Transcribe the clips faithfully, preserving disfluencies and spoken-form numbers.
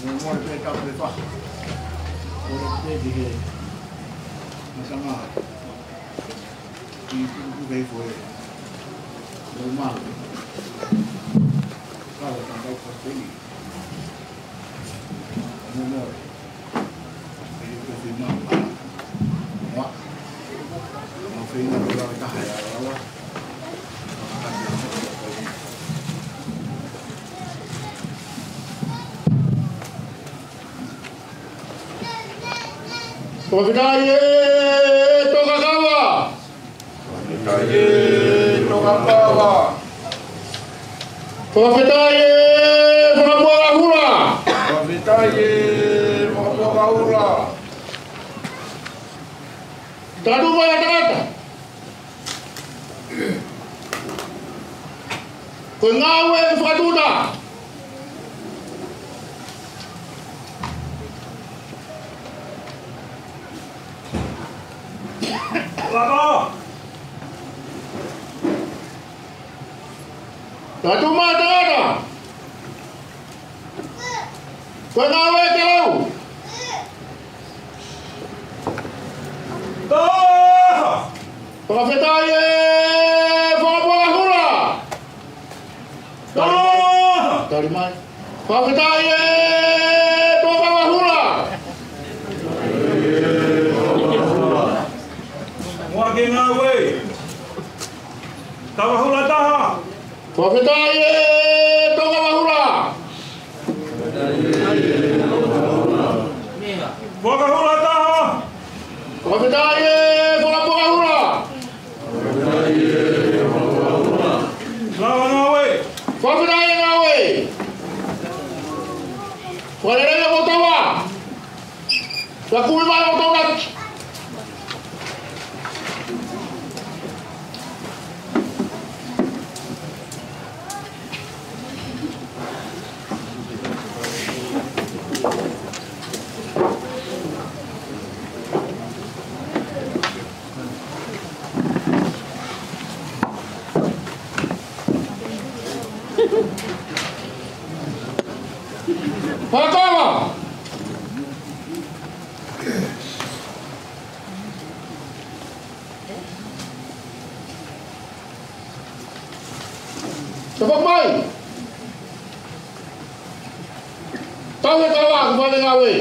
Mole pē tau pē fa. Mole pē ki he. Masama. Ki tuku pē foe. Mole mole. Kau tangkai ko teni. Mole mole. Fakafetaʻi ʻe Tokakava. Fakafetaʻi ʻe Tokakava. Fakafetaʻi ʻe Fakapuakahula. Fakafetaʻi ʻe Fakapuakahula. Tatu mai ʻa tangata. Ko e ngāue ʻoku fakatuʻuta. Lava. Tatu mai ʻa tangata. Ko e ngāue ʻoku lau. Taha. Fakafetaʻi ʻe Fakapuakahula. Taha. Tali mai. Fakafetaʻi ʻe Tokakava. Muʻa ke ngāue. Kavahula taha. Fakafetaʻi ʻe Tokakava. Fakahula taha. Fakafetaʻi ʻe Fakapuakahula. Lava ngāue. Fakafetaʻi ʻe ngāue. Fakalelei ʻa e motaua. Ka kumi mai ʻo tau naki. Fakava. Tapu mai. Tau e kava, ko e fale ngāue.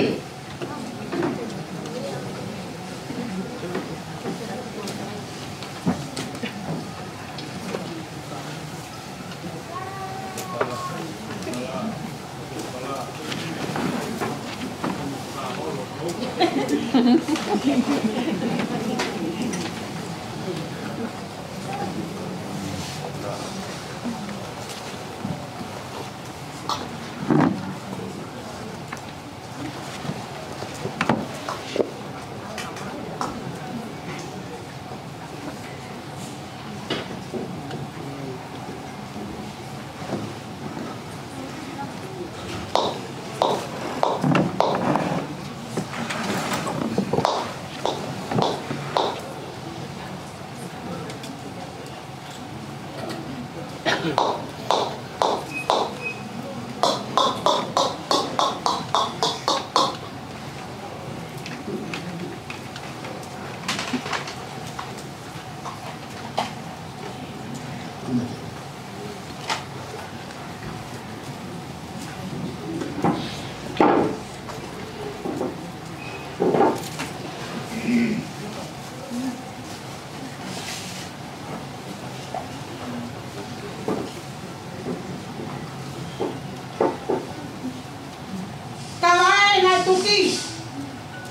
Kava ē, naʻe tuki.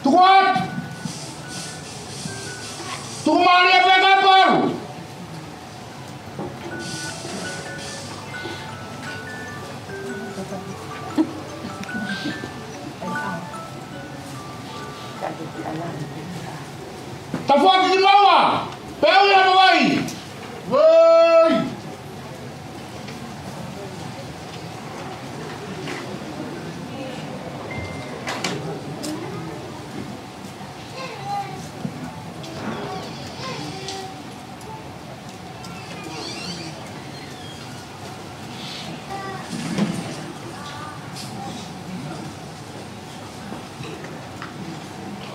Tuku atu. Tuku mālie pē ka palu. Tafoki ki maua. Peu ia mo vai. Vai.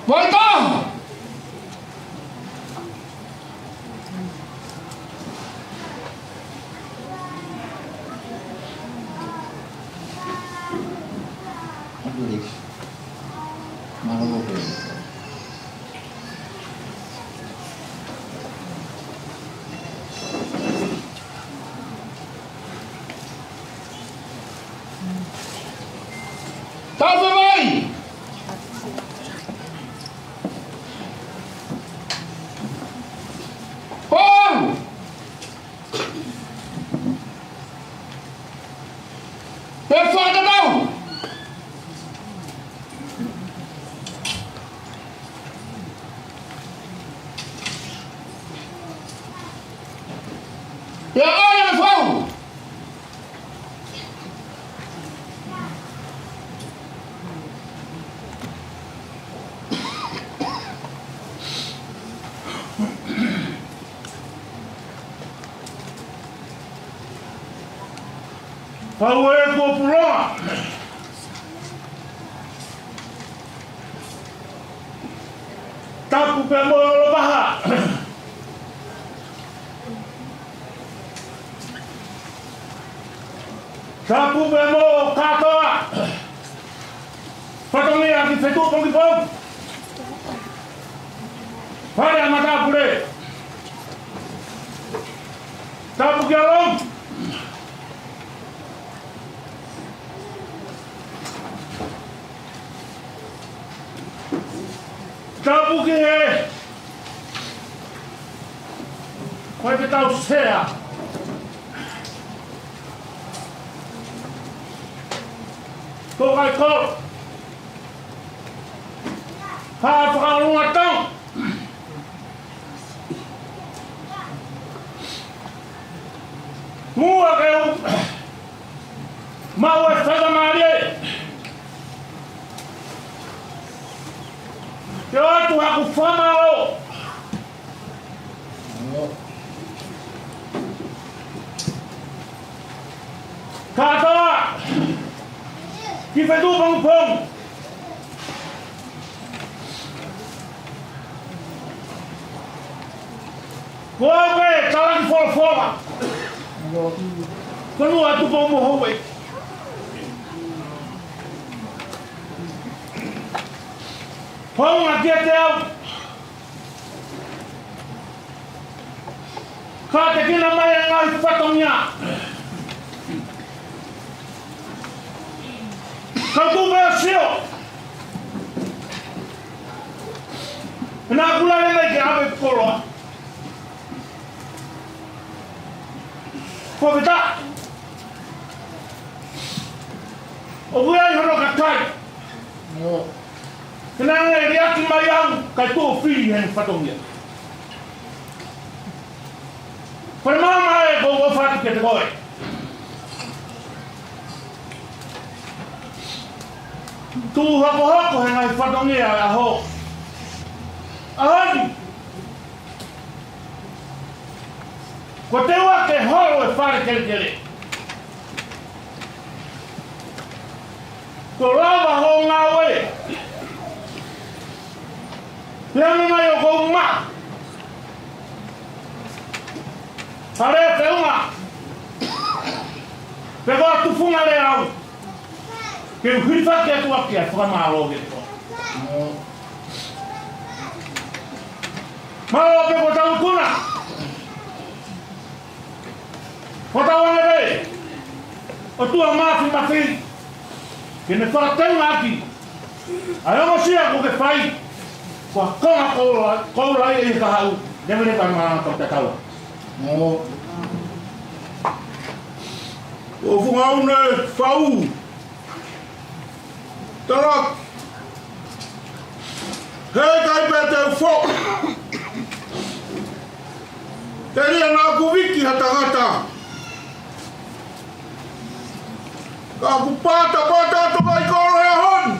Vaitaha! Tau fai mai! Pau! Pea fakatatau! Pea ʻai ʻa e fau! Fau ē kuo puloa. Tapu pē mo e ʻolovaha. Tapu pē mo kātoa. Fatongia ki Fetuʻu Pongipongi. Fale ʻa matāpule. Tapu kia Lomi. Tapu ki he. Ko e ke tau sea. Ko kai ko. Ka fakalunga tau. Mua ke u maʻu e faingamālie ke ʻoatu haku fakamālō. Kātoa ki Fetuʻu Pongipongi. Ko au pē talaki folofola. Ko Nuʻa Tupou mo Houʻeiki. Hounga kiate au. Ka te kina mai e ngaahi fatongia. Ka tupe a sio. Naʻa ku lele mai ke ʻave koloa. Ko peta. ʻOku ʻi ai hono kakai. Ke nau ngāue liʻaki mai au, kae tuʻu fili he fatongia. Ko e maama ē ʻoku ou ʻofa atu kiate koe. Tuʻu hokohoko he ngaahi fatongia ʻo e ʻaho. ʻAho ni. Ko te ua ke holo e fale kelekele. Ko lava hoʻo ngāue. Pea me mai ʻoku ou maʻu. Fale feʻunga. Pe ko tufunga le au. Ke u hilifaki atu ʻaki ʻa e fakamālō ke ko. Mālō pē ko tau kuna. Ko tau ane pē. ʻOtua Mafimafi. Ke ne fakateunga ʻaki. ʻA e ongosia kuo ke fai. Ko e konga koula, koula ʻi he kahaʻu. Leveleva e malanga kau tatau. ʻO funga une fau. Talaki. He kai pē te u fo. Telia naʻa ku viki ha tangata. Ka ku pātapāta atu mai kolo he ʻaho ni.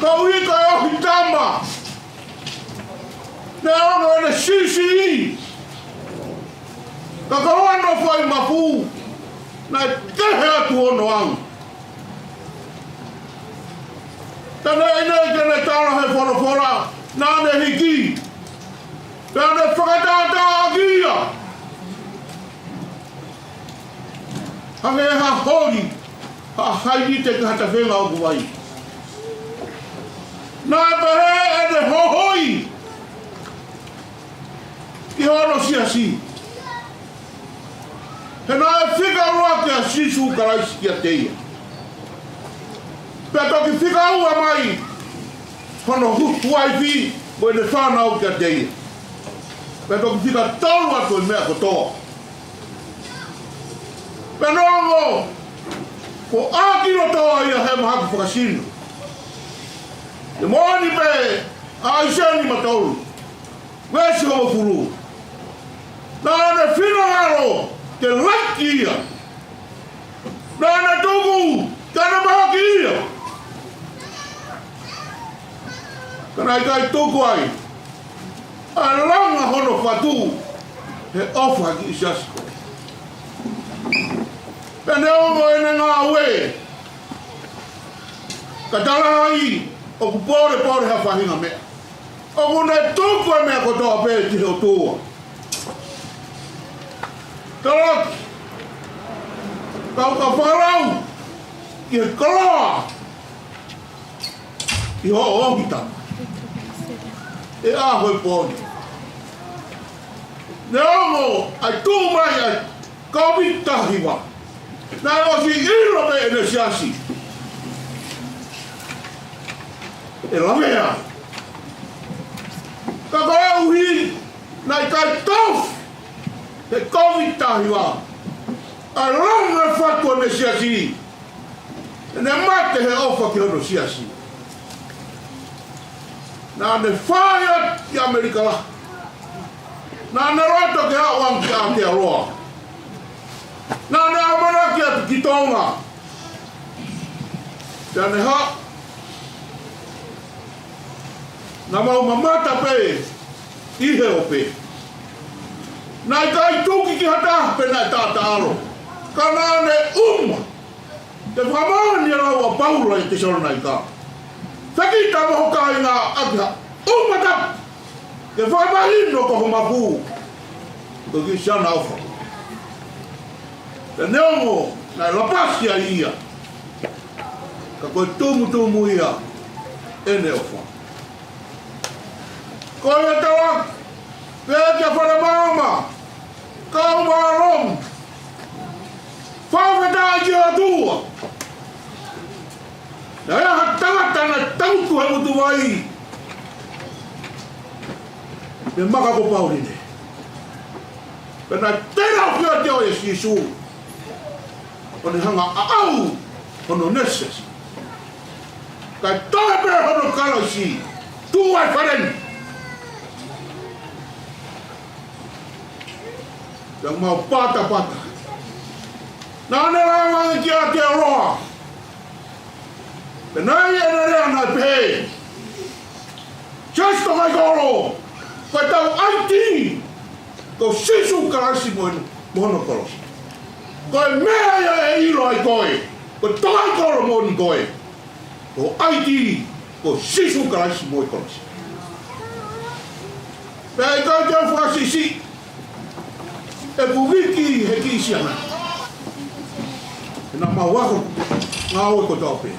Ka u ika e ohi tama. Ne ono ʻene sisi. Ka ka hono fai mafu. Naʻe kehe atu hono anga. Naʻe ʻi ai e tala he folofola, naʻa ne hiki. Pea ne fakatātā ʻaki ia. Hangē ha holi, ha hainite ki ha tafenga ʻoku vai. Naʻe pehē ʻene hohoi ki hono siasi. He naʻe fika ua kia Sīsū Kalaisi kiate ia. Pea toki fika ua mai hono hu-, uaifi mo ʻene fānau kiate ia. Pea toki fika tolu atu e meʻa kotoa. Pea neongo kuo ʻākilotoa ia he mahaki fakasino, ʻe moʻoni pē ʻa ʻAisea nimatolu, veesi hongofulu. Naʻa ne finangalo ke laiki ia. Naʻa ne tuku ke ne mahaki ia. Ka naʻe ʻikai tuku ai ʻa e langa hono fatu he ʻofa ki he siasi ko ē. Pea neongo ʻene ngāue, ka talaʻi ʻoku polepole ha faʻahinga meʻa, ʻoku ne tuku e meʻa kotoa pē ki he ʻOtua. Talaʻi, kau ka fakalau ki he koloa ʻi hoʻo ohi tama ʻi he ʻaho ʻo e pō ni. Neongo ʻa e tuʻu mai ʻa e Kōviti taha hiva, naʻe ʻosi ʻilo pē ʻe he siasi ʻe lavea. Ka koeʻuhi naʻe ʻikai tofu he Kōviti taha hiva ʻa e langa fatu ʻa e siasi, ʻene mate he ʻofa ki hono siasi. Naʻa ne fai atu ki ʻAmelika lahi. Naʻa ne loto ke aʻu ange ki Aotearoa. Naʻa ne ʻamanaki atu ki Tonga. Pea ne haʻu, naʻa mau mamata pē ʻi he ope. Naʻe ʻikai tuki ki ha taha pē naʻe taʻataʻalo. Ka naʻa ne ʻuma ke fakamāʻoniʻoniʻi e lau ʻa Paula ʻi Tesalonaika. Fekita mo ho kāinga ʻaki ha ʻumatapu ke fakamahino ko ho mafu ko e kiʻi siana ʻofa. Pea neongo naʻe lapasi ai ia, ka ko e tumutumu ia ʻene ʻofa. Ko ia tala, pea kia Fale Maama, kau mālō, fakafetaʻi ki he ʻOtua. Naʻe ʻi ai ha tangata naʻe tangutu he ngutu vai, ne maka ko Pauline. Pea naʻe tela ʻo kia te o e Sīsū, ʻo ne hanga ʻo ʻaʻau hono nēsesi. Kae toe pē hono kalaisi, tuʻu ai fale ni. Pea mau patapata. Naʻa ne lava ange ki Aotearoa. Pea naʻe ʻi ai ʻene lea naʻe pehē, Siasi Tokāikolo, ko ʻetau ʻaiti ko Sīsū Kalaisi mo hono, mo hono kolosi. Ko e meʻa ia ʻe ʻilo ai koe ko e tokāikolo moʻoni koe. Ko e ʻaiti ko Sīsū Kalaisi mo e kolosi. Pea ʻikai te u fakasiʻisiʻi ʻeku viki he kiʻi siana. He naʻa mau ako ngāue kotoa pē.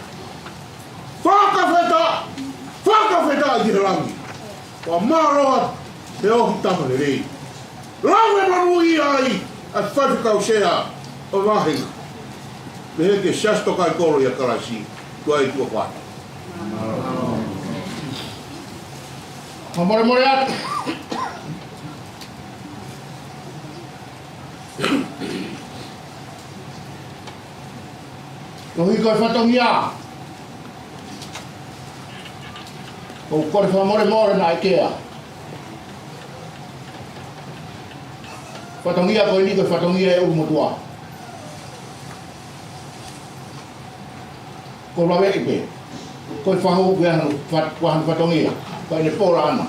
Fakafetaʻi, fakafetaʻi ki he langi. Fakamālō atu he ohi tama lelei. Lau e manuʻia ai ʻa e faifekau sea ʻo e vāhenga. Pehē ki he Siasi Tokāikolo ʻia Kalaisi, tuai tuʻa fānau. Fakamolemole atu. Koeʻuhi ko e fatongia, ʻoku ou kole fakamolemole naʻe ʻikai. Fatongia ko eni ko e fatongia ʻe ʻulumotuʻa. Ko e laveʻi pē. Ko e fahu pē hano fat-, hano fatongia. Ko ʻene pola ʻana.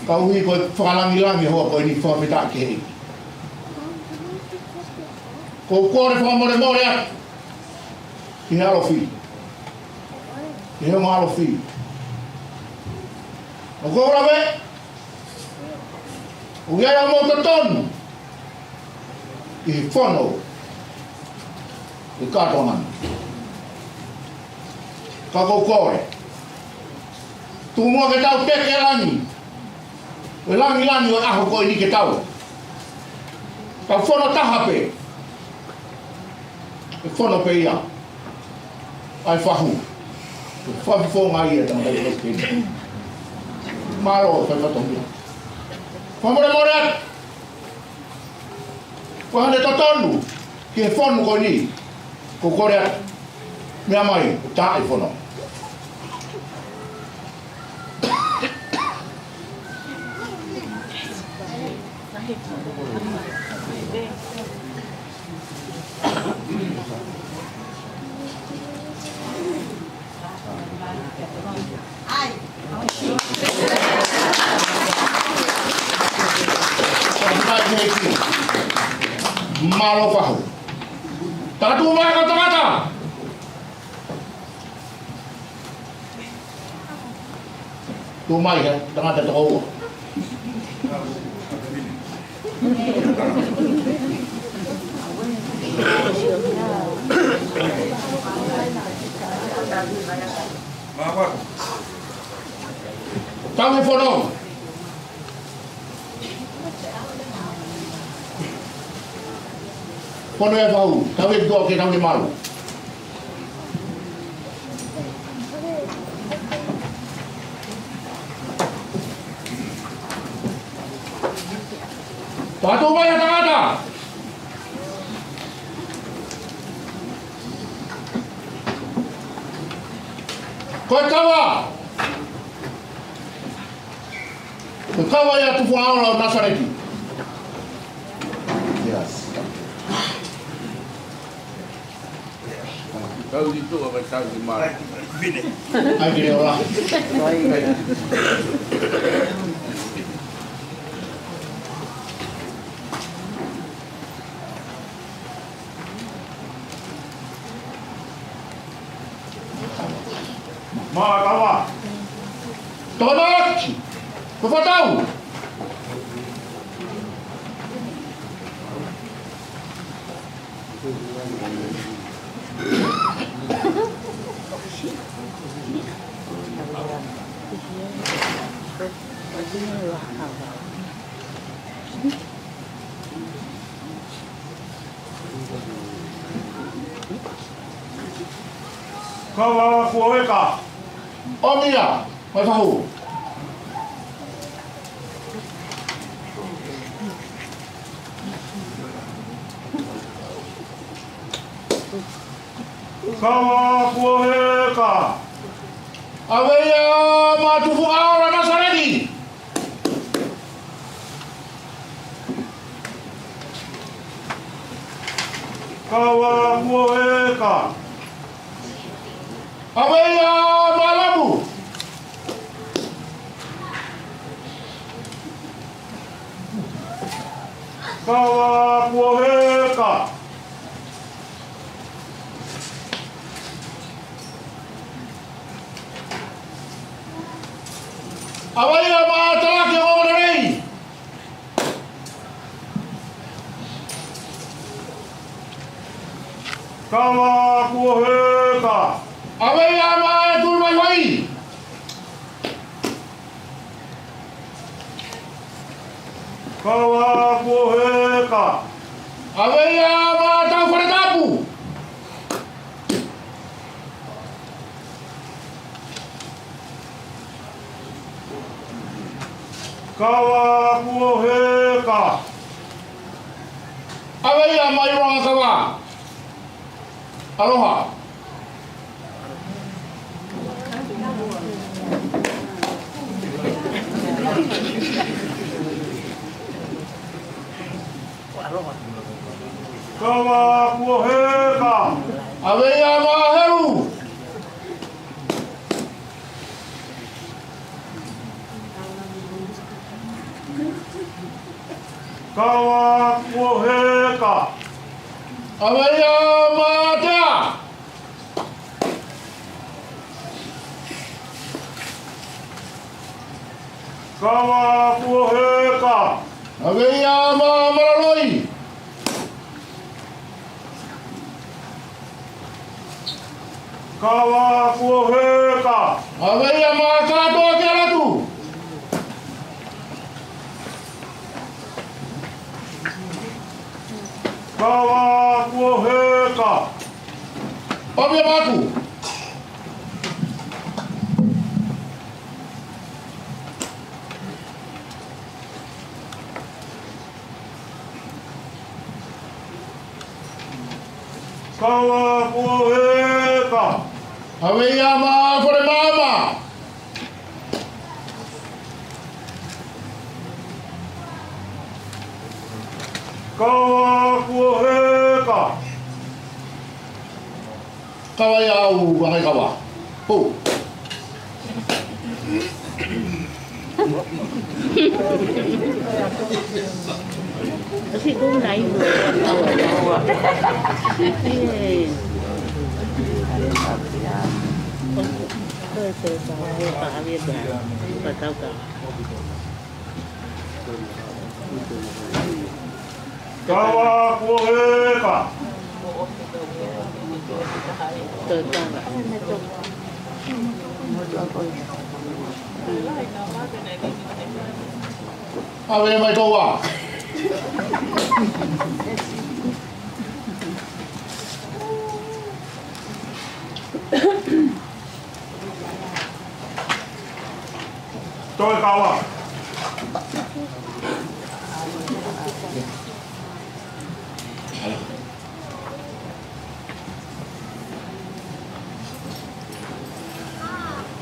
Koeʻuhi ko e fakalangilangi hoʻo ko eni, fakafetaʻi ki he ʻEiki. ʻOku ou kole fakamolemole atu ki he ʻalofi. ʻi he ongo ʻalofi. ʻOku ou lave, ʻoku ʻi ai haʻamou totonu ʻi he fono ʻo e kātoanga ni. Ka ʻoku ou kole, tuku muʻa ke tau teke langi, ʻo e langilangi ʻo e ʻaho ko eni ke tau, tau fono taha pē. ʻE fono pē ia ʻa e fahu. ʻE fakafofonga ia ʻe he tangataʻeiki palesiteni. Mālō e fatongia. Fakamolemole atu, ko haʻane totonu ki he fono ko eni, ʻoku ou kole atu, meʻa mai, tā e fono. Mālō fahu. Tangata mai ka tangata. Tuʻu mai ha tangata toko ua. Tau he fono. Fono e fahu, tau he tuʻa ke tau he malu. Tau tuʻu mai ha tangata. Ko e kava. Ko e kava ia Tufuʻaola ʻo Nāsaleti. Yes. Tau i tuʻa mai tau i mara. ʻAi ke ola. Mālō. Tokonaki. Ko e fātau. Kava kuo heka. ʻOmai ia, mai fahu. Kava kuo heka. ʻAve ia maʻa Tufuʻaola Nāsaleti. Kava kuo heka. ʻAve ia maʻa Lamu. Kava kuo heka. ʻAve ia maʻa Talaki ʻo Lelei. Kava kuo heka. ʻAve ia maʻa Tuʻimaivai. Kava kuo heka. ʻAve ia maʻa Taufanetapu. Kava kuo heka. ʻAve ia maʻa Rongakava. Aloha. Kava kuo heka. ʻAve ia maʻa Helu. Kava kuo heka. ʻAve ia maʻa Tea. Kava kuo heka. ʻAve ia maʻa Malaloi. Kava kuo heka. ʻAve ia maʻa Kātoa Kealatu. Kava kuo heka. ʻAve ia maʻaku. Kava kuo heka. ʻAve ia maʻa Kolemaama. Kava kuo heka. Kava ia ʻa e vakai kava. Pou. Kava kuo heka. ʻAve mai Toa. Toe kava.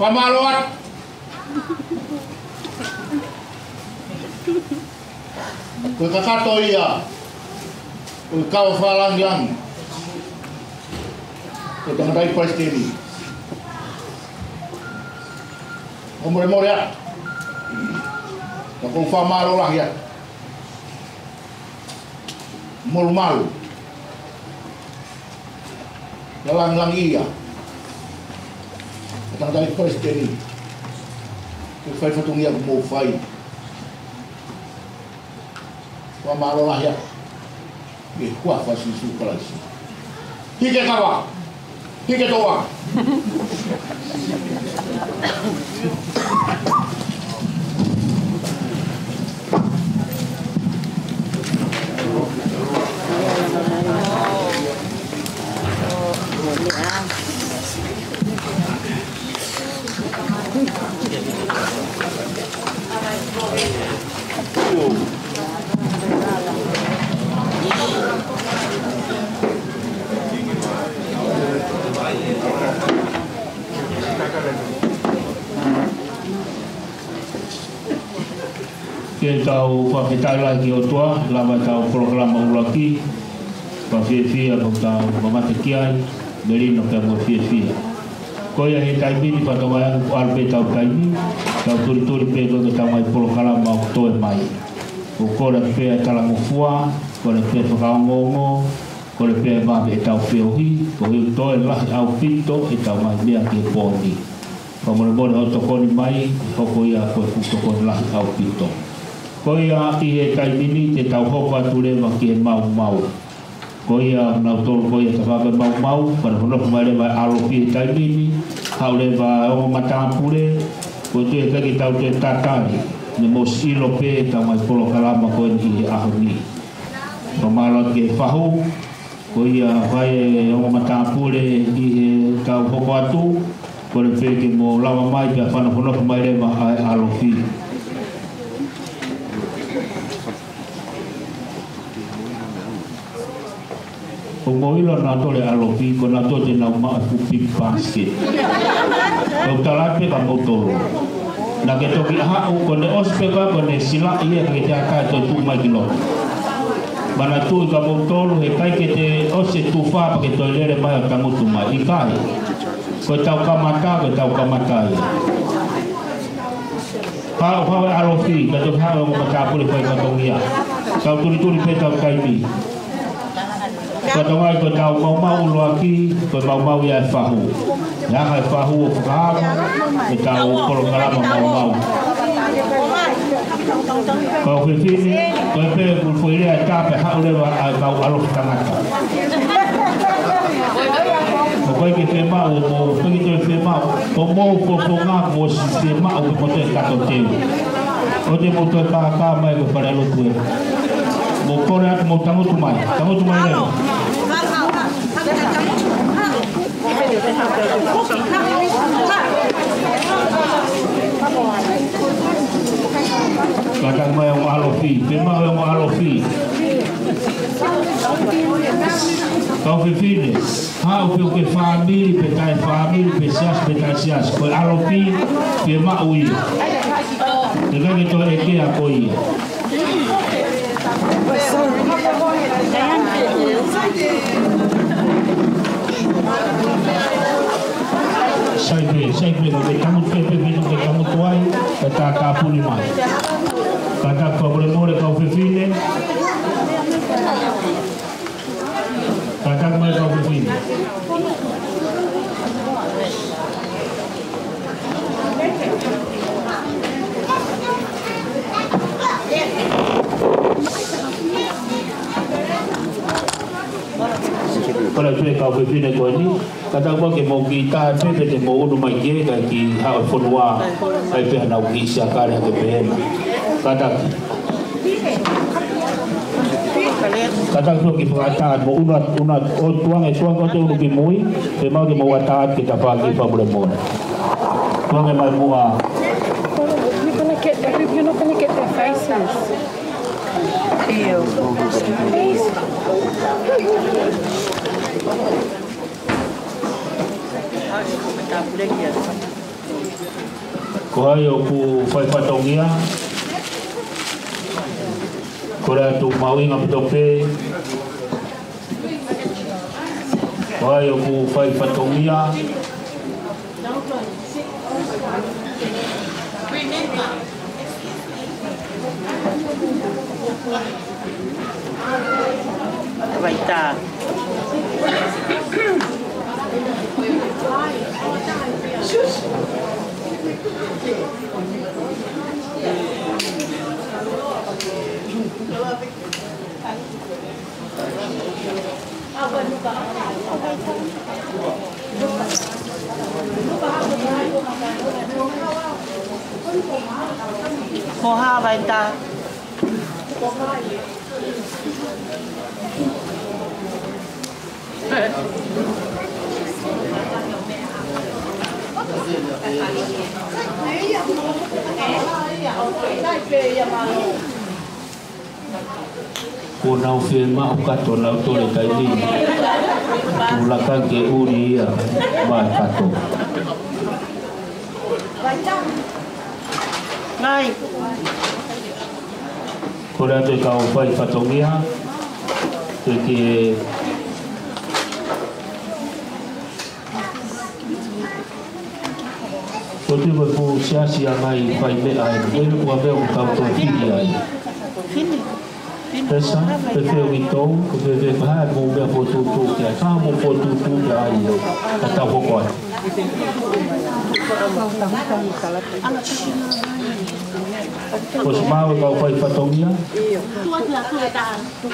Fakamālō atu. Ko e kakato ia ʻo e kava fakalāngilangi ʻo e tangataʻeiki palesiteni. Fakamolemole atu. Ka ʻoku ou fakamālō lahi atu. Molumalu. Ia lāngilangiʻia ʻa e tangataʻeiki palesiteni. Ko e fai fatongia ʻoku mou fai. Fakamālō lahi atu. ʻI he huafa ʻo Sīsū Kalaisi. Hiki e kava. Hiki e Toa. Ke tau fakafetaʻi lahi ki he ʻOtua, lava ʻetau polokalama ʻuluaki, fakafiefia ko ʻetau mamata ki ai, melino pea mo e fiefia. Ko ia he taimi ni fatongia ʻoku ʻalu pē ʻetau taimi, tau tulituli pē ko ʻetau ngaahi polokalama ʻoku toe mai. ʻOku kole pē ʻa e talangofua, kole pē fakaongoongo, kole pē ʻa e vave ʻetau feohi, koeʻuhi ʻoku toe lahi ʻaupito ʻetau ngaahi meʻa ki he pō ni. Fakamolemole hoʻo tokoni mai, hoko ia ko e fuʻu tokoni lahi ʻaupito. Ko ia ʻi he taimi ni te tau hoko atu leva ki he maumau. Ko ia nautolu ko ia tafaʻaki maumau, fanofonofo mai leva ʻa e ʻalofi he taimi ni, haʻu leva ʻa e ongo matāpule, ko e toe ka ke tau toe tatali, ne mou ʻilo pē ʻetau ngaahi polokalama ko eni ʻi he ʻaho ni. Fakamālō atu ki he fahu, ko ia fai e ongo matāpule ʻi he tau hoko atu, kole pē ke mou lava mai pea fanofonofo mai leva ʻa e ʻalofi. ʻOku mou ʻilo nautolu e ʻalofi, ko nautolu te nau maʻu e fuʻu pipi pāsike. ʻOku tala pē kia moutolu. Naʻa ke toki ʻalu, ko ʻene ʻosi pē ka ko ʻene silaʻi ia ke te ʻatā ʻo tuʻu mai ki loto. Manatuʻi kia moutolu, heʻikai ke te ʻosi e tufa pea ke toe lele mai ʻo tangutu mai. ʻIkai. Ko ʻetau kamata, ko ʻetau kamata ia. Pea ʻoku haʻu e ʻalofi, ka toki haʻu e ongo matāpule fai fatongia. Tau tulituli pē ʻetau taimi. Fatongia ko ʻetau maumau ʻuluaki, ko e maumau ia ʻa e fahu. ʻE hanga ʻe he fahu ʻo fakahoko ʻetau polokalama maumau. Kau fefine, ko e pē ʻoku foʻi lea ʻe taha pē haʻu leva ʻa e kau ʻalofi tangata. ʻOku ʻikai ke fiemaʻu, ʻoku ʻikai ke toe fiemaʻu. Ko hoʻomou fofonga, mou ʻosi fiemaʻu ke mou toe kato teu. ʻOua te mou toe kākā mai ko e falelotu ē. Mou kole atu, mou tangutu mai. Tangutu mai leva. Kātaki mai ongo ʻalofi, fiemaʻu e ongo ʻalofi. Kau fefine, haʻu pē ʻoku ke fāmili, pe taʻe fāmili, pe siasi, pe taʻe siasi. Ko e ʻalofi, fiemaʻu ia. ʻIkai ke toe ʻeke ʻa ko ia. Sai pē, sai pē, ko e tangutu pē, pē, pē, ko e tangutu ai, ka ta tāpuni mai. Kātaki fakamolemole kau fefine. Kātaki mai kau fefine. Kole atu e kau fefine ko eni, kātaki ke mou kiʻi tā pē pe te mou ʻunu mai ki he kakai ki he fonua, ʻai pē haʻanau kiʻi siakale hake pehē na. Kātaki. Kātaki ke fakatā, mou ʻunu atu, ʻunu atu, ʻo tuʻunga, tuʻunga ʻo te ʻunu ki mui, fiemaʻu ke mou ʻatā atu ki he tafaʻaki fakamolemole. Tuʻunga mai muʻa. You're gonna get, you're not gonna get their faces. ʻIo. Ko hai ʻoku fai fatongia? Kole atu mahuʻinga ʻaupito pē. Ko hai ʻoku fai fatongia? Vaitā. Ko hai Vaitā? Kuo nau fiemaʻu kato nau tole taimi. Kuo laka ke ʻuli ia mai kato. Ngai. Kole atu e kau fai fatongia. Ke ke Ko e tui ko e fuʻu siasi ʻa e ngaahi fai meʻa ē, ʻe ʻikai ko ha meʻa ʻoku tau toe fili ai. Pesa, pe fē ʻoku tau, ko e fē, fē, ko e hā e mou meʻa fokotuʻutuʻu ki ai, ka mou fokotuʻutuʻu ki ai, ka tau hoko atu. Ko e siʻi mau e kau fai fatongia?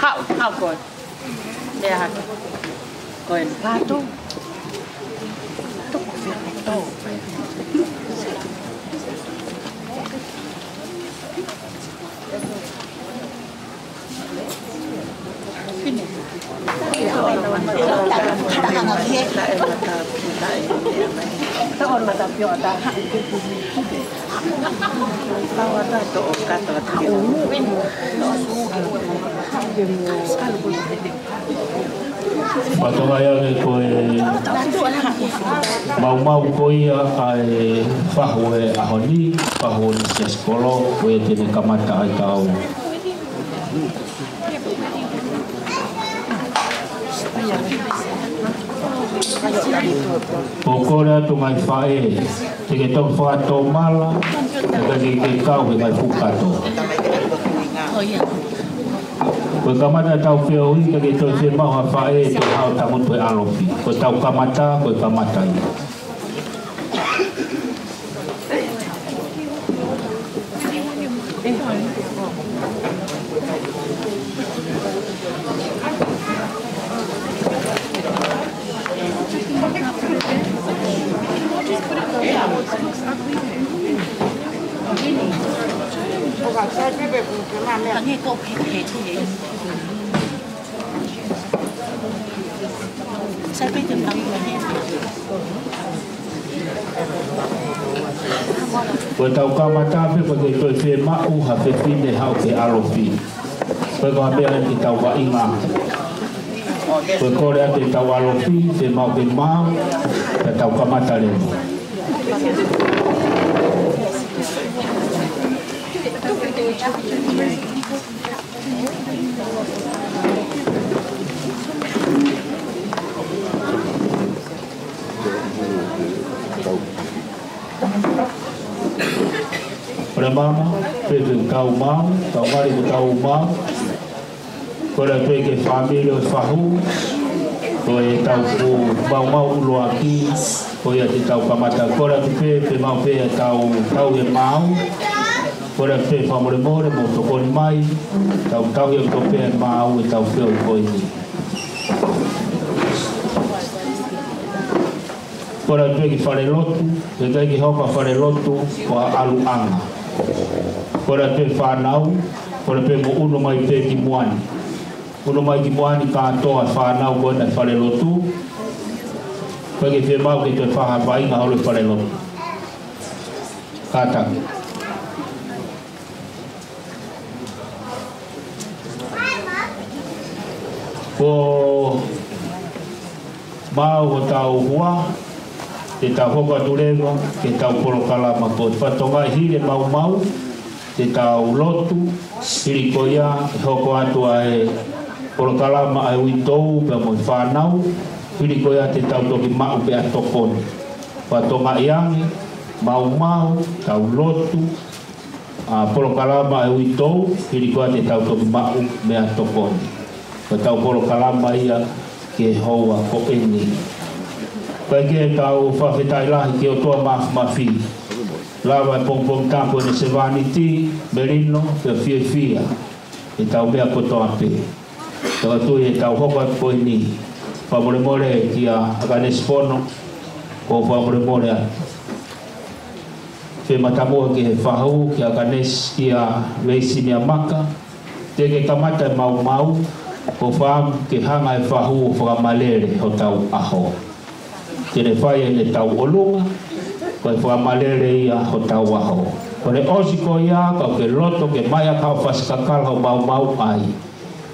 Haʻu, haʻu koe. Lea hake. Ko e pātō. Toko fē pātō. Pine. Toko mata pio ata. Tau ata toʻo kato atu ke. Fatongia ange ko e maumau ko ia ʻa e fahu e ʻaho ni, fahu ʻo e siasi kolo, ko ia te ne kamata ai tau. ʻOku kole atu ngaahi faʻē, te ke toki fakatomala, ʻikai ke ke kau he ngaahi fukato. Ko e kamata tau feohi, ʻikai ke toe fiemaʻu ha faʻē, te hao tangutu he ʻalofi. Ko e tau kamata, ko e kamata ia. Ko ʻetau kamata pē ko e toe fiemaʻu ha fefine haʻu ke ʻalofi. Ko e ko e meʻa ke tau vaʻinga. Ko e kole atu ʻetau ʻalofi, fiemaʻu ke maau, ka tau kamata leva. Kole mama, pē pē tau maau, tau mali ko tau maau. Kole pē ki he fāmili ʻo e fahu, ko ʻetau maumau ʻuluaki, ko ia te tau kamata. Kole pē pē maau pē ʻetau tau e maau. Kole pē fakamolemole mo tokoni mai, tau tau ia ko pē maau ʻetau feohi ko eni. Kole pē ki falelotu, ʻikai ke hoko falelotu ko ha ʻaluʻanga. Kole pē fānau, kole pē mo ʻunu mai pē ki muʻa ni. ʻUnu mai ki muʻa ni kātoa fānau ko ena falelotu. ʻIkai ke fiemaʻu ke toe fai ha vaʻinga holo falelotu. Kātaki. Ko maau hotau hua, te tau hoko atu leva ki heʻetau polokalama ko e fatongia hili e maumau, te tau lotu, hili ko ia, ʻe hoko atu ʻa e polokalama ʻa e uitou, pea mo e fānau, hili ko ia te tau toki maʻu pē ʻa e tokoni. Fatongia ange, maumau, tau lotu, ʻa e polokalama ʻa e uitou, hili ko ia te tau toki maʻu meʻatokoni. Ko ʻetau polokalama ia ki he houa ko eni. Kae kehe tau fakafetaʻi lahi ki he ʻOtua Mafimafi. Lava e pongipongi tapu ʻene sevāniti, melino, pea fiefia ʻetau meʻa kotoa pē. Tau atu ʻi heʻetau hoko atu ko eni. Fakamolemole kia ʻAkanesi Pono, ko e fakamolemole atu. Fie matamua ki he fahu, kia ʻAkanesi, kia Veisi Niamaka. Te ke kamata e maumau, ko e fakaʻamu ke hanga e fahu ʻo fakamalele hotau ʻaho. Te ne fai ʻene tauʻolunga, ko e fakamalele ia hotau ʻaho. Ko ʻene ʻosi ko ia, ka ke loto ke mai ʻa e kau fasikakala ʻo maumau ai.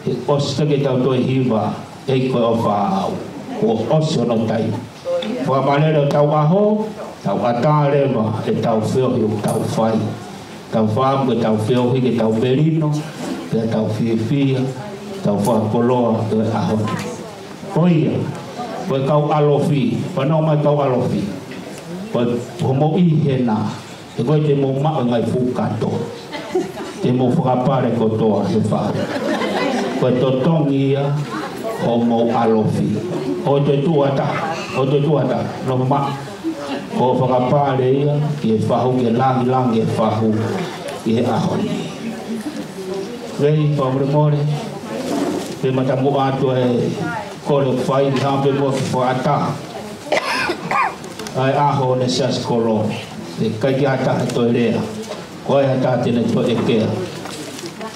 ʻE ʻosi te ke tau toe hiva, ʻEiki ko e ʻofa au. Kuo ʻosi hono taimi. Fakamalele hotau ʻaho, tau ʻatā leva ʻetau feohi ʻoku tau fai. Tau fakaʻamu ke tau feohi ke tau melino, pea tau fiefia, tau fakakoloa ʻi he ʻaho ni. Ko ia, ko e kau ʻalofi, fanongo mai kau ʻalofi. Ko e homo ʻi hena, he ko e te mou maʻu e ngaahi fuʻu kato. Te mou fakapale kotoa he fahu. Ko e totongi ia, hoʻomou ʻalofi. ʻOua toe tuʻu ha taha, ʻoua toe tuʻu ha taha, nofo maʻu. Ko e fakapale ia, ki he fahu, ke langilangi e fahu, ʻi he ʻaho ni. Vei, fakamolemole, fie matamua atu e kole ʻoku fai, ʻi he ʻaho pē mo ke fakaʻatā ʻa e ʻaho ʻo e siasi kolo. ʻE ʻikai ke ʻatā ha toe lea. Ko e ʻatā te ne toe ʻekea.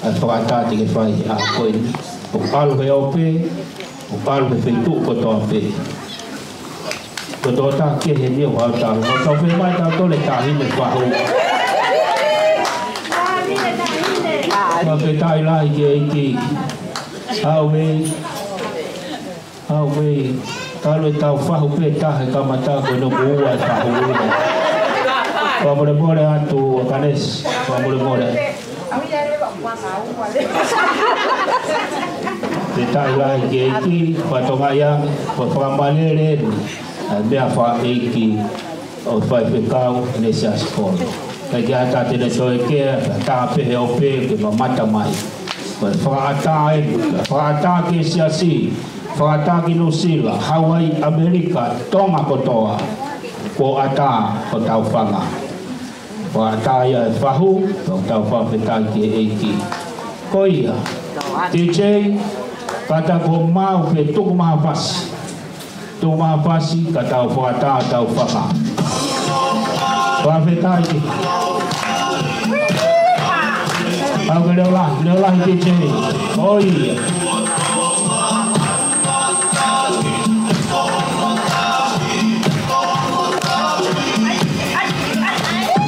ʻA e fakaʻatā te ke fai ʻa ko eni. ʻOku ʻalu he ope, ʻoku ʻalu he feituʻu kotoa pē. Ko e tokotaha kehe ni ʻoku ʻalu talu. Mo tau fie mai tau tole taʻahine fahu. Fakafetaʻi lahi ki he ʻEiki. Au mei. Au mei, talu ʻetau fahu pē taha he kamata ko ʻene ʻoku ua e fahu ua. Fakamolemole atu ʻAkanesi, fakamolemole. Fakafetaʻi lahi ki he ʻEiki, fatongia, ko e fakamalele eni, ʻa e meʻa fakaʻeiki ʻo e faifekau ʻene siasi kolo. ʻIkai ke ʻatā te ne toe ʻekea, ka tā pē he ope ke mamata mai. Ko e fakaʻatā eni, fakaʻatā ki he siasi, fakaʻatā ki Nuʻusila, Hauaiʻi, ʻAmelika, Tonga kotoa, kuo ʻatā hotau fanga. Fakaʻatā ia e fahu, tau fakafetaʻi ki he ʻEiki. Ko ia, T J, kātaki ʻo maau pē tuku mai ha fasi. Tuku mai ha fasi, ka tau fakaʻatā hotau fanga. Fakafetaʻi. Au ke leʻo lahi, leʻo lahi T J. ʻOi.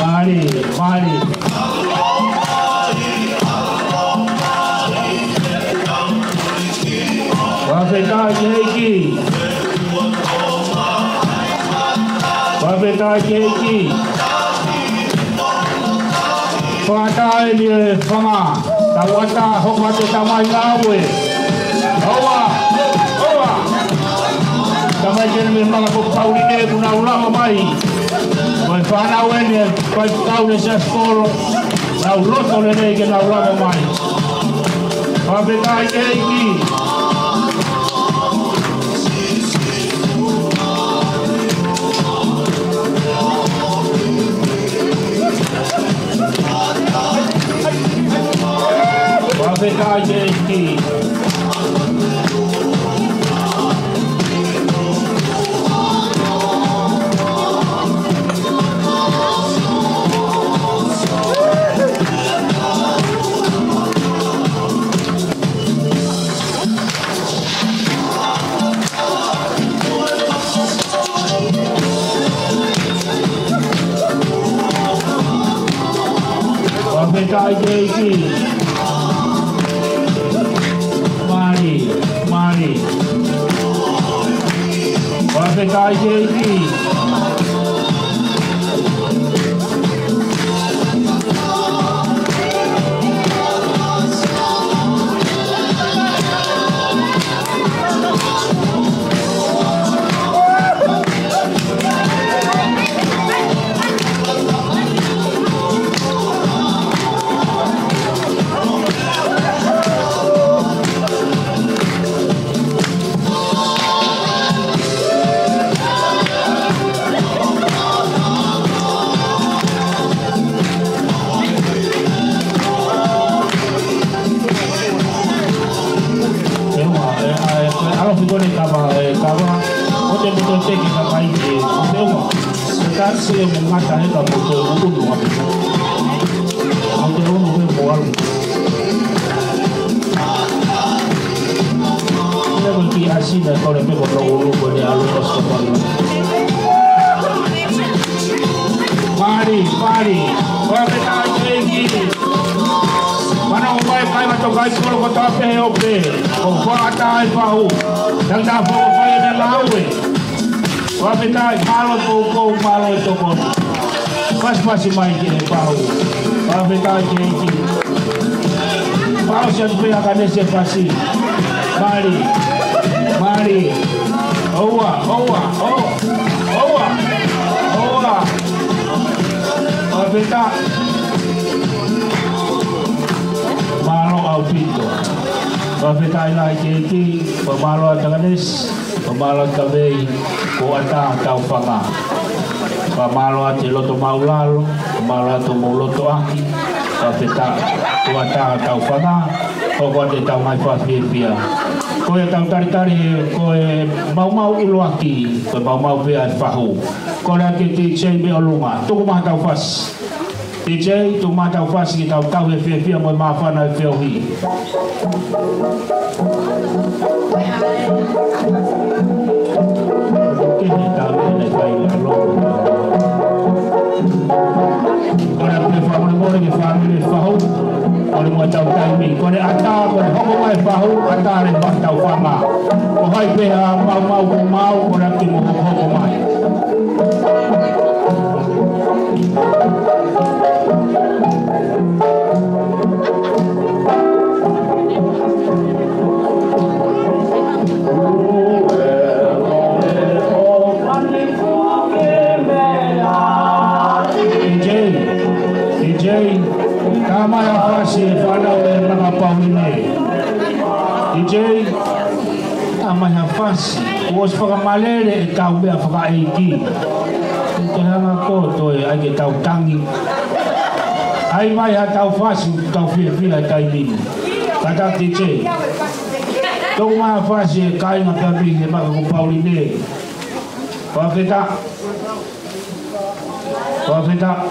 Mālie, mālie. Fakafetaʻi ki he ʻEiki. Fakafetaʻi ki he ʻEiki. Fakatae ni e fanga. Tau ʻatā hoko atu e tamai ngāue. ʻOua, ʻoua. Tamai ke ne me maka ko Pauline kuo nau lava mai. Ko e fānau eni, ko e kau ne siasi kolo. Nau loto lelei ke nau lava mai. Fakafetaʻi ki he ʻEiki. Fakafetaʻi ki he ʻEiki. Fakafetaʻi ki he ʻEiki. Mālie, mālie. Fakafetaʻi ki he ʻEiki. Pea ua, e, a, e, ko e ʻalofi ko eni kava, e, kava. ʻOua te mou toe teke kakai, e, pea ua. Ko e taha sio mo ngata he ka mou toe unu atu. Mou toe unu pē mo ʻalu. Ia ko e kiʻi ʻasi na ko e pē ko e unu ko eni ʻalu ʻo sio pē. Mālie, mālie. Fakafetaʻi ki he ʻEiki. Mana o mai kai ma tokai kolo ko tā pē he ope. ʻO fakaʻatā e fahu. Tau tā fo fai e ngāue. Fakafetaʻi, mālō e koukou, mālō e tokoni. Pasipasi mai ki he fahu. Fakafetaʻi ki he ʻEiki. Fahu siʻi atu pē ʻa Kanesi e pasi. Mālie, mālie. ʻOua, ʻoua, ʻo-, ʻoua, ʻoua. Fakafetaʻi. Mālō ʻaupito. Fakafetaʻi lahi ki he ʻEiki. Fakamālō atu Kanesi. Fakamālō atu Kavei, kuo ʻatā hotau fanga. Fakamālō atu e loto māʻulalo, fakamālō atu hoʻomou loto ʻaki, fakafetaʻi, kuo ʻatā hotau fanga, hoko atu ʻetau ngaahi fakafiefia. Ko ʻetau talitali, ko e maumau ʻuluaki, ko e maumau pē ʻa e fahu. Kole atu ki he T J mei ʻolunga, tuku mai hotau fasi. T J, tuku mai hotau fasi ke tau tauhi e fiefia mo e māfana e feohi. Kehe tā mea ne fai la lo. Kole atu pē fakamolemole ki he fāmili e fahu. Kole mo ʻetau taimi. Kole ʻatā, kole hoko mai e fahu, ʻatā leva hotau fanga. Ko hai pē ha maumau kuo maʻu, kole atu ke mou hokohoko mai. T J, T J, tā mai ha fasi e fānau e maka Pauline. T J, tā mai ha fasi. Kuo ʻosi fakamalele ʻetau meʻa fakaʻeiki. Te hanga kotoa ʻai ke tau tangi. ʻAi mai haʻatau fasi, tau fiefia he taimi ni. Kātaki T J. Tuku mai ha fasi e kāinga pea mei he maka ko Pauline. Fakafetaʻi. Fakafetaʻi.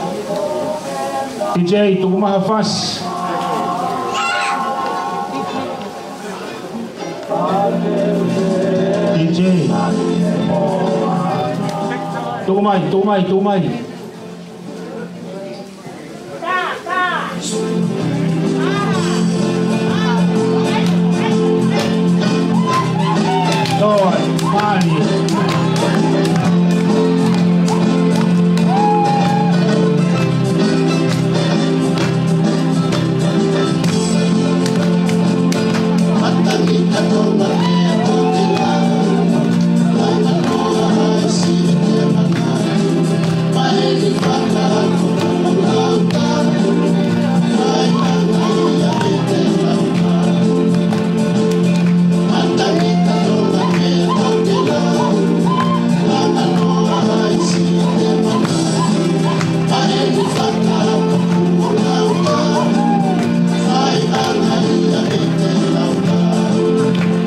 T J, tuku mai ha fasi. DJ. Tuku mai, tuku mai, tuku mai. Toi, mali.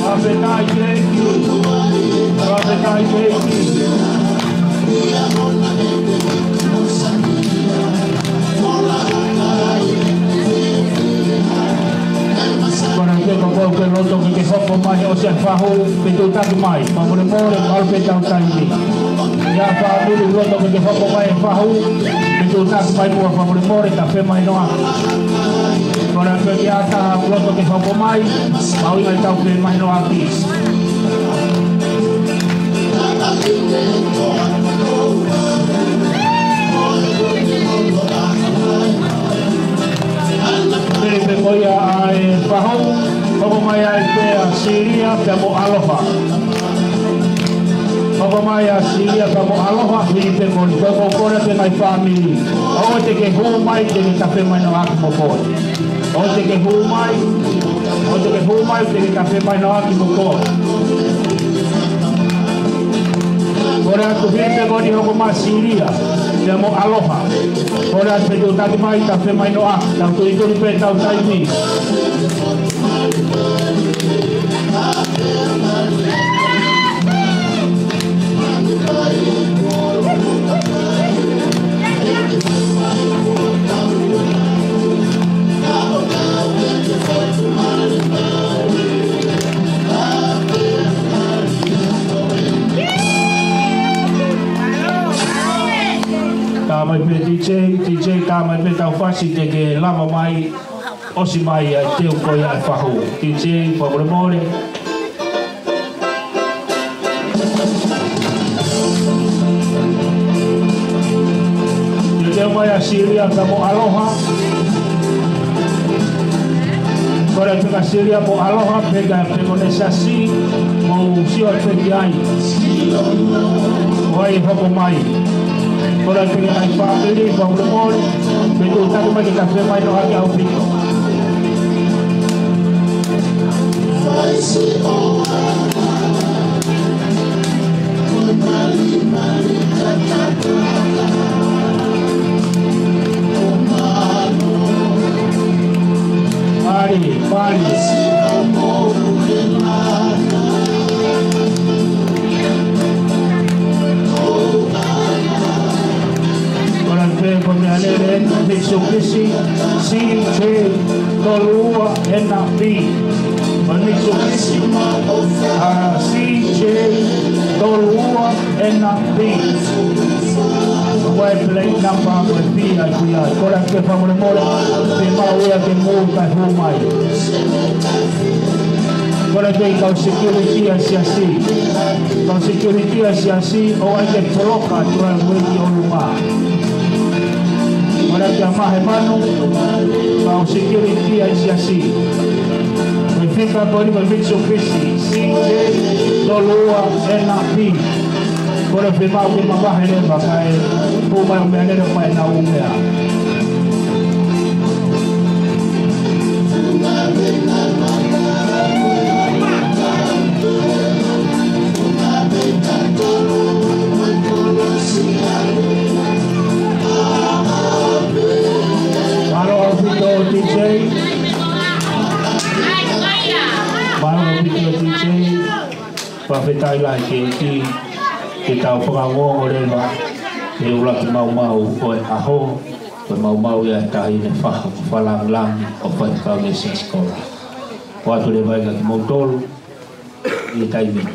Fakafetaʻi ki he ʻEiki. Fakafetaʻi ki he ʻEiki. Kole atu ke kapau ʻoku ke loto ke ke hoko mai he ʻosi ʻa e fahu, pea tuʻutaki mai, fakamolemole, malu pē ʻetau taimi. ʻI ai ha fāmili ʻoku loto ke ke hoko mai he fahu, pea tuʻutaki mai muʻa, fakamolemole, ta femahinoʻaki. Kole atu ki ha taha ʻoku loto ke hoko mai, mahuʻinga ke tau femahinoʻaki. Pili pē ko ia ʻa e fahu, hoko mai ai pē ʻa Silia pea mo ʻAloha. Hoko mai ʻa Silia pea mo ʻAloha, pili pē ko ia, ko e kole pē ngaahi fāmili. ʻOua te ke hū mai, te ke ta femahinoʻaki mo koe. ʻOua te ke hū mai, ʻoua te ke hū mai, te ke ta femahinoʻaki mo koe. Kole atu pili pē ko eni hoko mai ʻa Silia pea mo ʻAloha. Kole atu pē tuʻutaki mai, ta femahinoʻaki, tau tuitui pē ʻetau taimi. Tā mai pē DJ, DJ, tā mai pē ʻetau fasi, te ke lava mai, ʻosi mai ʻa e teu ko ia ʻa e fahu. DJ, fakamolemole. Teu mai ʻa Silia pea mo ʻAloha. Kole atu kia Silia mo ʻAloha, pea ka pē ko eni ʻa Siasi, mou sio pē ki ai. ʻOua ʻe hoko mai. Kole atu ki he ngaahi fāmili, fakamolemole, pea tuʻutaki mai ke ta femahinoʻaki ʻaupito. Pali, pali. Kole atu pē ko e meʻalele, Mitsubishi C J tolu ua N B. Ko e Mitsubishi, ʻa, C J tolu ua N B. Ko e plate number ko e V I P ai. Kole atu pē fakamolemole, pea maʻu ia ke mou kae hū mai. Kole atu pē kau security ʻa Siasi. Kau security ʻa Siasi, ʻoua ʻe ke poloka atu ʻa e ueʻi ʻolunga. Kole atu kia Mahe Manu, kau security ʻa Siasi. Ko e fika ko eni ko e Mitsubishi C J tolu ua N B. Kole pē maʻu ke mavahe leva kae hū mai ʻo meʻalele mai ʻenau meʻa. Mālō ʻaupito DJ. Mālō ʻaupito DJ. Fakafetaʻi lahi ki he ʻEiki, ke tau fakaongoongo leva he ʻuluaki maumau ʻo e ʻaho, ko e maumau ia ʻa e Taʻahine Faha mo Fakalāngilangi ʻo Faifekau Siasi Kola. ʻOatu leva ia kia kimoutolu, ʻI he taimi ni.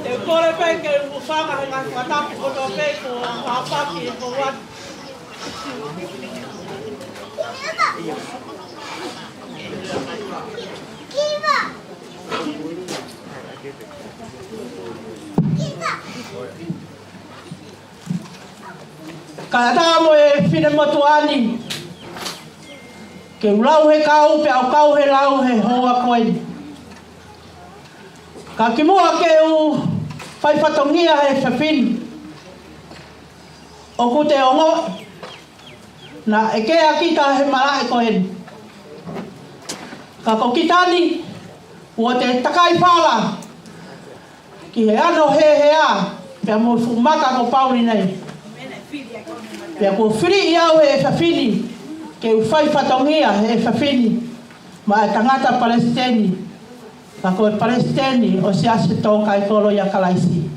Te u kole pē ke u hūfanga he ngaahi fakatapu kotoa pē kuo hāpaki he houa ni. Kae ʻatā mo e finemotuʻa ni ke u lau he kau, pea u kau he lau he houa ko eni. Ka kimuʻa ke u fai fatongia he efiafi ni, ʻoku te ongoʻi naʻe kea kita he malaʻe ko eni. Ka ko kita ni, kuo te takai fala ki he ano hehea, pea mo e fuʻu maka ko Pauli nei. Pea kuo filiʻi au he efiafi ni ke u fai fatongia he efiafi ni maʻa e tangata palesiteni, ka ko e palesiteni ʻo e Siasi Tō Kai Kolo ʻia Kalaisi.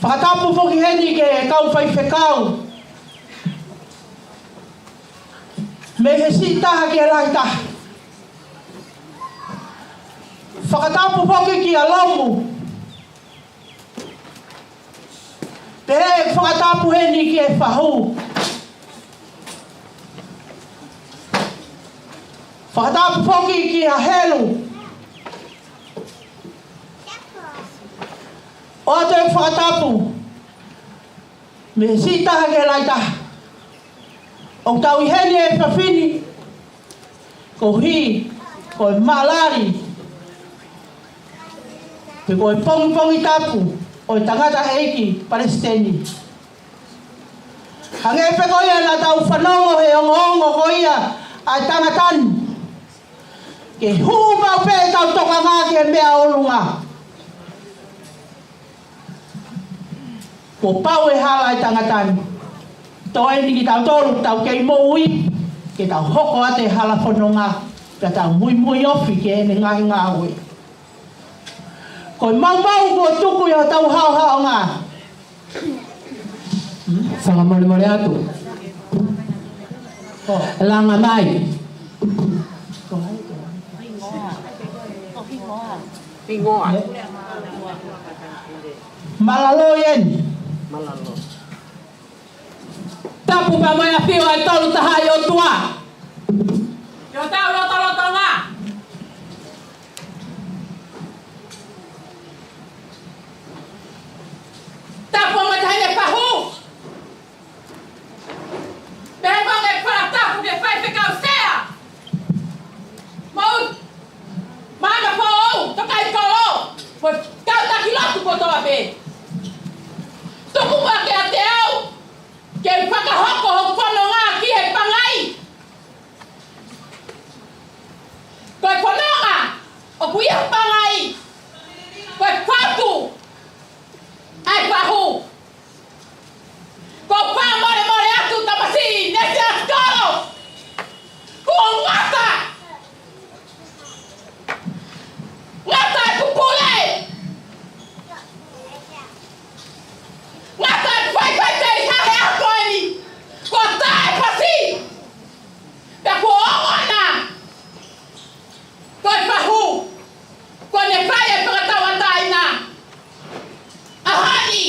Fakatapu foki heni ki he kau faifekau, mei he siʻi taha ki he lahi taha. Fakatapu foki kia Lomu. Pehē ʻeku fakatapu heni ki he fahu. Fakatapu foki kia Helu. ʻOatu e fakatapu mei he siʻi taha ki he lahi taha. ʻOku tau ʻi heni he efiafi ni koeʻuhi ko e malali, pe ko e pongipongi tapu ʻo e tangataʻeiki palesiteni. Hangē pē ko ia naʻa tau fanongo he ongoongo ko ia ʻa e tangata ni, ke hū maʻu pē ʻetau tokanga ki he meʻa ʻolunga. Kuo pau e hala ʻa e tangata ni. Toe eni kitautolu, tau kei moʻui, ke tau hoko atu e hala fononga, pea tau muimui ofi ki heʻene ngaahi ngāue. Ko e maumau kuo tuku ʻi hotau haʻohaʻonga. Fakamolemole atu. Langa mai. Hingoa. Mālō eni. Mālō. Tapu pea mo e ʻafio ʻa e Tolu Tahaʻi ʻOtua ʻi hotau lotolotonga. Tapu mo e taʻahine fahu. Pea mo e fakatapu ki he faifekau sea. Mo e mātuʻa, tō kai kolo, mo e kau taki lotu kotoa pē. Tuku muʻa kiate au ke fakahoko hoku fononga ki he pangai. Ko e fononga ʻoku ʻi he pangai, ko e fatu ʻa e fahu. Ko e fakamolemole atu tamasiʻi Nesiasi Kolo. Kuo ngata. Ngata e pupule. Ngata e faifai tei hahe ako eni. Kuo taʻe fasi. Pea kuo ongona. Ko e fahu, kuo ne fai e fakatauʻatāina. ʻAhani.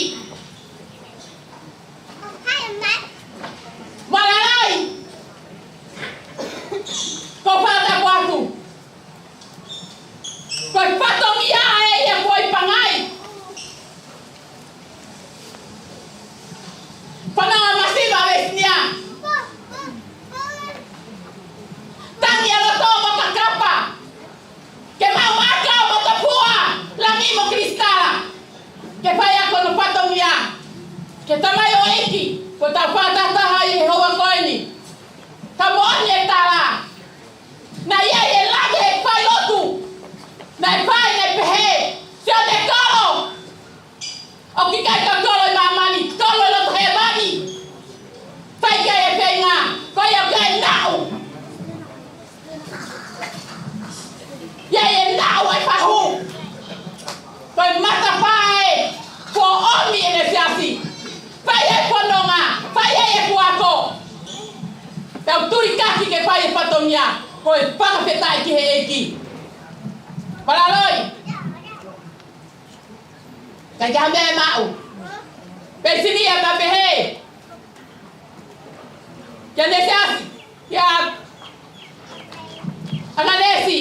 Malalai. Ko e fakatapu atu. Ko e fatongia ʻa e ia ko e pangai. Fanongo masiva Vesinia. Tangi ʻa loto mo kakapa. Ke mau ʻaka mo topua, langi mo kilisitala. Ke fai ʻa hono fatongia. Ke tamai ʻo ʻeiki, ko tau fakatahataha ʻi he houa ko eni. Ka moʻoni e tala. Naʻe ʻi ai e lave he failotu. Naʻe fai, naʻe pehē, Sione Kolo. ʻOku ʻikai ko e kolo ʻi māmani, kolo ʻi loto hēvani. Fai ki ai e feinga, ko ia ʻoku ʻi ai e naʻu. ʻI ai e naʻu ʻa e fahu. Ko e matapā ē, kuo ʻomi ʻe he siasi. Fai e fononga, fai e kuako. Tau tulikaki ke fai e fatongia, ko e fakafetaʻi ki he ʻEiki. Falaloi. Ka ʻikai ha meʻa ʻe maʻu. Pesilia ka pehē. Kia Nesiasi. Kia ʻAnganesi.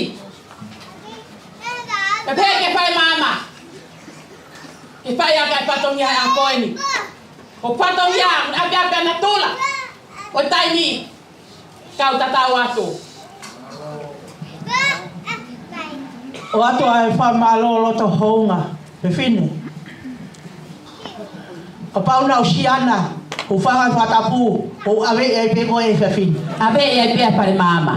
Ka pehē ki he Falemaama. Ke fai ʻaki e fatongia ʻa e ako eni. Ko e fatongia, ʻapiʻapi ʻa natula. Ko e taimi. Kau tatau atu. ʻOatu ʻa e fakamālō loto houngaʻia, fefine. Kapau naʻa ku siana, ʻoku ou fanga fakatapu, ʻoku ou ʻave ai pē koe fefine. ʻAve ai pē ʻa Falemaama.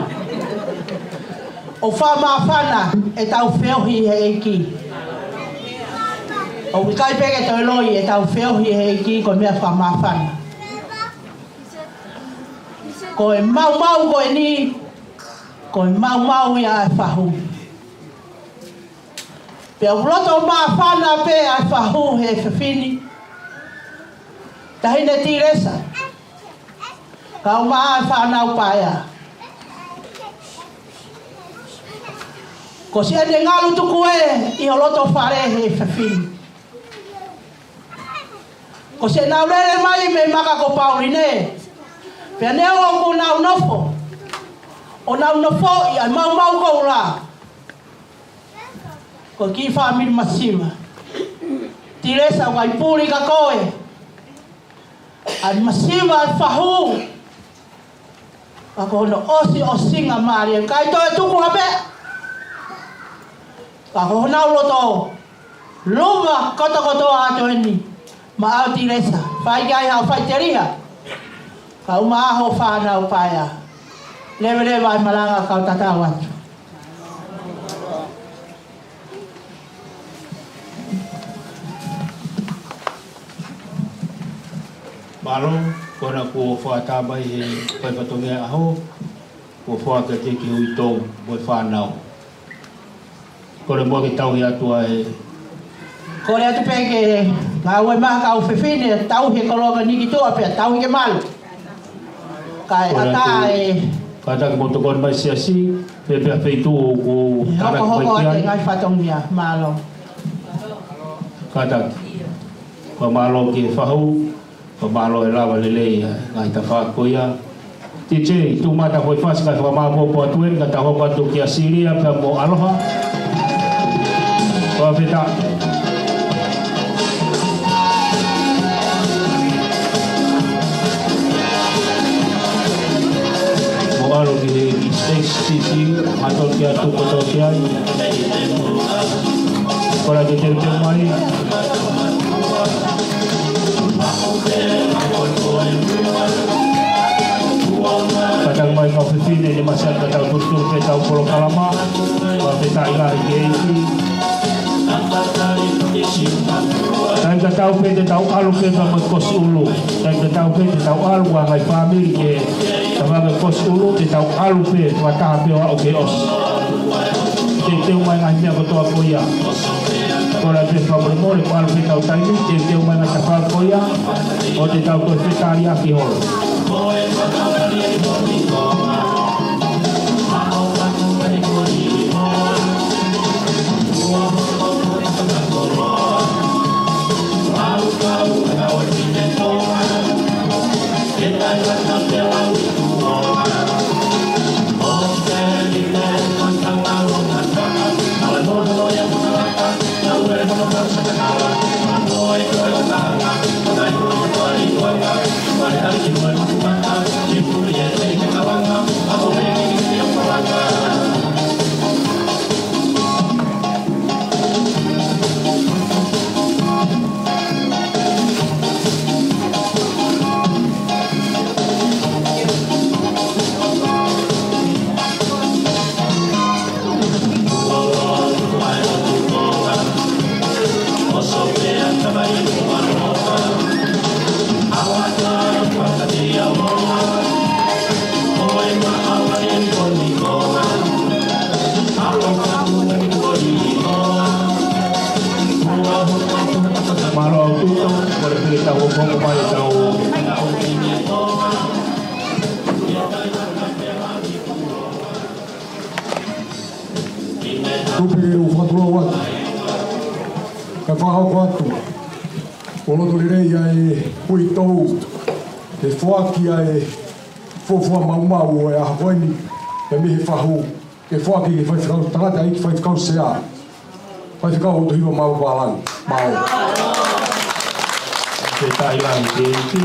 ʻOku fakamāfana ʻetau feohi he ʻEiki. ʻOku ʻikai pē ke toe loi ʻetau feohi he ʻEiki ko e meʻa fakamāfana. Ko e maumau ko eni, ko e maumau ia ʻa e fahu. Pea ʻoku loto māfana pē ʻa e fahu he fefine. Taʻahine Tilesa. Kau mai ʻa e fānau paea. Ko siʻene ngalu tuku ē ʻi ho loto fale he fefine. Ko siʻenau lele mai mei Maka ko Pauline. Pea neongo ʻoku nau nofo. ʻO nau nofoʻi ʻa e maumau koula. Ko e kiʻi fāmili masiva. Tilesa ʻoku ʻikai puli kia koe ʻa e masiva ʻa e fahu. Ka ko hono ʻosiʻosinga mālie, ʻikai toe tuku ha meʻa. Ka ko honau loto luva kotokotoa atu eni. Maʻau Tilesa, fai ki ai haʻo faʻiteliha. Kau mai ʻa ho fānau paea. Leveleva ʻa e malanga kau tatau atu. Mālō, ko ena kuo fakatamai he fai fatongia ʻaho, kuo foaki kiate koe ki he uitou mo e fānau. Kole muʻa ke tauhi atu ʻa e. Kole atu pē ke ngāue mai kau fefine, tauhi e koloa ko eni ki tuʻa pea tauhi ke malu. Kae ʻatā e. Kātaki mo tokoni mai siasi, pea pea feituʻu ʻoku e tānaki mai hokohoko ki ai. Ngaahi fatongia, mālō. Kātaki. Fakamālō ki he fahu, fakamālō e lava lelei ʻa e ngaahi tafaʻaki ko ia. T J, tuʻu mai ʻa e fasi kae fakamāpopo atu eni, ka tau hoko atu kia Silia pea mo Aloha. Fakafetaʻi. Mo ʻalu ki he States T V, mātou kia tuku kotoa ki ai. Kole ke teuteu mai. Kātaki mai kau fefine ni masani ka tau tuturu pē ʻetau polokalama. Fakafetaʻi lahi ki he ʻEiki. Taimi tatau pē te tau ʻalu pē pea mo e kosi ʻulu. Taimi tatau pē te tau ʻalu ʻa e ngaahi fāmili ke tau fai e kosi ʻulu, te tau ʻalu pē fakataha pē ʻo aʻu ki he ʻosi. Teuteu mai ngaahi meʻa kotoa ko ia. Kole pē fakamolemole, ko e ʻalu pē ʻetau taimi, teuteu mai ngaahi tafaʻaki ko ia, ʻo te tau toe fetaliʻaki holo. Mālō ʻaupito, kole pē ke tau hoko mai ʻetau. Tupe ʻoku Hoko atu, ʻo loto lelei ʻa e uitou, ʻe foaki ʻa e fuofua maumau ʻo e ʻaho ko eni, ʻe mei he fahu, ʻe foaki ki he faifekau, tangataʻeiki faifekau sea, Faifekau ʻOtuhiva Maʻu Vālangi. Mālō. Fakafetaʻi lahi ki he ʻEiki.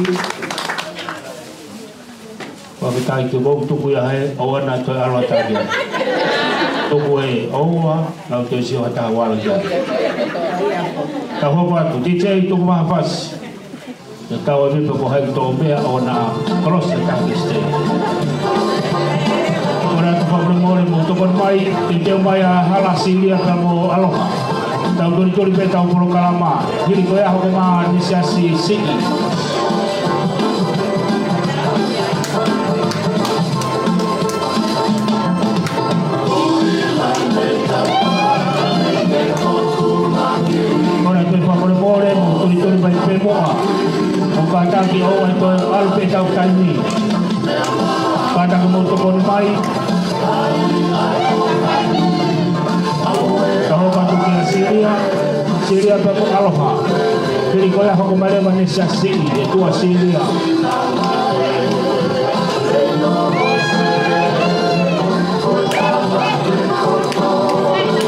Fakafetaʻi ki he ʻOtua, tuku ia he ʻoua naʻa toe ʻalu atu ki ai. Tuku e ʻoua, naʻa toe sio ha taha ʻalu ki ai. Tau hoko atu, D J tuku mai ha fasi. ʻE tau ʻai pē pe ko hai ʻoku tō pea ʻo na kolosi e taha ki stage. Kole atu fakamolemole mo tokoni mai, ʻe teu mai ʻa Hala, Silia pea mo ʻAloha. Tau tolitoli pē ʻetau polokalama, hili ko ia hoko mai ʻa e Siasi Siʻi. Kole atu fakamolemole mo tolitoli mai pē muʻa. ʻO kātaki ʻo ʻai toe ʻalu pē ʻetau taimi. Kātaki mo tokoni mai. Tau hoko atu kia Silia, Silia pea mo ʻAloha. Hili ko ia hoko mai leva ʻa e Siasi Siʻi, ʻe tuʻa Silia.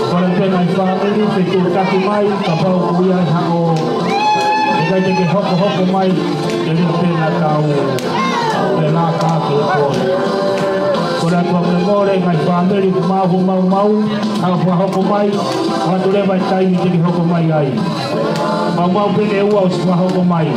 Kole pē ngaahi fāmili, fetuʻutaki mai, kapau ʻoku ʻi ai haʻo, ʻikai te ke hokohoko mai, ʻe lilo pē naʻa tau, ʻe laka ki he pole. Kole atu fakamolemole ngaahi fāmili, maʻu, maumau, haʻu fakahoko mai, ʻoatu leva e taimi te ke hoko mai ai. Maumau pē ʻe ua ʻosi fakahoko mai.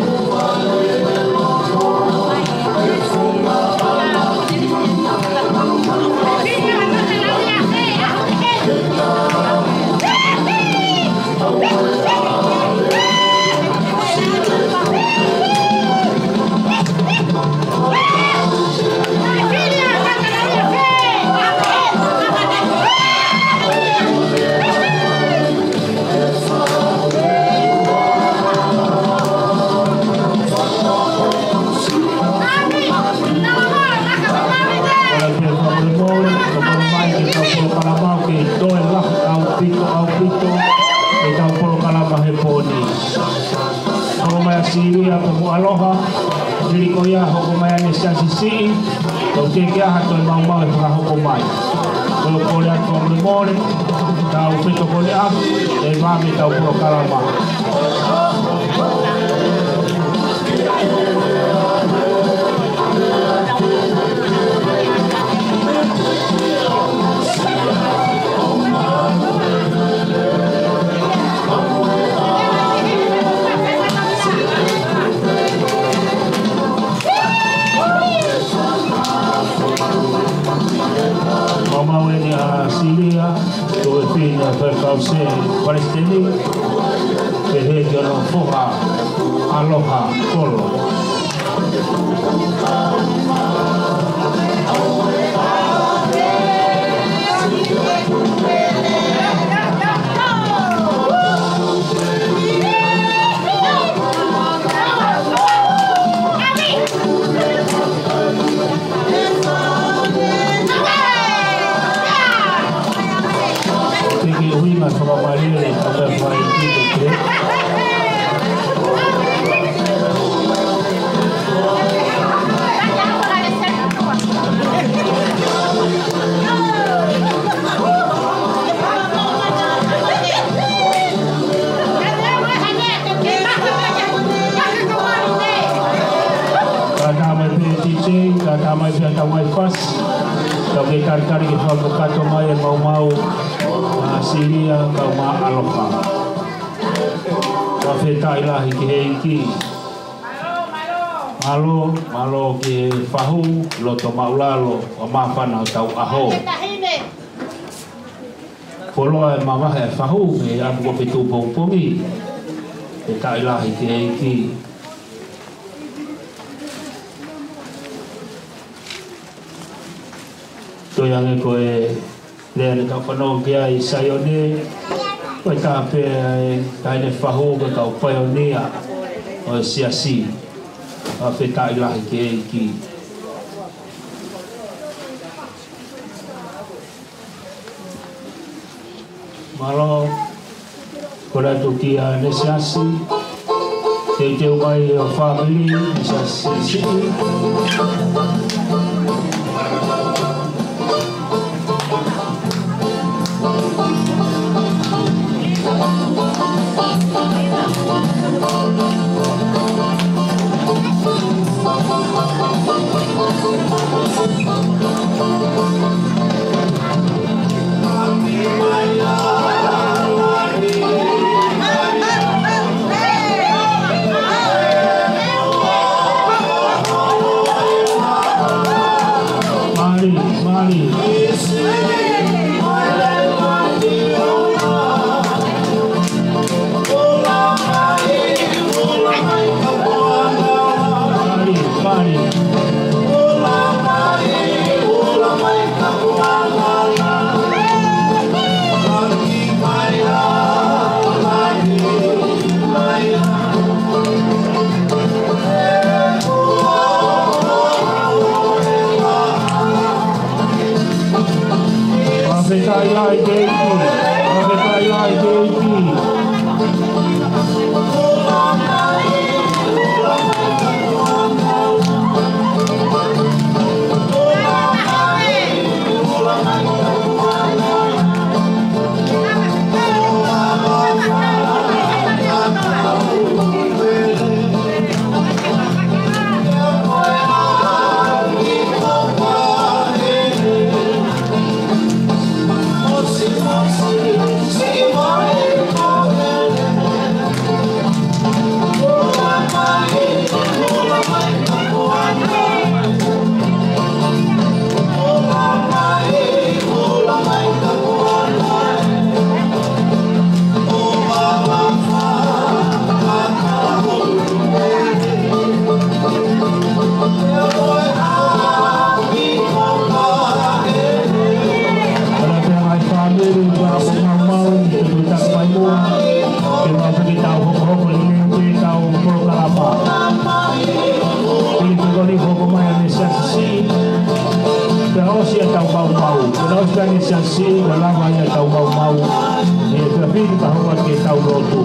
Kole pē fakamolemole, tokoni mai ki heʻetau polokalama, ʻoku toe lahi ʻaupito, ʻaupito ʻetau polokalama he pō ni. Hoko mai ʻa Silia pea mo ʻAloha, hili ko ia hoko mai ʻa e Siasi Siʻi, tau teʻeki ai ha toe maumau ʻe fakahoko mai. Ko e kole atu fakamolemole, tau fetokoniʻaki, ʻe vave ʻetau polokalama. Maumau eni ʻa Silia, ko e fefine ʻo e faifekau sea, palesiteni, pehē ki hono foha, ʻAloha Kolo. Tiki hui ma fakamālō e kata fai ki te te. Kātaki mai pē D J, kātaki mai pē ʻetau ngaahi fasi. Tau kei talitali ke fakakakato mai e maumau ʻa Silia kae ʻumaʻā ʻAloha. Fakafetaʻi lahi ki he ʻEiki. Mālō, mālō ki he fahu, loto māʻulalo, ʻo māfana hotau ʻaho. Fuoloa e mavahe e fahu, mei ʻapi ko Fetuʻu pongipongi. Fakafetaʻi lahi ki he ʻEiki. Toe ange ko e lea naʻe kau fanongo ki ai ʻi Saione, ko e taha pē ʻa e taʻahine fahu ko e kau paionia ʻo e siasi. Fakafetaʻi lahi ki he ʻEiki. Mālō. Ko Latu kia Nesiasi, teuteu mai ʻo fāmili, Nesiasi. Mālie, mālie. Mālie, mālie. Fakafetaʻi lahi ki he ʻEiki. Fakafetaʻi lahi ki he ʻEiki. Pea pea mai fāmili, ʻoku mau maumau, ke tau taki mai muʻa, ke mau piki tau hokohoko ʻi he ʻetau polokalama. Pili pekoni hoko mai ʻa Nesiasi, pea ʻosi ʻetau maumau. Pea ʻosi ʻa Nesiasi, pea lava ʻetau maumau. ʻE pea pili ka hoko atu ke tau lotu.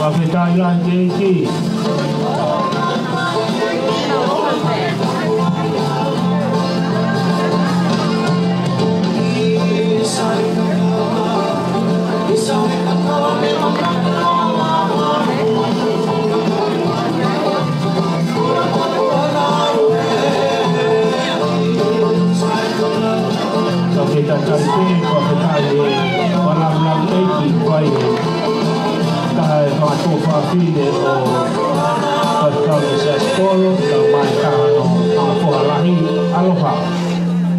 Fakafetaʻi lahi ki he ʻEiki. Ka ke tatali pē, fakafetaʻi e, fakalaulauloto ki he ʻEiki, ko e taha e fakatuofāfine ʻo Pastor Mesiasi Polo, ka mai taha no, ʻa Foha Lahi, aloha.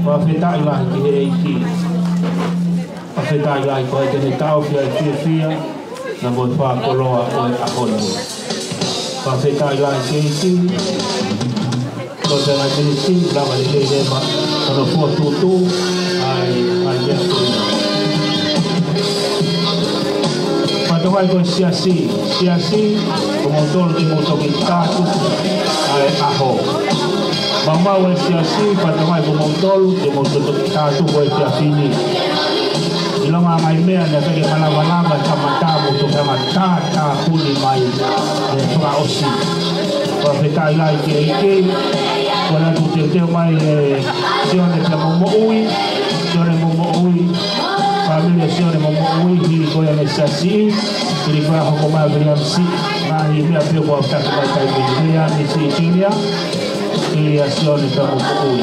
Fakafetaʻi lahi ki he ʻEiki. Fakafetaʻi lahi ko e tene tau fia fiefia, na mo e fakakoloa ʻo e ʻaho ni. Fakafetaʻi lahi ki he ʻEiki. Ko te ngai tini tini, lava le le le ma, ano fua tutu, ai, ai, ai, ai. Patokai ko e siasi, siasi, ko moutolu ke mou toki tātu, ai, ʻaho. Maumau e siasi, patokai ko moutolu ke mou toki tātu ko e siasi ni. ʻIlonga ngai meʻa, naʻe fai ke malamalama, kamata mo to kama tā, tāpuni mai, e fakaʻosi. Fakafetaʻi lahi ki he ʻEiki, ko e ʻalu atu teuteu mai e Sione pea mo Moʻui, Sione mo Moʻui, fāmili ʻo Sione mo Moʻui, hili ko ia ne siasi, hili ko ia hoko mai Viliamisi, ngaahi meʻa pē ʻoku ʻautaki mai taimi ni, Viliamisi Junior, hili ʻa Sione pea mo Moʻui.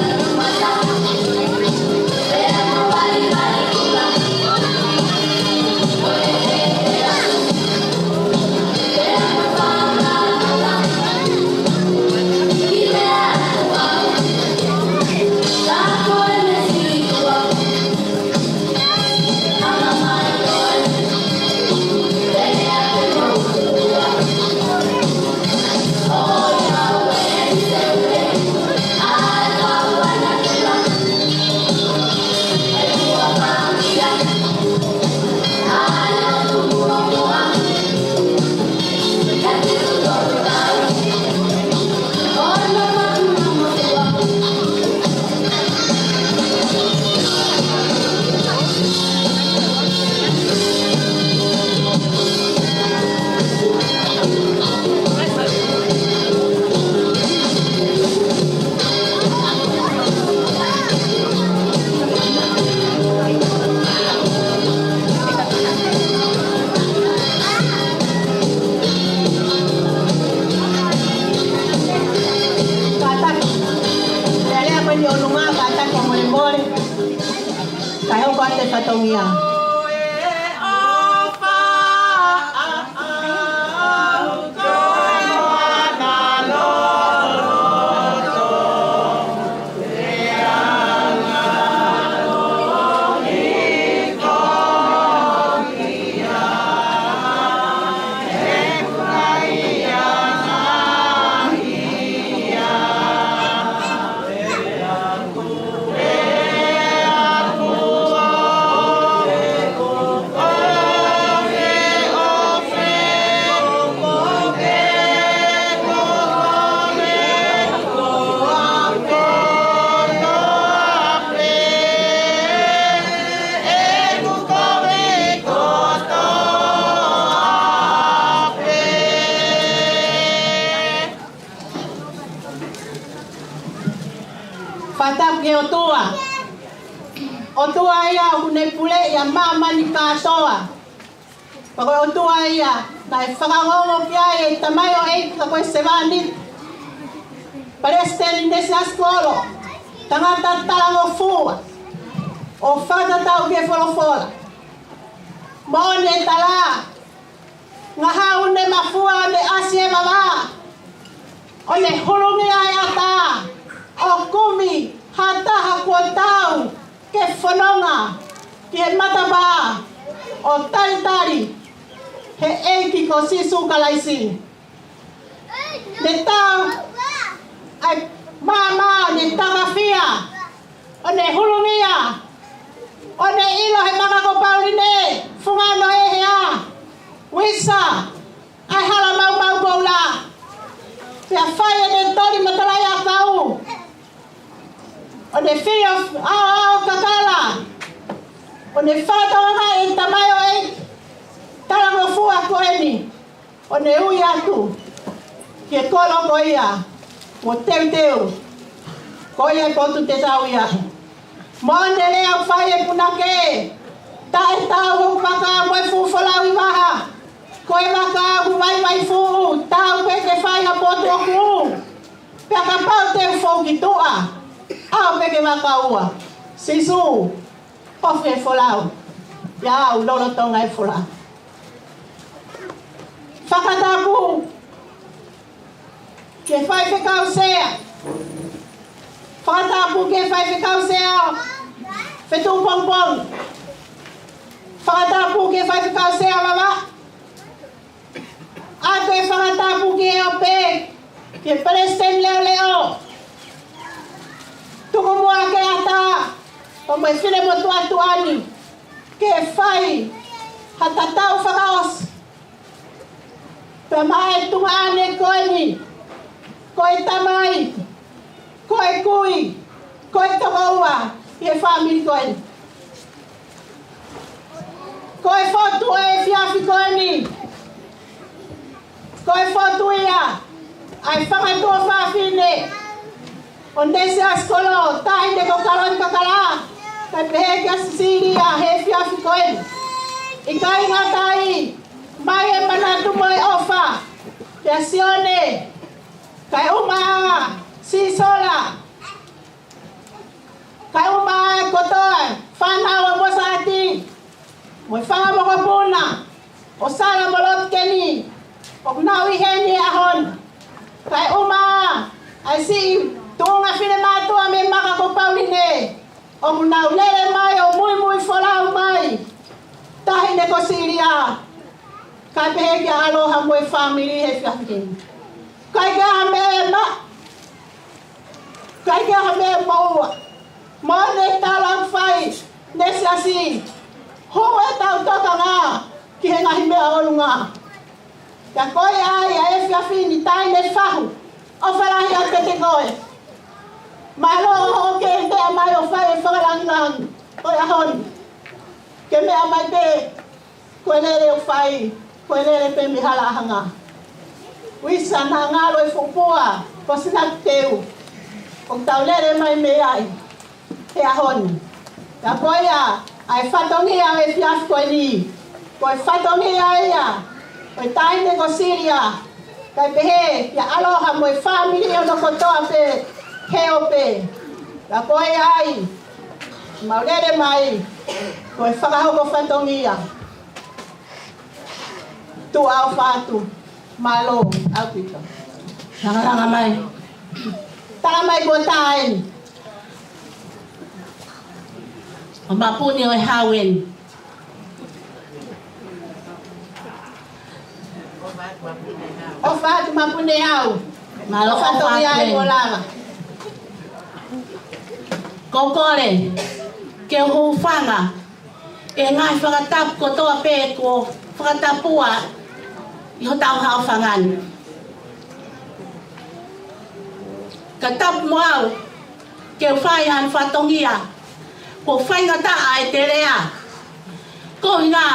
Tongia. Fakatapu ki he ʻOtua. ʻOtua ia ʻoku ne pule ʻi māmani kātoa. Pea ko e ʻOtua ia naʻe fakaongoongo ki ai e tamaioʻeiki ko e sevāniti, palesiteni ʻo e siasi kolo, tangata talangofua, ʻo fakatatau ki he folofola. Moʻoni e tala, ngahau ne mafua ʻo ne ʻasi e vavā, ʻo ne hulungia e ʻatā, ʻo kumi ha taha kuo tau ke fononga ki he matapā ʻo talitali he ʻEiki ko Sīsū Kalaisi. Ne tau ai māmā, ne takafia, ʻo ne hulungia, ʻo ne ʻilo he maka ko Pauline, fungano e hea, uisa, ʻa e hala maumau koula. Pea fai ʻene toli matalaʻiʻakau, ʻo ne fio ʻaoʻao kakala, ʻo ne fakatauange e tamaioʻeiki talangofua ko eni, ʻo ne ui atu ki he kolo ko ia, mo teuteu, ko ia e potu te tau ʻi ai. Moʻoni e lea ʻoku fai e punake, taʻe tau hoku vaka mo e fuʻu folau ʻi vaha, ko e vaka ʻoku vaivai fuʻu, tau pē ke fai ha potu ʻoku ʻū. Pea kapau te u fou ki tuʻa, ʻalu pē ke vaka ua. Sīsū, ofi e folau, ʻiate au lolotonga e folau. Fakatapu ki he faifekau sea. Fakatapu ki he faifekau sea fetuʻu pongipongi. Fakatapu ki he faifekau sea vavā. ʻOatu e fakatapu ki he ope, ki he palesiteni leʻoleʻo. Tuku muʻa ke ʻatā, pea mo e finemotuʻa tuʻa ni, ke fai ha tatau fakaʻosi. Pea maʻa e tuongaʻane ko eni, ko e tamai, ko e kui, ko e tokoua ʻi he fāmili ko eni. Ko e fotu ʻo e efiafi ko eni, ko e fotu ia ʻa e fanga tuofāfine ʻo e siasi kolo, taʻahine ko Kaloni Kakala, kae pehē kia Sisilia he efiafi ko eni. ʻIkai ngata ai, ʻomai e manatu mo e ʻofa kia Sione, kae ʻumaʻā Sisola, kae ʻumaʻā e kotoa e fānau ʻa Mosati, mo e fanga mokopuna ʻo Sala mo Lotikeni, ʻoku nau ʻi heni he ʻaho ni. Kae ʻumaʻā ʻa e siʻi tuʻunga finemātuʻa mei he maka ko Pauline, ʻoku nau lele mai ʻo muimui folau mai, taʻahine ko Silia, kae pehē kia Aloha mo e fāmili he efiafi ni. ʻIkai ke ʻi ai ha meʻa ʻe maʻa, ʻikai ke ʻi ai ha meʻa ʻe moʻua. Moʻoni e tala ʻoku fai ʻe he siasi, hū ʻetau tokanga ki he ngaahi meʻa ʻo ʻolunga. Pea ko ia ai ʻa e efiafi ni, taʻahine Fahu, ʻofa lahi atu kiate koe. Mālō hoʻo kei meʻa mai ʻo fai e fakalāngilangi ʻo e ʻaho ni. Ke meʻa mai pē, ko e lele ʻoku fai, ko e lele pē mei hala ʻahanga. Uisa, naʻa ngalo e fuʻu pua ko Sinakiteu, ʻoku tau lele mai mei ai he ʻaho ni. Pea ko ia ʻa e fatongia ʻo e efiafi ko eni, ko e fatongia ia ʻo e taʻahine ko Silia, kae pehē kia Aloha mo e fāmili ʻoʻona kotoa pē he ope. Pea ko ia ai Mau lele mai, ko e fakahoko fatongia. Tuʻa ʻofa atu, mālō ʻaupito. Langalanga mai. Tala mai kuo tā eni. ʻO Mapuni ʻo e Hau eni. ʻOfa atu Mapuni ʻo e Hau. Mālō ʻofa atu. Fatongia eni kuo lava. Ko e kole ke u hūfanga ʻi he ngaahi fakatapu kotoa pē kuo fakatapua ʻi hotau haʻofanga ni. Ka tapu mo au ke u fai ha fatongia kuo faingataʻa e telea. Ko e ʻuhinga,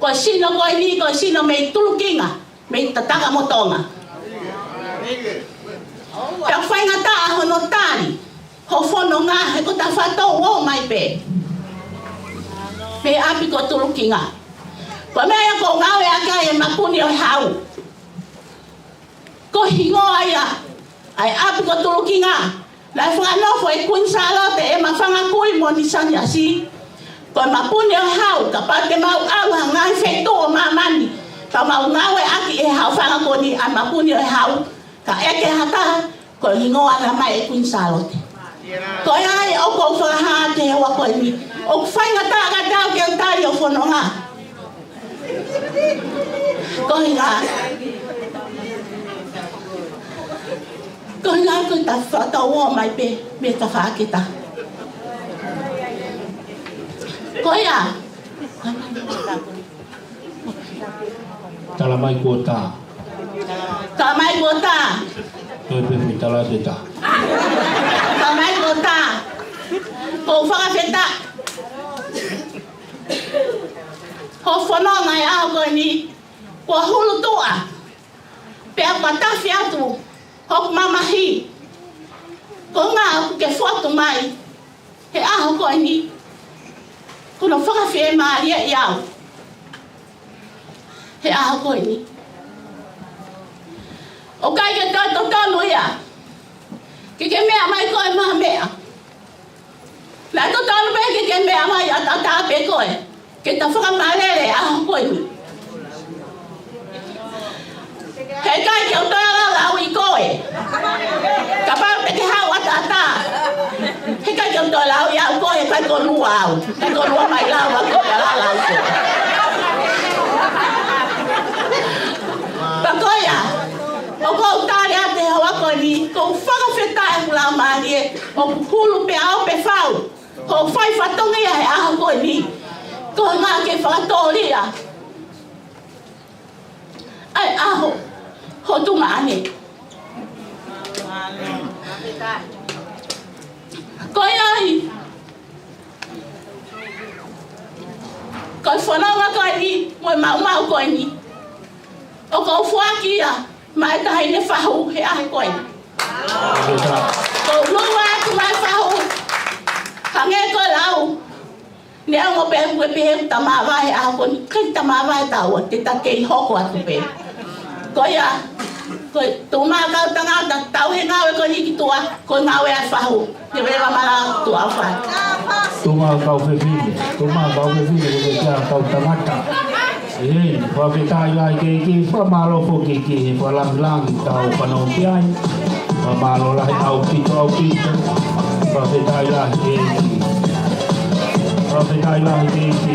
ko e sino ko eni, ko e sino mei Tulukinga, mei Tatakamotonga. Pea faingataʻa hono tali ho fononga he ko e taha fatongia ʻoku ō mai pē mei ʻapi ko Tulukinga. Ko e meʻa ia ʻoku ou ngāueʻaki ai e Mapuni ʻo e Hau. Ko e hingoa ia ʻa e ʻapi ko Tulukinga. Naʻe fakanofo ʻe Kuini Sālote ʻema fanga kui mo ʻene saniasi. Ko e Mapuni ʻo e Hau, kapau te mau ʻalu ha ngaahi feituʻu ʻo māmani, ka mau ngāueʻaki ʻi he haʻofanga ko eni ʻa e Mapuni ʻo e Hau, ka ʻeke ha taha, ko e hingoa naʻe ʻomai ʻe Kuini Sālote. Ko ia ai ʻoku ou fakahā atu he houa ko eni, ʻoku faingataʻa kiate au ke u tali ho fononga. Ko e ʻuhinga, ko e ʻuhinga ko e taha fatongia ʻoku ō mai pē mei Tafakita. Ko ia. Tala mai kuo tā. Tala mai kuo tā. Ko e pē mei tala te tā. Tala mai kuo tā. ʻOku ou fakafetaʻi ho fononga he ʻaho ko eni, kuo hulu tuʻa. Pea kuo tafe atu hoku mamahi. Ko e ʻuhinga ʻoku ke fotu mai he ʻaho ko eni, ko hono fakafiemālieʻi au he ʻaho ko eni. ʻOku ʻikai ke toe totonu ia ke ke meʻa mai koe mo ha meʻa. Naʻe totonu pē ke ke meʻa mai ʻataʻatā pē koe, ke ta fakamālele he ʻaho ko eni. Heʻikai ke u toe lau ʻi koe. Kapau te ke haʻu ʻataʻatā, heʻikai ke u toe lau ʻi au koe, heʻikai ke u lua au. Heʻikai ke u lua mai lau au koe, ka lau au koe. Pea ko ia, ʻoku ou tali atu he houa ko eni, ʻoku ou fakafetaʻi ʻoku lau mālie, ʻoku hulu pea ʻoku pē fau hoʻo fai fatongia he ʻaho ko eni. Ko e ʻuhinga ke fakatōlia ʻa e ʻaho ho tuongaʻane. Ko ia ai, ko e fononga ko eni, mo e maumau ko eni, ʻoku ou foaki ia maʻa e taʻahine fahu he ʻaho ko eni. Ko e lua atu maʻa e fahu. Hangē ko e lau, neongo pē ʻoku pehē ʻoku ta māvae he ʻaho ko eni, ʻikai ta māvae taua, te ta kei hoko atu pē. Ko ia, ko e tuʻumaʻu kau tangata, tau he ngāue ko eni ki tuʻa, ko e ngāue ʻa e fahu. Leveleva mālō, tuʻa ʻofa. Tuʻumaʻu kau fefine, tuʻumaʻu kau fefine, ko e kia kau tangata. ʻEi, fakafetaʻi lahi ki he ʻEiki, fakamālō foki ki he fakalāngilangi ʻoku tau fanongo ki ai. Fakamālō lahi ʻaupito, ʻaupito. Fakafetaʻi lahi ki he ʻEiki. Fakafetaʻi lahi ki he ʻEiki.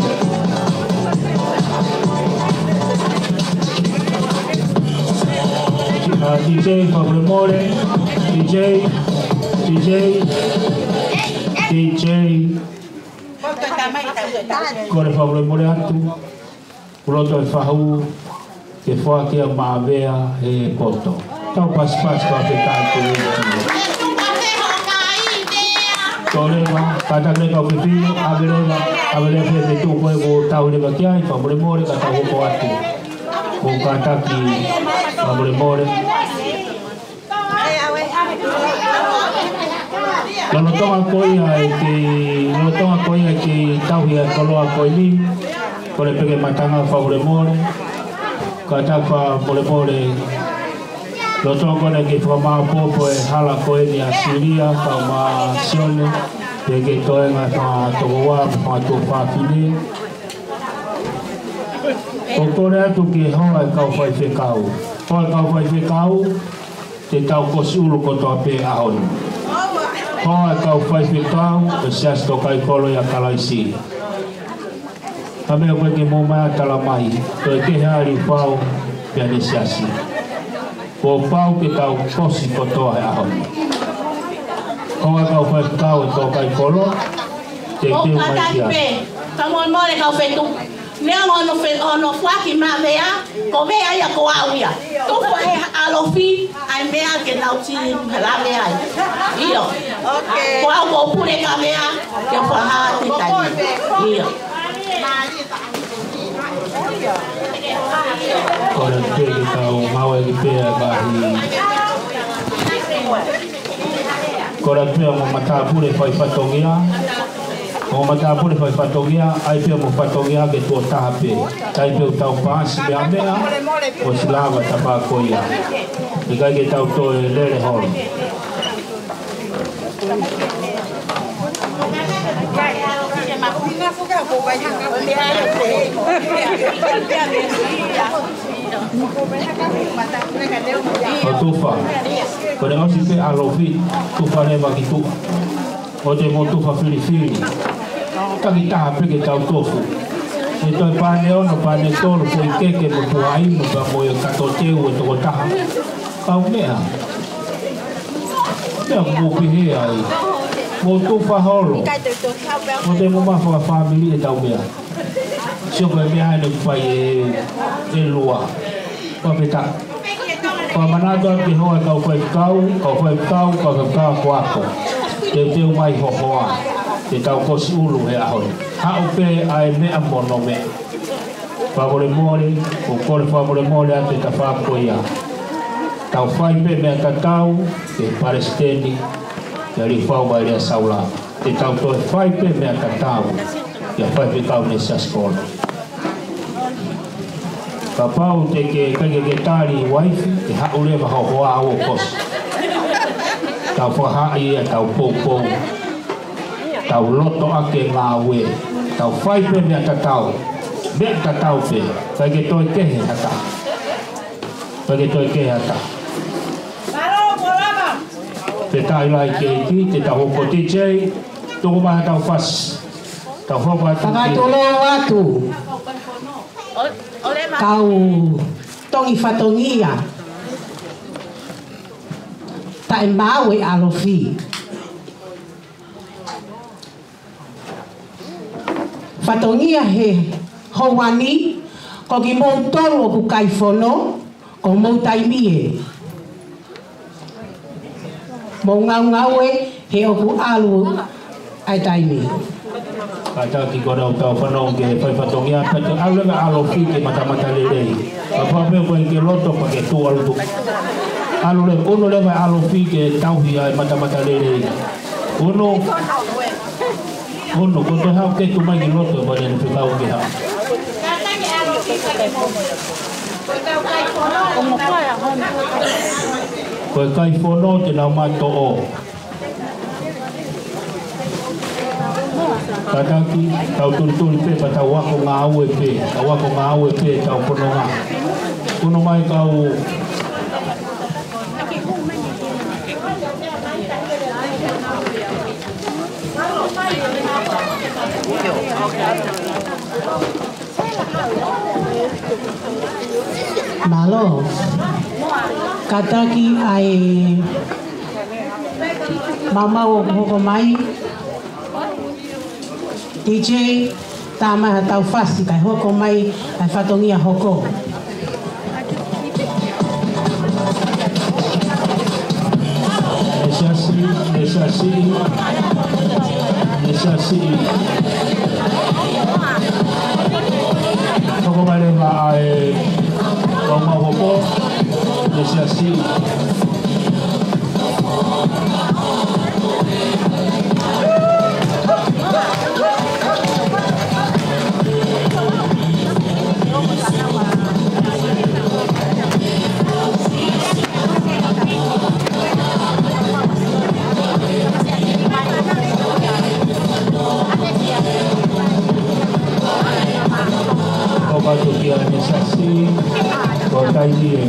ʻA, D J, fakamolemole. D J, D J, D J. Kole fakamolemole atu. Kuo loto e fahu ke foaki ʻa e māvae he poto. Tau pasipasi, fakafetaʻi ki he ʻEiki. Tole ma, kātaki kau fefine, ʻave leva, ʻave leva he feituʻu ko ē ʻoku tau leva ki ai, fakamolemole, ka tau hoko atu. Ko kātaki, fakamolemole. Lolotonga ko ia ʻe kei, lolotonga ko ia ʻe kei tauhi ʻa e koloa ko eni, kole pē ke matanga, fakamolemole. Kātaki, fakamolemole. Lolotonga ko ena ʻe kei fakamāʻopoʻopo e hala ko eni ʻa Silia, pea mo Sione. Ke ke toenga e fanga tokoua mo e fanga tuofāfine. ʻOku ou kole atu ki he hoa e kau faifekau. Hoa e kau faifekau, te tau kosi ʻulu kotoa pē he ʻaho ni. Hoa e kau faifekau ʻo e Siasi Tōkaikolo ʻia Kalaisi. Ka meʻa ko ē ke mou mai ʻo tala mai, toe kehe ʻa Liufau pea ne siasi. Kuo pau ke tau kosi kotoa he ʻaho ni. Hoa e kau faifekau ʻo e Tōkaikolo, te teu mai kia. Pē, ka molemole kau fetu. Neongo hono fe-, hono foaki mai e meʻa, ko e meʻa ia ko au ia. Tufa he ʻalofi, ʻa e meʻa ke nau tui hala meʻa ai. ʻIo. Ok. Ko au ko e pule ka meʻa, ke fakahā atu e taimi. ʻIo. Kole pē ke tau maʻu e kiʻi pea kahi. Kole pē mo e matāpule fai fatongia. Mo e matāpule fai fatongia, ʻai pē mo e fatongia ke tuʻo taha pē. ʻIkai pē ʻoku tau paasi meʻa meʻa, ʻosi lava e tapa ko ia. ʻIkai ke tau toe lele holo. ʻO tufa. Ko ʻene ʻosi pē ʻalofi, tufa leva ki tuʻa. ʻOua te mou tufa filifili. Taki taha pē ke tau tofu. ʻE toe pane ono, pane tolu, foʻi keke mo e puha inu, pea mo e kato teu ʻo e tokotaha. Kau meʻa. Meʻa mou pehē ai. Mou tufa holo. ʻOua te mou maʻu fakafāmili ʻetau meʻa. Sio ko e meʻa ʻeni ʻoku fai ʻe, ʻe Lua. Fakafetaʻi. Fakamanatu atu ki he hoa e kau faifekau, kau faifekau, kau faifekau akoako. Teuteu mai ho hoa. Te tau kosi ʻulu he ʻaho ni. Haʻu pē ʻa e meʻa mo hono meʻa. Fakamolemole, ʻoku ou kole fakamolemole atu e tafaʻaki ko ia. Tau fai pē meʻa tatau, ki he palesiteni, kia Liufau Vailea Saula. Te tau toe fai pē meʻa tatau, kia Faifekau Nesiasi Kolo. Kapau te ke ʻikai ke ke tali uaifi, ke haʻu leva ho hoa ʻo kosi. Tau fakahaaʻi ia, tau poupou. Tau loto ʻaki e ngāue. Tau fai pē meʻa tatau. Meʻa tatau pē. ʻIkai ke toe kehe ha taha. ʻIkai ke toe kehe ha taha. Pea tau ʻai ki he ʻEiki, te tau hoko, DJ, tuku mai haʻatau fasi. Tau hoko atu. Fakatulou atu. Kau tongi fatongia. Taʻemaau e ʻalofi. Fatongia he houa ni, ko kimoutolu ʻoku kai fono, ko homou taimi ē. Mou ngaungaue he ʻoku ʻalu ʻa e taimi. Kātaki ko ʻenau tau fanongo ki he fai fatongia, pea toe ʻalu leva e ʻalofi ki he matamatalelei. Kapau pē ʻoku ʻikai ke loto pea ke tuʻu ʻalu tuʻu. ʻAlu leva, ʻunu leva e ʻalofi ke tauhi ʻa e matamatalelei. ʻUnu. ʻUnu, ko e toe haʻu ke tuʻu mai ki loto, pea ne fekau ke haʻu. Ko e kai fono te nau matoʻo. Kātaki, tau tulituli pē, pea tau ako ngāue pē, tau ako ngāue pē, tau fononga. ʻUnu mai kau. Mālō. Kātaki ʻa e maumau ʻoku hoko mai. DJ, tā mai haʻatau fasi kae hoko mai ʻa e fatongia hoko. Nesiasi, Nesiasi, Nesiasi. Hoko mai leva ʻa e maumau hoko, Nesiasi. Ko e siasi, ko e taimi ē.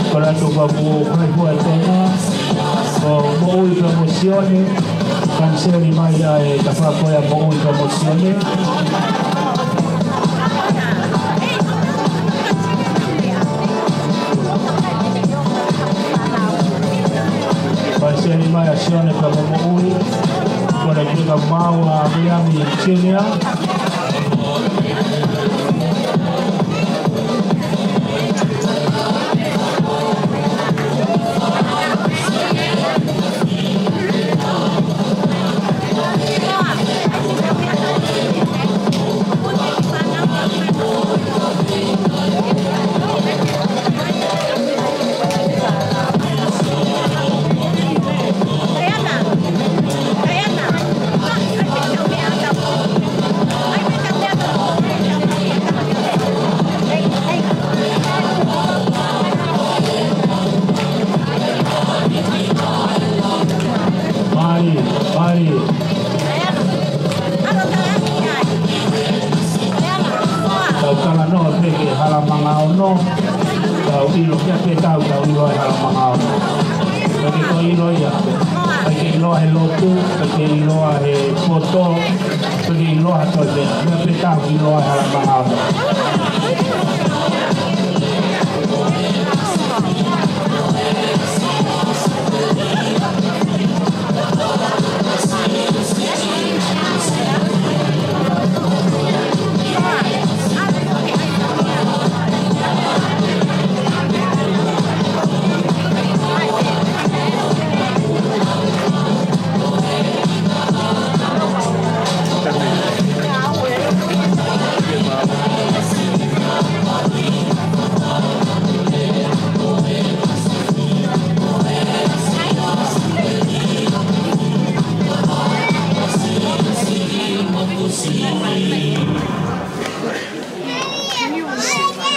Ko e latu ka mo kai fua e tenga, ko Moʻui pea mo Sione, kaniseli mai ʻa e tafaʻaki ko ia Moʻui pea mo Sione. Kaniseli mai ʻa Sione pea mo Moʻui, ko e latu ka maʻu ʻa Viliami Junior. Mālie, mālie. Tau talanoa pē ki he hala mangaono. Tau ʻilo kia pē tau, tau ʻilo e hala mangaono. Pea ke ko ʻilo ia. Pea ke ʻilo he lotu, pea ke ʻilo he poto, pea ke ʻilo ha toe pē. Kia pē tau ʻilo e hala mangaono.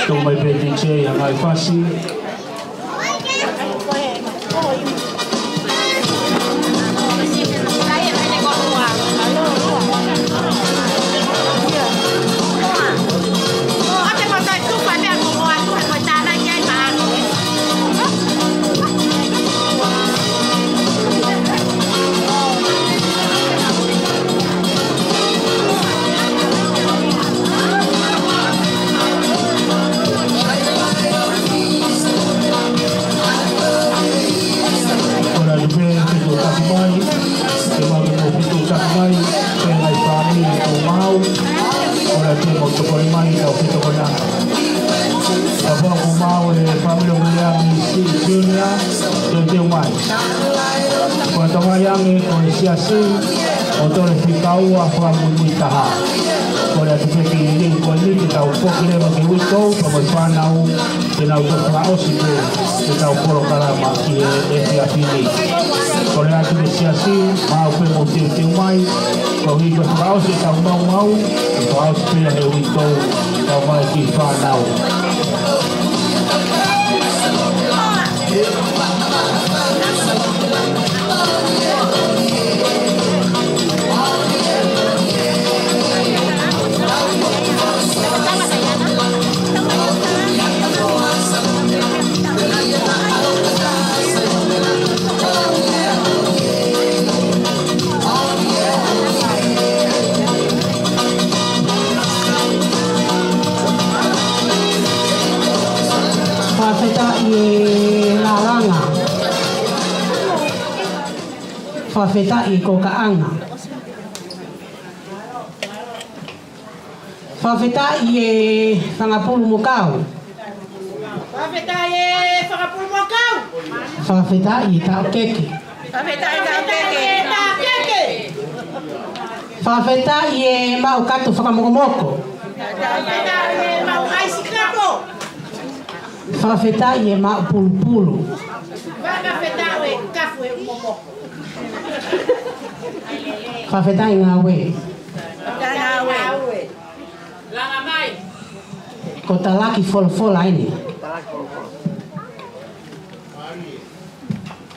Tuku mai pē D J ʻa e ngaahi fasi. Ko e latu pē ke tau taki mai, ke mau ke mau ke tau taki mai, pea ngaahi fāmili ʻoku mau, ko e latu ke mau tokoni mai, tau ke tokoni atu. Kapau ʻoku mau e fāmili ʻo Viliami Junior, teuteu mai. Ko e tau mai ange ko e siasi, ʻo tole fika ua fakamuimui taha. Ko e latu pē ke liliu ko eni ke tau foki leva ki he uitou, pea mo e fānau, ke nau toe fakaʻosi pē ʻetau polokalama ʻi he efiafi ni. Ko e latu ki he siasi, mau pē mo teuteu mai, koeʻuhi ko e fakaʻosi ʻetau maumau, ke fakaʻosi pē ia he uitou, tau mai ki he fānau. Fakafetaʻi e lalanga. Fakafetaʻi e kokaʻanga. Fakafetaʻi e fanga pulu mo kau. Fakafetaʻi e fanga pulu mo kau. Fakafetaʻi e taʻokeke. Fakafetaʻi e taʻokeke. Taʻokeke. Fakafetaʻi e maʻu kato fakamokomoko. Fakafetaʻi e maʻu ʻaisi kapo. Fakafetaʻi e maʻu pulupulu. Fakafetaʻi e kafu e momoko. Fakafetaʻi ngāue. Fakafetaʻi ngāue. Langa mai. Ko e talaki folofola eni.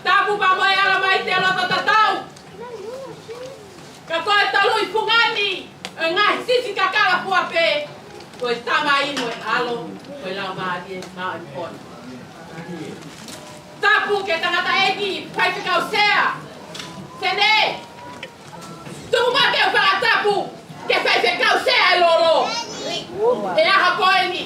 Tapu pea mo e ala mai te loto tatau. Ka ko e tolu ʻi fungani ʻo e ngaahi sisi kakala fua pē, ko e Tamai mo e ʻAlo mo e Laumālie Māʻoniʻoni. Tapu ki he tangataʻeiki faifekau sea. Sene, tuku mai ke u fakatapu ki he faifekau sea ʻe Lolo. He ʻaho ko eni.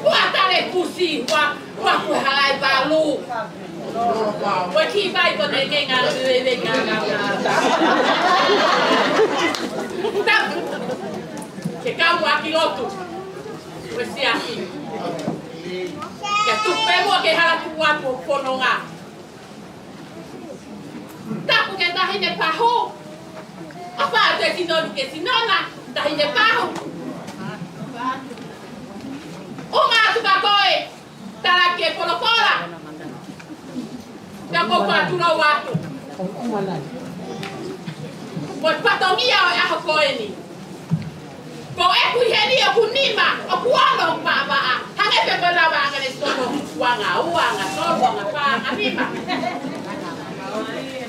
Ua tale kusi, ua, ua kuo halaʻi valu. Ua ki vai ko ne ke ngā, ngā, ngā, ngā. Tapu. Ke kau ua ki lotu. Ua siasi. Ke tuku pē muʻa ke hala tuku atu ʻo fononga. Tapu ki he Taʻahine Pahu. ʻAfā atu e sino ni ke sino na, Taʻahine Pahu. ʻUma atu ka ko e tala ki he folofola. Pea ko e fatu lau atu. Ko e fatongia ʻo e ʻaho ko eni. Ko ʻeku ʻi heni ʻoku nima, ʻoku ono ʻoku maʻamaʻa. Hangē pē ko e lava ʻanga ʻe Solo, ua anga ua, anga tolu, anga fā, anga nima.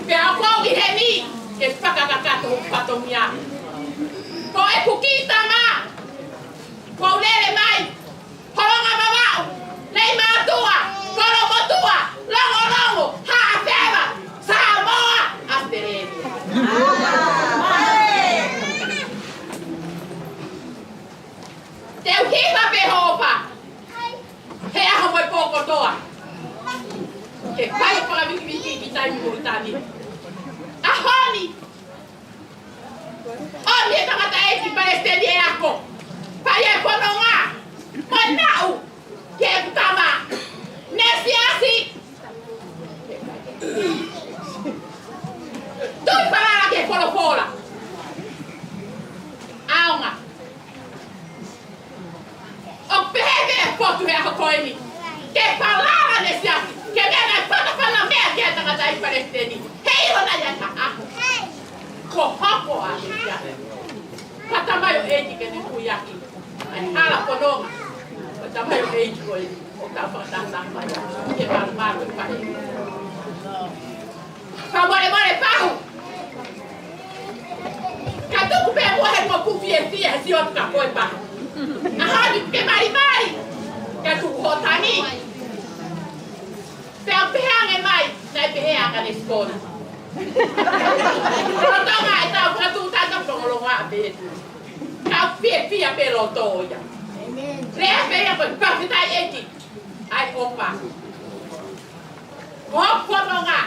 Pea ʻoku ou ʻi heni ke fakakakato hoku fatongia. Ko ʻeku kiʻi tama, ʻoku ou lele mai Holonga Vavaʻu, Leimātuʻa, Kolomotuʻa, Longolongo, Haʻafeva, Samoa, ʻAositelēlia. Te u hiva pē hoʻo ʻofa he ʻaho mo e pō kotoa. Ke fai ʻo fakavikiviki ki taimi mo e taimi. ʻAho ni, ʻomi e tangataʻeiki palesiteni e ako. Fai e fononga. Mo e naʻu ki heʻeku tama. Ne siasi. Tui falala ki he folofola. ʻAonga. ʻOku pehē pē e potu he ʻaho ko eni. Ke falala ne siasi. Ke meʻa naʻe fanafana meʻa ki he tangataʻeiki palesiteni. He ʻilo naʻe ʻi ai ha ʻaho. Ko hoko a ia. Ka tamai ʻo ʻeiki ke ne kuiaki. ʻAi hala fononga. Ka tamai ʻo ʻeiki ko eni. ʻO ka fakatātā mai. Ke malumalu e pahi. Fakamolemole Pahu. Ka tuku pē muʻa he ʻoku ou fiefia he sio atu ka ko e Pahu. ʻAho ni ke malimali. Ka tuku hoʻo tangi. Pea pehē ange mai, naʻe pehē ʻa Kane Sikona. Lolotonga ʻetau fakatuʻutāmaki Longolongo ʻa pehē tu. Ka fiefia pē loto ia. Lea pē ia ko e fakafetaʻi ʻEiki. ʻAi ʻofa. Ko hoku fononga.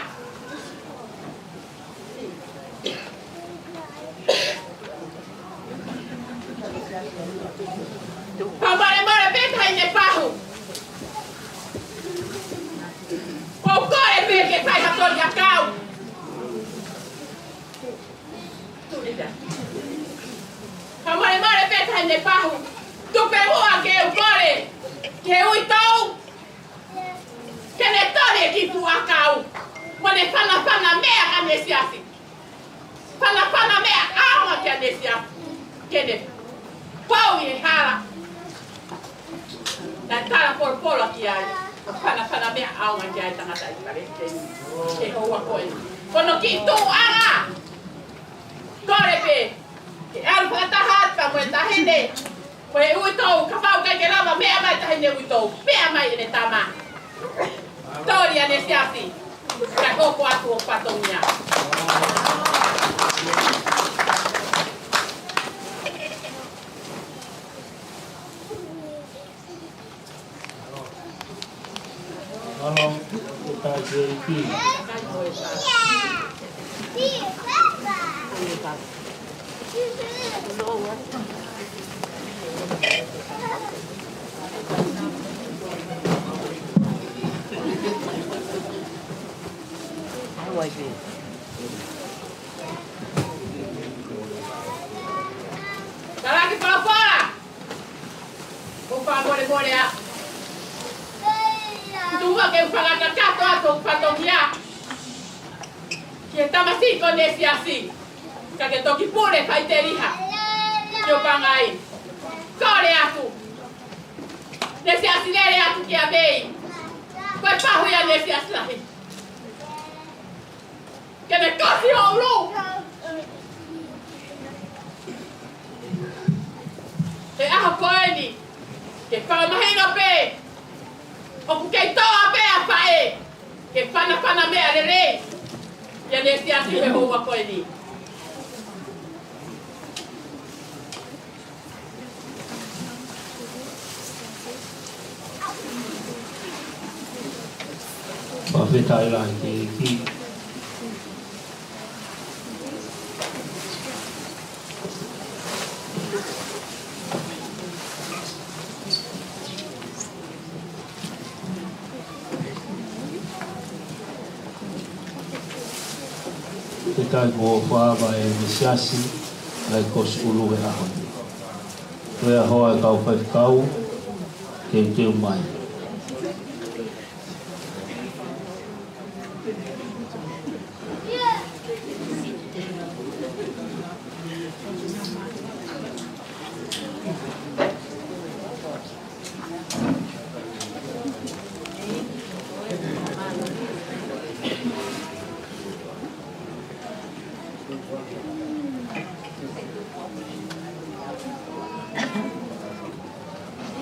Fakamolemole pē Taʻahine Pahu. ʻOku ou kole pē ke fai ha toli ʻakau. Fakamolemole pē Taʻahine Pahu. Tuku pē muʻa ke u kole ki he uitou ke ne toli e kiʻi fuʻu ʻakau. Mo ne fanafana meʻa kia ne siasi. Fanafana meʻa ʻaonga kia ne siasi. Ke ne pau ʻi he hala. Naʻe tala polopolo ki ai. Fanafana meʻa ʻaonga ki ai tangataʻeiki palesiteni. Ke houa ko ē. Ko hono kiʻi tuʻuʻanga. Kole pē ke ʻalu fakataha atu pea mo e taʻahine. Ko e uitou, kapau ʻoku ʻikai ke lava, meʻa mai taʻahine uitou. Meʻa mai ʻene tama. Toli ʻa ne siasi. Kae hoko atu hoku fatongia. Alo, ʻo ka J P. Talaki folofola. Ko e fakamolemole ā. Tuku muʻa ke u fakakakato atu hoku fatongia ki he tamasiʻi ko ne siasi. Ka ke toki pule faiteliha ki ʻo pangai. Kole atu. Ne siasi lele atu ki ʻa vei. Ko e Pahu ia ne siasi lahi. Fakamahino pē, ʻoku kei toʻa pē ʻa faʻē ke fanafana meʻa lelei. Ia ne siasi he houa ko eni. Fakafetaʻi lahi ki he ʻEiki. Fakafetaʻi ko e ʻofa ʻa e siasi, ʻa e kosi ʻulu he ʻaho ni. Ko e hoa ʻa e kau faifekau, teuteu mai.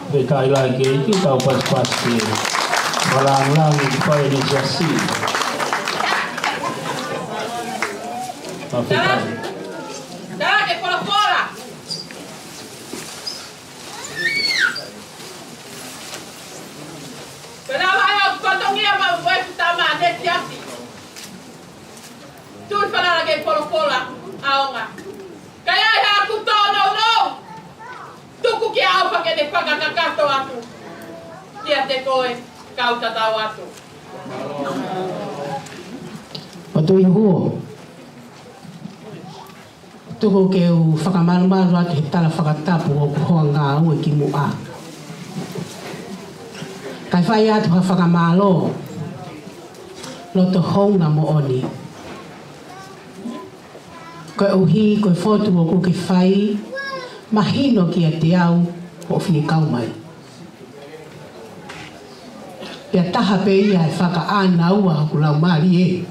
Fakafetaʻi lahi ki he ʻEiki, tau pasipasi ke fakalāngilangi ki he fai ʻene siasi. Fakafetaʻi. Tala ke folofola. Pea lava ai ʻo fatongia maʻu ʻe he tama ʻene siasi. Tui falala ke folofola ʻaonga. Ka ai haʻaku tōnounou, tuku kia ʻofa ke ne fakakakato atu kiate koe, kau tatau atu. Patu i huo. Tuku ke u fakamalumalu atu he tala fakatapu ʻoku hoa ngāue ki muʻa. Kae fai atu ha fakamālō loto hounga moʻoni. Koeʻuhi ko e fotu ʻoku ke fai, mahino kiate au hoʻo fie kau mai. Pea taha pē ia e fakaʻānaua hoku laumālie.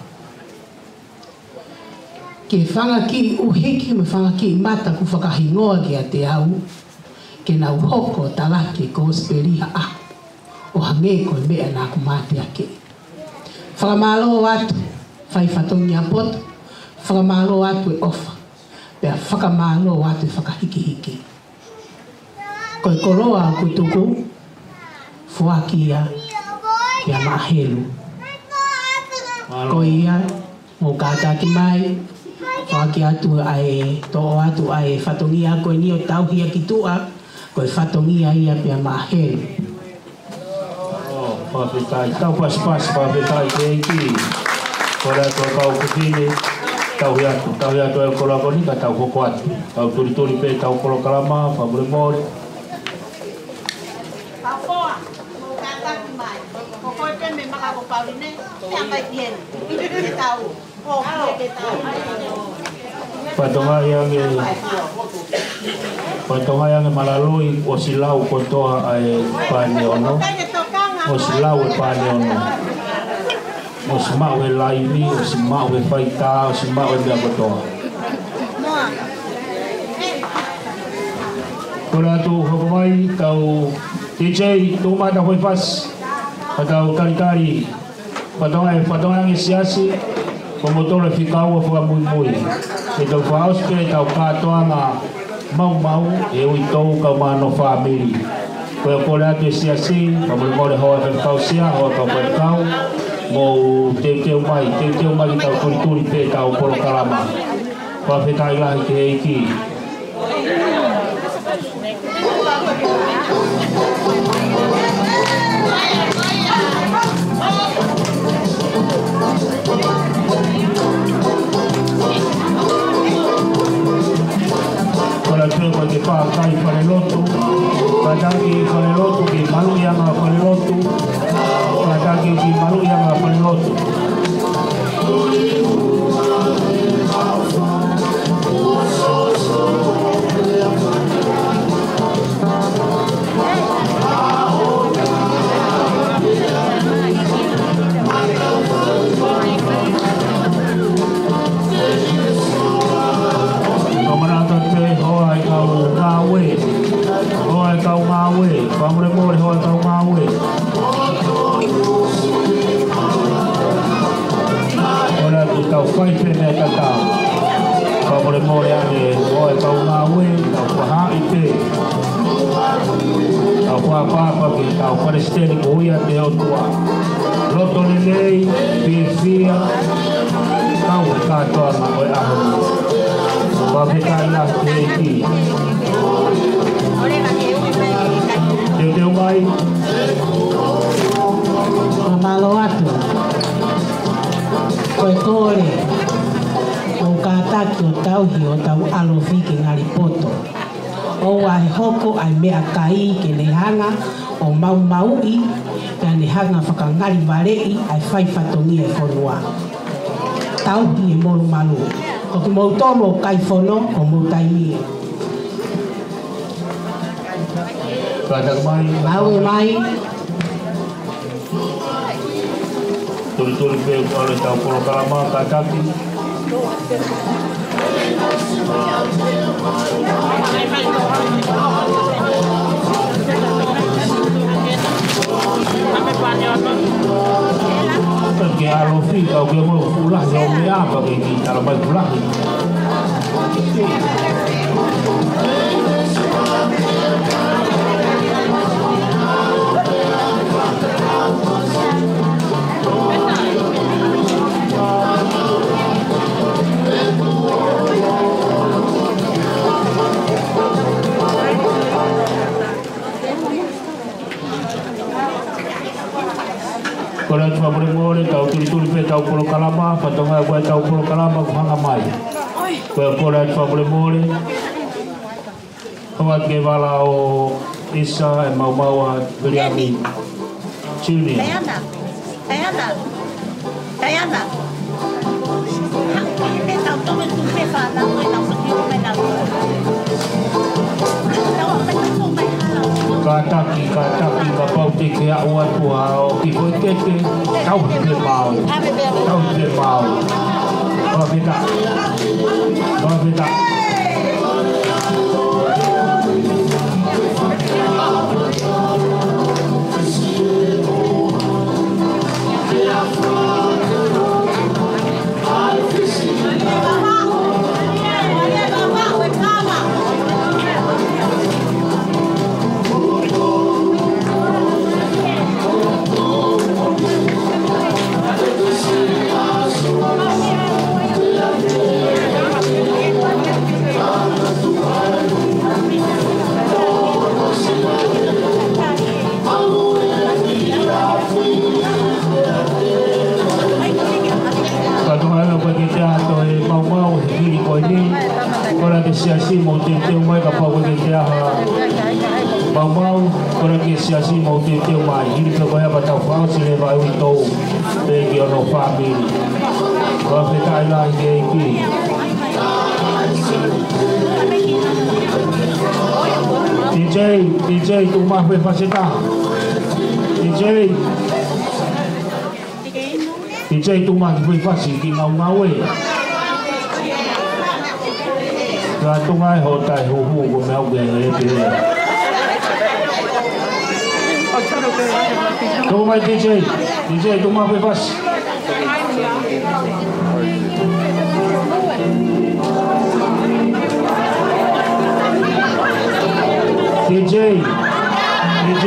Ki he fanga kiʻi ʻuhiki mo e fanga kiʻi mata kuo fakahingoa kiate au, ke nau hoko ʻo talaki e kosipeli ha ʻaho, ʻo hangē ko e meʻa naʻa ku mateakiʻi. Fakamālō atu, fai fatongia poto, fakamālō atu e ʻofa, pea fakamālō atu e fakahikihiki. Ko e koloa ʻoku tuku, foaki ia kia Maʻahelu. Ko ia, mou kātaki mai, foaki atu ʻa e, toʻo atu ʻa e fatongia ko eni ʻo tauhi ia ki tuʻa, ko e fatongia ia pea Maʻahelu. ʻŌ, fakafetaʻi. Tau pasipasi, fakafetaʻi ki he ʻEiki. Kole atu e kau fefine, tauhi atu, tauhi atu e koloa ko eni ka tau hoko atu. Tau tulituli pē ʻetau polokalama, fakamolemole. Kapoa, mou kātaki mai. Ko koe pē mei Makakopauline, pea mai ki heni. Ke tau. Fatongia ange, fatongia ange Malalui, ʻosi lau kotoa ʻa e pane ono. ʻOsi lau e pane ono. ʻOsi maʻu e laivi, ʻosi maʻu e faitā, ʻosi maʻu e meʻa kotoa. Kole atu hoko mai, kau D J, tuʻu mai ʻetau foʻi fasi. Ka tau talitali. Fatongia, fatongia ange siasi, ko moutolu e fika ua fakamuimui. Ke tau fakaʻosi pē ʻetau kātoanga maumau, he ʻoku ʻi ai ʻetau kau mano fāmili. Ko ia kole atu e siasi, fakamolemole hoa faifekau sia, hoa kau faifekau, mou teuteu mai, teuteu mai ke tau tulituli pē ʻetau polokalama. Fakafetaʻi lahi ki he ʻEiki. Kole atu pē ke fakaʻaongaʻi falelotu. Kātaki falelotu, kiʻi maluʻi ange falelotu. Kātaki kiʻi maluʻi ange falelotu. Tau fai pē meʻa tatau. Fakamolemole ange ʻo e kau ngāue, tau fakahaaʻi pē. Tau fakapapauʻi ʻetau palesiteni ko ia ʻa e ʻOtua. Loto lelei, fiefia, kau he kātoanga ʻo e ʻaho ni. Fakafetaʻi lahi ki he ʻEiki. Teuteu mai. Mālō atu. Ko e kole, ʻoku kātaki ʻo tauhi hotau ʻalofi ke ngali poto. ʻOua ʻe hoko ʻa e meʻakai ke ne hanga ʻo maumauʻi, pea ne hanga ʻo fakangalivaleʻi ʻa e fai fatongia ʻo e fonua. Tauhi e molumalu. Ko kimoutolu ʻoku kai fono, ko homou taimi ē. Kātaki mai. Maʻu mai. Tulituli pē ʻo ʻalu ʻetau polokalama, kātaki. Ke ʻalofi, kau ke mo fula, ʻio meʻa, pea ke kiʻi tala mai fula. Kole atu fakamolemole, tau tulituli pē ʻetau polokalama, fatongia ko ē ʻetau polokalama, kuo hanga mai. Ko e kole atu fakamolemole. Kau atu ki he vala ʻo ʻIsa ʻe maumau ʻa Viliami Junior. Diana. Diana. Diana. Kātaki, kātaki, kapau te ke aʻu atu ʻo kiʻi foʻi keke, tauhi pē maʻau. Tauhi pē maʻau. Fakafetaʻi. Fakafetaʻi. Ka tō hana ko e ke te ato e maumau, he hili ko eni, kole ki he siasi mo teuteu mai, kapau ko e ke te aha maumau, kole ki he siasi mo teuteu mai, hili pē ko ia pea tau fakaʻosi leva e uitou, pea ki hono fāmili. Fakafetaʻi lahi ki he ʻEiki. T J, T J, tuku mai ha foʻi fasi ʻe taha. T J. T J, tuku mai ha kiʻi foʻi fasi ki he ngāue. Ka tuku mai hoʻo taʻehūhū ko e meʻa ʻoku ke ʻi ai pē. Tuku mai T J, T J, tuku mai ha foʻi fasi. T J, T J,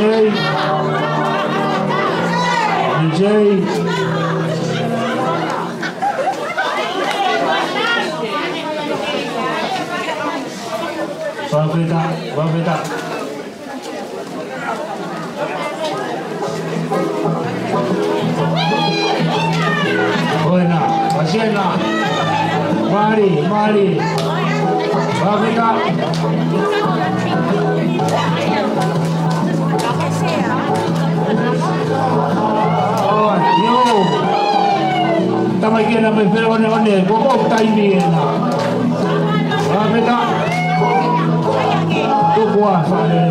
T J. Fakafetaʻi, fakafetaʻi. Ko ena, fasi ena. Mali, mali. Fakafetaʻi. ʻOi, ʻio. Tamaiki ena mei fē one one, ko hoʻo taimi ena. Fakafetaʻi. Tuku ā, fale.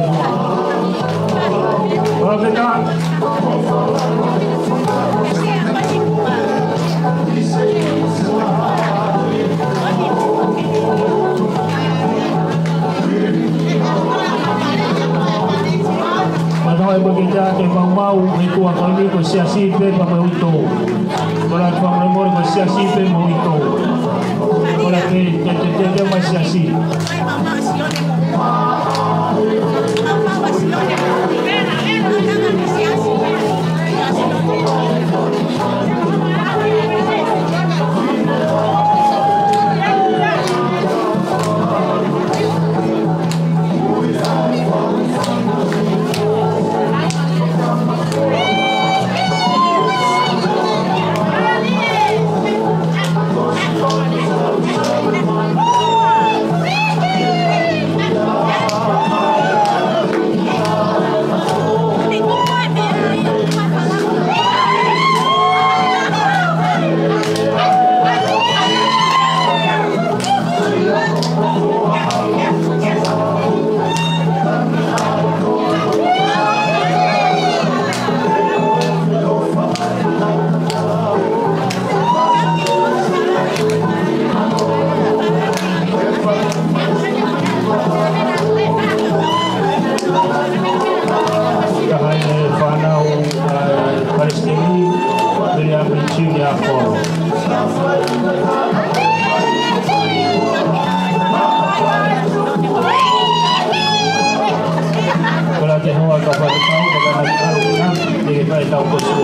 Fakafetaʻi. Mālō e moʻui ke tau maumau, he tuʻa ko eni ko e siasi pē pea mo e uitou. Kole atu fakamolemole ko e Siasi pē mo ʻikai. Ko la ke, ke, ke, ke, ke mai siasi. Taha e fānau, ʻa e Palesiteni, Viliami Junior Kolo. Ko la ke hoa ka fai tau, ka kana ki ʻalu ki ʻapi, te ke fai tau ko su.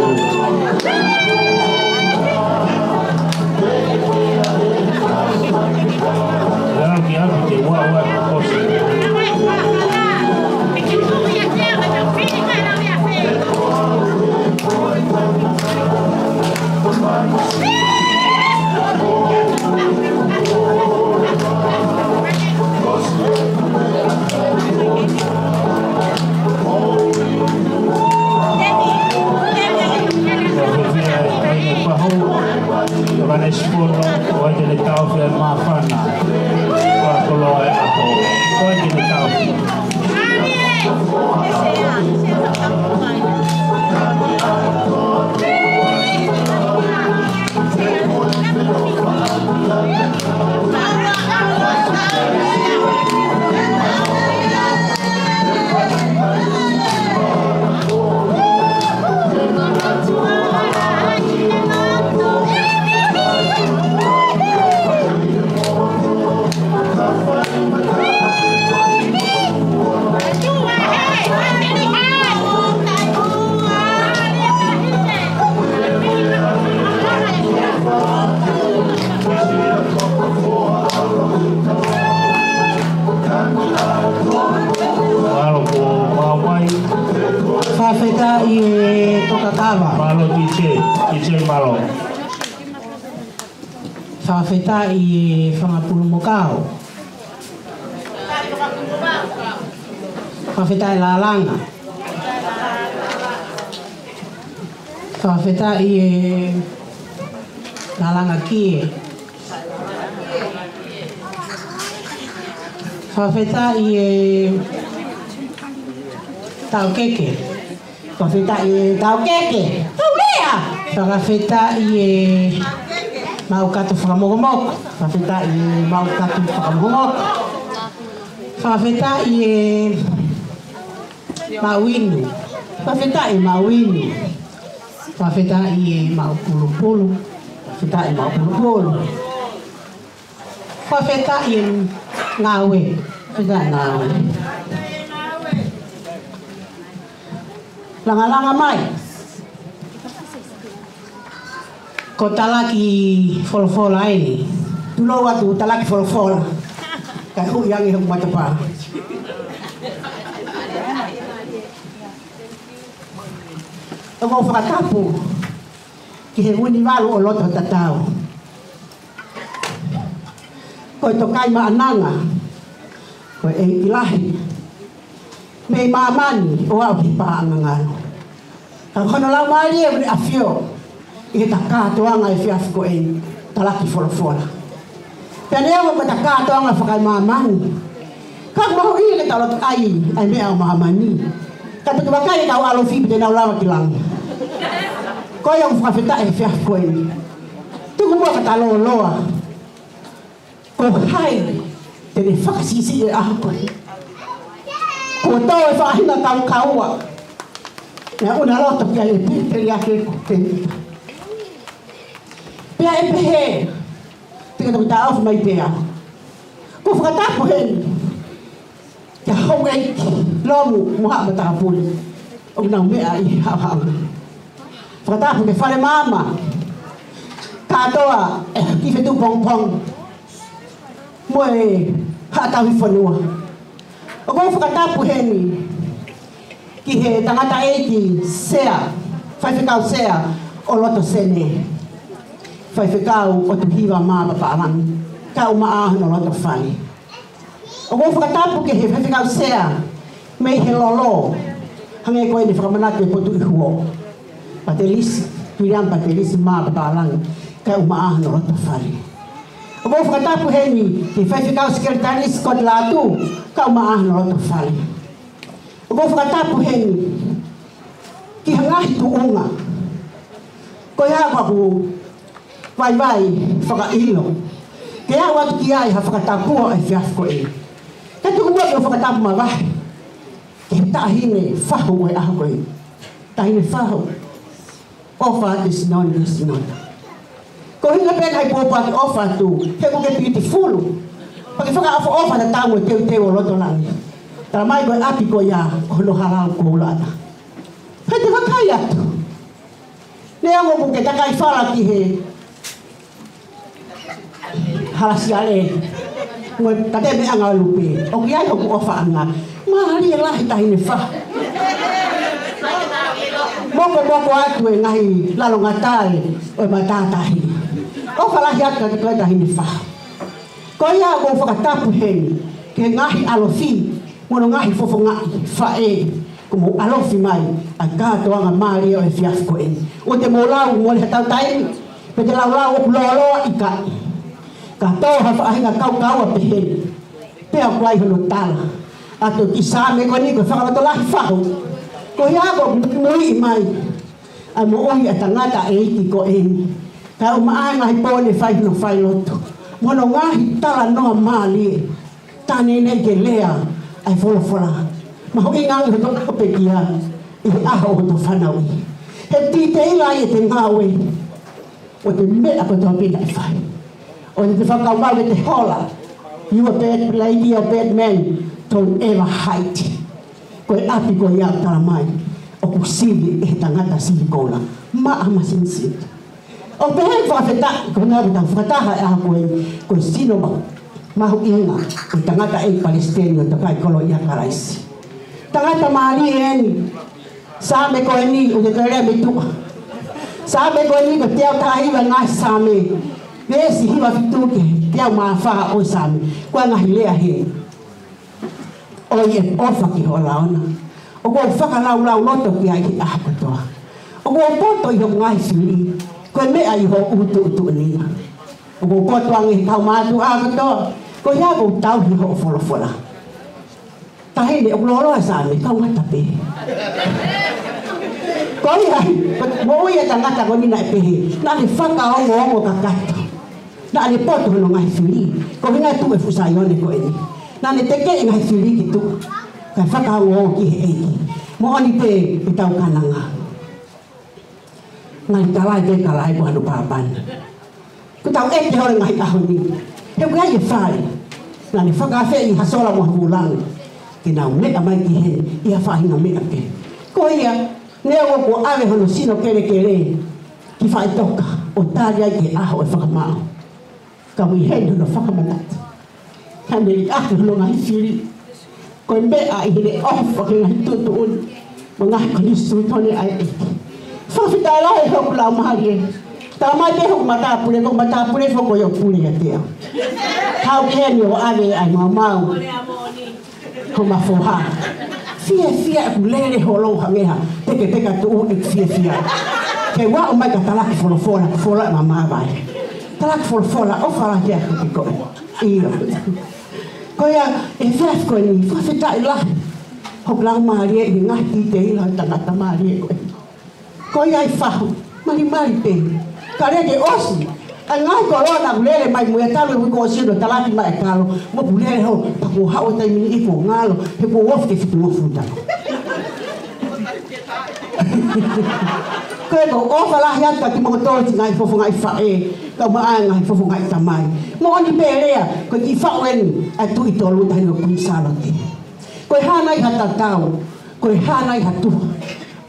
Lau ki ʻapi te ua ua ko su. Mālō ko mau mai. Fakafetaʻi e tokakava. Mālō D J, D J mālō. Fakafetaʻi e fanga pulu mokao. Fakafetaʻi e lalanga. Fakafetaʻi e lalanga kie. Fakafetaʻi e taukeke. Fakafetaʻi e taukeke. Tau lea. Fakafetaʻi e maʻu katu fakamokomoko. Fakafetaʻi e maʻu katu fakamokomoko. Fakafetaʻi e maʻu inu. Fakafetaʻi e maʻu inu. Fakafetaʻi e maʻu pulupulu. Fakafetaʻi e maʻu pulupulu. Fakafetaʻi e ngāue. Fakafetaʻi e ngāue. Langalanga mai. Ko Talaki Folofola eni. Tulou atu Talaki Folofola. Kae hui ange hoku matapā. ʻOku ou fakatapu ki he Vunivalu ʻo loto tatau. Ko e Tokaimaʻananga, ko e ʻEiki lahi mei māmani ʻo aʻu ki he paʻanga ngalo. Ka ko hono laumālie ʻoku ne ʻafio ʻi he kātoanga efiafi ko eni, Talaki Folofola. Pea neongo ko e kātoanga fakaemāmani, ka ʻoku mahuʻinga ke tau ʻai ʻa e meʻa ʻo māmani. Ka te ke vakai e kau ʻalofi pe te nau lava ki langi. Ko ia ʻoku fakafetaʻi he efiafi ko eni. Tuku muʻa ka ta lōloa. Ko hai te ne fakasiʻisiʻi e ʻaho ko eni? Kuo tō e faʻahinga kaukaua. Naʻe ʻuna loto ki ai e pēteliake ko Tēvita. Pea ʻe pehē, te ke toki taʻofi mai pea. ʻOku ou fakatapu heni kia Houʻeiki Lomu mo haʻa matāpule ʻoku nau meʻa ʻi he haʻohaʻo. Fakatapu ki he fale maama kātoa ʻi he feituʻu pongipongi mo e haʻa tauhi fonua. ʻOku ou fakatapu heni ki he tangataʻeiki sea, faifekau sea ʻo loto Senē, faifekau ʻo Tuhiva mā Papālangi, kae ʻumaʻā hono loto fale. ʻOku ou fakatapu ki he faifekau sea mei he lolo, hangē ko eni fakamanatu ʻe Potu ʻi Huo, Patelisi, Viliami Patelisi mā Papālangi, kae ʻumaʻā hono loto fale. ʻOku ou fakatapu heni ki he faifekau sekelitali Scott Lātū, kae ʻumaʻā hono loto fale. ʻOku ou fakatapu heni ki he ngaahi tuʻunga ko ia ʻoku vaivai fakaʻilo ke aʻu atu ki ai ha fakatapu ʻo e efiafi ko eni. Ka tuku muʻa ke u fakatapu mavahe ki he taʻahine fahu ʻo e ʻaho ko eni. Taʻahine fahu, ʻofa atu e sino ni, sino ni. Ko e ʻuhinga pē naʻe pōpoaki ʻofa atu, he ʻoku ke piutifulu. Pea ke fakaʻofoʻofa tatau mo e teuteu ʻo loto langi. Talamai ko e ʻapi ko ia ko hono hala ʻo koula ʻana. Pea te vakai atu. Neongo ʻoku ke takai fala ki he hala siale, mo e tatemeʻanga ʻo lupe, ʻoku ʻi ai hoku ʻofaʻanga. Mālie lahi taʻahine fahu. Mokomoko atu e ngaahi lalongatae ʻo e matātahi. ʻOfa lahi atu kiate koe taʻahine fahu. Ko ia ʻoku ou fakatapu heni ki he ngaahi ʻalofi mo hono ngaahi fofongaʻi faʻē, kuo mou ʻalofi mai ʻa e kātoanga mālie ʻo e efiafi ko eni. ʻOua te mou lau mole ha tau taimi, pe te laulau ʻoku lōloa ʻikai. Ka tō ha faʻahinga kaukaua pehē ni, pea ʻoku ʻi ai hono tala atu ki he Saame ko eni ko e fakalotolahi fahu. Ko ia ʻoku muimui mai ʻa e moʻui ʻa e tangataʻeiki ko eni, kae ʻumaʻā e ngaahi pō ne fai hono failotu mo hono ngaahi talanoa mālie. Taʻe neʻineʻi ke lea ʻa e folofola. Mahuʻinga ange hoto ʻaho pekia ʻi he ʻaho ʻo hoto fanauʻi. He titeila ʻi heʻete ngāue, ʻo e meʻa kotoa pē naʻe fai, ʻo ʻete fakakaukau ke te hola. You a bad lady, a bad man, don't ever hide. Ko e ʻapi ko ia ʻoku talamai ʻoku sivi ʻe he tangata sivi koula. Maʻa masinisini. ʻOku pehē fakafetaʻi ko e ngāue ʻoku tau fakataha he ʻaho ko eni, ko e sino ma-, mahuʻinga ʻo e tangataʻeiki palesiteni ʻo e tau kai koloa ʻia Kalaisi. Tangata mālie eni. Saame ko eni ʻoku ke lea mei tuʻa. Saame ko eni ko e teau taha hiva ngaahi Saame, veesi hiva fitu ki he teau mā fā ʻo e Saame. Ko e ngaahi lea he ʻo e ʻofa ki ho laʻā. ʻOku ou fakalaulauloto ki ai he ʻaho kotoa. ʻOku ou poto ʻi hoku ngaahi fili, ko e meʻa ʻi hoʻo tuʻutuʻuni. ʻOku ou poto ange he kau mātuʻa kotoa, ko ia ʻoku ou tauhi hoʻo folofola. Taʻahine, ʻoku lōloa e Saame, kau ngata pē. Ko ia, moʻui e tangata ko eni naʻe pehē, naʻa ne fakaongoongo kakato. Naʻa ne poto hono ngaahi fili, ko e ʻuhinga e tuʻu e fuʻu Saione ko eni. Naʻa ne tekeʻi e ngaahi fili ki tuʻa, kae fakaongoongo ki he ʻEiki. Moʻoni pē ʻetau kananga. Ngali kalai pē kalai ko hano pāpana. Ko ʻetau ʻeke holo he ngaahi ʻaho ni, he ʻoku ʻi ai e fai. Naʻa ne fakaafeʻi ha sola mo ha vūlangi ke nau meʻa mai ki heni ʻi ha faʻahinga meʻa pē. Ko ia, neongo kuo ʻave hono sino kelekele ki faʻitoka ʻo tali ai ki he ʻaho ʻo e fakamaau, ka ʻoku ʻi heni hono fakamanatu. Naʻa ne liʻaki hono ngaahi fili. Ko e meʻa ʻi heʻene ʻofa ki he ngaahi tuʻutuʻuni mo e ngaahi konisitūtone ʻa e ʻEiki. Fakafetaʻi lahi hoku laumālie. Talamai pē hoku matāpule, ko e matāpule foki ʻoku pule ʻiate au. Haʻu ki heni ʻo ʻave ʻa e maumau. Ko ma foha. Fiefia ʻeku lele holo hangē ha teketeka tuʻu ʻeku fiefia. Ke u aʻu mai ka talaki folofola, folofola ma mavae. Talaki folofola, ʻofa lahi atu ki koe. ʻIo. Ko ia, ʻe fia ko eni, fakafetaʻi lahi hoku laumālie ʻi he ngaahi titeila ʻo e tangata mālie ko ē. Ko ia ʻi fahu, malimali pē. Ka lele ʻosi ʻa e ngaahi koloa naʻa ku lele mai mo ia talu e uike kuo ʻosi hono talaki mai e kalo, mo ku lele holo, pea kuo haʻu e taimi ni kuo ngalo, he kuo ofi ke fitu mo futa. Ko e ʻoku ou ʻofa lahi atu kiate kimoutolu siʻi ngaahi fofongaʻi faʻē, kae ʻumaʻā e ngaahi fofongaʻi tamai. Moʻoni pē lea, ko e kiʻi faʻu eni ʻa e Tuʻi Tolu Taʻahine Kuini Sālote. Ko e hā nai ha tatau, ko e hā nai ha tuha,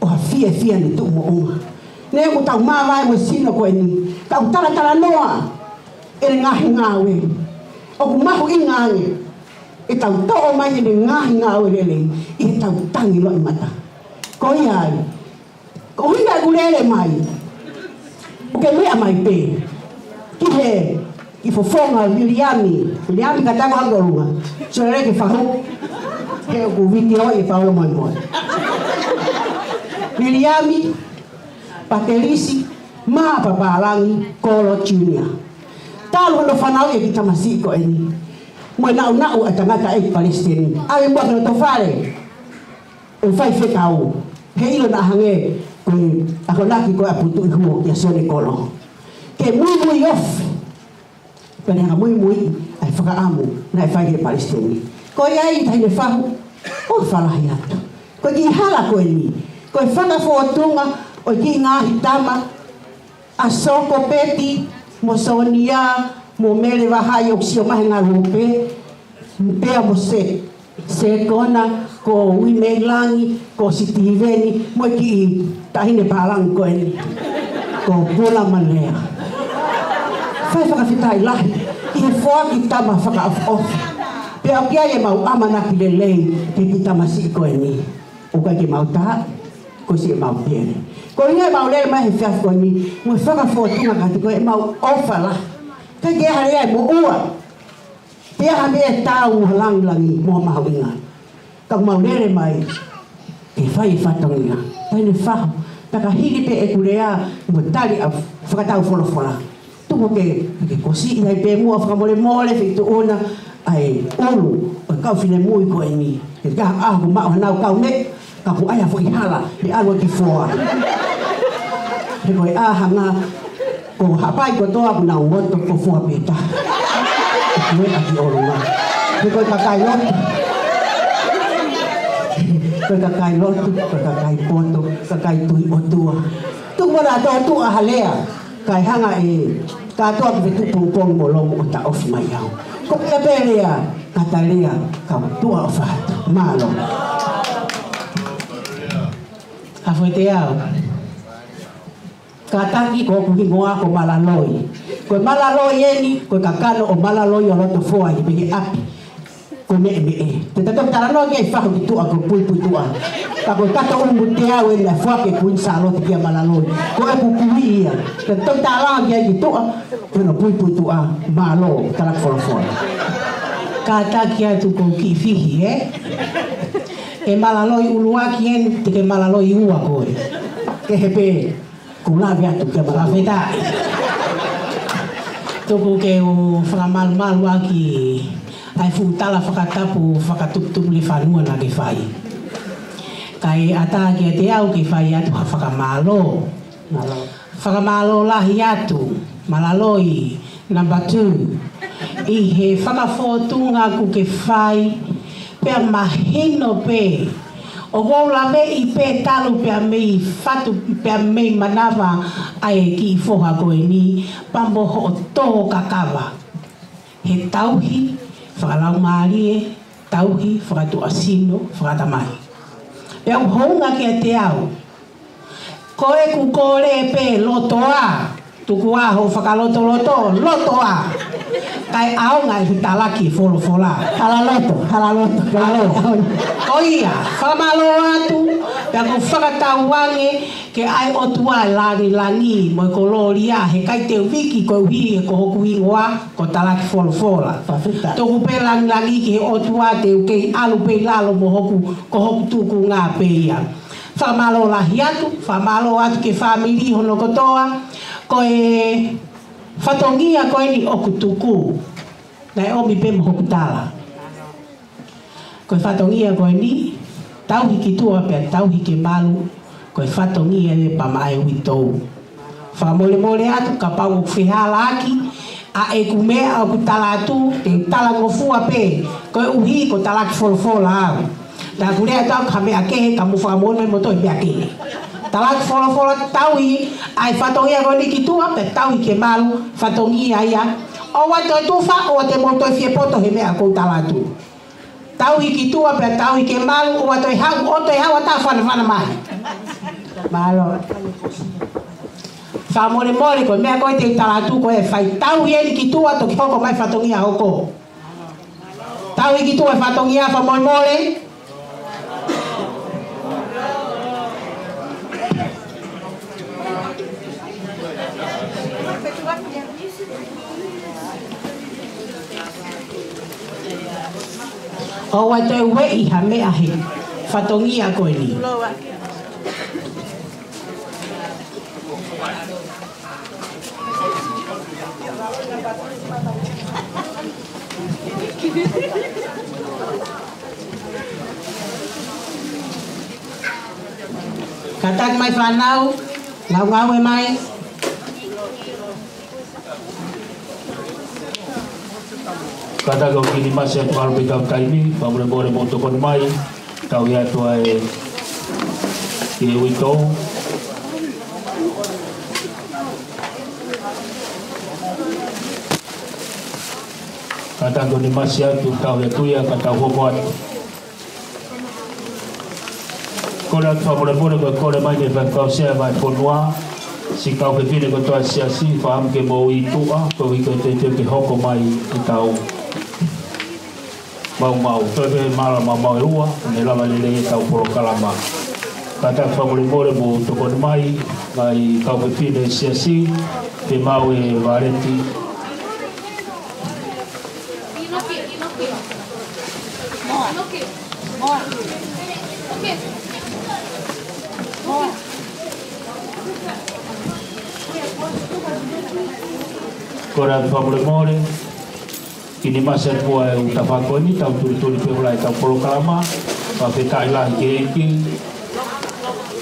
ʻo ha fiefia ne tuʻu moʻunga. Neongo ʻetau māvae mo e sino ko eni, ka ʻoku talatalanoa ʻene ngaahi ngāue. ʻOku mahuʻinga ange ʻetau toʻo mai ʻene ngaahi ngāue lelei ʻi heʻetau tangi loʻimata. Ko ia ai, ko e ʻuhinga ʻeku lele mai, ʻoku ke meʻa mai pē ki he, ki he fofonga ʻo Viliami. Viliami, kātaki hake ʻolunga. Sio lelei ki he fahu. He ʻoku vitiō ʻi he Paolo Moemoe. Viliami Pātelisi Mā Papālangi Kolo Junior. Talu hono fanauʻi e kiʻi tamasiʻi ko eni, mo e naʻunaʻu ʻa e tangataʻeiki palesiteni, ʻave muʻa ki loto fale ʻo fai fekau. He ʻilo naʻa hangē ko e akonaki ko ē ʻa Putuʻi Huo kia Sione Kolo, ke muimui ofi, pea ne hanga muimui ʻa e fakaʻamu naʻe fai ʻe he palesiteni. Ko ia ai, taʻahine fahu, ʻofa lahi atu. Ko e kiʻi hala ko eni, ko e fakafōtunga ʻo e kiʻi ngaahi tama ʻa Sokopeti mo Sonia mo Mele Vahai, ʻoku sio mai he ngaluope, pea mo Se, Sekona, ko Uimeilangi, ko Sitiveni, mo e kiʻi taʻahine pālangi ko eni, ko Pula Malea. Fai fakafetaʻi lahi ʻi he foaki tama fakaʻofoʻofa. Pea ʻoku ʻi ai ʻemau ʻamanaki lelei ki he kiʻi tamasiʻi ko eni. ʻOku ʻikai ke mau tā, ko siʻemau pele. Ko ia ʻemau lele mai he efiafi ko eni, mo e fakafōtunga kiate koe, ʻemau ʻofa lahi. ʻIkai ke ʻi ai ha lea ʻe moʻua, pe ʻi ai ha meʻa ʻe taau mo e langilangi mo e mahuʻinga. Ka ʻoku mau lele mai ke fai e fatongia. Taʻahine fahu, pea ka hili pē ʻeku lea mo e tali ʻa e fakataufolofola, tuku ke, ke kosi ai pē muʻa fakamolemole, feituʻuna ʻa e ʻulu ʻo e kau finemui ko eni. He ka ʻaho ʻoku maʻu hanau kaumeʻa, ka ʻoku ʻi ai ha foʻi hala ʻe ʻalu ki fua. He ko e ʻā hangē ko Haʻapai kotoa ʻoku nau ngoto, ko fua pē taha. ʻOku ʻi ai ki ʻolunga. He ko e kakai lotu, ko e kakai lotu, ko e kakai poto, kakai tui ʻOtua. Tuku muʻa naʻa tō tuʻa ha lea, kae hanga ʻe kātoa ke fetuʻu pongipongi mo lomu ʻo taʻofi mai au. Ko ia pē lea, ka ta lea, kau tuʻa ʻofa atu. Mālō. Afoete au. Kātaki, ko hoku hingoa ko Malaloi. Ko e malaloi eni, ko e kakano ʻo Malaloi ʻo Lotofoa ʻi he ʻapi ko Meʻemeʻe. Te ta toki talanoa ki ai fahu ki tuʻa ko Puipuituʻa. Ka ko e kato ʻumu teau eni naʻe foaki ʻe Kuini Sālote kia Malaloi. Ko ʻeku kui ia. Te ta toki talanoa ki ai ki tuʻa, ko hono Puipuituʻa. Mālō, talaki folofola. Kātaki atu ko kiʻi fihi, ē? ʻE Malaloi ʻuluaki eni, te ke Malaloi ua koe. Kehe pē. Ko e lave atu ke malafetaʻi. Tuku ke u fakamalumalu ʻaki ʻa e fuʻu tala fakatapu fakatuputupulefanua naʻa ke fai. Kae ʻatā kiate au ke fai atu ha fakamālō. Mālō. Fakamālō lahi atu, Malaloi, number two, ʻi he fakafōtunga kuo ke fai, pea mahino pē, ʻoku ou laveʻi pē talu pea mei fatu, pea mei manava ʻa e kiʻi foha ko eni, pea mo hoʻo tō kakava. He tauhi fakalaumālie, tauhi fakatuʻasino, fakatamai. Pea ʻoku hounga kiate au, ko ʻeku kole pē loto ā, tuku ā hoʻo fakalotoloto, loto ā. Kae ʻaonga ʻi he talaki folofola. Hala loto, hala loto. Mālō. Ko ia, fakamālō atu, pea ʻoku ou fakatauange ke ʻai ʻOtua e langilangi mo e kolōlia, he ʻikai te u viki koeʻuhi he ko hoku hingoa ko Talaki Folofola. Fakafetaʻi. Tuku pē langilangi ki he ʻOtua, te u kei ʻalu pē ʻi lalo mo hoku, ko hoku tūkunga pē ia. Fakamālō lahi atu, fakamālō atu ki he fāmili hono kotoa, ko e fatongia ko eni ʻoku tuku. Naʻe ʻomi pē mo hoku tala. Ko e fatongia ko eni, tauhi ki tuʻa pea tauhi ke malu, ko e fatongia ē pea maʻa e uitou. Fakamolemole atu, kapau ʻoku fehālaaki ʻa ʻeku meʻa ʻoku tala atu, te u talangofua pē, koeʻuhi ko Talaki Folofola au. Naʻa ku lea atu au ki ha meʻa kehe, ka mou fakamoʻoni mai moutolu e meʻa kehe. Tala atu folofola, tauhi ʻa e fatongia ko eni ki tuʻa, pea tauhi ki he malu, fatongia ia. ʻOua toe tufa, ʻoua te mou toe fie poto he meʻa ʻoku ou tala atu. Tauhi ki tuʻa, pea tauhi ki he malu, ʻoua toe haʻu, ʻoua toe haʻu ʻo tā fanafana mai. Mālō. Fakamolemole ko e meʻa ko ē te u tala atu ko e fai tauhi eni ki tuʻa, toki hoko mai fatongia hoko. Tauhi ki tuʻa e fatongia, fakamolemole. ʻOua toe ueʻi ha meʻa he fatongia ko eni. Kātaki mai fānau, ngaungaue mai. Kātaki ʻo Kinimasi atu ʻalu pē kau taimi, fakamolemole mou tokoni mai, tauhi atu ʻa e, ki he uitou. Kātaki ʻo Kinimasi atu, tauhi atu ia, ka tau hoko atu. Kole atu fakamolemole ko e kole mai mei he faifekau sea ʻa e fonua, siʻi kau fefine kotoa siasi, fakaʻamu ke mou ʻi tuʻa, koeʻuhi ko e teuteu ke hoko mai ʻetau maumau. Toe pē māla maumau ʻe ua, ʻo ne lava lelei ʻetau polokalama. Kātaki fakamolemole mou tokoni mai, ngaahi kau fefine siasi, ke maʻu e valeti. Kole atu fakamolemole, Kinimasi atu ʻa e ʻū tafaʻaki ko eni, tau tulituli pē ʻo ʻalu ʻetau polokalama, fakafetaʻi lahi ki he ʻEiki.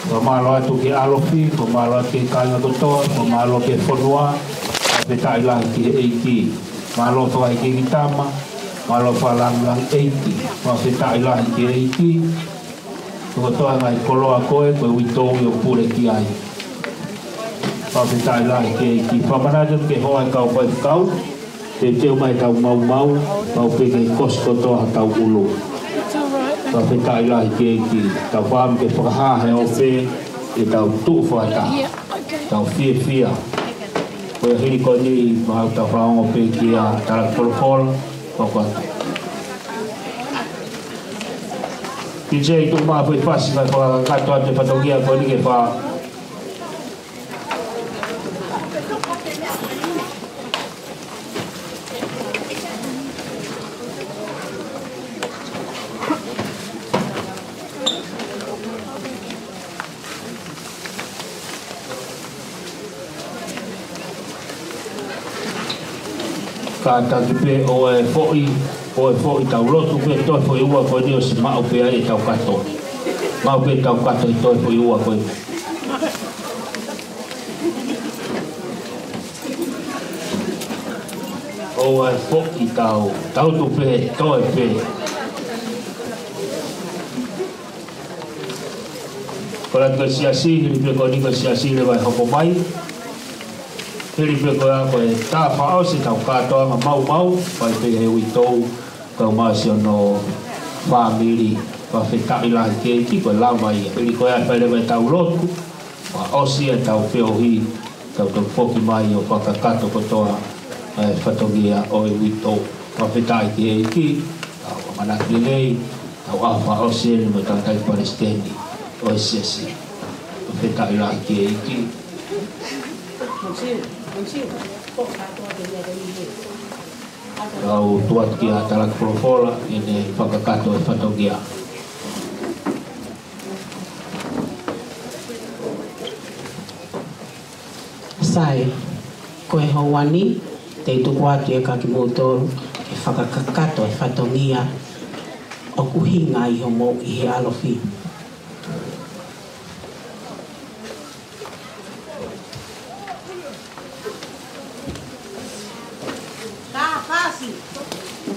Fakamālō atu ki he ʻAlofi, fakamālō atu ki he kāinga kotoa, fakamālō ki he fonua, fakafetaʻi lahi ki he ʻEiki. Mālō fakahikihiki tama, mālō fakalāngilangi ʻEiki, fakafetaʻi lahi ki he ʻEiki. Ko e kotoa ngaahi koloa ko ē, ko e uitou ʻoku pule ki ai. Fakafetaʻi lahi ki he ʻEiki. Fakamanatu ki he hoa ʻo e kau faifekau, teuteu mai ʻetau maumau, pau pē ke kosi kotoa hotau ʻulu. Fakafetaʻi lahi ki he ʻEiki. Tau fakaʻamu ke fakahā he ope, ʻetau tuʻu fakataha. Tau fiefia. Ko ia hili ko eni, mau tau fakaongo pē ki he talaki folofola, ʻo kau atu. Ki he tuʻu mai foʻi fasi, kae fakakakato atu e fatongia ko eni ke fa- Kātaki pē ʻo e foʻi, ʻo e foʻi tau lotu pē toe foʻi ua ko eni ʻosi maʻu pē ai ʻetau kato. Maʻu pē ʻetau kato ʻi he toe foʻi ua ko eni. ʻO e foʻi tau, tau tu pē, toe pē. Kole atu ki he siasi, hili pē ko eni ko e siasi leva ʻe hoko mai. Hili pē ko ia ko e tā fakaʻosi ʻetau kātoanga maumau, fai pē he uitou, kau mai siʻono fāmili, fakafetaʻi lahi ki he ʻEiki ko e lava ia. Hili ko ia fai leva ʻetau lotu, fakaʻosi ʻetau feohi, tau toki foki mai ʻo fakakakato kotoa e fatongia ʻo e uitou. Fakafetaʻi ki he ʻEiki, tau ʻamanaki lelei, tau ʻaho fakaʻosi eni mo e tangataʻeiki palesiteni ʻo e siasi. Fakafetaʻi lahi ki he ʻEiki. Tau tuʻu atu ki he talaki folofola, ʻi heʻene fakakakato e fatongia. Sai, ko e houa ni, te u tuku atu ia kia kimoutolu, ke fakakakato e fatongia ʻoku ʻuhinga ʻi hoʻomou ʻi he ʻalofi.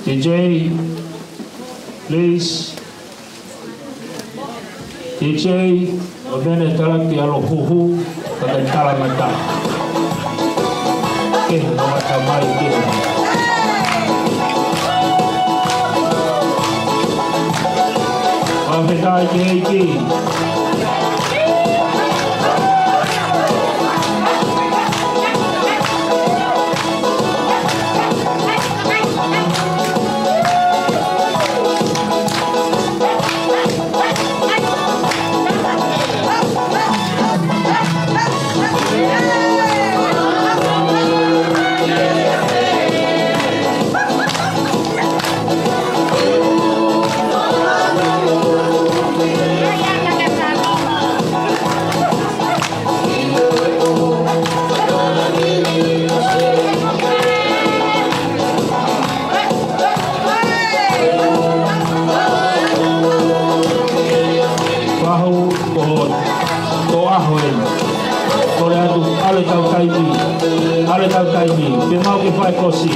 D J, please. D J. ʻO mene talaki ʻa Lohuhu, ka kai talangata. Ke he no mata mai ke he. Fakafetaʻi ki he ʻEiki. Fahu ko, ko ʻaho ē. Kole atu, ʻalu e tau taimi. ʻAlu e tau taimi. Pea mau ke fai kosi.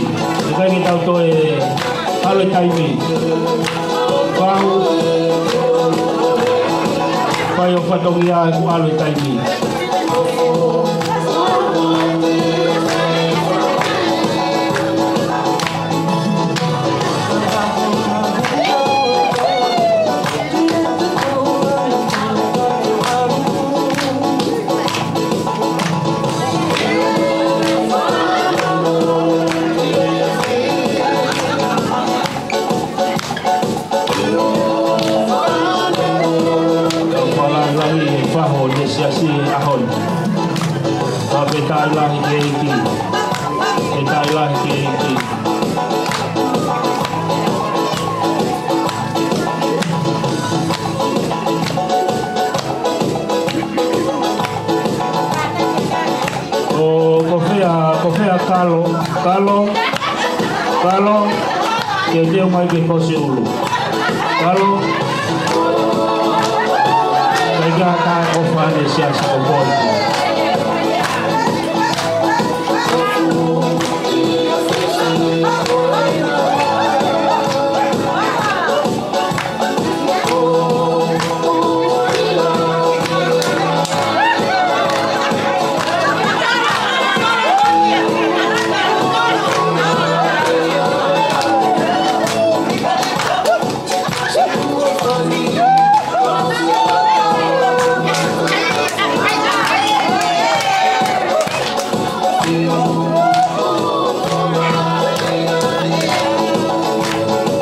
ʻIkai ke tau toe ʻalu e taimi. Fahu. Fai ho fatongia ʻoku ʻalu e taimi. Fakafetaʻi lahi e Fahu ʻo e Siasi he ʻaho ni. Fakafetaʻi lahi ki he ʻEiki. Fakafetaʻi lahi ki he ʻEiki. Ko, ko fē, ko fē Kalo, Kalo, Kalo, ke teu mai ke kosi ʻulu. Kalo, kai ka ka ko fane Siasi ko poi.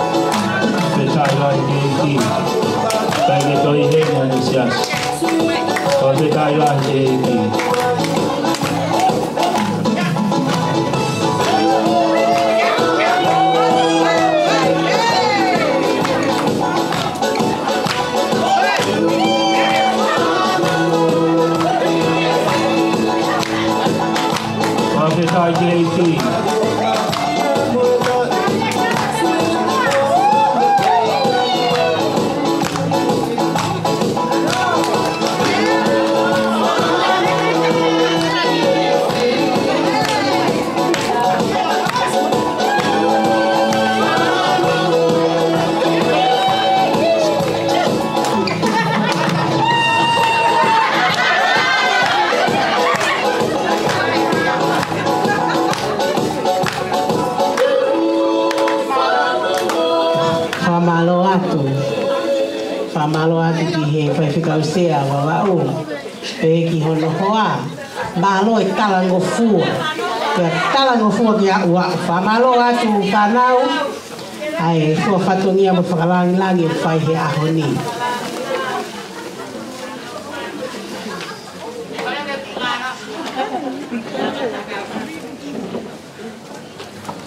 Fakafetaʻi lahi ki he ʻEiki. Kai ke toe ʻi heni ʻa e Siasi. Fakafetaʻi lahi ki he ʻEiki. Fakafetaʻi ki he ʻEiki. Fakamālō atu. Fakamālō atu ki he faifekau sea Vavaʻu. Pea ki hono hoa. Mālō e talangofua. Pea talangofua ki aʻu aʻu. Fakamālō atu fānau. ʻA e fua fatongia mo fakalāngilangi ʻoku fai he ʻaho ni.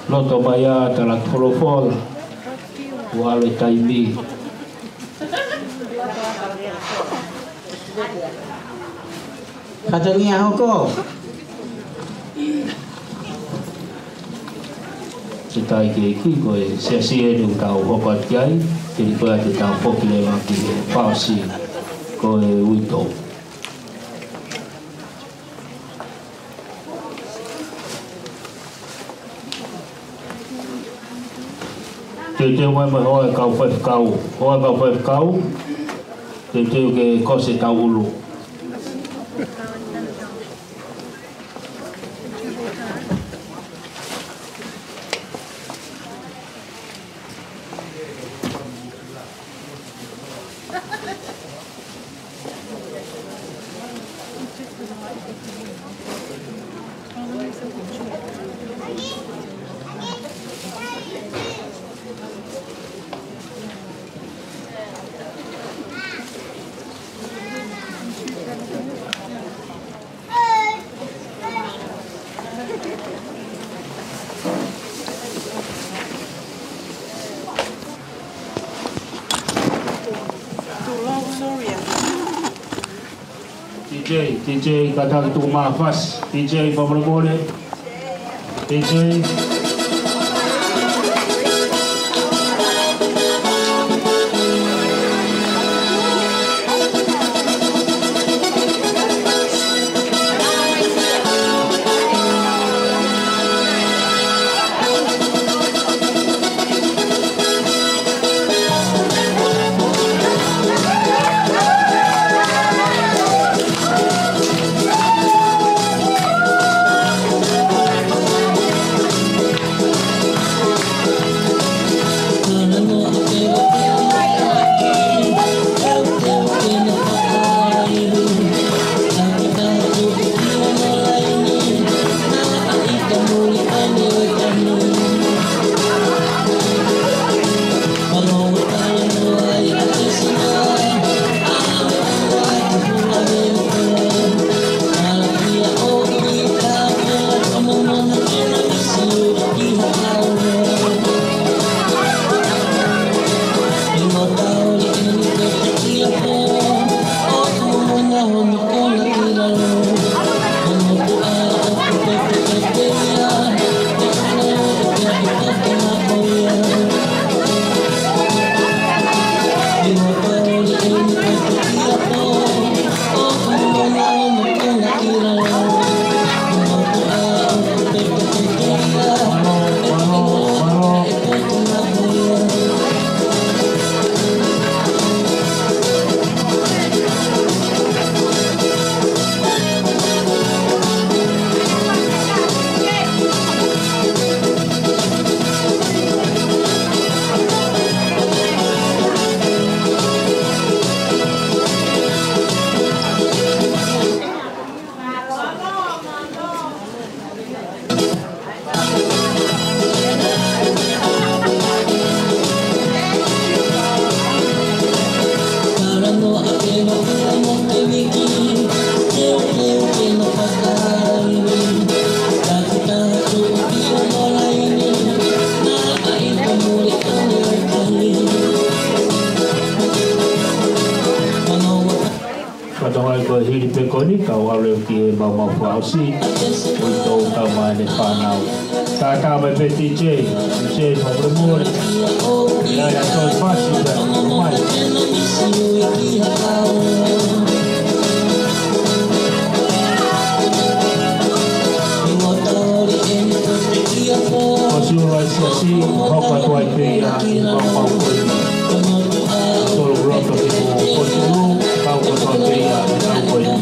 Loto mai ā talaki folofola. Kuo ʻalu e taimi. Fatongia hoko. Fakafetaʻi ki he ʻEiki ko e Siasi eni ʻoku tau hoko atu ki ai, ke ni ko ia te tau foki leva ki he fakaʻosi ko e uitou. Teuteu mai mo e hoa e kau faifekau, hoa e kau faifekau, teuteu ke kosi e tau ʻulu. DJ, DJ, kātaki tuku mai ha fasi. DJ, fakamolemole. DJ. Fakatokangaʻi ko e hili pē ko eni, kau ʻalu ki he maumau fakaʻosi, ʻo e tau tau mai ʻene fānau. Tātā mai pē DJ, DJ fakamolemole. ʻIo, ʻio, toe fasi pē, mai. Ko Siua Siasi, hoko atu ai pē ia ʻi he maumau ko eni. Tolu loto ki he ko Siua, kau ko Siua pē ia ʻi he kau ko eni.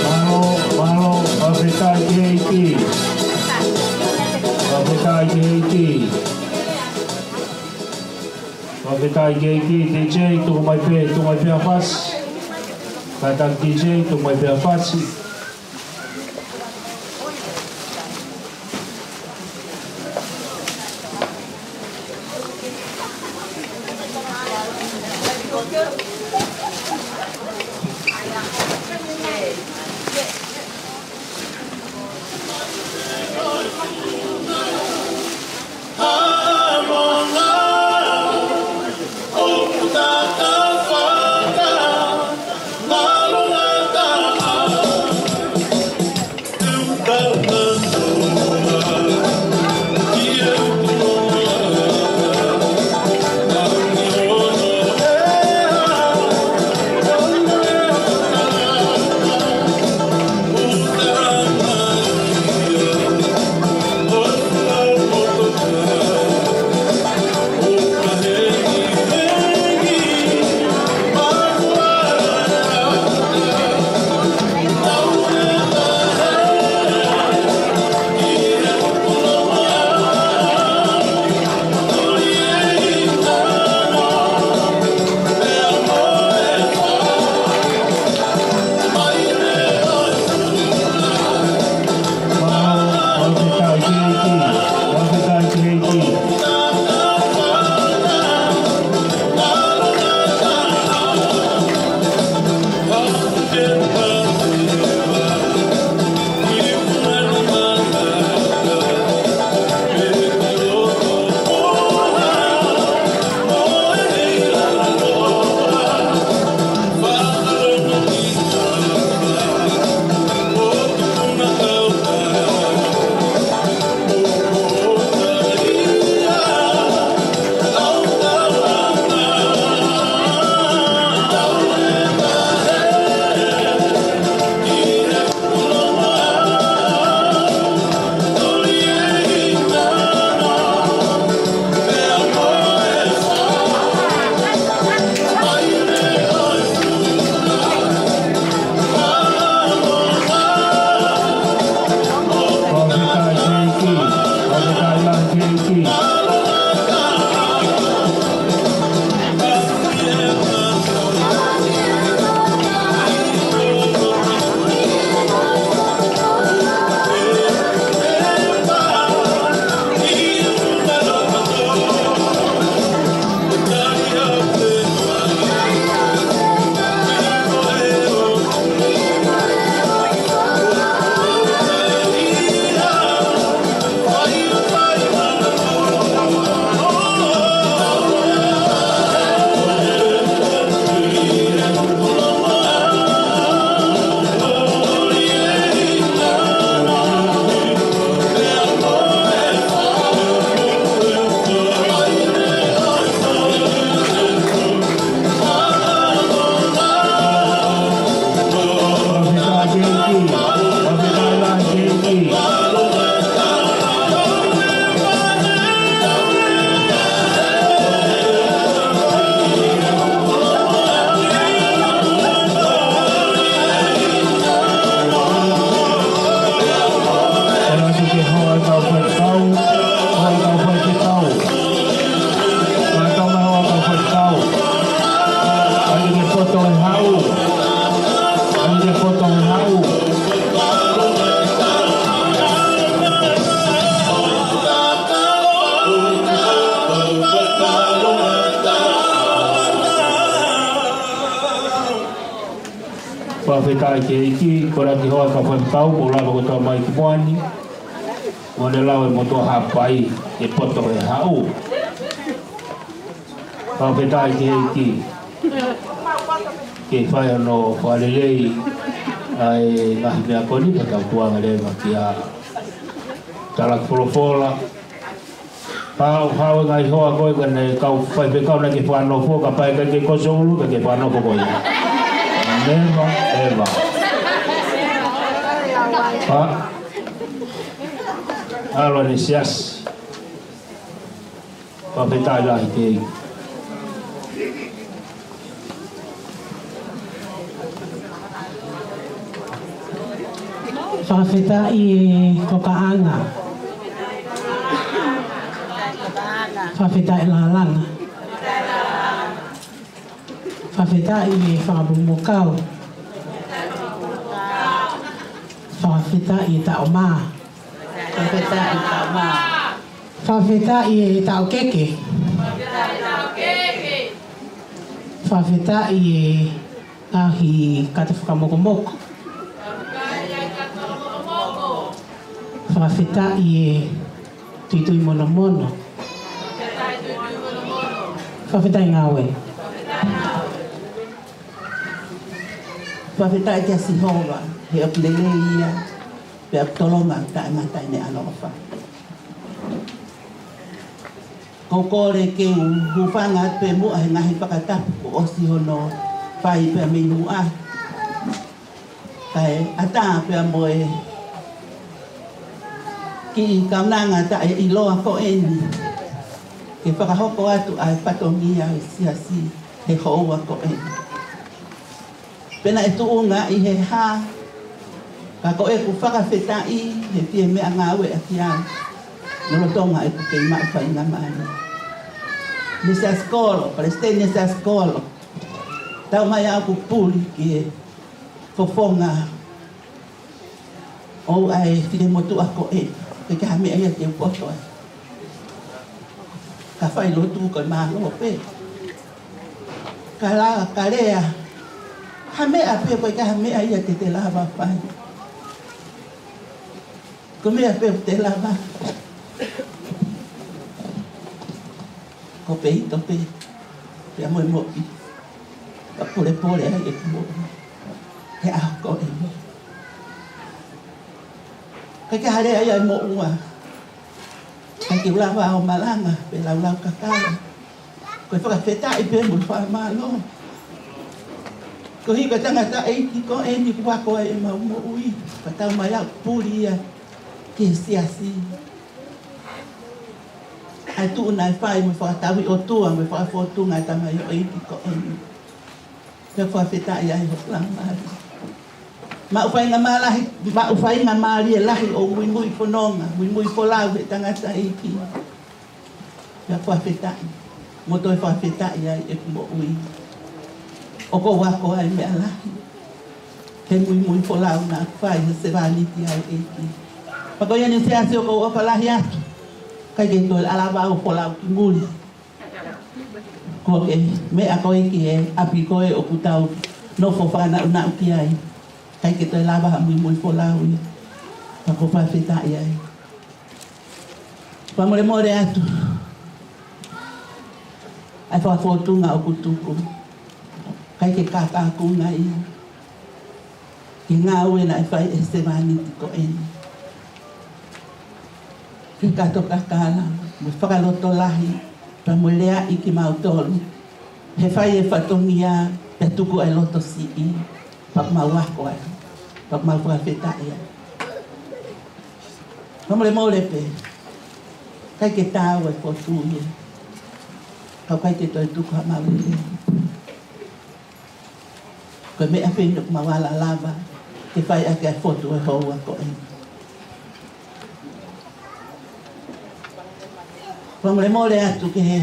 Mālō, mālō, fakafetaʻi ki he ʻEiki. Fakafetaʻi ki he ʻEiki. Fakafetaʻi ki he ʻEiki, DJ, tuku mai pē, tuku mai pē ha fasi. Kātaki DJ, tuku mai pē ha fasi. Fakafetaʻi ki he ʻEiki, ko e laki hoa ka faifekau, mo lava ko tau mai ki muʻa ni. Mo ne lau e motuʻa Haʻapai, ke poto he haʻu. Fakafetaʻi ki he ʻEiki. Ke fai hono fakalelei ʻa e ngaahi meʻa ko eni, pea tau tuanga leva ki he talaki folofola. Pau, pau e ngaahi hoa ko ē ka ne kau faifekau naʻa ke fakanofo, kapau ʻe ʻikai ke koso ʻulu, ka ke fakanofo ko ia. Never ever. Pea ʻalu ʻene siasi. Fakafetaʻi lahi ki he ʻEiki. Fakafetaʻi e kokaʻanga. Fakafetaʻi e lalanga. Fakafetaʻi e fakapulumokau. Fakafetaʻi e taʻomā. Fakafetaʻi e taʻomā. Fakafetaʻi e taʻokeke. Fakafetaʻi e ngaahi kata fakamokomoko. Fakafetaʻi e tuitui monomono. Fakafetaʻi ngāue. Fakafetaʻi kia Sihova, he ʻoku lelei ia, pea ʻoku tolonga taʻengata ʻene ʻaloʻofa. Ko e kole ke u hūfanga atu pē muʻa he ngaahi fakatapu kuo ʻosi hono fai pea mei muʻa. Kae ʻatā pea mo e kiʻi kaunanga taʻeʻiloa ko eni. Ke fakahoko atu ʻa e fatongia ʻo e siasi he houa ko eni. Pea naʻe tuʻunga ʻi he hā, ka ko ʻeku fakafetaʻi he fie meʻangāueʻaki au. Lolotonga ʻeku kei maʻu faingamālie. Misa Sikolo, Palesiteni Misa Sikolo. Taumaiā ʻoku puli ki he fofonga ʻo e finemotuʻa ko ē. Ke ka ha meʻa ia te u poto ai. Ka fai lotu ko e mālō pē. Ka la, ka lea. Ha meʻa pē ko e ka ha meʻa ia te te lava fai. Ko e meʻa pē te lava. Ko peito pē. Pea mo e moʻui. Ka polepole ai ʻeku moʻui. He ʻaho ko eni. Ka ke hale ai ai moʻua. Ka ke lava ʻo malanga, pea laulau kakala. Ko e fakafetaʻi pē mo e fakamālō. Koeʻuhi ko e tangataʻeiki ko eni kuo ako ai ʻemau moʻui. Ka taumaiā ʻoku puli ia ki he siasi. ʻA e tuʻu naʻe fai mo e fakatauʻi ʻOtua mo e fakafōtunga ʻa e tamaioʻeiki ko eni. Pea fakafetaʻi ai hoku laumālie. Maʻu faingamālie lahi, maʻu faingamālie lahi ʻo muimui fononga, muimui folau he tangataʻeiki. Pea fakafetaʻi, mo toe fakafetaʻi ai ʻeku moʻui. ʻOku ou ako ai meʻa lahi. He muimui folau naʻa fai he sevāniti ʻa e ʻEiki. Pea ko ia ʻene siasi ʻoku ou ʻofa lahi atu. ʻIkai ke toe lava ʻo folau ki muli. Ko e meʻa ko ē ki he ʻapi ko ē ʻoku tau nofo fakanaʻunaʻu ki ai. ʻIkai ke toe lava ha muimui folau ia. Ka ʻoku ou fakafetaʻi ai. Fakamolemole atu. ʻA e fakafōtunga ʻoku tuku. ʻIkai ke kākākunga ia. Ki he ngāue naʻe fai ʻe he sevāniti ko eni. Ke kato kakala, mo e fakalotolahi, pea mo e leaʻi kimautolu. He fai e fatongia, pea tuku ʻa e loto siʻi, pea mau ako ai, pea mau fakafetaʻi ai. Fakamolemole pē, ʻikai ke taau e fotu ia, ka ʻoku ʻikai ke toe tuku ha mauli. Ko e meʻa pē ʻoku mau ala lava ke fai ʻaki ʻa e fotu ʻo e houa ko eni. Fakamolemole atu ki he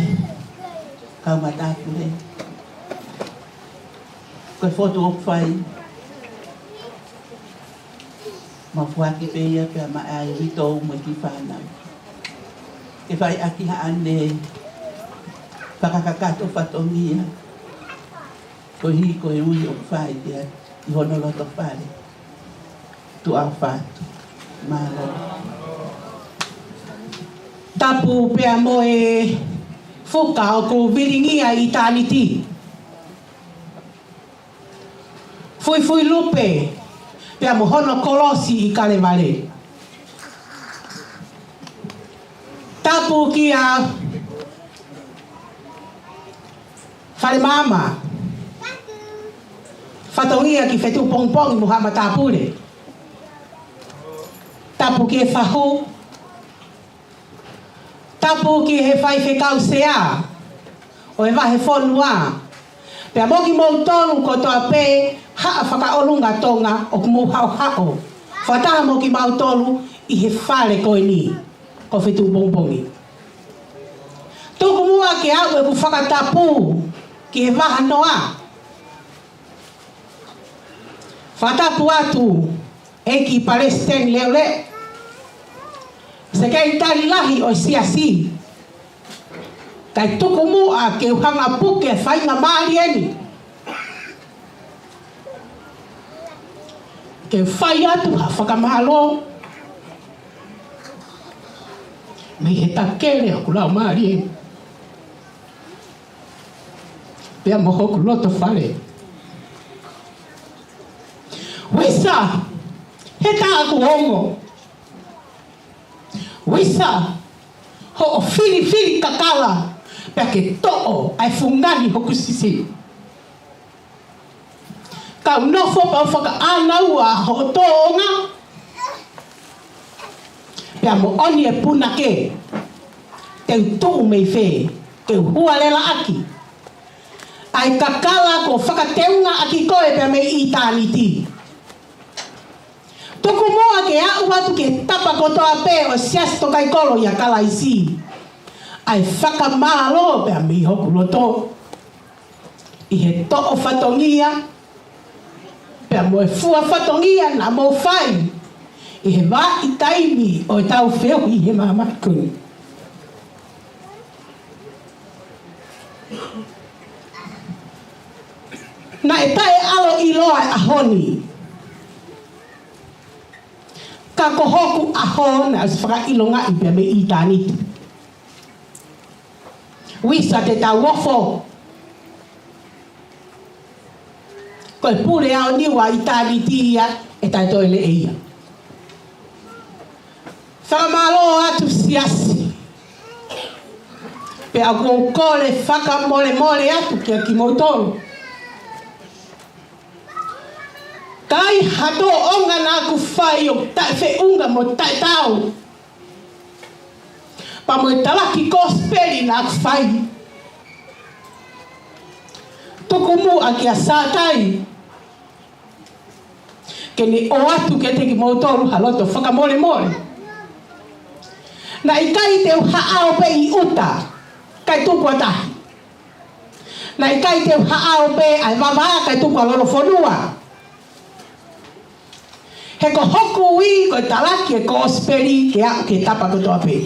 kau matāpule. Ko e fotu ʻoku fai, mau foaki pē ia pea maʻa e uitou mo e kiʻi fānau. Ke fai ʻaki haʻane fakakakato fatongia. Koeʻuhi ko e ui ʻoku fai ki ai. ʻi hono loto fale. Tuʻa ʻofa atu. Mālō. Tapu pea mo e fuka ʻoku vilingia ʻi ʻitāniti. Fuifui lupe pea mo hono kolosi ʻi Kalevale. Tapu kia Fale Maama, fatongia ki Fetuʻupongipongi mo Haʻa Matāpule. Tapu ki he fahu. Tapu ki he faifekau sea ʻo e vahefonua, pea mo kimoutolu kotoa pē Haʻa Fakaʻolunga Tonga ʻoku mou haʻohaʻo fakataha mo kimautolu ʻi he fale ko eni ko Fetuʻupongipongi. Tuku muʻa ke aʻu ʻeku fakatapu ki he vahanoa. Fakatapu atu ʻEiki Palesiteni Leʻoleʻo, Sekelitali Lahi ʻo e Siasi, kae tuku muʻa ke u hanga puke faingamālie ni ke fai atu ha fakamālō mei he takele ʻoku laumālie pea mo hoku loto fale. Uisa, he taʻu ʻoku ongo. Uisa, hoʻo filifili kakala pea ke toʻo ʻa e fungani hoku siʻisiʻi. Kau nofo pea u fakaʻānaua hoʻo tōʻonga pea moʻoni e punake. Te u tuʻu mei fē ke u hualelaʻaki ʻa e kakala kuo fakateungaʻaki koe pea mei ʻitāniti? Tuku muʻa ke aʻu atu ki he tapa kotoa pē ʻo e Siasi Tokaikolo ʻia Kalaisi ʻa e fakamālō pea mei hoku loto ʻi he toʻo fatongia pea mo e fua fatongia naʻa mou fai ʻi he vahaʻa taimi ʻo ʻetau feohi he māmani ko eni. Naʻe taʻeʻalo ʻiloa e ʻaho ni, ka ko hoku ʻaho naʻe ʻosi fakaʻilongaʻi pea mei ʻitāniti. Uisa, te tau ofo. Ko e pule aoniu ʻa ʻitāniti ia, ʻe taʻetoeleʻi ia. Fakamālō atu Siasi. Pea ʻoku ou kole fakamolemole atu kia kimoutolu. Ka ai ha tōʻonga naʻa ku fai ʻoku taʻefeʻunga mo taʻetaau pea mo e talaki kosipeli naʻa ku fai, tuku muʻa kia Sātai ke ne ʻoatu kiate kimoutolu ha loto fakamolemole. Naʻe ʻikai te u haʻao pē ʻi ʻuta kae tuku ʻa tahi. Naʻe ʻikai te u haʻao pē ʻa e vavā kae tuku ʻa lolofonua. He ko hoku ui ko e talaki e kosipeli ke aʻu ki he tapa kotoa pē.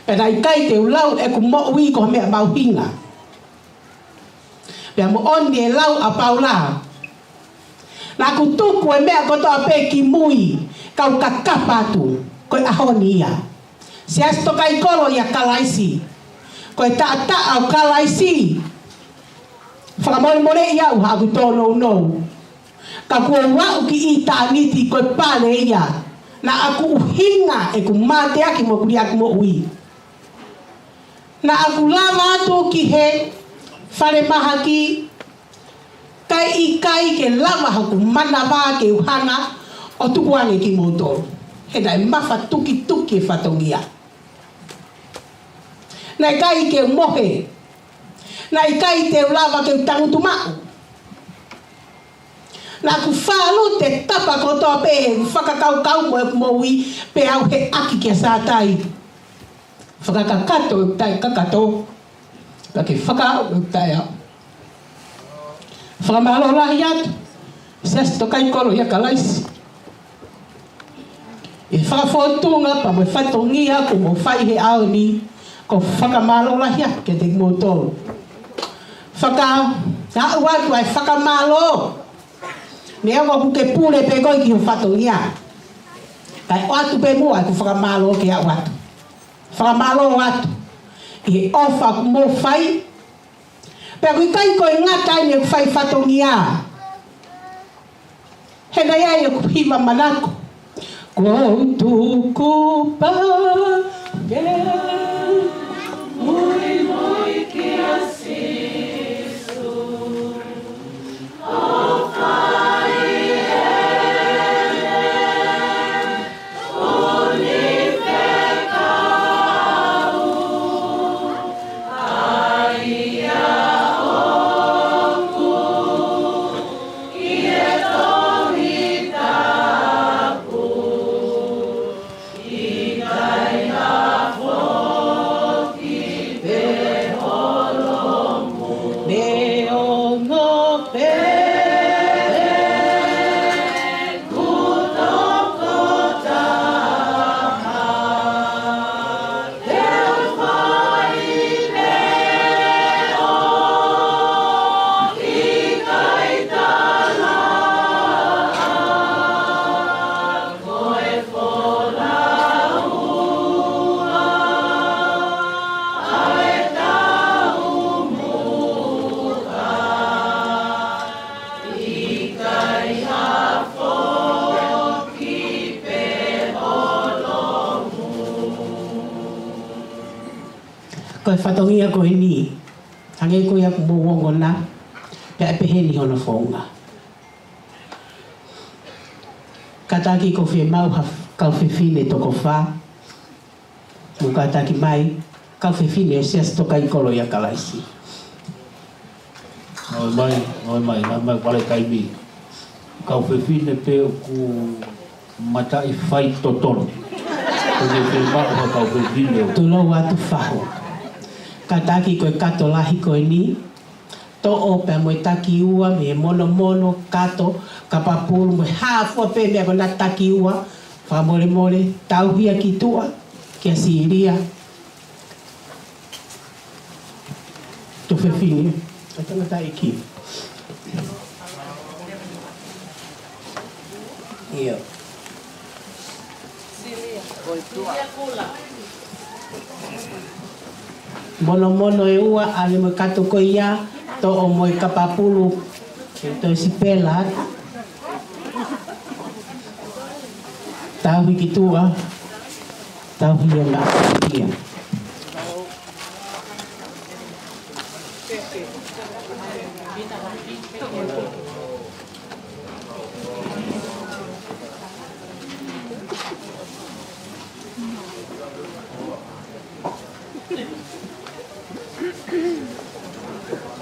Pea naʻe ʻikai te u lau ʻeku moʻui ko ha meʻa mahuʻinga. Pea moʻoni e lau ʻa Paula, naʻa ku tuku e meʻa kotoa pē ki mui, kau kakapa atu, ko e ʻaho ni ia. Siasi Tokaikolo ʻia Kalaisi, ko e taʻataʻa ʻo Kalaisi. Fakamolemoleʻi au haʻaku tōnounou. Ka kuo u aʻu ki ʻitāniti ko e pale ia naʻa ku ʻuhinga ʻeku mateaki mo ʻeku liʻaki moʻui. Naʻa ku lava atu ki he falemahaki, kae ʻikai ke lava hoku manava ke u hanga ʻo tukuange kimoutolu. He naʻe mafatukituki e fatongia. Naʻe ʻikai ke u mohe. Naʻe ʻikai te u lava ke u tangutu maʻu. Naʻa ku fālute tapa kotoa pē he fakakaukau mo e moʻui pea u heʻaki kia Sātai. Fakakakato ʻeku taʻekakato, ka ke fakaʻau ʻeku taʻeʻau. Fakamālō lahi atu Siasi Tokaikolo ʻia Kalaisi ʻi he fakafōtunga pea mo e fatongia kuo mou fai he ʻaho ni, ko e fakamālō lahi atu kiate kimoutolu. Faka-, aʻu atu ai fakamālō. Meʻa ʻoku ke pule pē koe ki ho fatongia. Kae ʻoatu pē muʻa ʻeku fakamālō ke aʻu atu. Fakamālō atu ʻi he ʻofa ʻoku mou fai. Pea ʻoku ʻikai ko e ngata ai ʻeku fai fatongia. He naʻe ʻi ai ʻeku hiva manako. Kuo u tuku pau ke muimui kia Sīsū. ʻO fai ʻe Ko e fatongia ko eni, hangē ko ia ʻoku mou ongona, pea ʻe pehē ni hono founga. Kātaki ʻoku fiemaʻu ha kau fefine toko fā, mo kātaki mai, kau fefine ʻo e Siasi Tokaiʻi Kolo ʻia Kalaisi. Ngāue mai, ngāue mai, ngāue mai, vale taimi. Kau fefine pē ʻoku mataʻi faitotonu. Ko e fiemaʻu ha kau fefine ʻo. Tulou atu fahu. Kātaki ko e kato lahi ko eni, toʻo pea mo e taki ua mei he monomono, kato, kapapulu, mo e hā fua pē meʻa ko ena taki ua, fakamolemole, tauhi ia ki tuʻa, kia Silia. Tuofefine, ʻa e tangataʻeiki. ʻIo. Monomono ʻe ua, ʻave mo e kato ko ia, toʻo mo e kapapulu, ke toe sipela atu. Tauhi ki tuʻa, tauhi ia na ia.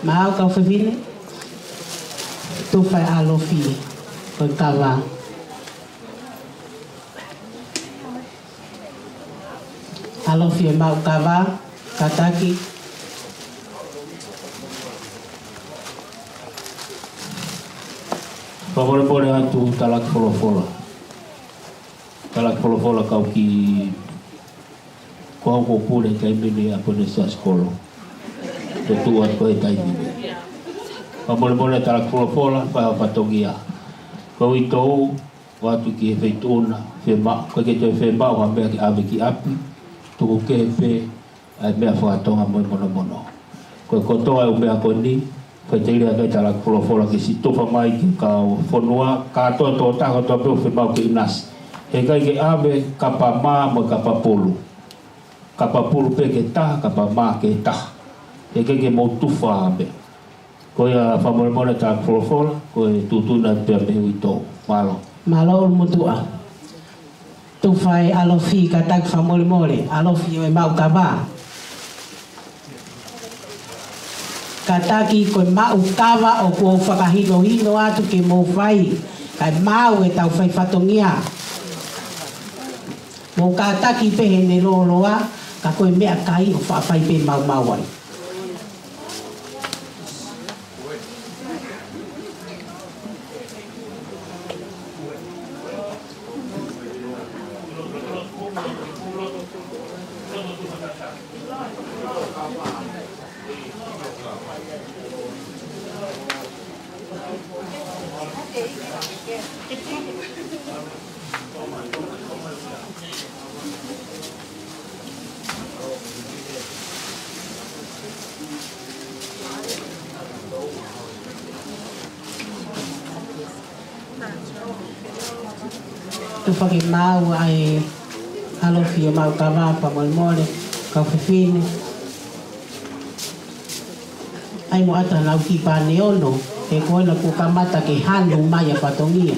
Maʻau kau fefine, tufa e ʻalofi, ko e kava. ʻAlofi ʻemau kava, kātaki. Fakamolemole atu talaki folofola. Talaki folofola kau ki ko au ko pule taimi ni ʻa Ponesa Sikolo. Ko tuʻu atu ko e taimi ni. Fakamolemole talaki folofola, fai ha fatongia. Ko uitou, ʻoatu ki he feituʻu na, fiemaʻu, ko e ke toe fiemaʻu ha meʻa ke ʻave ki ʻapi, tuku kehe pē, ʻa e meʻa fakatonga mo e monomono. Ko e kotoa e ʻū meʻa ko eni, faʻiteliha kai talaki folofola ke situfa mai ki he kau fonua, kātoa tokotaha kotoa pē ʻoku fiemaʻu ke ʻinasi. He ʻikai ke ʻave kapa mā mo e kapa pulu. Kapa pulu pē ke taha, kapa mā ke taha. He ʻikai ke mou tufa ʻa e meʻa. Ko ia fakamolemole talaki folofola, ko e tuʻutuʻuni pea mei uitou. Mālō. Mālō ʻulumotuʻa. Tufa e ʻalofi kātaki fakamolemole, ʻalofi ʻo ʻemau kava. Kātaki ko ʻemau kava ʻoku ou fakahinohino atu ke mou fai, kae maʻu ʻetau fai fatongia. Mou kātaki pē heʻene lōloa, ka ko e meʻakai ʻoku faʻa fai pē maumau ai. Tufa ke maʻu ʻa e ʻalofi ʻo maʻu kava, fakamolemole, kau fefine. ʻAi mo ʻata nau ki pane ono, he ko ena kuo kamata ke hanu mai ʻa fatongia.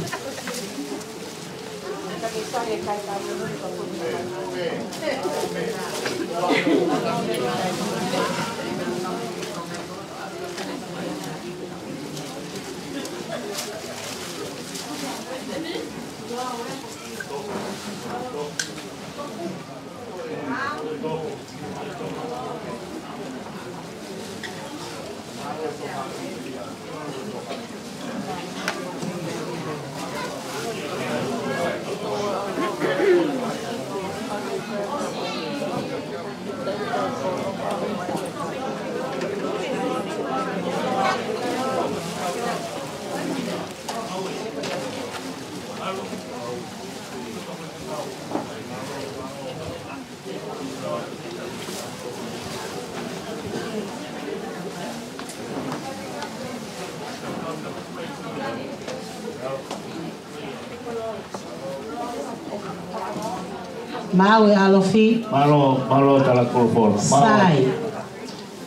Maʻu e ʻalofi. Mālō, mālō Talakolofola. Mālō. Sai.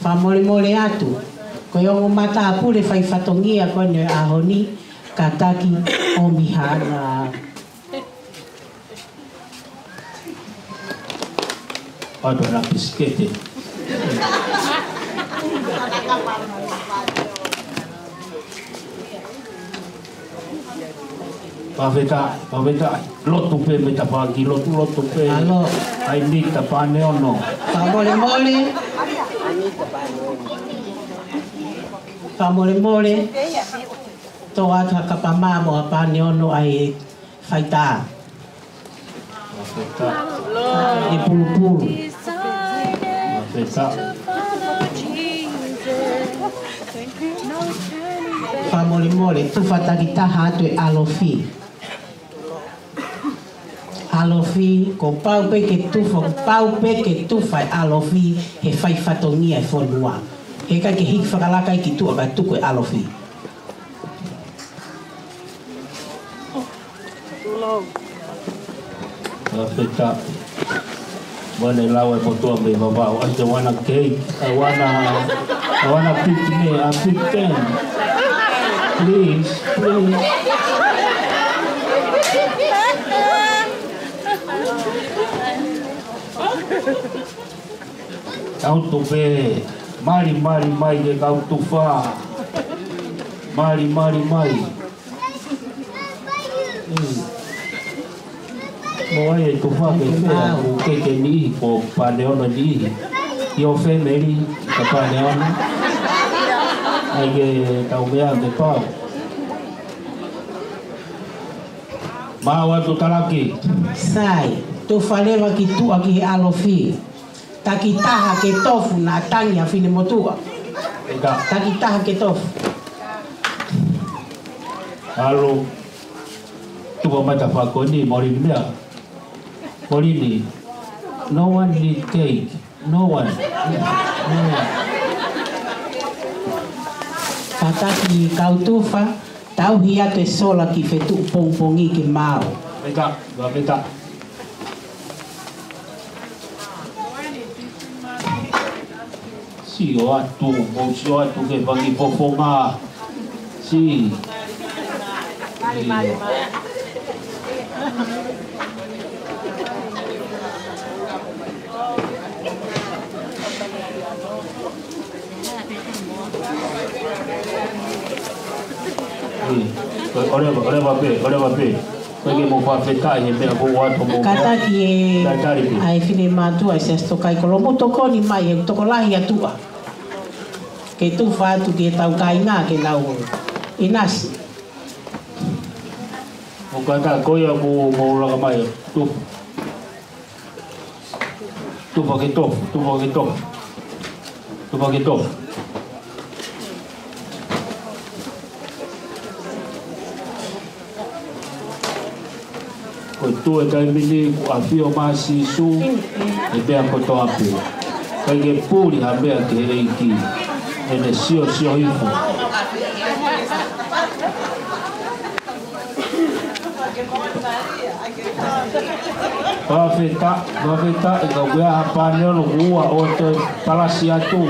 Fakamolemole atu. Ko e ongo matāpule fai fatongia ko eni ʻo e ʻaho ni, kātaki ʻomi haʻana. Atu ʻena pisikete. Fakafetaʻi, fakafetaʻi. Lotu pē mei tafaʻaki, lotu, lotu pē. Mālō. ʻAi ni ta pane ono. Fakamolemole. Fakamolemole. Toʻo atu ha kapa mā mo ha pane ono ʻa e faitā. Fakafetaʻi. ʻE pulupulu. Fakafetaʻi. Fakamolemole, tufa takitaha atu e ʻalofi. ʻAlofi, kuo pau pē ke tufa, kuo pau pē ke tufa e ʻalofi he fai fatongia e fonua. Heʻikai ke hiki fakalaka ia ki tuʻa kae tuku e ʻalofi. Fakafetaʻi. Mou lau e motuʻa mei Vavaʻu. I want a cake. I want a, I want a big meal, a big thing. Please, please. Kau tufa, mali, mali mai ke kau tufa. Mali, mali mai. Mm. Mo ai e tufa ke fea, ko ke ke ni, ko pane ono ni. Your family, ka pane ono. ʻAi ke tau meʻa ke pau. Maʻu atu Talaki. Sai, tufa leva ki tuʻa ki he ʻalofi. Takitaha ke tofu naʻa tangi ʻa Finemotuʻa. Eka. Takitaha ke tofu. ʻAlu. Tufa mai tafaʻaki ko eni, Molini meʻa. Molini. No one need cake. No one. No one. Kātaki kau tufa, tauhi atu e sola ki fetuʻu pongipongi ke maau. Meta, meta. Sio atu, mou sio atu ke faki fofonga. Si. Mm. ʻOleva, ʻoleva pē, ʻoleva pē. Ko e ke mo fakafetaʻi he meʻa ko atu mo. Kātaki e, Talitali pē. ʻAi Finemātuʻa ʻi Siasi Tokaikolomou tokoni mai he tokolahi ʻa tuʻa. Ke tufa atu ke tau kāinga ke nau ʻinasi. ʻO kātaki ko ia ko mo laka mai. Tufa. Tufa ke tofu, tufa ke tofu. Tupaki tō. Ko e tuʻu e taimi ni kuo ʻafio mai ʻa Sīsū, ʻi he meʻa kotoa pē. ʻIkai ke puli ha meʻa ki he ʻEiki, ʻene siosio hifo. Fakafetaʻi, fakafetaʻi, ka ʻoku ʻi ai ha pānelo ʻe ua ʻoku toe palasi atu.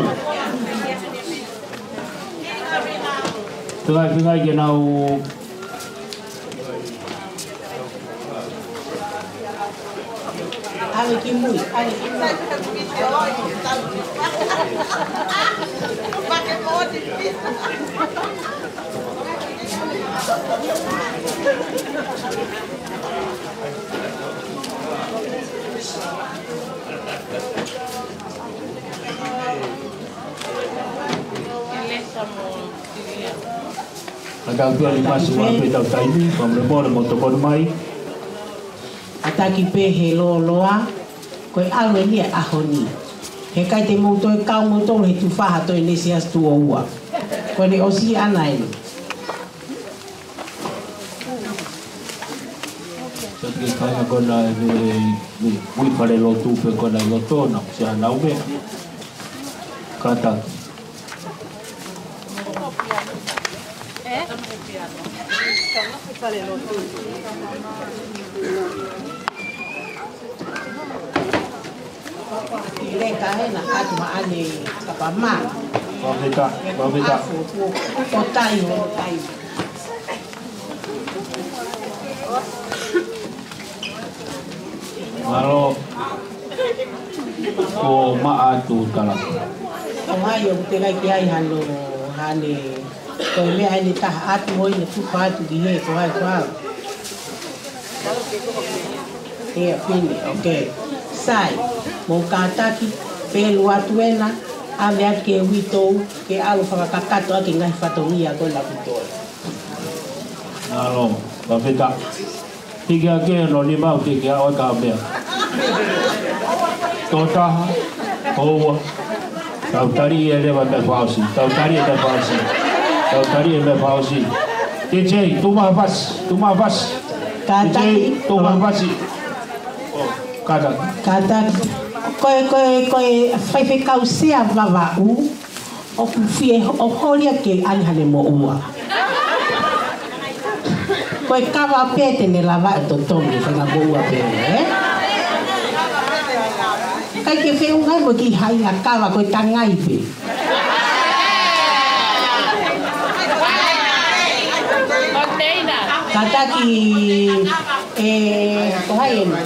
Feinga, feinga ke nau ʻAlu ki mui, ʻalu ki mui. Kātaki pē ʻa Limasi, ʻoua pē tau taimi, fakamolemole mo tokoni mai. Kātaki pē he lōloa, ko e ʻalu eni ʻa e ʻaho ni. He ʻikai te mou toe kau moutolu he tufa ha toe nesi ʻa e tuʻo ua. Ko ʻene ʻosi ʻana eni. Kātaki kāinga ko ena ʻi he, ʻi he, ʻi he fale lotu pe ko ena ʻi loto na, ʻosi ʻanau meʻa. Kātaki. Leka ena atu ma ane kapama. Fakafetaʻi, fakafetaʻi. Afu, ko, ko tai, ko tai. Mālō. Ko maʻa atu tala. Ko hai ʻoku teʻeki ai hano, hane, ko e meʻa ʻene taha atu hoi ne tupa atu ki he, ko hai, ko hai. Ia, fine, okay. Sai, mou kātaki, pelu atu ena, ʻave atu ki he uitou, ke ʻalu fakakakato ʻaki e ngaahi fatongia ko ena kuo toe. Mālō, fakafetaʻi. Hiki hake hono nima ʻo teʻeki ai ʻo taha meʻa. Tō taha, ʻo ua. Tau tali ʻe leva meʻa fakaʻosi. Tau tali ʻe meʻa fakaʻosi. Tau tali ʻe meʻa fakaʻosi. T J, tuʻu mai ha fasi. Tuʻu mai ha fasi. Kātaki. T J, tuʻu mai ha fasi. ʻO, kātaki. Kātaki. Ko e, ko e, ko e faifekau sea Vavaʻu. ʻOku fie, ʻoku holi ia ke ʻanehane moʻua. Ko e kava pē te ne lava ʻo totongi, fanga moʻua pē, ē? ʻIkai ke feʻunga mo e kiʻi haʻinga kava, ko e tangai pē. Kātaki, ē, ko hai eni?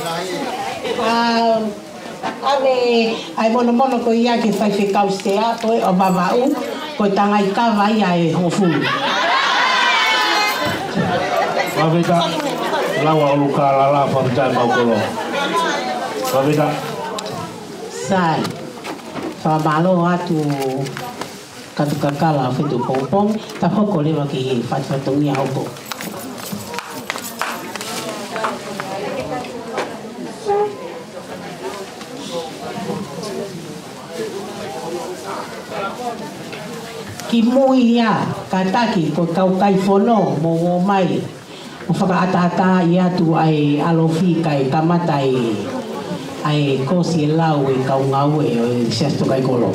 ʻA, ʻave ʻa e monomono ko ia ki he faifekau sea ko ē ʻo Vavaʻu, ko e tangai kava ia ʻe hongofulu. Fakafetaʻi, lau ʻa ʻUlukālala, fakafetaʻi mau kolo. Fakafetaʻi. Sai, fakamālō atu Katu Kakala ʻo Fetuʻu Pongipongi, ta hoko leva ki he fatu fatongia hoko. Kimui ia, kātaki, ko e kau kai fono, mou ō mai. ʻO fakaʻataʻatā atu ʻa e ʻalofi kae kamata ʻa e, ʻa e kosi e lau e kau ngāue ʻo e Siasi Tokaikoló.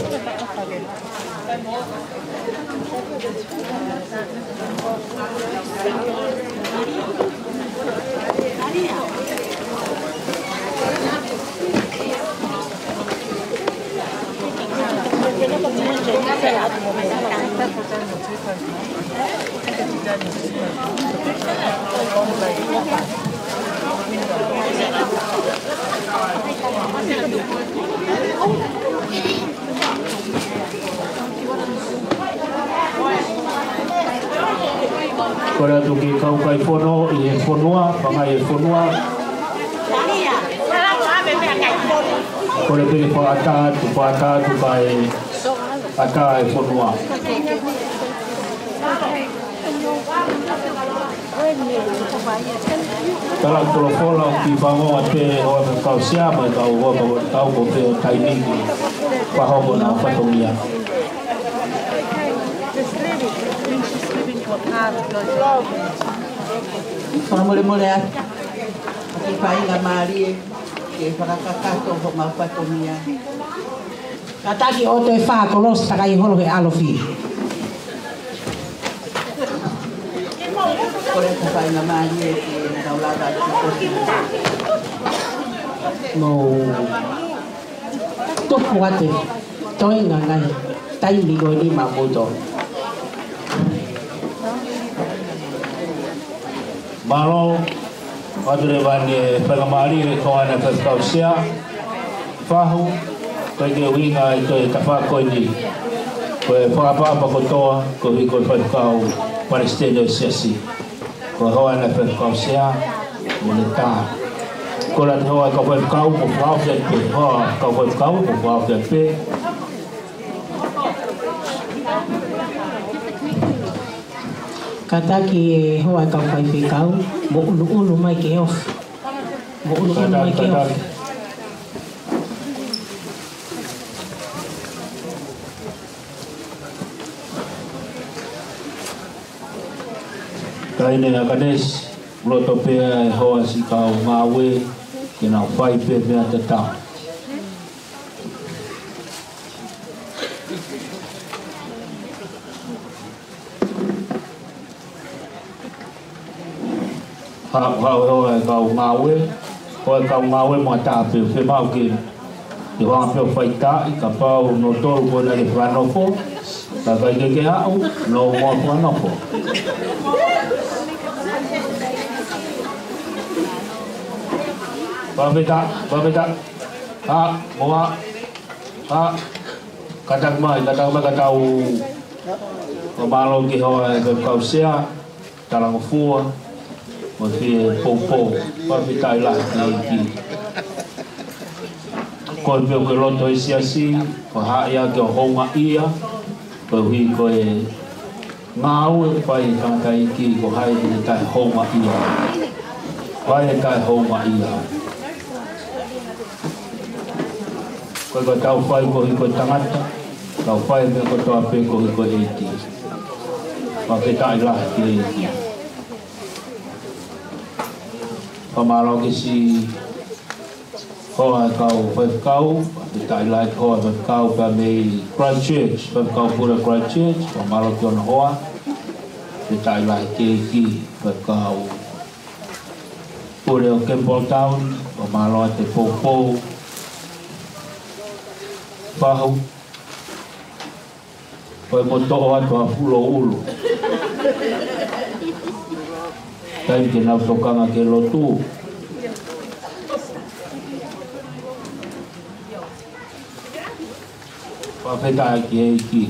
Kole atu ki he kau kai fono ʻi he fonua, pangai e fonua. Kole pē ke fakaʻatā atu, fakaʻatā atu kae ʻatā e fonua. Tala folofola ʻo ki fango atu pē ʻo e kau sea mo e kau hoa kau ko pē ʻo taimi ke fakahoko ʻenau fatongia. Fakamolemole atu. Ke faingamālie ke fakakakato homau fatongia. Kātaki ʻo toe fā kolosi takai holo he ʻalofi. Kole ke faingamālie ke tau lava atu ki he kosi. Mou tupu atu. Toe ngaahi taimi ko eni maʻamoutolu. Mālō, ʻoatu leva ʻene faingamālie ʻe he hoa ʻo e faifekau sea, Fahu, ko e ʻuhinga ʻi he tafaʻaki ko eni, ko e fakaʻapaʻapa kotoa, koeʻuhi ko e faifekau palesiteni ʻo e siasi. Ko e hoa ʻo e faifekau sea, mo e tā. Kole atu hoa ʻo e kau faifekau, mou fakaʻosi pē, hoa ʻo e kau faifekau, mou fakaʻosi pē. Kātaki ʻe hoa ʻo e kau faifekau, mou ʻunuʻunu mai ke ofi. Mou ʻunuʻunu mai ke ofi. Taʻahine ʻAkanesi, loto pē ʻa e hoa siʻi kau ngāue, ke nau fai pē meʻa tatau. Haʻu, haʻu, hoa ʻo e kau ngāue, hoa ʻo e kau ngāue mo e tā pē, fiemaʻu ke, ke hoa pē ʻo fai taʻi, kapau nautolu ko ena ke fakanofo, ka ʻikai ke ke haʻu, nau mo fakanofo. Fakafetaʻi, fakafetaʻi, haʻu, hoa, haʻu, kātaki mai, kātaki mai ka tau fakamālō ki he hoa ʻo e faifekau sea, talangofua, mo e fie poupou, fakafetaʻi lahi ki he ʻEiki. Ko e pē ko e loto ʻo e siasi, ko e haʻi ake ʻo houngaʻia, koeʻuhi ko e ngāue ʻoku fai ʻe he tangataʻeiki ko hai ʻe taʻehoungaʻia. Ko hai ʻe taʻehoungaʻia. Ko e ka tau fai koeʻuhi ko e tangata, tau fai meʻa kotoa pē koeʻuhi ko e ʻEiki. Fakafetaʻi lahi ki he ʻEiki. Fakamālō ki siʻi hoa ʻo e kau faifekau, fakafetaʻi lahi ki he hoa faifekau pea mei Christchurch, faifekau pule Christchurch, fakamālō ki hono hoa, fakafetaʻi lahi ki he ʻEiki, faifekau pule ʻo Campbelltown, fakamālō atu e poupou, Fahu, ko e mo toʻo atu ha fuʻu ʻulu. Taimi ke nau tokanga ki he lotu. Fakafetaʻi ki he ʻEiki.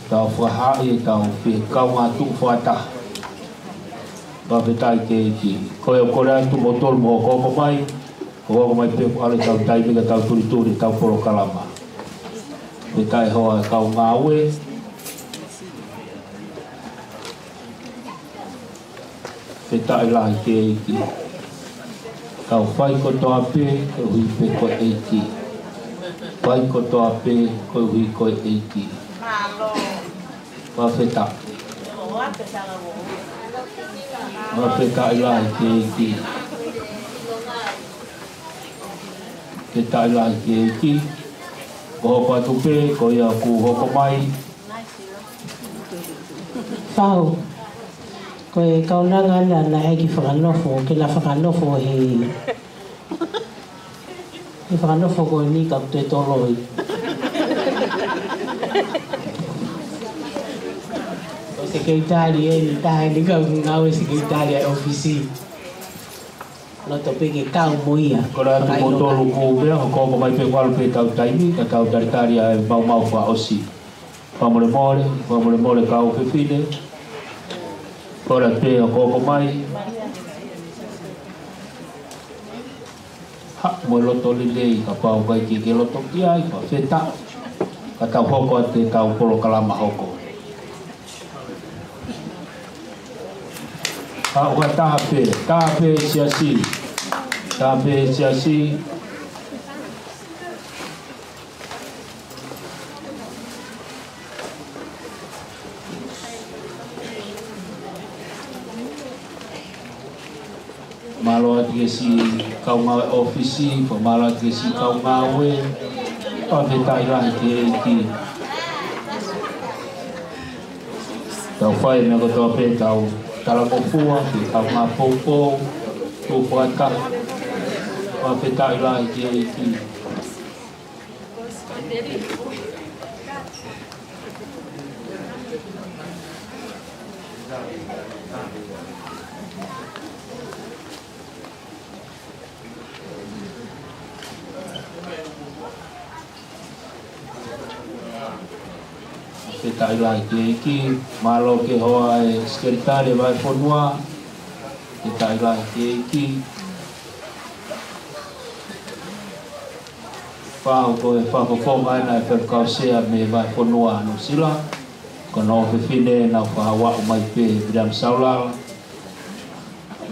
Tau fakahaaʻi, tau fie kaungā tuʻu fakataha. Fakafetaʻi ki he ʻEiki. Ko ia kole atu moutolu mou hokohoko mai. Hokohoko mai pē ʻo ʻalu ʻetau taimi ka tau tulituli ʻetau polokalama. Fakafetaʻi hoa ʻo e kau ngāue. Fakafetaʻi lahi ki he ʻEiki. Tau fai kotoa pē koeʻuhi pē ko e ʻEiki. Fai kotoa pē koeʻuhi ko e ʻEiki. Fakafetaʻi. Fakafetaʻi lahi ki he ʻEiki. Fakafetaʻi lahi ki he ʻEiki. Ko e hoko atu pē, ko ia kuo hoko mai. Fahu, ko e kaunanga ʻana naʻe ʻai ke fakanofo, ke na fakanofo he, he fakanofo ko eni ka ʻoku toe toloi. Ko e sekelitali eni, taha eni kau ngāue sekelitali ʻa e ʻōfisi. Loto pē ke kau mo ia. Kole atu moutolu kuo meʻa, hokohoko mai pē ʻo ʻalu pē ʻetau taimi, ka tau talitali ʻa e maumau fakaʻosi. Fakamolemole, fakamolemole kau fefine. Kole atu pē hokohoko mai. Haʻu mo e loto lelei kapau ʻoku ʻikai ke ke loto ki ai, fakafetaʻi. Ka tau hoko atu ʻetau polokalama hoko. Haʻu ha taha pē, taha pē siasi. Taha pē siasi. Mālō atu ki he siʻi kau ngāue ʻōfisi, fakamālō atu ki he siʻi kau ngāue. Fakafetaʻi lahi ki he ʻEiki. Tau fai e meʻa kotoa pē, tau talangofua ki he kaungā poupou, tuʻu fakataha. Fakafetaʻi lahi ki he ʻEiki. Fakafetaʻi lahi ki he ʻEiki. Mālō ki he hoa e sekelitali e vahefonua. Fakafetaʻi lahi ki he ʻEiki. Fakafetaʻi ko e fakafofonga ena e faifekau sea mei he vahefonua ʻa Nuʻusila. Ko hono ʻofefine naʻa nau fakahā mai pē, Viliami Saulala.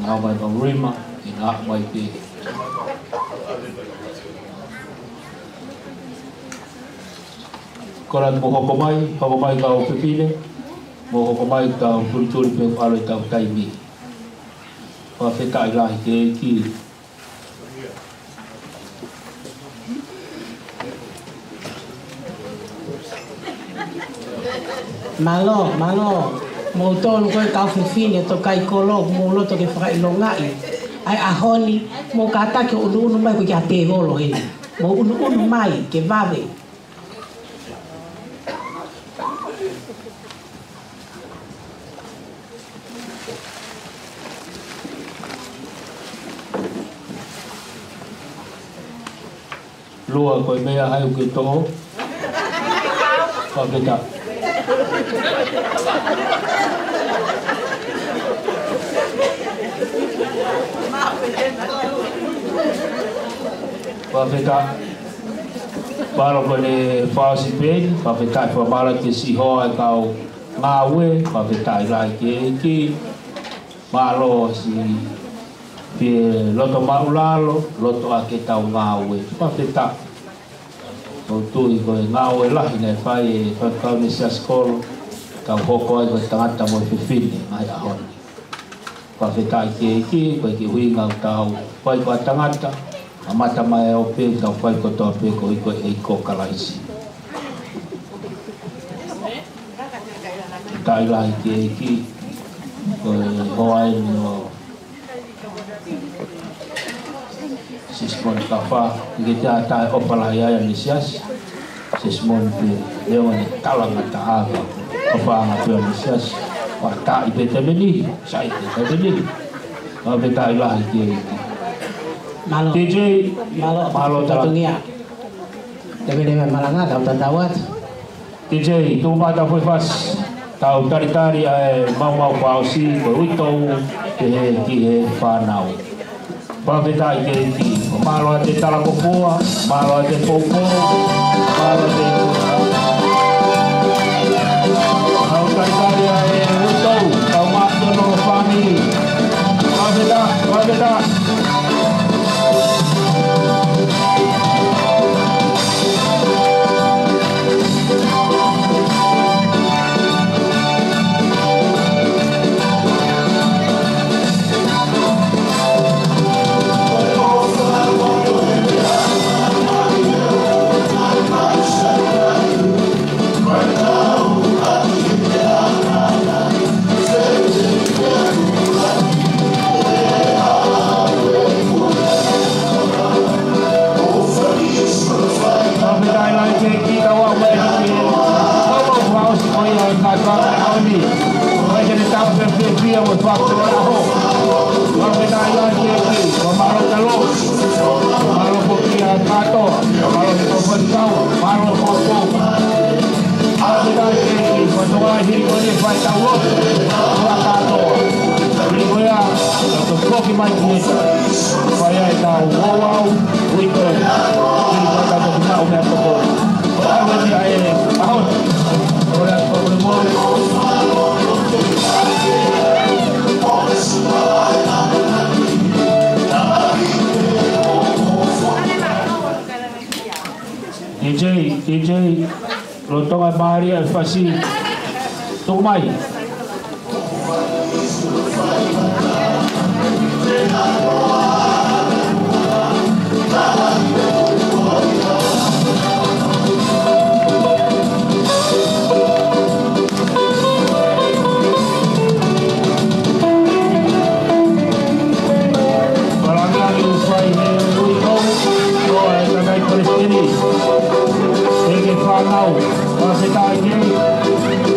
Naʻa nau ō mai Paulima, ʻi he naʻa nau ō mai pē. Ko ena mou hoko mai, hoko mai kau ʻofefine, mou hoko mai, tau tulituli pē ʻo ʻalu ʻetau taimi. Fakafetaʻi lahi ki he ʻEiki. Mālō, mālō. Moutolu ko e kau fefine, tokaimakolo, mou loto ke fakaʻilongaʻi ʻa e ʻaho ni, mou kātaki ʻo ʻunuʻunu mai ko e kiʻi tēvolo heni. Mou ʻunuʻunu mai, ke vave. Lua, ko e meʻa hai ʻoku ke toʻo? Fakafetaʻi. Fakafetaʻi. Mālō ko ʻene fasi pē, fakafetaʻi, fakamālō ki he siʻi hoa e kau ngāue, fakafetaʻi lahi ki he ʻEiki. Mālō siʻi fie loto māʻulalo, loto ʻa ke tau ngāue. Fakafetaʻi. ʻOku ou tui ko e ngāue lahi naʻe fai ʻe he faifekau mei he siasi kolo, tau hoko ai ko e tangata mo e fefine, mai ʻaho ni. Fakafetaʻi ki he ʻEiki, ko e kiʻi ʻuhinga ʻoku tau fai ko e tangata, ʻamata mai ʻo pē, tau fai kotoa pē koeʻuhi ko e ʻEiki ko Kalaisi. Fakafetaʻi lahi ki he ʻEiki, ko e hoa eni ʻo Sisimoni Kafa, ʻikai ke toe ʻofa lahi ai ʻene siasi. Sisimoni pē, leʻo ni talangataʻa, ʻofa anga pē ʻene siasi. Fakafetaʻi pē te meni, sai pē te meni. Fakafetaʻi lahi ki he ʻEiki. Mālō. T J, mālō, mālō tala. Fatongia. Te meni me malanga, tau tatau atu. T J, tuku mai ʻetau foʻi fasi, tau talitali ʻa e maumau fakaʻosi, ko e uitou ki he, ki he fānau. Fakafetaʻi ki he ʻEiki, mālō ʻa e talangofua, mālō ʻa e poupou, mālō ʻa e, tau talitali ʻa e uitou, tau māʻopoʻopo fāmili. Fakafetaʻi, fakafetaʻi. Fakafetaʻi lahi ki he ʻEiki, tau aʻu mai ki he maumau fakaʻosi ko ia ʻo e kātoanga ʻo e ʻaho ni. ʻOku ʻikai ke ne tau fiefia mo e fakaʻaho. Fakafetaʻi lahi ki he ʻEiki, ko e mālō talo. Mālō foki ʻa e kātoa, mālō ki he faifekau, mālō ki he poupou. Fakafetaʻi ki he ʻEiki, ko e tokolahi hili ko eni e faitau lotu, ʻa e kātoa. Hili ko ia, tau toki foki mai ki he, fai ai ʻetau ouau, uitou. Hili ko ia tau toki maʻu meʻatokoni. Awe ni ai, ʻaho ni. Kole atu, kole mole. T J, T J, lolotonga mālie ʻa e fasi. Tuku mai. Au, fakafetaʻi ki he ʻEiki.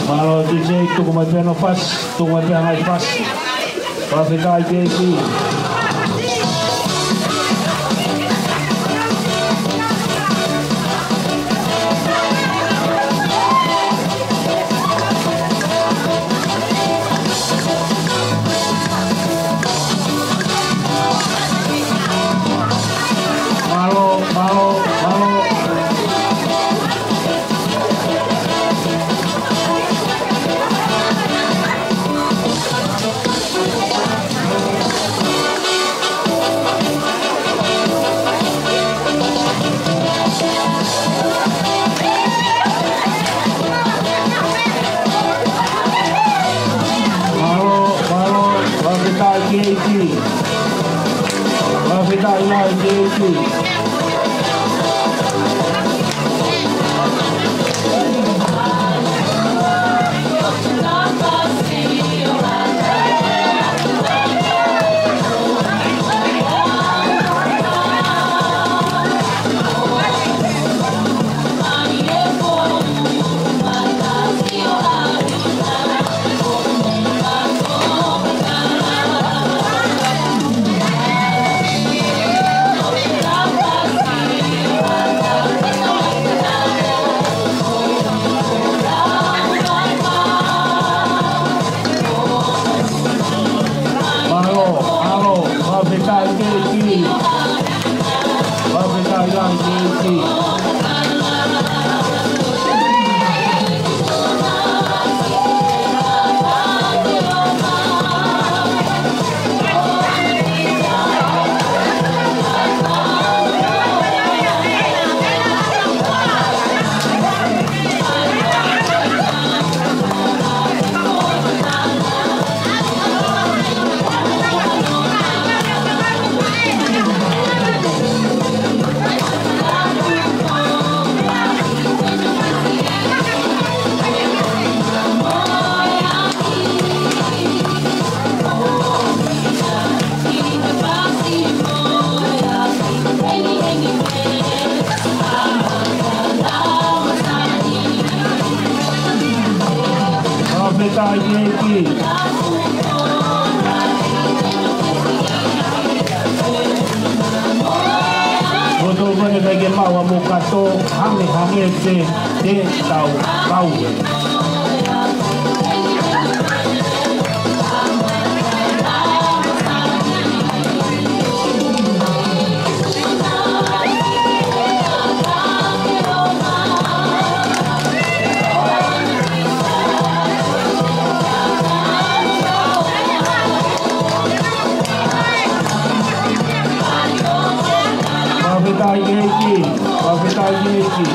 Mālō, D J, tuku mai pē hono fasi, tuku mai pē hono fasi. Fakafetaʻi ki he ʻEiki. Mālō, mālō, mālō. Mālō, mālō, fakafetaʻi ki he ʻEiki. Fakafetaʻi lahi ki he ʻEiki. Mālō, mālō, fakafetaʻi ki he ʻEiki. Fakafetaʻi lahi ki he ʻEiki. Fakafetaʻi ki he ʻEiki. Ko e tau fane kai ke maua mo kato, hangē, hangē te, te tau kau. Fakafetaʻi ki he ʻEiki. Fakafetaʻi ki he ʻEiki.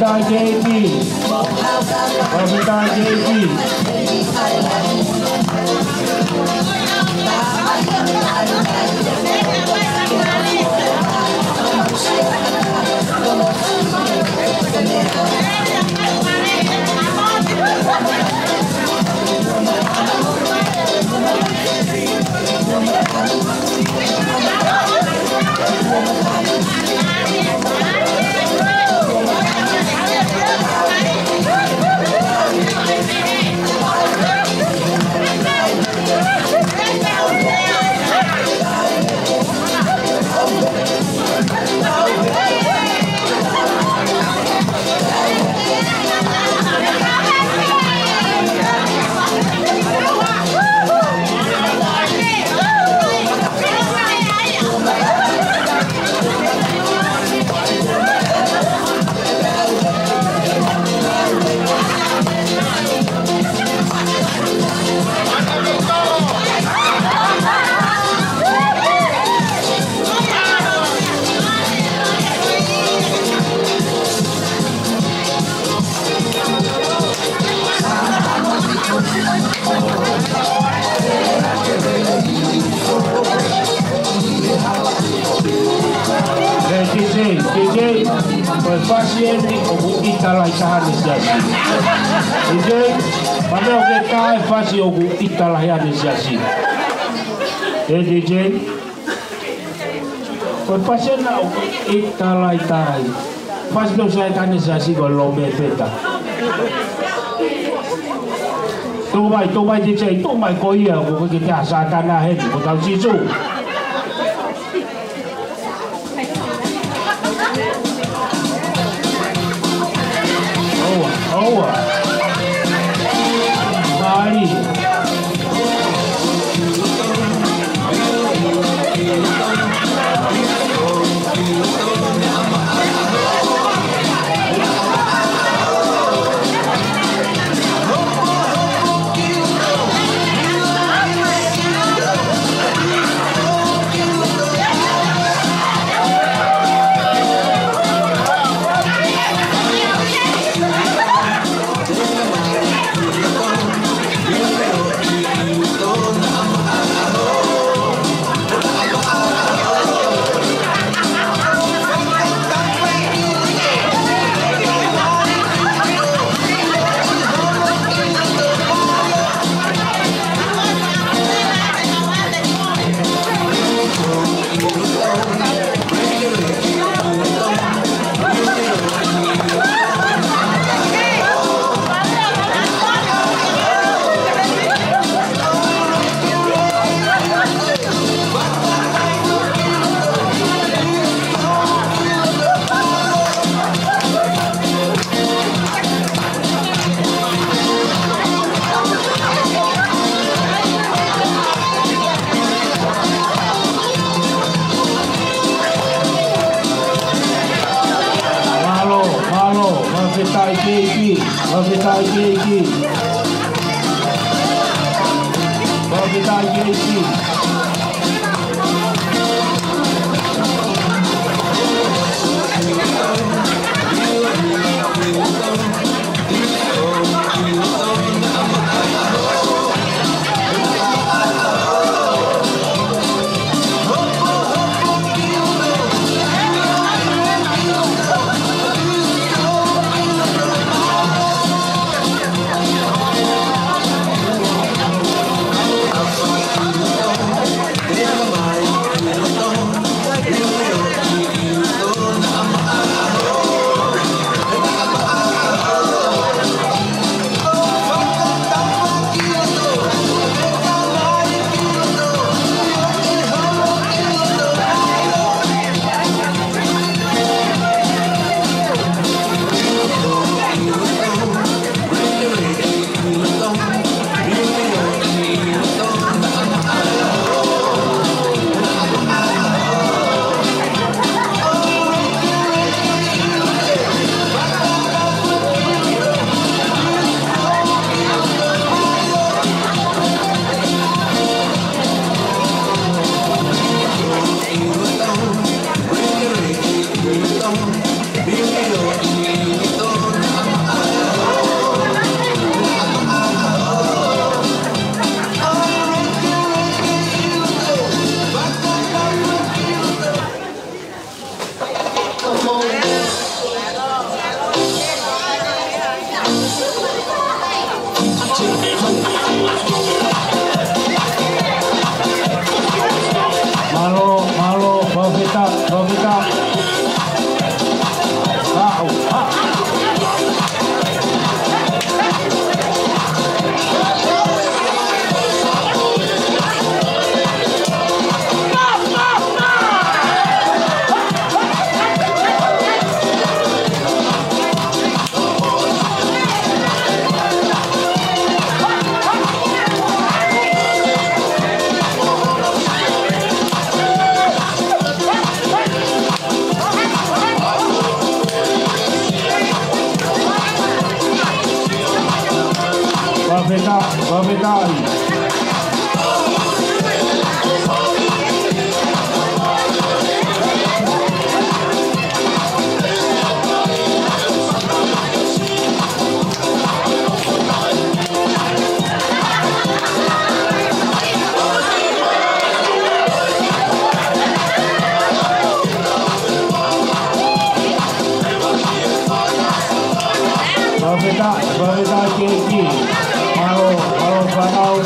Palōfita J P. Palōfita J P. Ē, T J, T J, ko e fasi eni ʻoku ʻita lahi taha ʻene siasi. T J, manatu ke tā e fasi ʻoku ʻita lahi ʻene siasi. Ē, T J, ko e fasi ena ʻoku ʻita lahi taha. Fasi pē ʻoku sai taha ʻene siasi ko e lōmepeta. Tuku mai, tuku mai T J, tuku mai ko ia, ko e ke te a Sātana heni, ko tau Sīsū. ʻOua, ʻoua. Mālie. Mālō, mālō, mālō fakafetaʻi ki he ʻEiki, mālō fakafetaʻi ki he ʻEiki. Mālō fakafetaʻi ki he ʻEiki. Fakafetaʻi. Fakafetaʻi, fakafetaʻi ki he ʻEiki. Mālō, mālō fānau.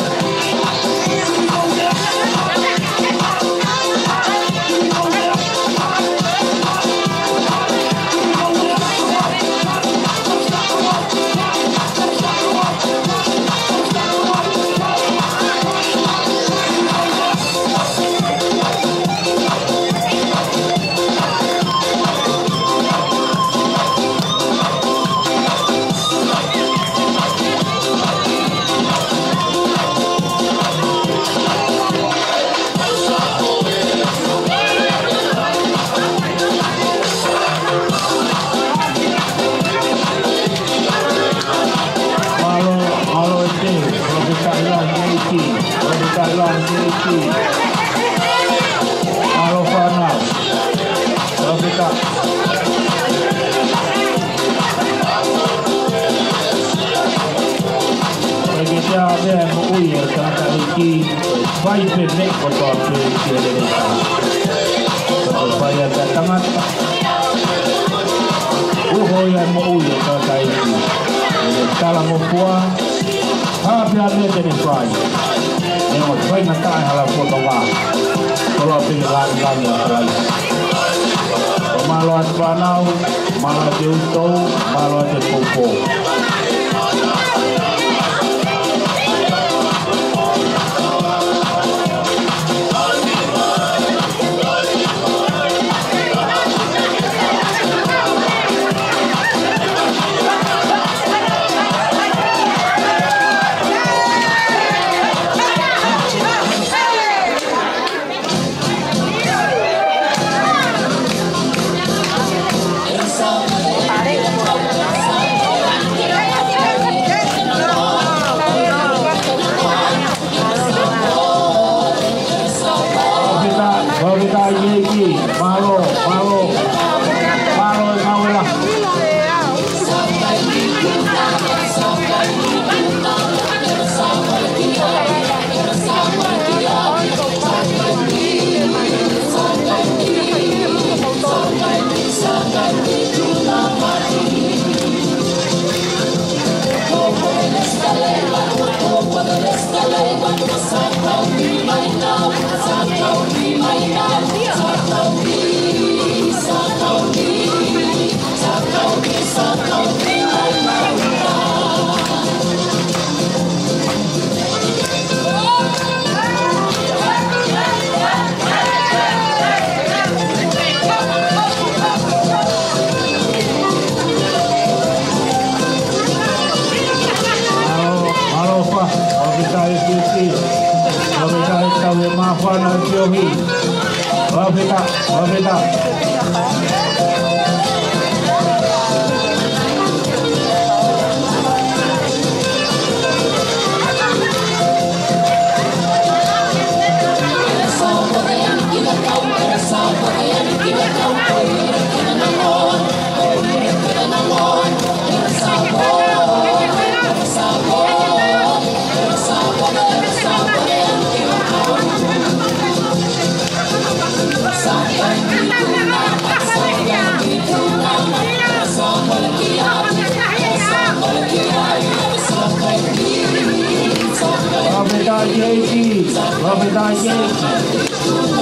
Mālō, mālō ʻEiki, fakafetaʻi lahi ki he ʻEiki, fakafetaʻi lahi ki he ʻEiki. Mālō fānau, fakafetaʻi. ʻIkai ke ʻi ai ha meʻa ʻe moʻui ai e tangataʻeiki, fai pē meʻa kotoa pē ki he lelei taha. Ko e fai ʻa e tangata, uho ia e moʻui ʻo e tangataʻeiki. ʻE talangofua, hā pē ha meʻa te ne fai, ʻe ongo faingataʻa e hala ʻo e potungāue. Koloa pē ki he lāngilangi ʻo Kalaisi. Ko e mālō atu fānau, mālō atu e utou, mālō atu e poupou. Fakafetaʻi, fakafetaʻi ki he ʻEiki. Mālō, mālō. Mālō e ngāue lahi. Mālō, mālō fa, fakafetaʻi ki he ʻEiki. Fakafetaʻi, tau e māfana ki he ʻEiki. Fakafetaʻi, fakafetaʻi. Fakafetaʻi ki he ʻEiki, fakafetaʻi ki he ʻEiki.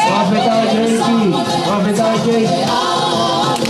Fakafetaʻi ki he ʻEiki, fakafetaʻi ki he ʻEiki.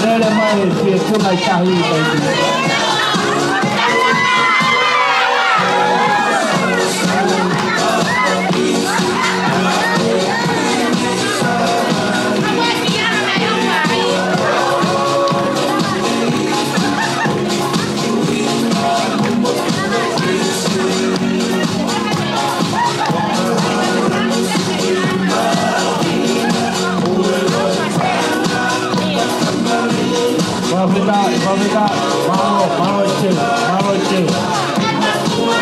Lele mai, ke kuna i tahi, tahi. Fakafetaʻi, fakafetaʻi, mālō, mālō ʻEiki, mālō ʻEiki.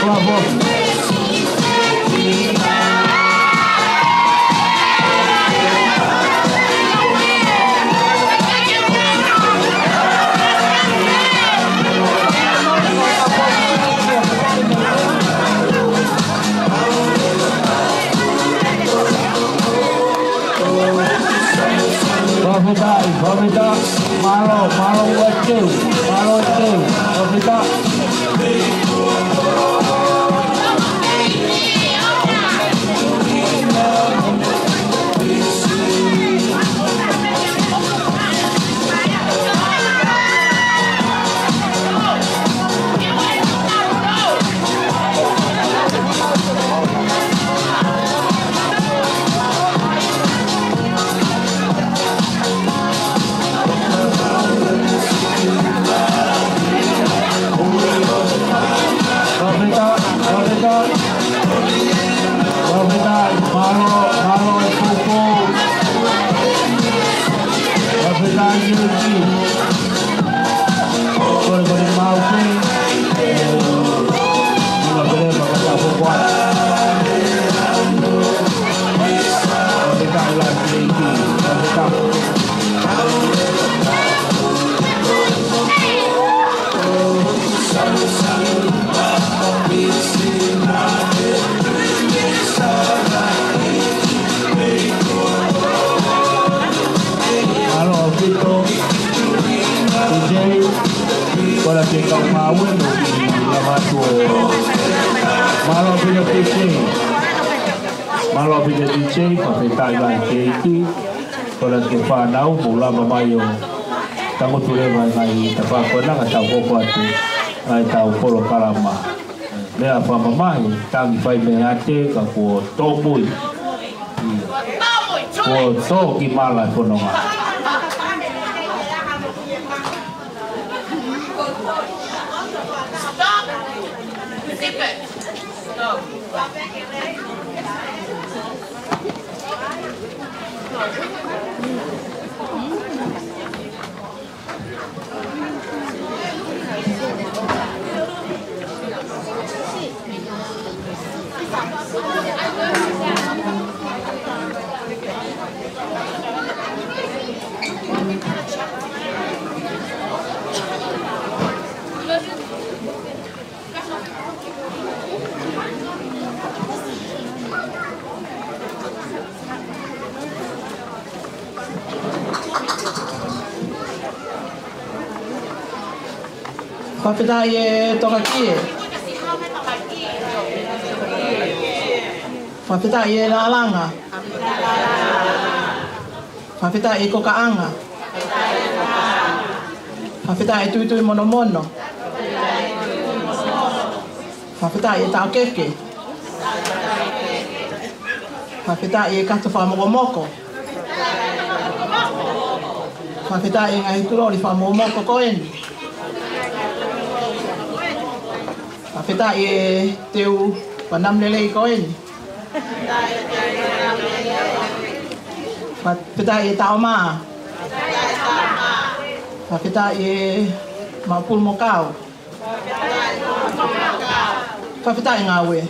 Bravo. Fakafetaʻi, fakafetaʻi, mālō, mālō ʻEiki, mālō ʻEiki, fakafetaʻi. Fakafetaʻi, fakafetaʻi. Fakafetaʻi, mālō, mālō e poupou. Fakafetaʻi ʻEiki. Kole, kole mau pē. Muna pele fakatapu koa. Fakafetaʻi lahi ʻEiki. Fakafetaʻi. Mālō ʻaupito. D J, kole ke kau maʻu ʻenau kiʻi lava atu ʻo. Mālō ʻaupito D J. Mālō ʻaupito D J, fakafetaʻi lahi ʻEiki. Kole ke fānau, mou lava mai ʻo tangutu leva ʻi he ngaahi tafaʻaki ko ena ka tau hoko atu ʻa ʻetau polokalama. Meʻa fakamamahi, tangi fai mei ate, ka kuo tōmui. Kuo tō ki mala e fononga. Fakafetaʻi e tokakie. Fakafetaʻi e laʻalanga. Fakafetaʻi e kokaʻanga. Fakafetaʻi e tuitui monomono. Fakafetaʻi e taʻokeke. Fakafetaʻi e kato fakamokomoko. Fakafetaʻi e ngaahi tuloli fakamokomoko ko eni. Fakafetaʻi e teu panam lelei ko eni. Fakafetaʻi e taʻomā. Fakafetaʻi e maʻupulu mo kau. Fakafetaʻi ngāue.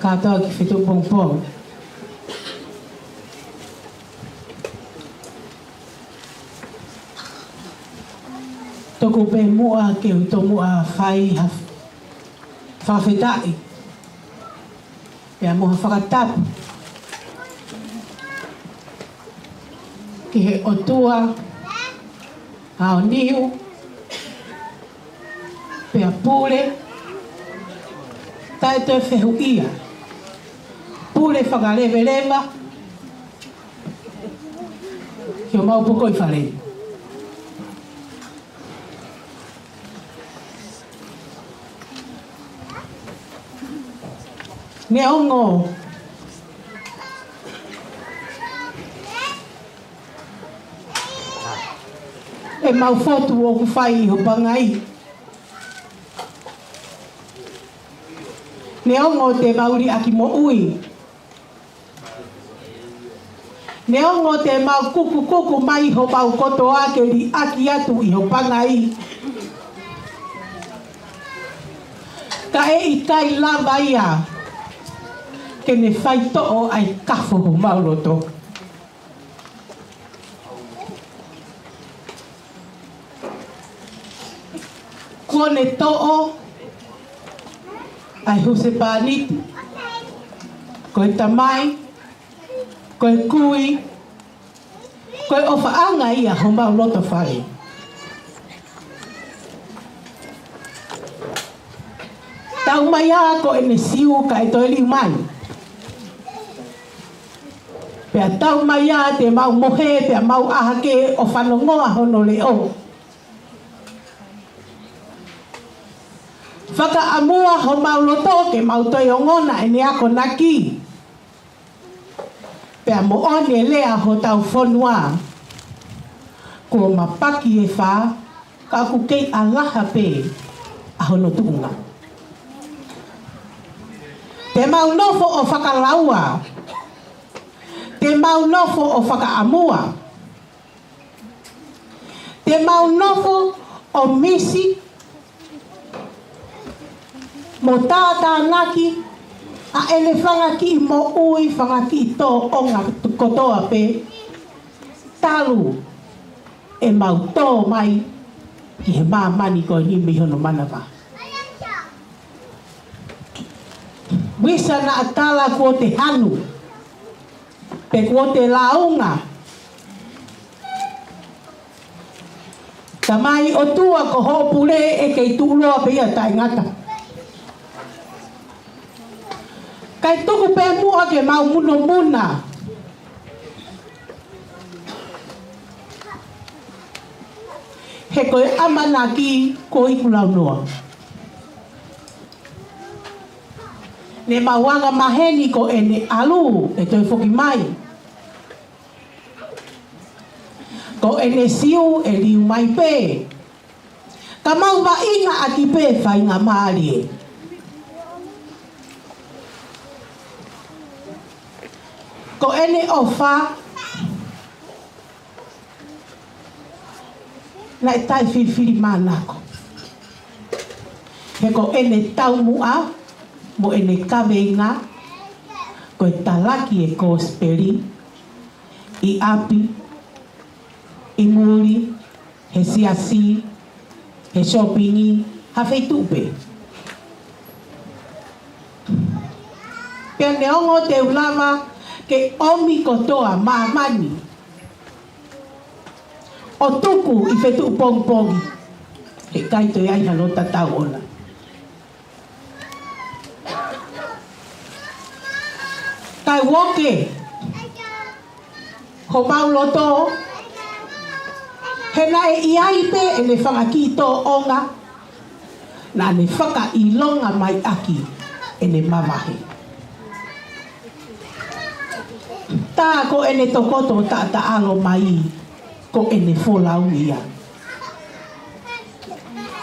kātoa ki Fetuʻupongipongi. Tuku pē muʻa ke u tomuʻa fai ha fakafetaʻi pea mo ha fakatapu ki he ʻOtua ʻa ʻo niu pea pule taʻe toe fehuʻia, pule fakaleveleva ki homau poko ʻi fale. Neongo ʻemau fotu ʻoku fai ʻi ho pangai, neongo te mau liʻaki moʻui, neongo te mau kukukuku mai homau kotoa ke liʻaki atu ʻi ho pangai, ka ʻe ʻikai lava ia ke ne faitoʻo ʻa e kafo homau loto. Kuo ne toʻo ʻa e husepāniti, ko e tamai, ko e kui, ko e ʻofaʻanga ia homau loto fale. Taumaiā ko ʻene siu kae toe liu mai. Pea taumaiā te mau mohe pea mau ʻā hake ʻo fanongoa hono leʻo. Fakaʻamua homau loto ke mau toe ongona ʻene akonaki. Pea moʻoni e lea hotau fonua, kuo mapaki e fā, ka ʻoku kei ʻalaha pē ʻa hono tuʻunga. Te mau nofo ʻo fakalaua, te mau nofo ʻo fakaʻamua, te mau nofo ʻo misi mo tātānaki ʻa ʻene fanga kiʻi moʻui, fanga kiʻi tōʻonga kotoa pē, talu ʻemau tō mai ki he māmani ko eni mei hono manava. Visa naʻa tala kuo te hanu, pe kuo te lāunga. Tamai ʻOtua, ko hoʻo pule ʻe kei tuʻuloa pē ia taʻengata. Kae tuku pē muʻa ke mau munomuna. He ko e ʻamanaki ko e iku launoa. Ne mau anga maheni ko ʻene ʻalu ʻe toe foki mai. Ko ʻene siu ʻe liu mai pē. Ka mau vaʻinga ʻaki pē faingamālie. Ko ʻene ʻofa naʻe taʻefilifilimānako. He ko ʻene taumuʻa mo ʻene kaveinga, ko e talaki e kosipeli ʻi ʻapi, ʻi muli, he siasi, he sōpingi, ha feituʻu pē. Pea neongo te u lava ke ʻomi kotoa māmani ʻo tuku ʻi Fetuʻupongipongi, he ʻikai toe ai hano tatau ʻona. Kae uoke homau loto, he naʻe ʻi ai pē ʻene fanga kiʻi tōʻonga naʻa ne fakaʻilonga mai ʻaki ʻene mavahe. Tā ko ʻene tokoto taʻataʻalo mai, ko ʻene folau ia.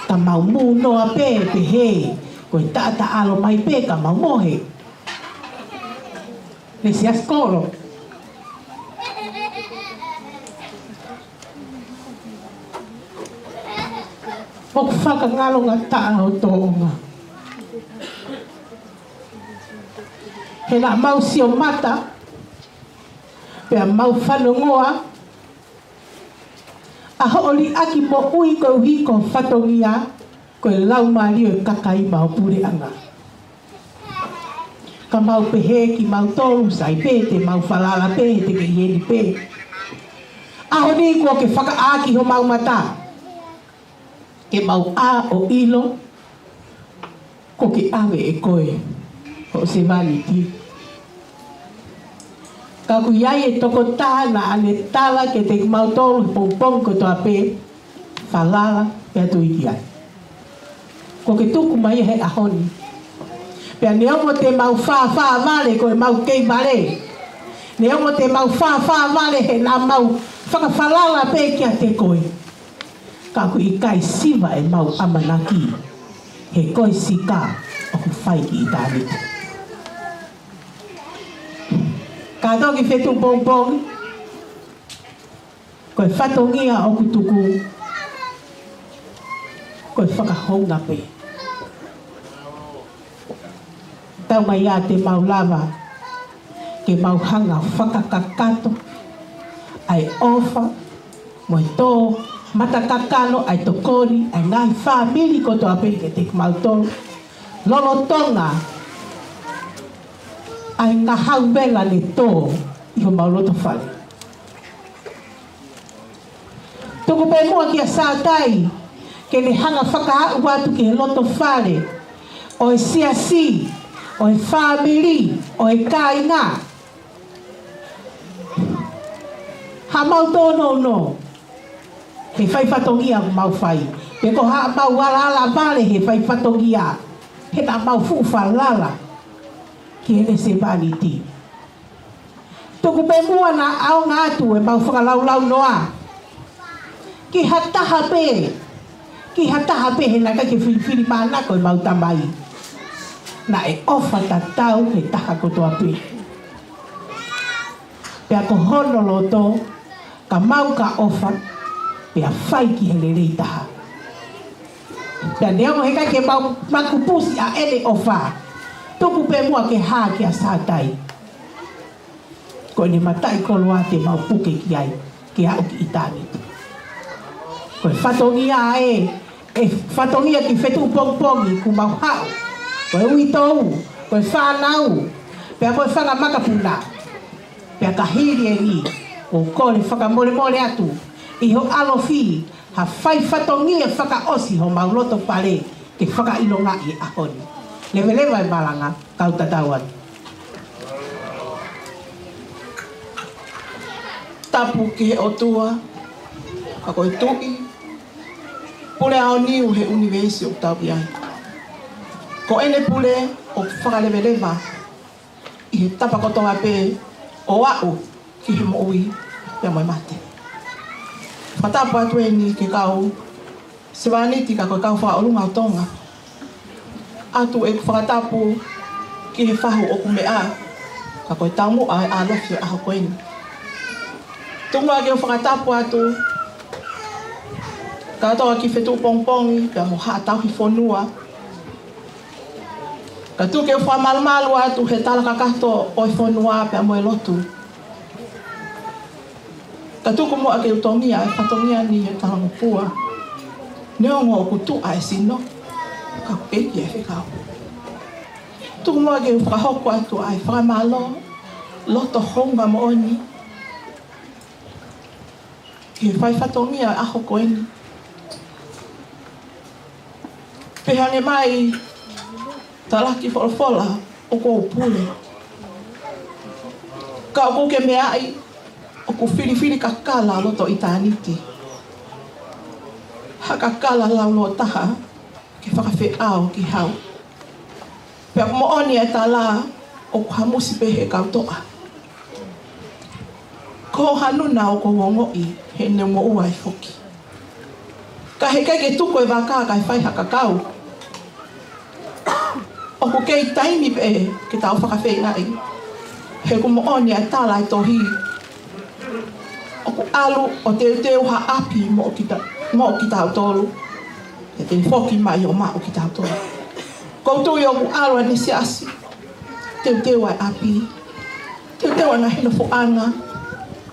Ka mau mūnoa pē pehē, ko e taʻataʻalo mai pē ka mau mohe. Ne siasi kolo. ʻOku fakangalongataʻa ho tōʻonga. He naʻa mau sio mata, pea mau fanongoa ʻa hoʻo liʻaki moʻui koeʻuhi ko e fatongia, ko e laumālie ʻo e kakai maʻu puleʻanga. Ka mau pehē kimautolu, sai pē te mau falala pē, he te ke ʻi heni pē. ʻAho ni kuo ke fakaʻā ki homau mata, ke mau ʻā ʻo ʻilo, kuo ke ʻave ʻe koe hoʻo sevāniti. Ka ʻoku ʻi ai e tokotaha naʻa ne tala kiate kimautolu he pongipongi kotoa pē, falala pē atu ki ai. Kuo ke tuku mai he ʻaho ni. Pea neongo te mau fāfā vale ko e mau kei vale. Neongo te mau fāfā vale he naʻa mau fakafalala pē kiate koe. Ka ʻoku ʻikai siva ʻemau ʻamanaki, he ko e sika ʻoku fai ki ʻitāniti. Ka toki fetuʻu pongipongi, ko e fatongia ʻoku tuku, ko e fakahounga pē. Tau mai ia te mau lava ke mau hanga fakakakato ʻa e ʻofa mo e tō matakakano ʻa e tokoni ʻa e ngaahi fāmili kotoa pē kiate kimautolu, lolotonga ʻa e ngahau vela ne tō ʻi homau loto fale. Tuku pē muʻa kia Sātai ke ne hanga fakaaʻu atu ki he loto fale ʻo e siasi, ʻo e fāmili, ʻo e kāinga, haʻamau tōnounou he fai fatongia ʻoku mau fai, pe ko haʻamau alaala vale he fai fatongia, he naʻa mau fuʻu falala ki heʻene sevāniti. Tuku pē muʻa naʻa ʻaonga atu ʻemau fakalaulaunoa ki ha taha pē, ki ha taha pē, he naʻe ʻikai ke filifilimānako ʻemau Tamai. Naʻe ʻofa tatau he taha kotoa pē. Pea ko hono loto, ka mau ka ʻofa, pea fai ki he lelei taha. Pea neongo he ʻikai ke mau makupusi ʻa ʻene ʻofa, tuku pē muʻa ke hā kia Sātai. Ko ʻene mataʻikoloa te mau puke ki ai ke aʻu ki ʻitāniti. Ko e fatongia ē, e fatongia ki fetuʻu pongipongi kuo mau haʻu, ko e uitou, ko e fānau, pea ko e fanga makapuna. Pea ka hili eni, ʻoku ou kole fakamolemole atu ʻi ho ʻalofi, ha fai fatongia fakaʻosi homau loto fale ke fakaʻilongaʻi e ʻaho ni. Leveleva e malanga, kau tatau atu. Tapu ki he ʻOtua, ka ko e Tuʻi, Pule aoniu he ʻunivēsi ʻoku tau ʻi ai. Ko ʻene pule ʻoku fakaleveleva ʻi he tapa kotoa pē ʻo aʻu ki he moʻui pea mo e mate. Fakatapu atu eni ki he kau sevāniti ka ko e kau fakaʻolunga ʻo Tonga. ʻOatu ʻeku fakatapu ki he fahu ʻoku meʻa, ka ko e taumuʻa e ʻalofi ʻo e ʻaho ko eni. Tuku muʻa ke u fakatapu atu kātoa ki fetuʻu pongipongi pea mo Haʻa Tauhi Fonua. Ka tuku ke u fakamalumalu atu he tala kakato ʻo e fonua pea mo e lotu. Ka tuku muʻa ke u tongia e fatongia ni he talangofua. Neongo ʻoku tuʻa e sino, ka ʻoku ʻeiki e fekau. Tuku muʻa ke u fakahoko atu ʻa e fakamālō loto hounga moʻoni ki he fai fatongia ʻo e ʻaho ko eni. Pehē ange mai e talaki folofola ʻoku ou pule. Ka ʻoku ou kei meaʻi ʻoku filifili kakala loto ʻitāniti. Ha kakala laulōtaha ke fakafeʻao ki hau. Pea ʻoku moʻoni e tala ʻoku hamusi pē he kau toʻa. Ko Hanuna ʻoku ou ongoʻi heʻene moʻua ai foki. Ka heʻikai ke tuku e vaka kae fai ha kakau. ʻOku kei taimi pē ke tau fakafeingaʻi. He ʻoku moʻoni e tala e tohi. ʻOku ʻalu ʻo teuteu ha ʻapi moʻo kita, moʻo kitautolu. He te ne foki mai ʻo maʻu kitautolu. ʻOku ou tui ʻoku ʻalu ʻene siasi. teuteu ʻa e ʻapi, teuteu ʻa e ngaahi nofoʻanga,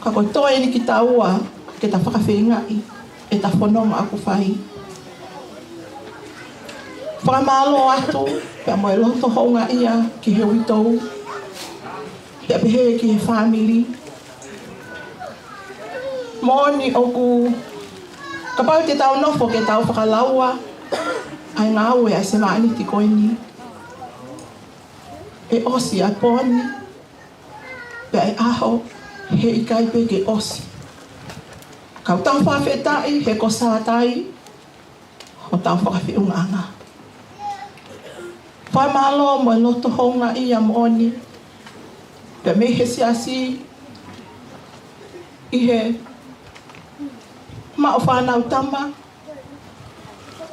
ka ko e toe eni kitaua ke ta fakafeingaʻi ʻeta fononga ʻoku fai. Fakamālō atu pea mo e loto houngaʻia ki he uitou, pea pehē ki he fāmili. Moʻoni ʻoku, kapau te tau nofo ke tau fakalaua ʻa e ngāue ʻa e sevāniti ko eni, ʻe ʻosi ʻa e pō ni, pea ʻe ʻaho, heʻikai pē ke ʻosi. Ka ʻoku tau fakafetaʻi he ko Sātai hotau fakafeʻungaʻanga. Fakamālō mo e loto houngaʻia moʻoni pea mei he siasi ʻi he maʻu fānau tama,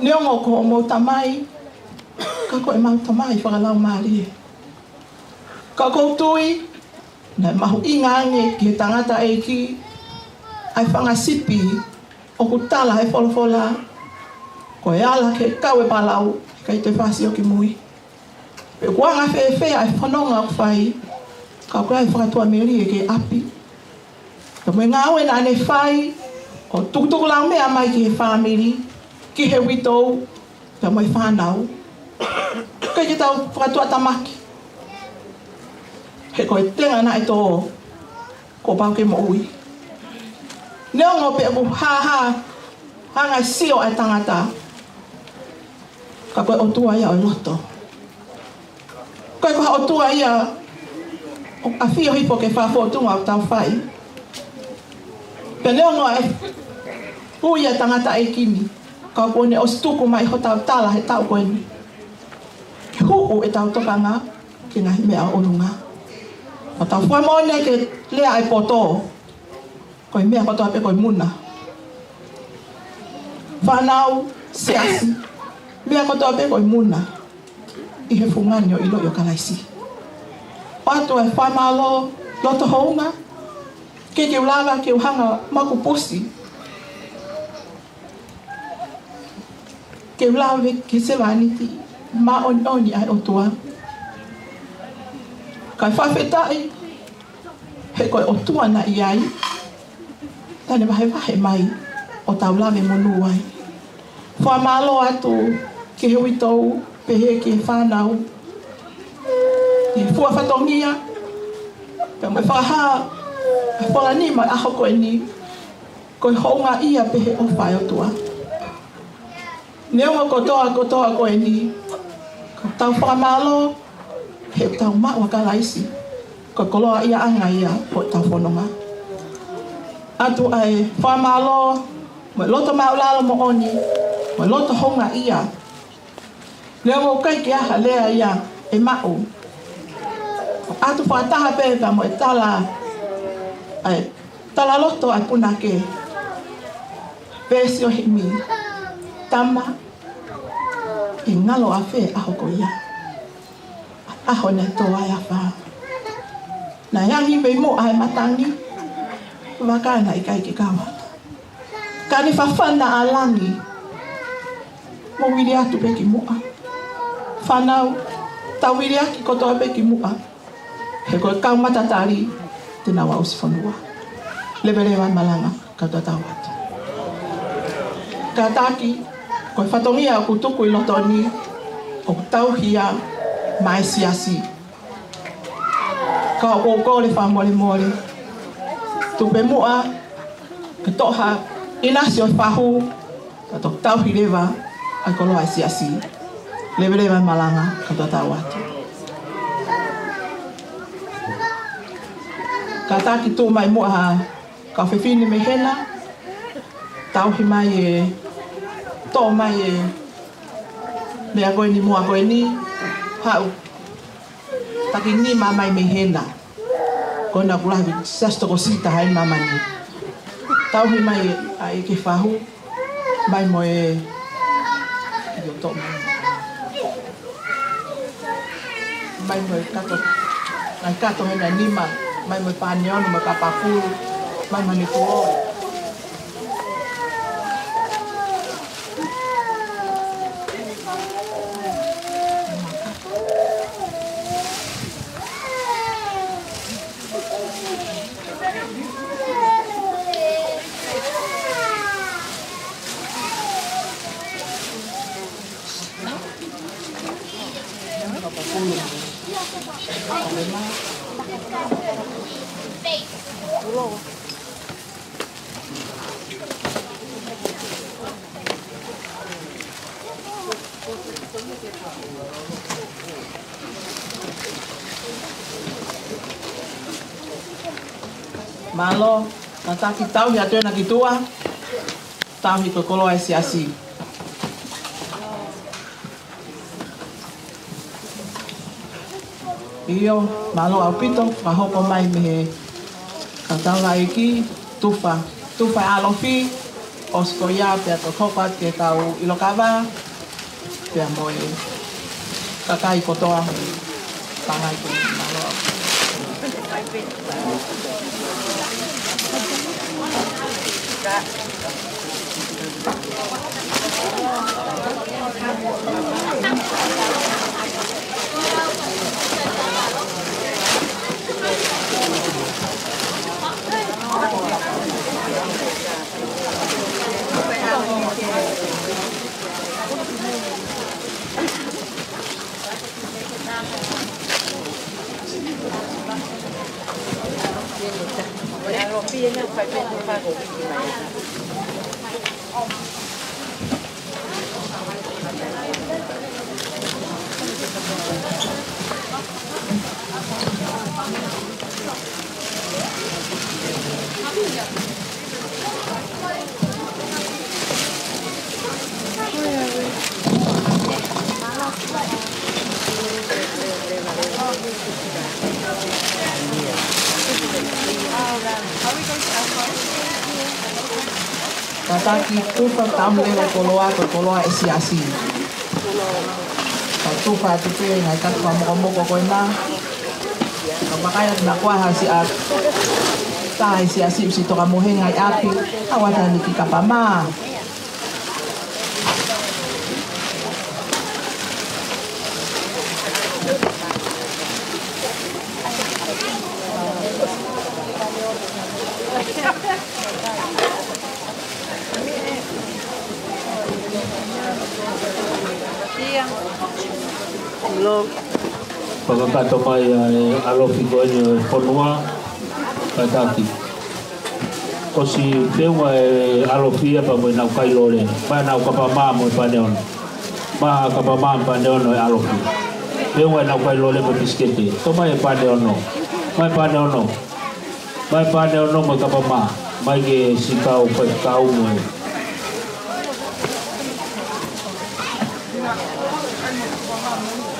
neongo ko hoʻomou tamai, ka ko ʻemau tamai fakalaumālie. Ka ʻoku ou tui naʻe mahuʻinga ange ki he tangataʻeiki ʻa e fanga sipi ʻoku tala he folofola, ko e ala ki he kau ʻe palau, ʻikai toe fāsio ki mui. Pe ʻoku anga fēfē ʻa e fononga ʻoku fai, ka ʻoku ʻi ai e fakatuʻamelie ki he ʻapi. Ka mo e ngāue naʻa ne fai ʻo tukutukulaumea mai ki he fāmili, ki he uitou, pea mo e fānau. ʻIkai ke tau fakatuʻatamaki. He ko e tenga naʻe tō, kuo pau ke moʻui. Neongo pe ʻoku hāhā, hanga ʻe he sio ʻa e tangata, ka ko e ʻOtua ia ʻo e loto. Ko e, ko ha ʻOtua ia ʻoku ʻafio hifo ki he fakafotunga ʻoku tau fai. Pea neongo ʻa e ui ʻa e tangataʻeiki ni, ka kuo ne ʻosi tuku mai hotau tala he taʻu ko eni ke huʻu ʻetau tokanga ki he ngaahi meʻa ʻo ʻolunga. Ka tau fua moʻoni ke lea ʻa e poto, ko e meʻa kotoa pē ko e muna. Fānau, siasi, meʻa kotoa pē ko e muna ʻi he fungani ʻo e ʻiloʻi ʻo Kalaisi. ʻOatu ʻa e fakamālō loto hounga, ke ke u lava ke u hanga maku pusi ke u lave ki he sevāniti māʻoniʻoni ʻa e ʻOtua. Kae fakafetaʻi, he ko e ʻOtua naʻe ʻi ai, naʻa ne vahevahe mai ʻo tau lave monū ai. Fakamālō atu ki he uitou, pehē ki he fānau, ʻi he fua fatongia, pea mo e fakahā ʻa e fola nima ʻo e ʻaho ko eni, ko e houngaʻia pē he ʻofa ʻa e ʻOtua. Neongo kotoa, kotoa ko eni, ka tau fakamālō he tau maʻu ʻa Kalaisi, ko e koloaʻiaʻanga ia ʻo ʻetau fononga. ʻOatu ʻa e fakamālō mo e loto māʻulalo moʻoni, mo e loto houngaʻia. Neongo ʻoku ʻikai ke ʻi ai ha lea ia ʻe maʻu, ʻoatu fakataha pē ka mo e tala, ʻa e tala loto ʻa e punake. Veesi ʻo e himi: Tama, ʻe ngalo ʻafē ʻa e ʻaho ko ia? ʻA e ʻaho naʻe tō ai ʻa e afā. Naʻe angi mei muʻa ʻa e matangi, vaka naʻe ʻikai ke kava. Ka ne fafana ʻa langi, mou vili atu pē ki muʻa. Fānau, tau vili atu kotoa pē ki muʻa. He ko e kau matatali te nau aʻusi fonua. Leveleva e malanga, kau tatau atu. Kātaki, ko e fatongia ʻoku tuku ʻi loto ni, ʻoku tauhi ia maʻa e siasi. Ka ʻoku ou kole fakamolemole, tuku pē muʻa ke toʻo ha ʻinasi ʻo e fahu, ka toki tauhi leva ʻa e koloa ʻa e siasi. Leveleva e malanga, kau tatau atu. Kātaki, tuʻu mai muʻa ha kau fefine mei hena, tauhi mai e, toʻo mai e meʻa ko eni, muʻa ko eni, haʻu taki nima mai mei hena. Ko ena ʻoku lahi, siasi tokosiʻi taha ʻi māmani. Tauhi mai ʻa e ʻeke fahu, mai mo e, ʻio, toʻo mai. Mai mo e kato, ngaahi kato hena nima, mai mo e pane ono, mo e kapa fulu, mai mo e kuo. Mālō, kātaki tauhi atu ena ki tuʻa, tauhi ko e koloa ʻa e siasi. ʻIo, mālō ʻaupito, fakahoko mai mei he kau taulaʻeiki, tufa, tufa ʻa e ʻalofi, ʻosi ko ia pea toki hoko atu ki he kau ʻilo kava, pea mo e kakai kotoa, pangai ko e mālō ʻaupito. Kātaki tufa tauhi leva e koloa, ko e koloa ʻa e siasi. Ka tufa atu pē, ngaahi kapu fakamokomoko ko ena. Ka vakai atu naʻa kuo ʻasi atu. Taha ʻi he siasi ʻosi toka mohe ngaahi ʻapi. ʻAu atu eni ki kapa mā. Fakakakato mai ʻa e ʻalofi ko eni ʻo e fonua, kātaki. ʻOsi feʻunga e ʻalofi ia pea mo ʻenau kai lole, pea nau kapa mā mo e pane ono. Mā kapa mā pane ono e ʻalofi. Feʻunga ʻenau kai lole mo e pisikete. Toʻo mai e pane ono. Mai pane ono. Mai pane ono mo e kapa mā. Mai ki he siʻi kau faifekau mo e.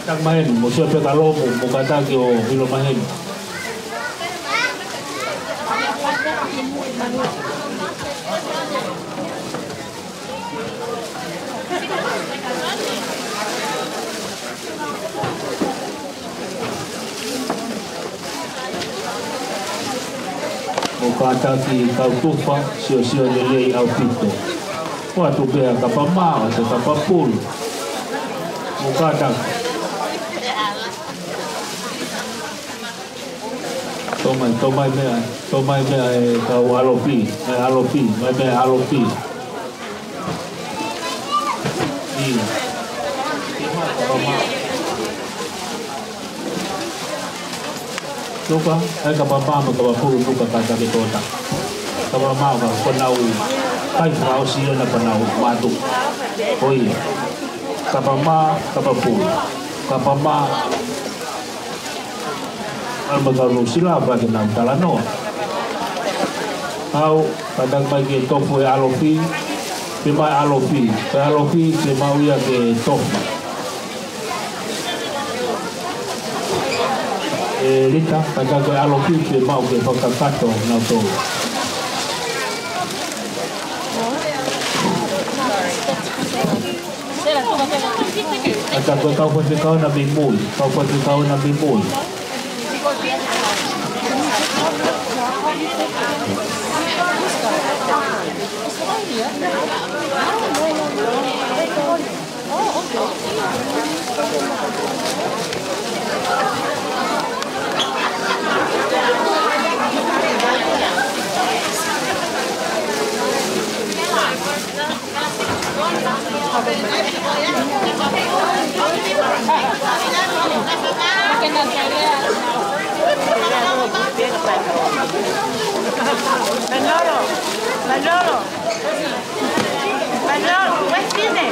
Taki mai eni, mo sio pē ka lomu, mo kātaki ʻo ʻilo mai eni. Mo kātaki kau tufa, siosio lelei ʻaupito. ʻOatu pē ʻa e kapa mā, ʻoatu e kapa pulu. Mo kātaki. Toʻo mai, toʻo mai meʻa, toʻo mai meʻa e kau ʻalofi, e ʻalofi, mai meʻa e ʻalofi. ʻIo. Tufa, ʻai kapa mā mo e kapa pulu tufa kātaki tōta. Kapa mā ka ko ʻenau kai fakaʻosi ʻena pea nau mātuku. Ko ia. Kapa mā, kapa pulu. Kapa mā. ʻAlu mai kau Nuʻusila, pea ke nau talanoa. ʻAu, kātaki mai ke tofu e ʻalofi, ke mai ʻalofi, ke ʻalofi, ke mau ia ke tofu. ʻE Lita, kātaki e ʻalofi, ke mau ke fakakakato nautolu. Kātaki e kau faifekau na mei mui, kau faifekau na mei mui. Manolo, Manolo, Manolo, where's Tine?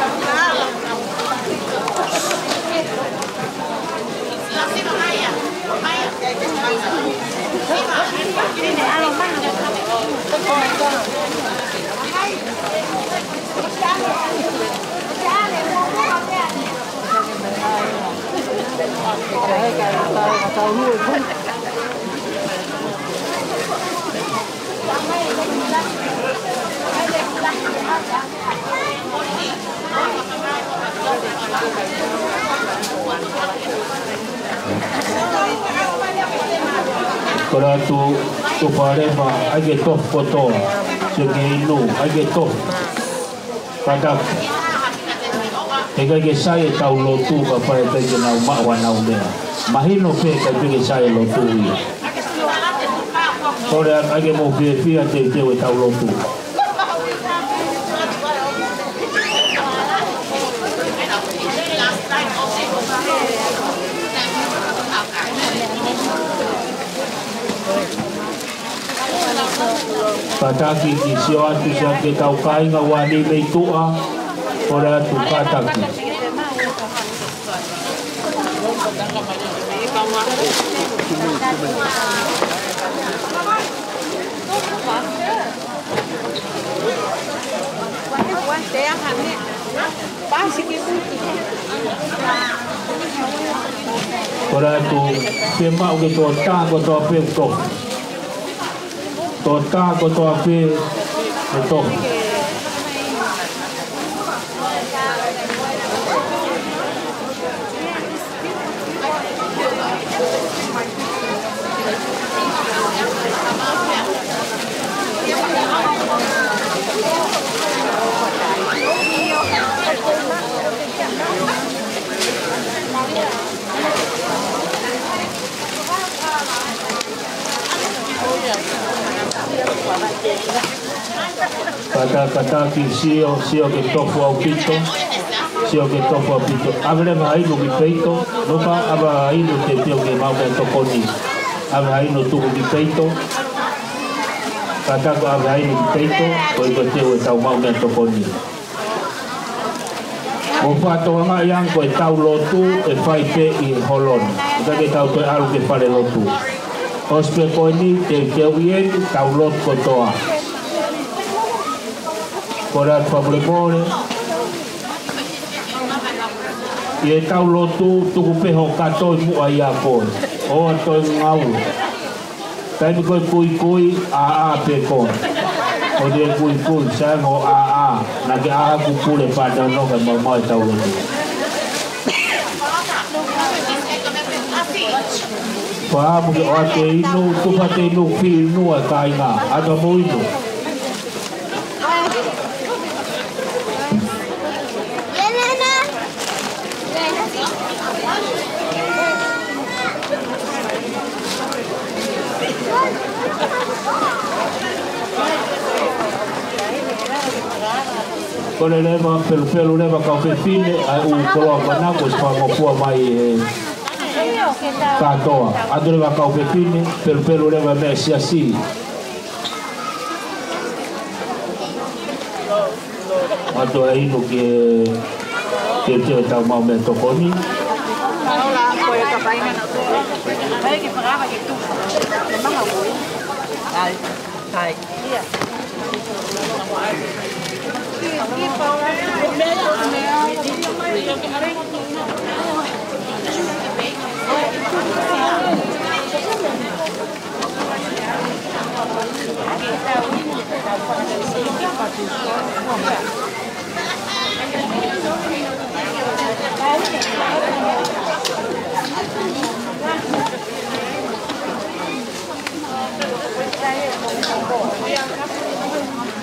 Kole atu, tuku leva, ʻai ke tofu kotoa. Sio ki he inu, ʻai ke tofu. Kātaki. Heʻikai ke sai ʻetau lotu kapau heʻikai ke nau maʻu haʻanau meʻa. Mahino pē ʻikai pē ke sai e lotu ia. Kole atu, ʻai ke mou fiefia teuteu ʻetau lotu. Kātaki ke sio atu, sio atu ki heʻetau kāinga ʻoku ʻi mei tuʻa, kole atu kātaki. Kole atu, ke maʻu ke tō tā kotoa pē ʻo tofu. Tō tā kotoa pē ʻo tofu. Kātaki, kātaki, sio, sio ke tofu ʻaupito. Sio ke tofu ʻaupito. ʻAve leva ha inu ki peito. Luka, ʻave ha inu teuteu ke maʻu meʻatokoni. ʻAve ha inu tuku ki peito. Kātaki, ʻave ha inu ki peito. Ko e teuteu ʻetau maʻu meʻatokoni. Mou fakatokangaʻi ange ko ʻetau lotu ʻe fai pē ʻi holoni. ʻIkai ke tau toe ʻalu ki he falelotu. ʻOsi pē ko eni, teuteu eni, tau lotu kotoa. Kole atu fakamolemole. ʻI heʻetau lotu, tuku pē hoʻo kato ʻi muʻa ʻia koe. ʻOua toe ngaue. Taimi ko ē kuikui, ʻā, ʻā pē koe. ʻO te kuikui, sai mo ʻā, ʻā. Naʻa ke ʻā ʻoku pule pātano ka maumau ʻetau lotu. Pea mo ke ʻoatu e inu, tuku atu e inu, fili inu ʻa e kāinga, ʻoatu mo inu. Kole leva, pelupelu leva kau fefine, ʻa e ʻū koloa ko ena kuo ʻosi fakangofua mai ʻe he kātoa. ʻOatu leva kau fefine, pelupelu leva mei he siasi. ʻOatu e inu ke, ke, ke tau maʻu meʻatokoni.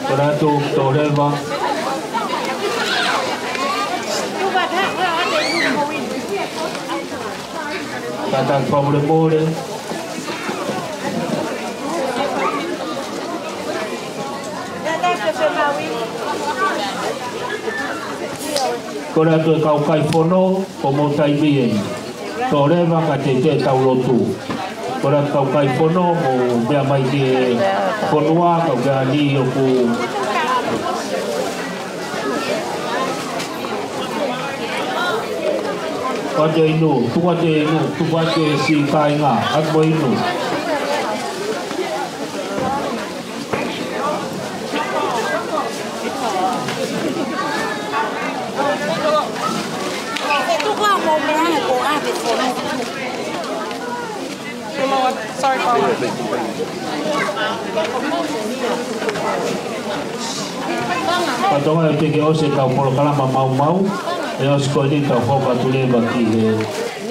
Kole atu, tō leva. Kātaki fakamolemole. Kole atu e kau kai fono, ko hoʻomou taimi eni. Tō leva ka teuteu ʻetau lotu. Ko e kau kai fono, ʻo meʻa mai ki he fonua, kau ke ani ʻoku. Tuku atu e inu, tuku atu e inu, tuku atu e siʻi kāinga, ʻoatu mo e inu. Sorry, Paula. Ka tonga e teke ʻosi e kau polokalama maumau, ʻe ʻosi ko eni tau hoko atu leva ki he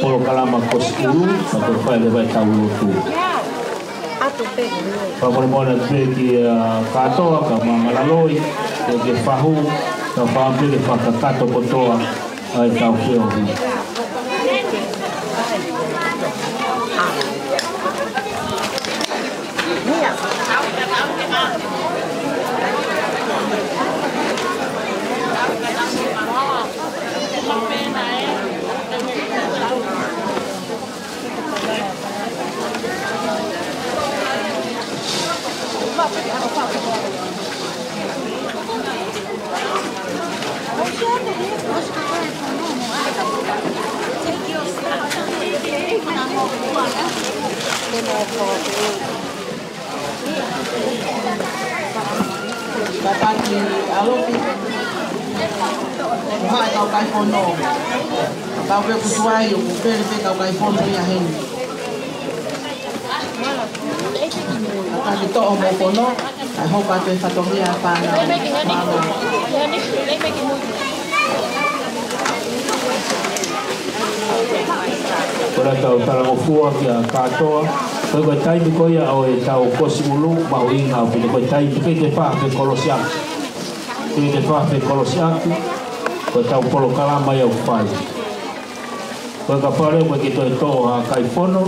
polokalama kosi ʻulu, ka toe fai leva e tau lotu. Fakamolemole pē kia kātoa, ka mālō e loi, ke ke fahu, ka fakamolemole ke fakakakato kotoa ʻa e tau feohi. Kātaki ʻalofi. Haʻa e kau kai fono. Kau pē kusuai ʻoku pele pē kau kai fono ia heni. Kātaki toʻo mo fono, ʻa e hoko atu e fatongia ʻa e fānau. Mālō. Ko e tau talangofua kia kātoa. Ko e, ko e taimi ko ia ʻo e tau kosi ʻulu, mahuʻinga ʻaupito. Ko e taimi ke ke fai e kolosi atu. Ke ke fai e kolosi atu. Ko e tau polokalama ia ʻoku fai. Ko e kapau leva ʻoku ke toe toʻo ha kai fono,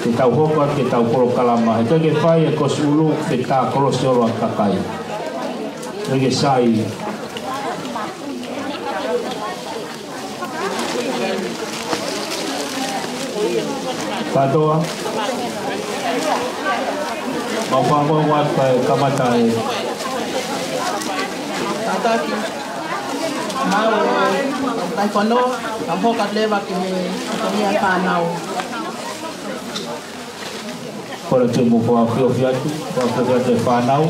ke tau hoko atu ke tau polokalama. He ke ke fai e kosi ʻulu, ke tā kolosi ʻolo ʻa e kakai. Ke ke sai. Kātoa. Mau fakaongo atu kae kamata e. Kātaki. Mau, kai fono, ka hoko atu leva ki he, ki he fānau. Kole te mo fakaʻofoʻofa atu, fakaʻofoʻofa atu e fānau.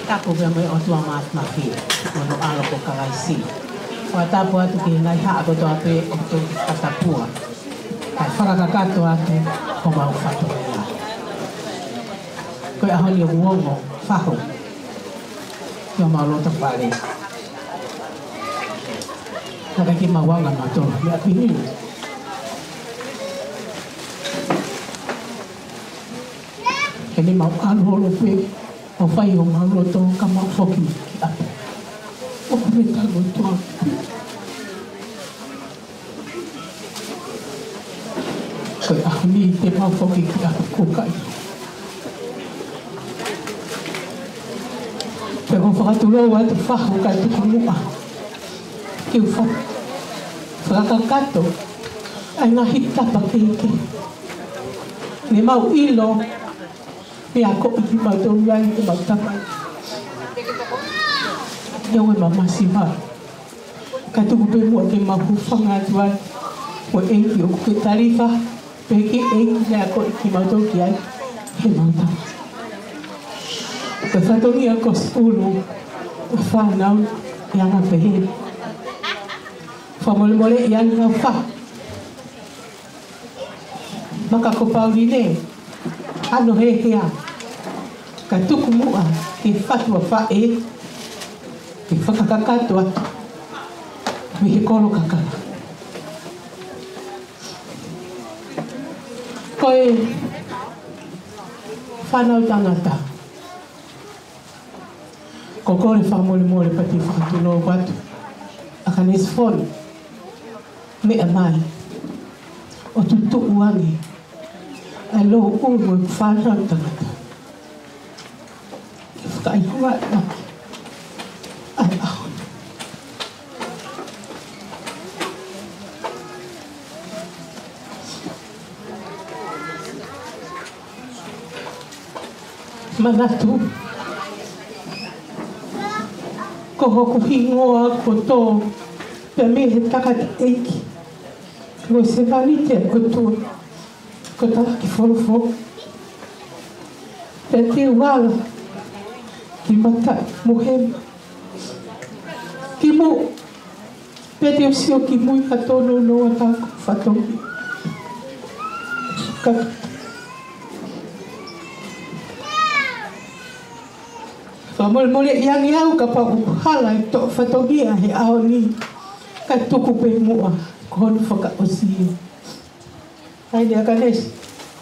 Tapu pea mo e ʻOtua Māfimafi, ʻa hono ʻAlo ko Kalaisi. Fakatapu atu ki he ngaahi haʻa kotoa pē ʻoku tau fakatapua. Kae fakakakato atu homau fatongia. Ko e ʻaho ni ʻoku ongo fahu ki homau loto fale. Ka ʻikai ke mau anga mautolu meʻa pehē ni. He ʻoku mau ʻalu holo pē ʻo fai homau loto ka mau foki ki ʻapi. ʻOku me tau loto atu. Ko e ʻaho ni te mau foki ki ʻapi ko kai. Pea ʻoku ou fakatulou atu fahu kae tuku muʻa ke u fa-, fakakakato ʻa e ngaahi tapa kehekehe. Ne mau ʻilo, ne akoʻi kimautolu ai ʻe heʻemau tamai. Neongo ʻemau masiva, ka tuku pē muʻa ke mau hūfanga atu ai. Ko e ʻEiki ʻoku ke talifa, pea ko e ʻEiki ne akoʻi kimautolu ki ai ʻe heʻemau tamai. Ko e fatongia kosi ʻulu ʻo e fānau ʻe anga pehē. Fakamolemoleʻi ange ʻa e fahu. Maka ko Pauline, ano he hea. Ka tuku muʻa ke fatu a faʻē, ke fakakakato atu mei he kolo kakala. Ko e fānau tangata. Ko e kole fakamolemole pea te u fakatulou atu. ʻAkanesi Fono, meʻa mai ʻo tutuʻu ange ʻa e louʻulu ʻo e fānau tangata. ʻE fakaʻilonga ʻaki ʻa e ʻaho ni. Manatu, ko hoku hingoa ko Tō, pea mei he tangataʻeiki mo e sevāniti ʻa e ʻOtua ko Talakifolofolo. Pea te u ala ki mata mo hema. Ki muʻa, pea te u sio ki mui ka tōnounou atu ʻa e fatongia. Ka fakamolemoleʻi ange au kapau ʻoku hala e toʻo fatongia he ʻaho ni, kae tuku pē muʻa ko hono fakaʻosi ia. Hai ni ʻAkanesi,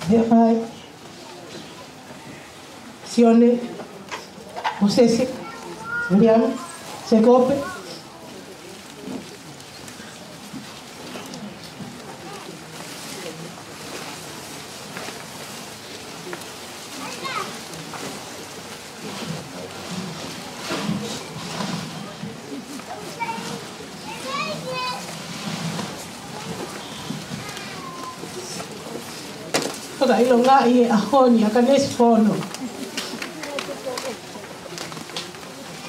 he mai. Sione, Mōsese, Viliami, Sēkope. Fakaʻilongaʻi e ʻaho ni ʻAkanesi Fono.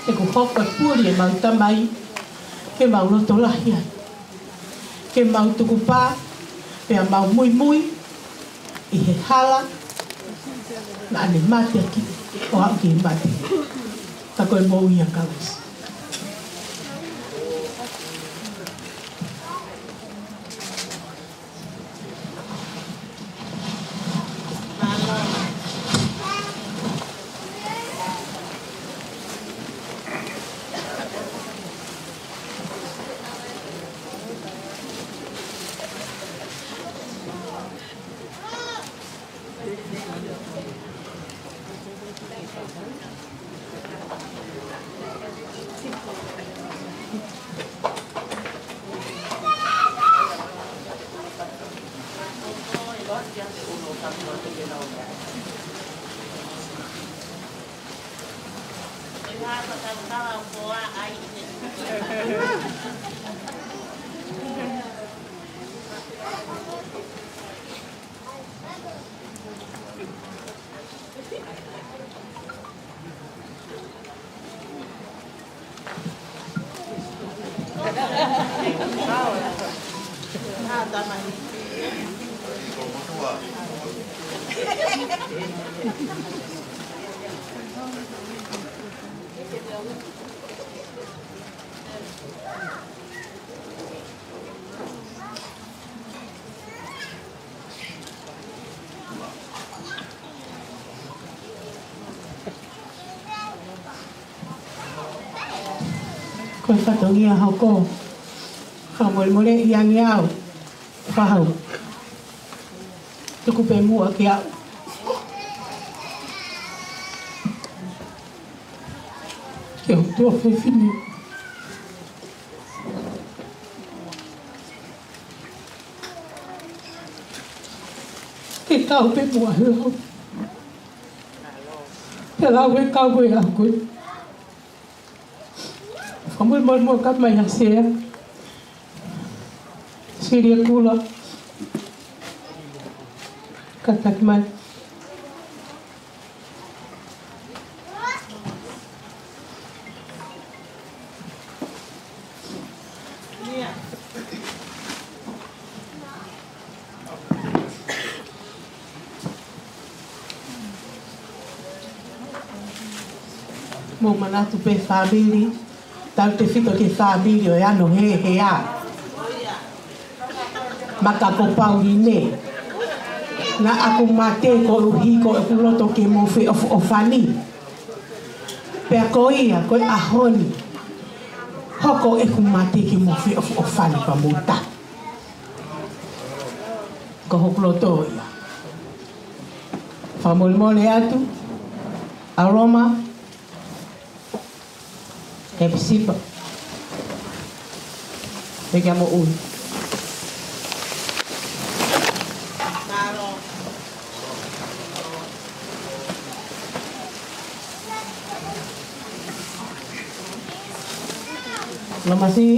ʻOku hoko e puli ʻemau tamai, ke mau loto lahi ai. Ke mau tukupā, pea mau muimui ʻi he hala naʻa ne mate ki ai, ʻo aʻu ki he mate. Ka ko e moʻui ʻa Kalaisi. Ko e fatongia hoko, fakamolemoleʻi ange au, Fahau. Tuku pē muʻa ke aʻu ki hoku tuofefine. Ke kau pē muʻa he lau. Ke lau e kau e ako. Fakamolemole muʻa ka mai ha sea. Sili e kula. Kātaki mai. Mou manatu pē fāmili, tautefito ki he fāmili ʻo e ano he hea. Maka ko Pauline. Naʻa ku mate koeʻuhi ko ʻeku loto ke mou feʻofoʻofani. Pea ko ia, ko e ʻaho ni, hoko ʻeku mate ke mou feʻofoʻofani pea mou tapu. Ko hoku loto ia. Fakamolemole atu, ʻAloma, Hepisipa. Pea kia moʻui. Lamasi.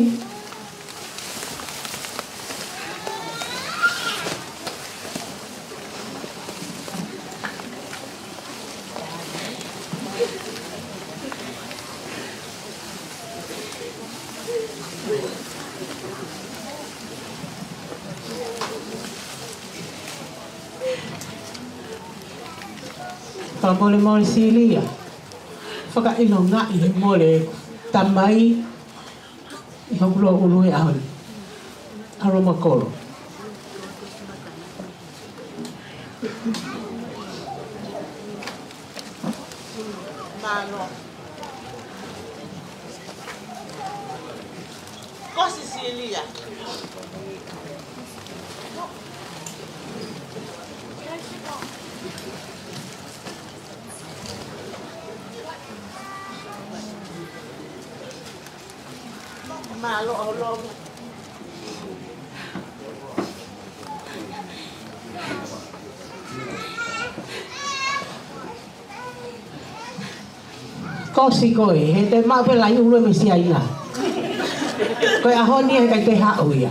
Fakamolemole Silia. Fakaʻilongaʻi he mole tamai ʻi hoku ʻulu he ʻaho ni. ʻAloma Kolo. Mālō. Ko Sisilia. Mālō, ʻAloma. Kosi koe, he te maʻu pē laʻi ʻulu e mesiaina. Ko e ʻaho ni ʻe ʻikai te haʻu ia.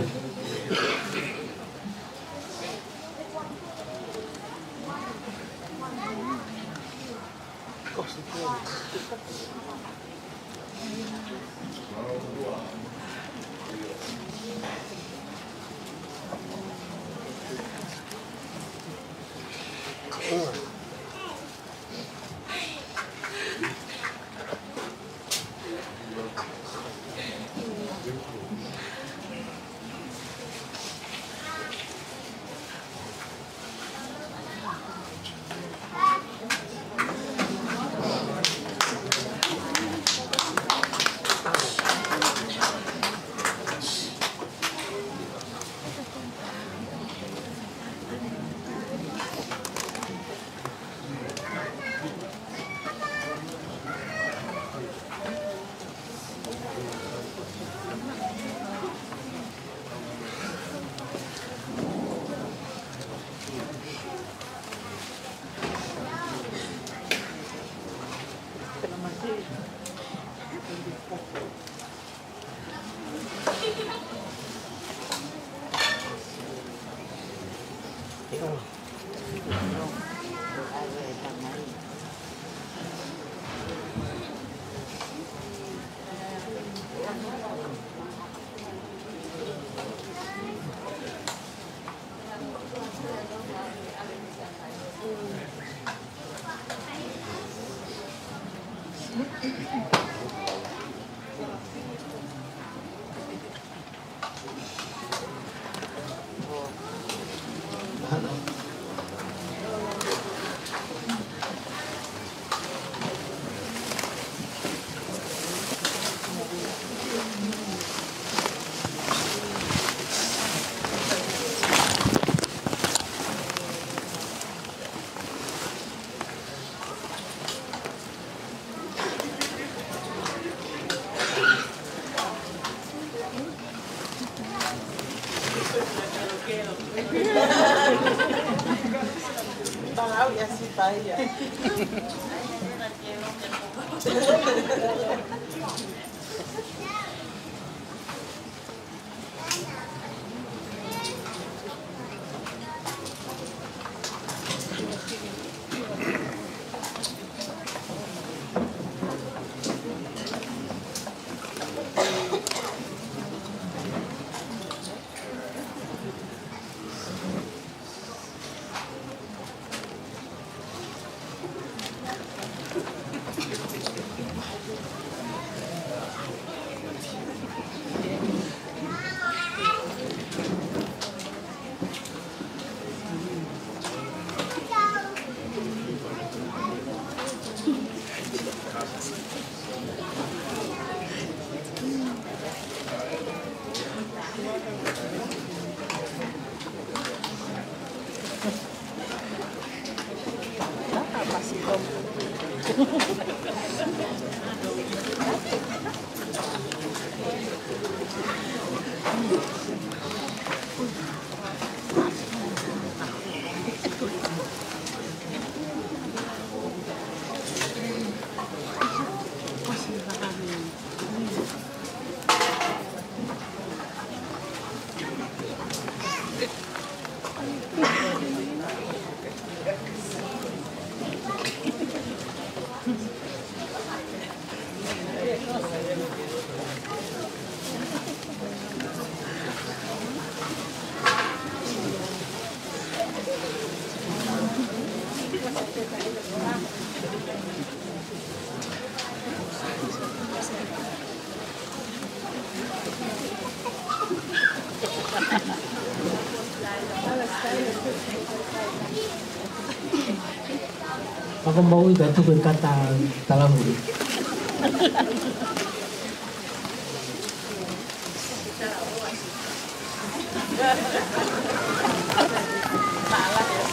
Ako mau ita tuku e kata talavuli.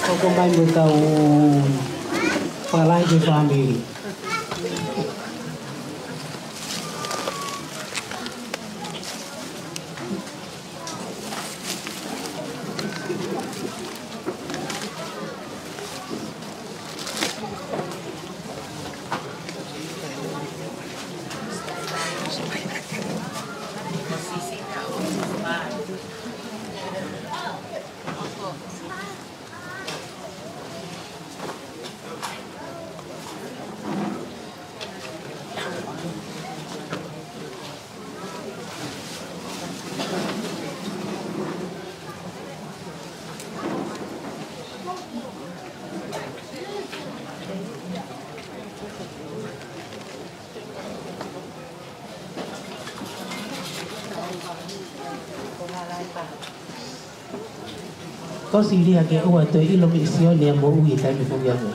Ako mai mo tau palai ke family. Ko Silia ke ʻoua toe ʻilo mei Sione ʻa moʻui e taimi ko ia mo.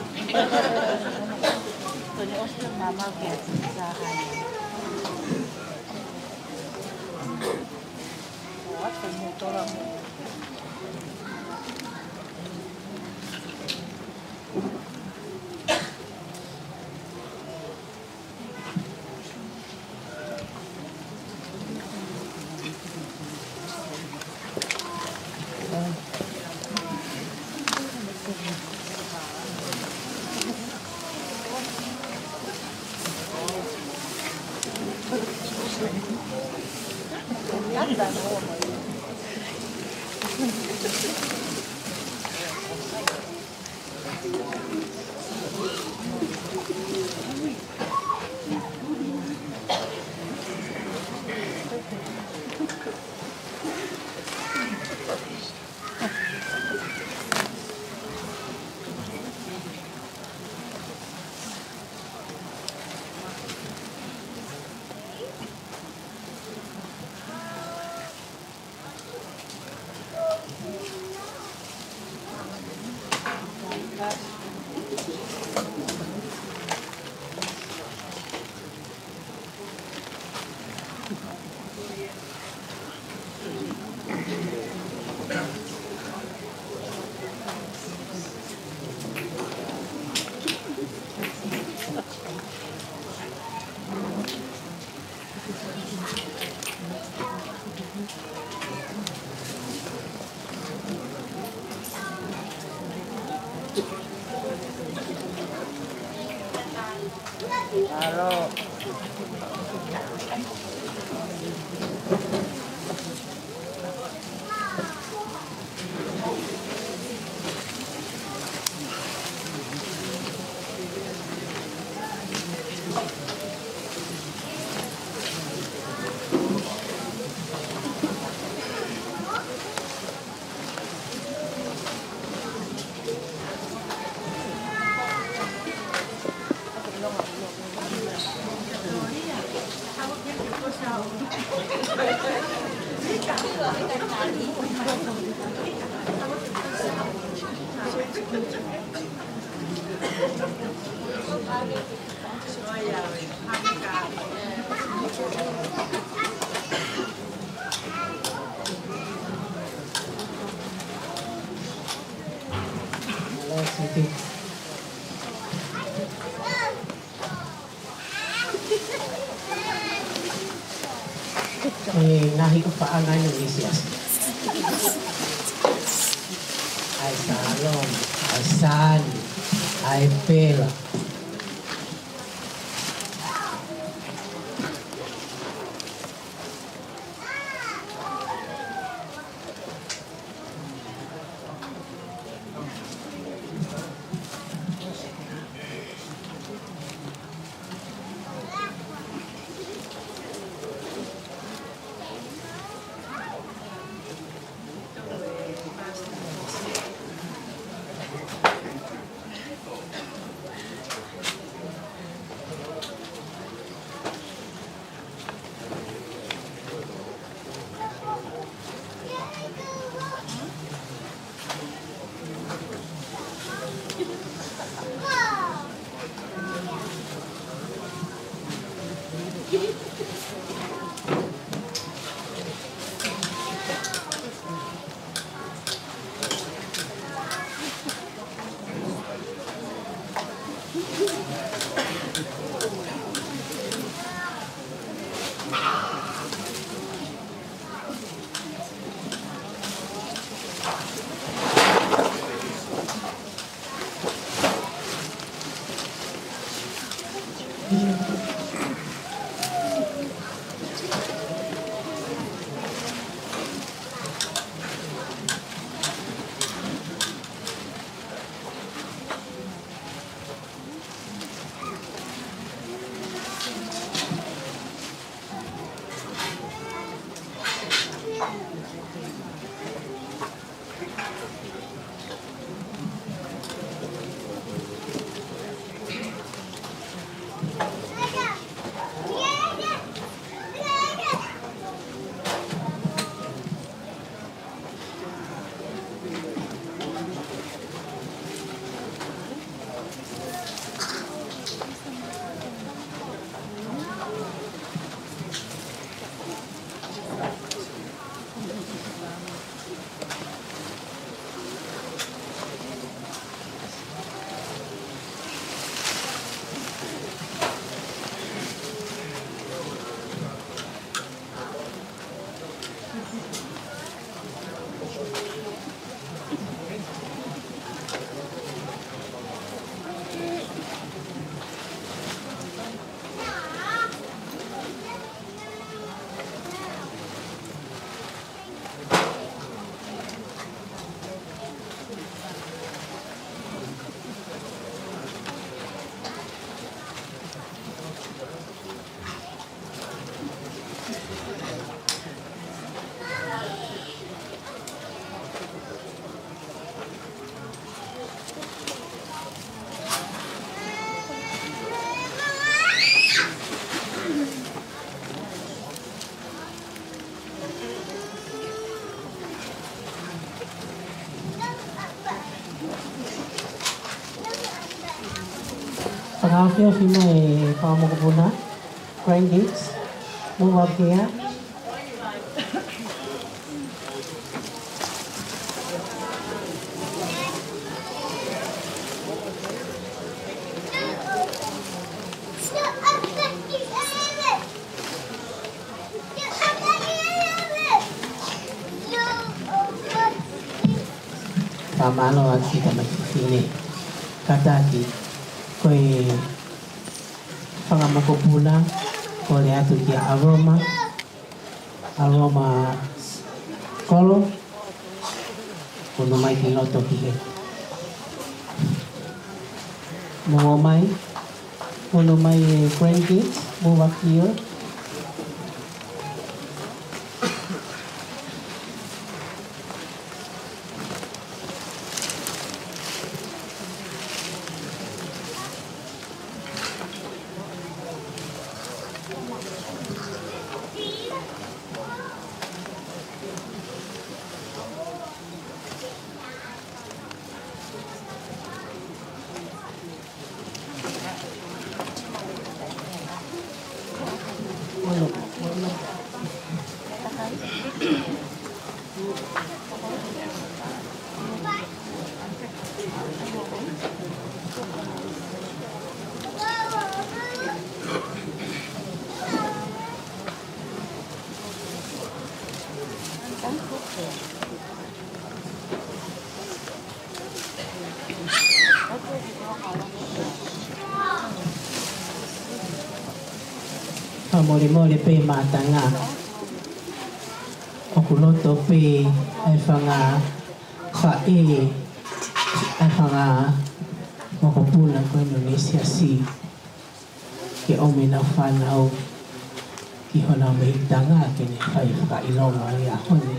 Ko e ngaahi ʻofaʻanga ʻeni ʻo e siasi. ʻA e Salome, ʻa e Sani, ʻa e Pela. Fakaʻofoʻofa mai e fanga mokopuna, grandkids, move up here. Fakamālō atu ki he tamaiki fefine. Kātaki, ko e fanga mokopuna, kole atu kia Aroma, Aroma Kolo, ʻunu mai ki loto ki he. Move mai, ʻunu mai e grandkids, move up here. Fakamolemole pē Mātanga. ʻOku loto pē ʻa e fanga faʻē, ʻa e fanga mokopuna ko eni ʻo e siasi ke ʻomi ʻenau fānau ki honau mehikitanga ke ne fai fakaʻilonga ʻi he ʻaho ni.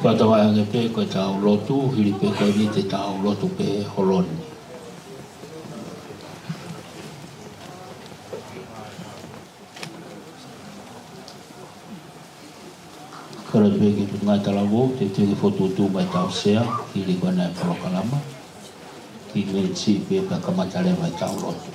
Fakatauange pē ko ʻetau lotu, hili pē ko eni te tau lotu pē holo ni. Kole pē ki he ngaahi talavou, te u toe fokotuʻutuʻu mai ʻetau sea, hili ko ena e polokalama, kiʻi miniti pē pea kamata leva ʻetau lotu.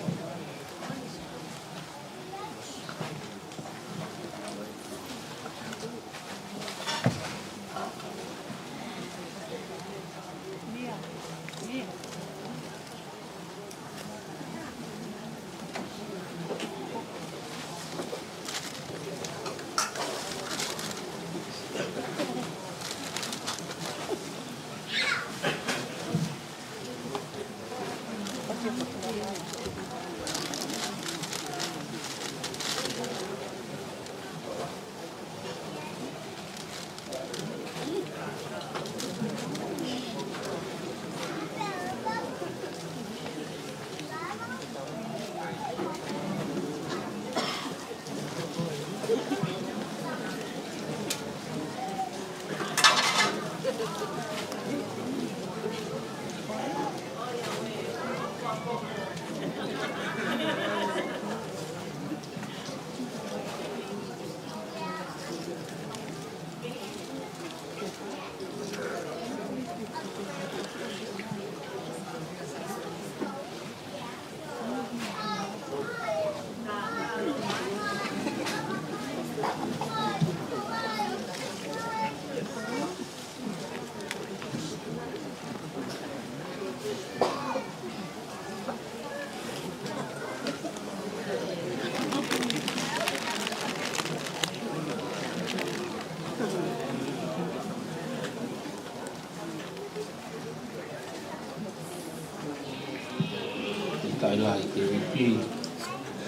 Taitai ke ipi,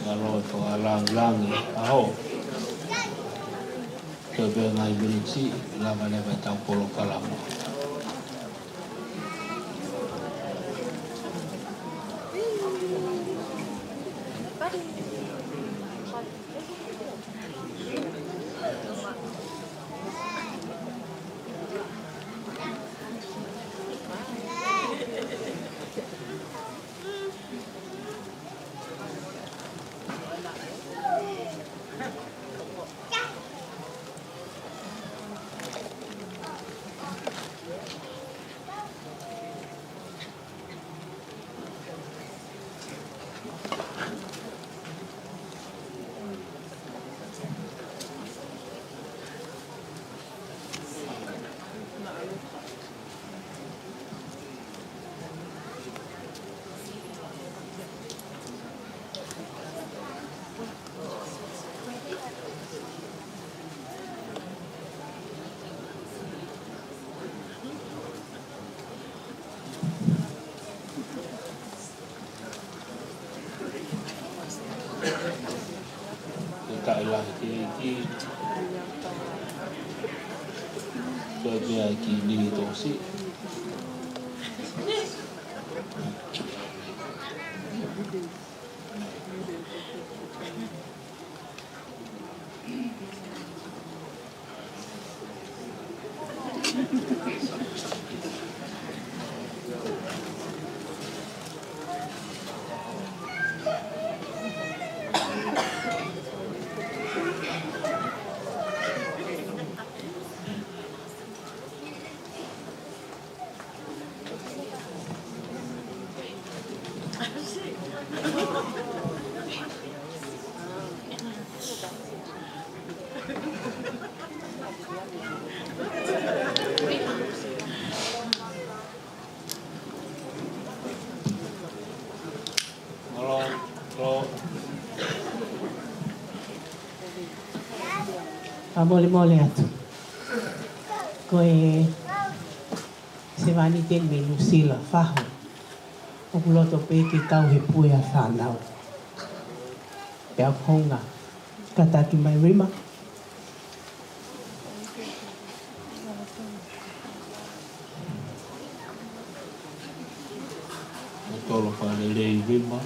ngalo to alang lang aho. Ke pē ngaahi miniti, lava leva ʻetau polokalama. Ki, ki, ko e meʻa ki ni tosi. Fakamolemole atu. Ko e sevāniti mei Nuʻusila, Fahu. ʻOku loto pē ke kau he pue ʻa e fānau. Pea ʻoku hounga. Kātaki mai Rima. Tolo fakalelei Rima.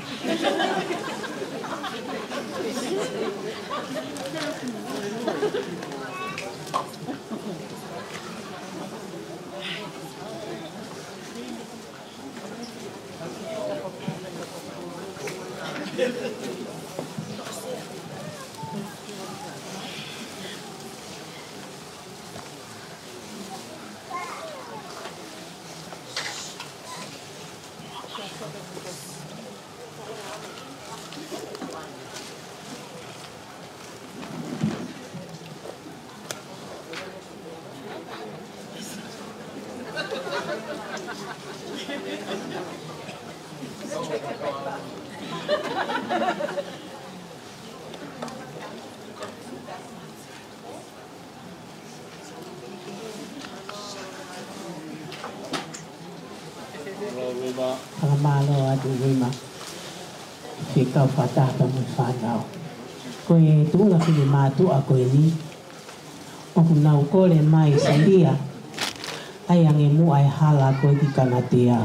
Fakamālō atu Rima. Fekau fakataha mo e fānau. Ko e tuʻunga finemātuʻa ko eni. ʻOku nau kole mai Silia, ʻai ange muʻa e hala ko ē ki Kanatea.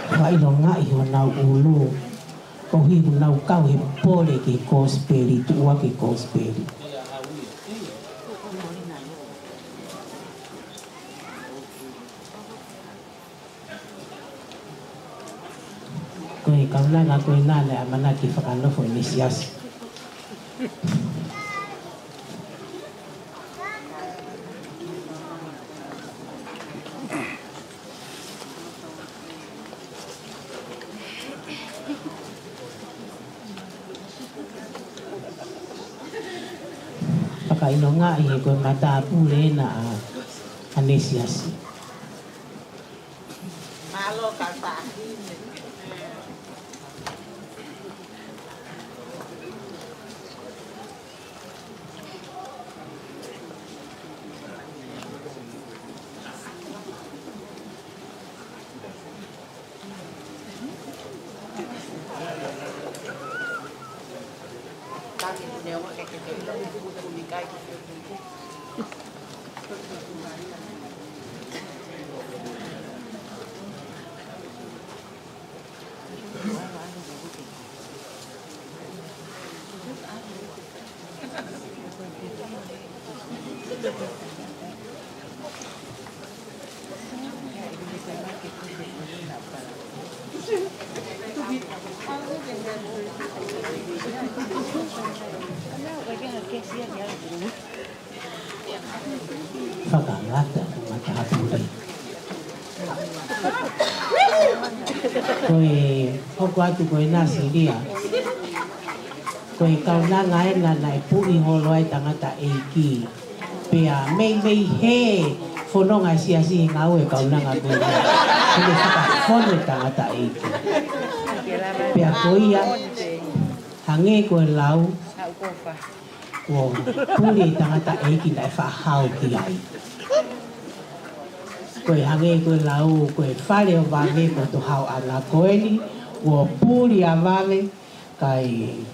Fakaʻilongaʻi honau ʻulu. Koeʻuhi ʻoku nau kau he pole ki he kosipeli, tuʻu hake ki he kosipeli. Ko e kaunanga ko ena naʻe ʻamanaki fakanofo ʻene siasi. Fakaʻilongaʻi he ko e matāpule ena ʻa, ʻa ʻene siasi. Mālō ka tahi. Fakangata ʻeku matāpule. Ko e hoko atu ko ena Silia. Ko e kaunanga ena naʻe puʻi holo ai tangataʻeiki. Pea meimei hē fononga e siasi he ngāue kaunanga ko ena. Ko e fakafonu e tangataʻeiki. Pea ko ia, hangē ko e lau, kuo puli e tangataʻeiki naʻe faʻa hao ki ai. Ko e hangē ko e lau, ko e fale ʻo vave ko e toʻohaoʻanga ko eni, kuo puli ʻa vave, kae,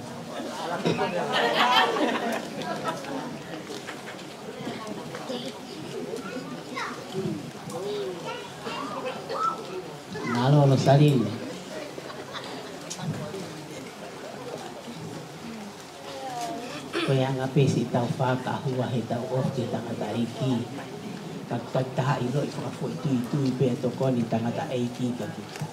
Mālō Losaline. Ko e anga pē siʻi tau fakahua he tau ʻofa ki he tangataʻeiki. Ka, ka taha ʻiloʻi fakafoʻituitui pea tokoni tangataʻeiki ka kita.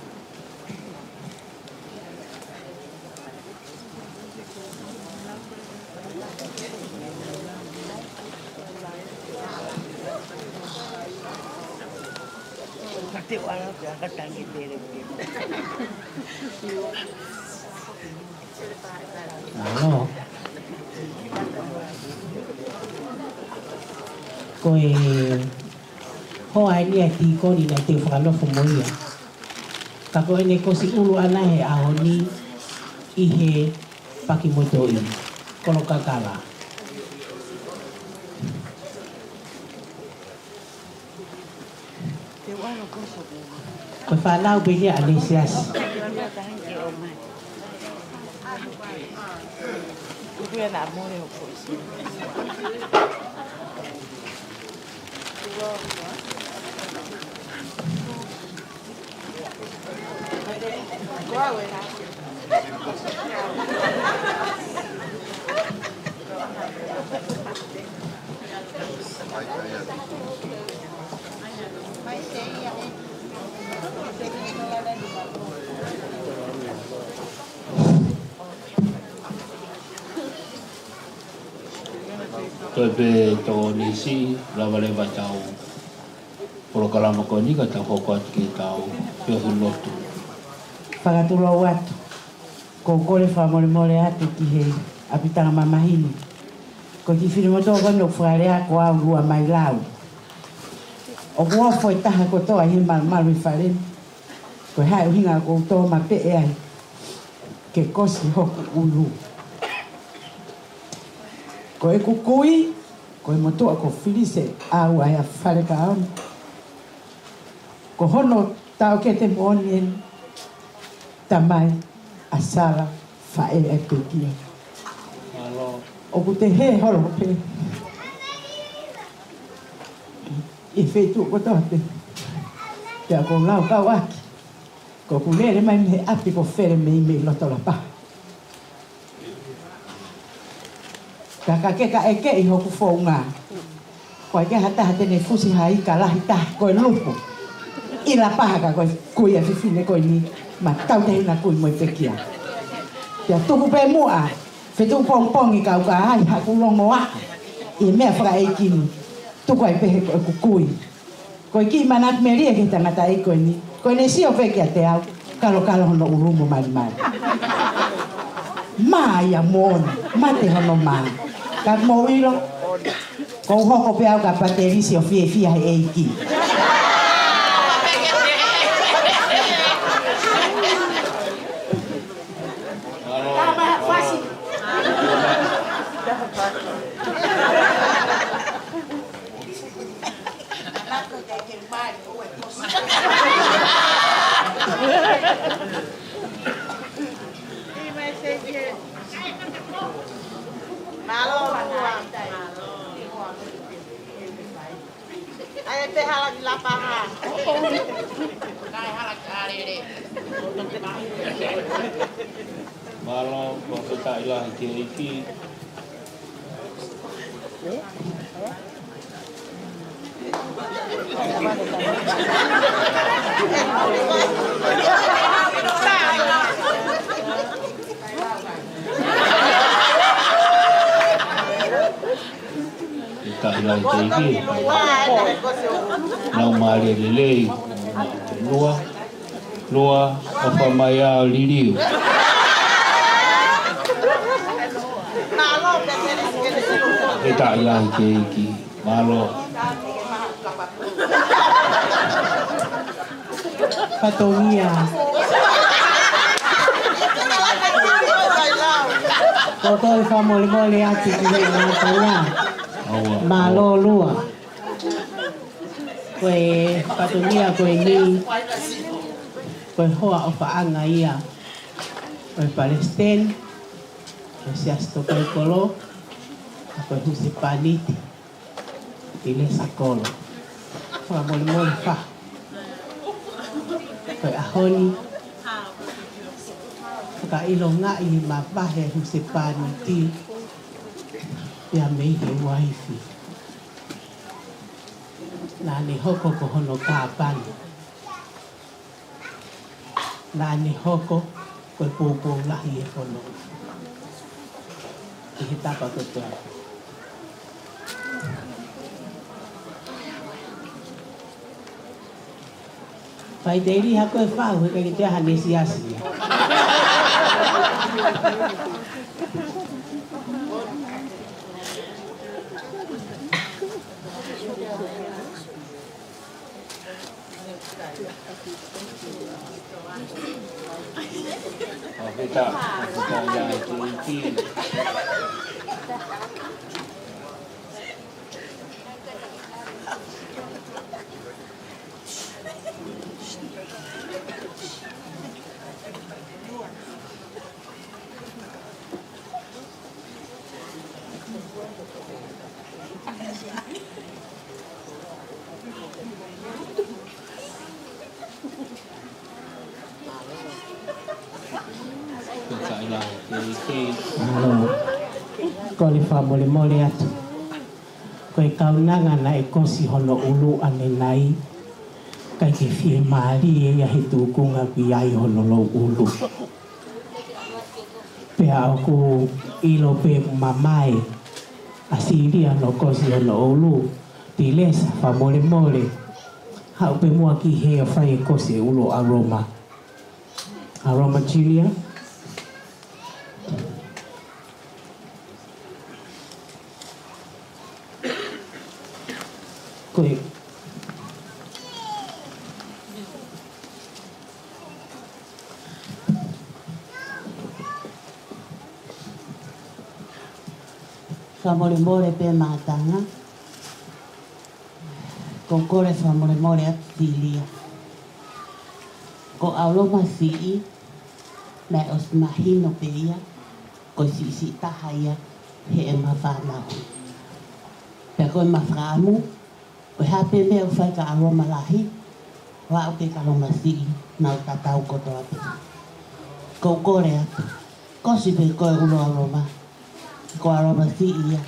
Mālō. Ko e hoa eni ʻa e tīkoni naʻe teu fakanofo mo ia. Ka ko ʻene kosi ʻulu ʻana he ʻaho ni ʻi he Paki Motoʻi, Kolokakala. Ko e fānau pē ia ʻa Lesiasi. Toe pē tokoni siʻi, lava leva ʻetau polokalama ko eni ka tau hoko atu ki heʻetau feohi lotu. Fakatulou atu, ʻoku ou kole fakamolemole atu ki he ʻapitanga mamahi ni. Ko e kiʻi finemotuʻa ko eni ʻoku fakalea ko au Luamailau. ʻOku ofo e taha kotoa ʻi he malumalu ʻi fale ni. Ko e hā e ʻuhinga ʻoku ou tō mapeʻe ai ke kosi hoku ʻulu? Ko ʻeku kui, ko e motuʻa ko Filise ʻAuaea Falekaoni. Ko hono taʻokete moʻoni eni, tamai ʻa Sala, faʻē ʻa e pekia. ʻOku te hē holo pē ʻi he feituʻu kotoa pē. Pea ʻoku ou lau kau ʻaki, ko ʻeku lele mai mei he ʻapi ko Fele mei, mei loto Lapaha. Ka, ka ke ka ʻeke ʻi hoku founga, ko e ke ha taha te ne fusi ha ika lahi taha ko e lupu ʻi Lapaha ka ko e kui ʻa e fefine ko eni, ma tau te hina kui mo e pekia. Pea tuku pē muʻa, fetuʻu pongipongi kau ka ai haku longoaʻa ʻi he meʻa fakaʻeiki ni, tuku ai pē he ko ʻeku kui. Ko e kiʻi manatu melie ki he tangataʻeiki ko eni. Ko ʻene sio pē kiate au, kalokalo hono ʻulu mo malimali. Mā ia moʻoni, mate hono mā. Ka mou ʻilo, ʻoku ou hoko pē au ka patelisi ʻo fiefia he ʻEiki. ʻAi pē hala ki Lapaha. Mālō, fakafetaʻi lahi ki he ʻEiki. Fakafetaʻi lahi ki he ʻEiki. Nau mālie lelei. Lua. Lua, ʻofa mai ʻo liliu. Fakafetaʻi lahi ki he ʻEiki. Mālō. Fatongia. Ko e toe fakamolemole atu ki he ʻOtua. Mālō Lua. Ko e fatongia ko eni, ko e hoa ʻofaʻanga ia ʻo e palesiteni, ko e Siasi Tokaikolo, ko e husepāniti, ʻi Lesakolo. Fakamolemole fa. Ko e ʻaho ni, fakaʻilongaʻi e mavahe ʻa e husepāniti pea mei he uaifi. Naʻa ne hoko ko hono kāpana. Naʻa ne hoko ko e poupou lahi ʻo e fononga. ʻI he tapa kotoa. Faiteliha ko e fahu, he ʻikai ke toe ʻi ai haʻane siasi. Mālō. Kole fakamolemole atu. Ko e kaunanga naʻe kosi hono ʻulu ʻanenai, ʻikai ke fiemālie ia he tukunga pē ʻi ai hono louʻulu. Pea ʻoku ʻilo pē mamae ʻa Silia hono kosi hono ʻulu, Tilesa, fakamolemole, haʻu pē muʻa ki hē ʻo fai e kosi e ʻulu ʻa ʻAloma. ʻAloma Junior. Ko e Fakamolemole pē Mātanga. Ko e kole fakamolemole atu Silia. Ko ʻAloma siʻi, naʻe ʻosi mahino pē ia, ko e siʻisiʻi taha ia heʻema fānau. Pea ko ʻema fakaʻamu, ko e hā pē meʻa ʻoku fai kia ʻAloma lahi, ʻo aʻu ki he ʻAloma siʻi, nau tatau kotoa pē. Ko e kole atu. Kosi pē ko e ʻulu ʻa ʻAloma. Ko ʻAloma siʻi ia.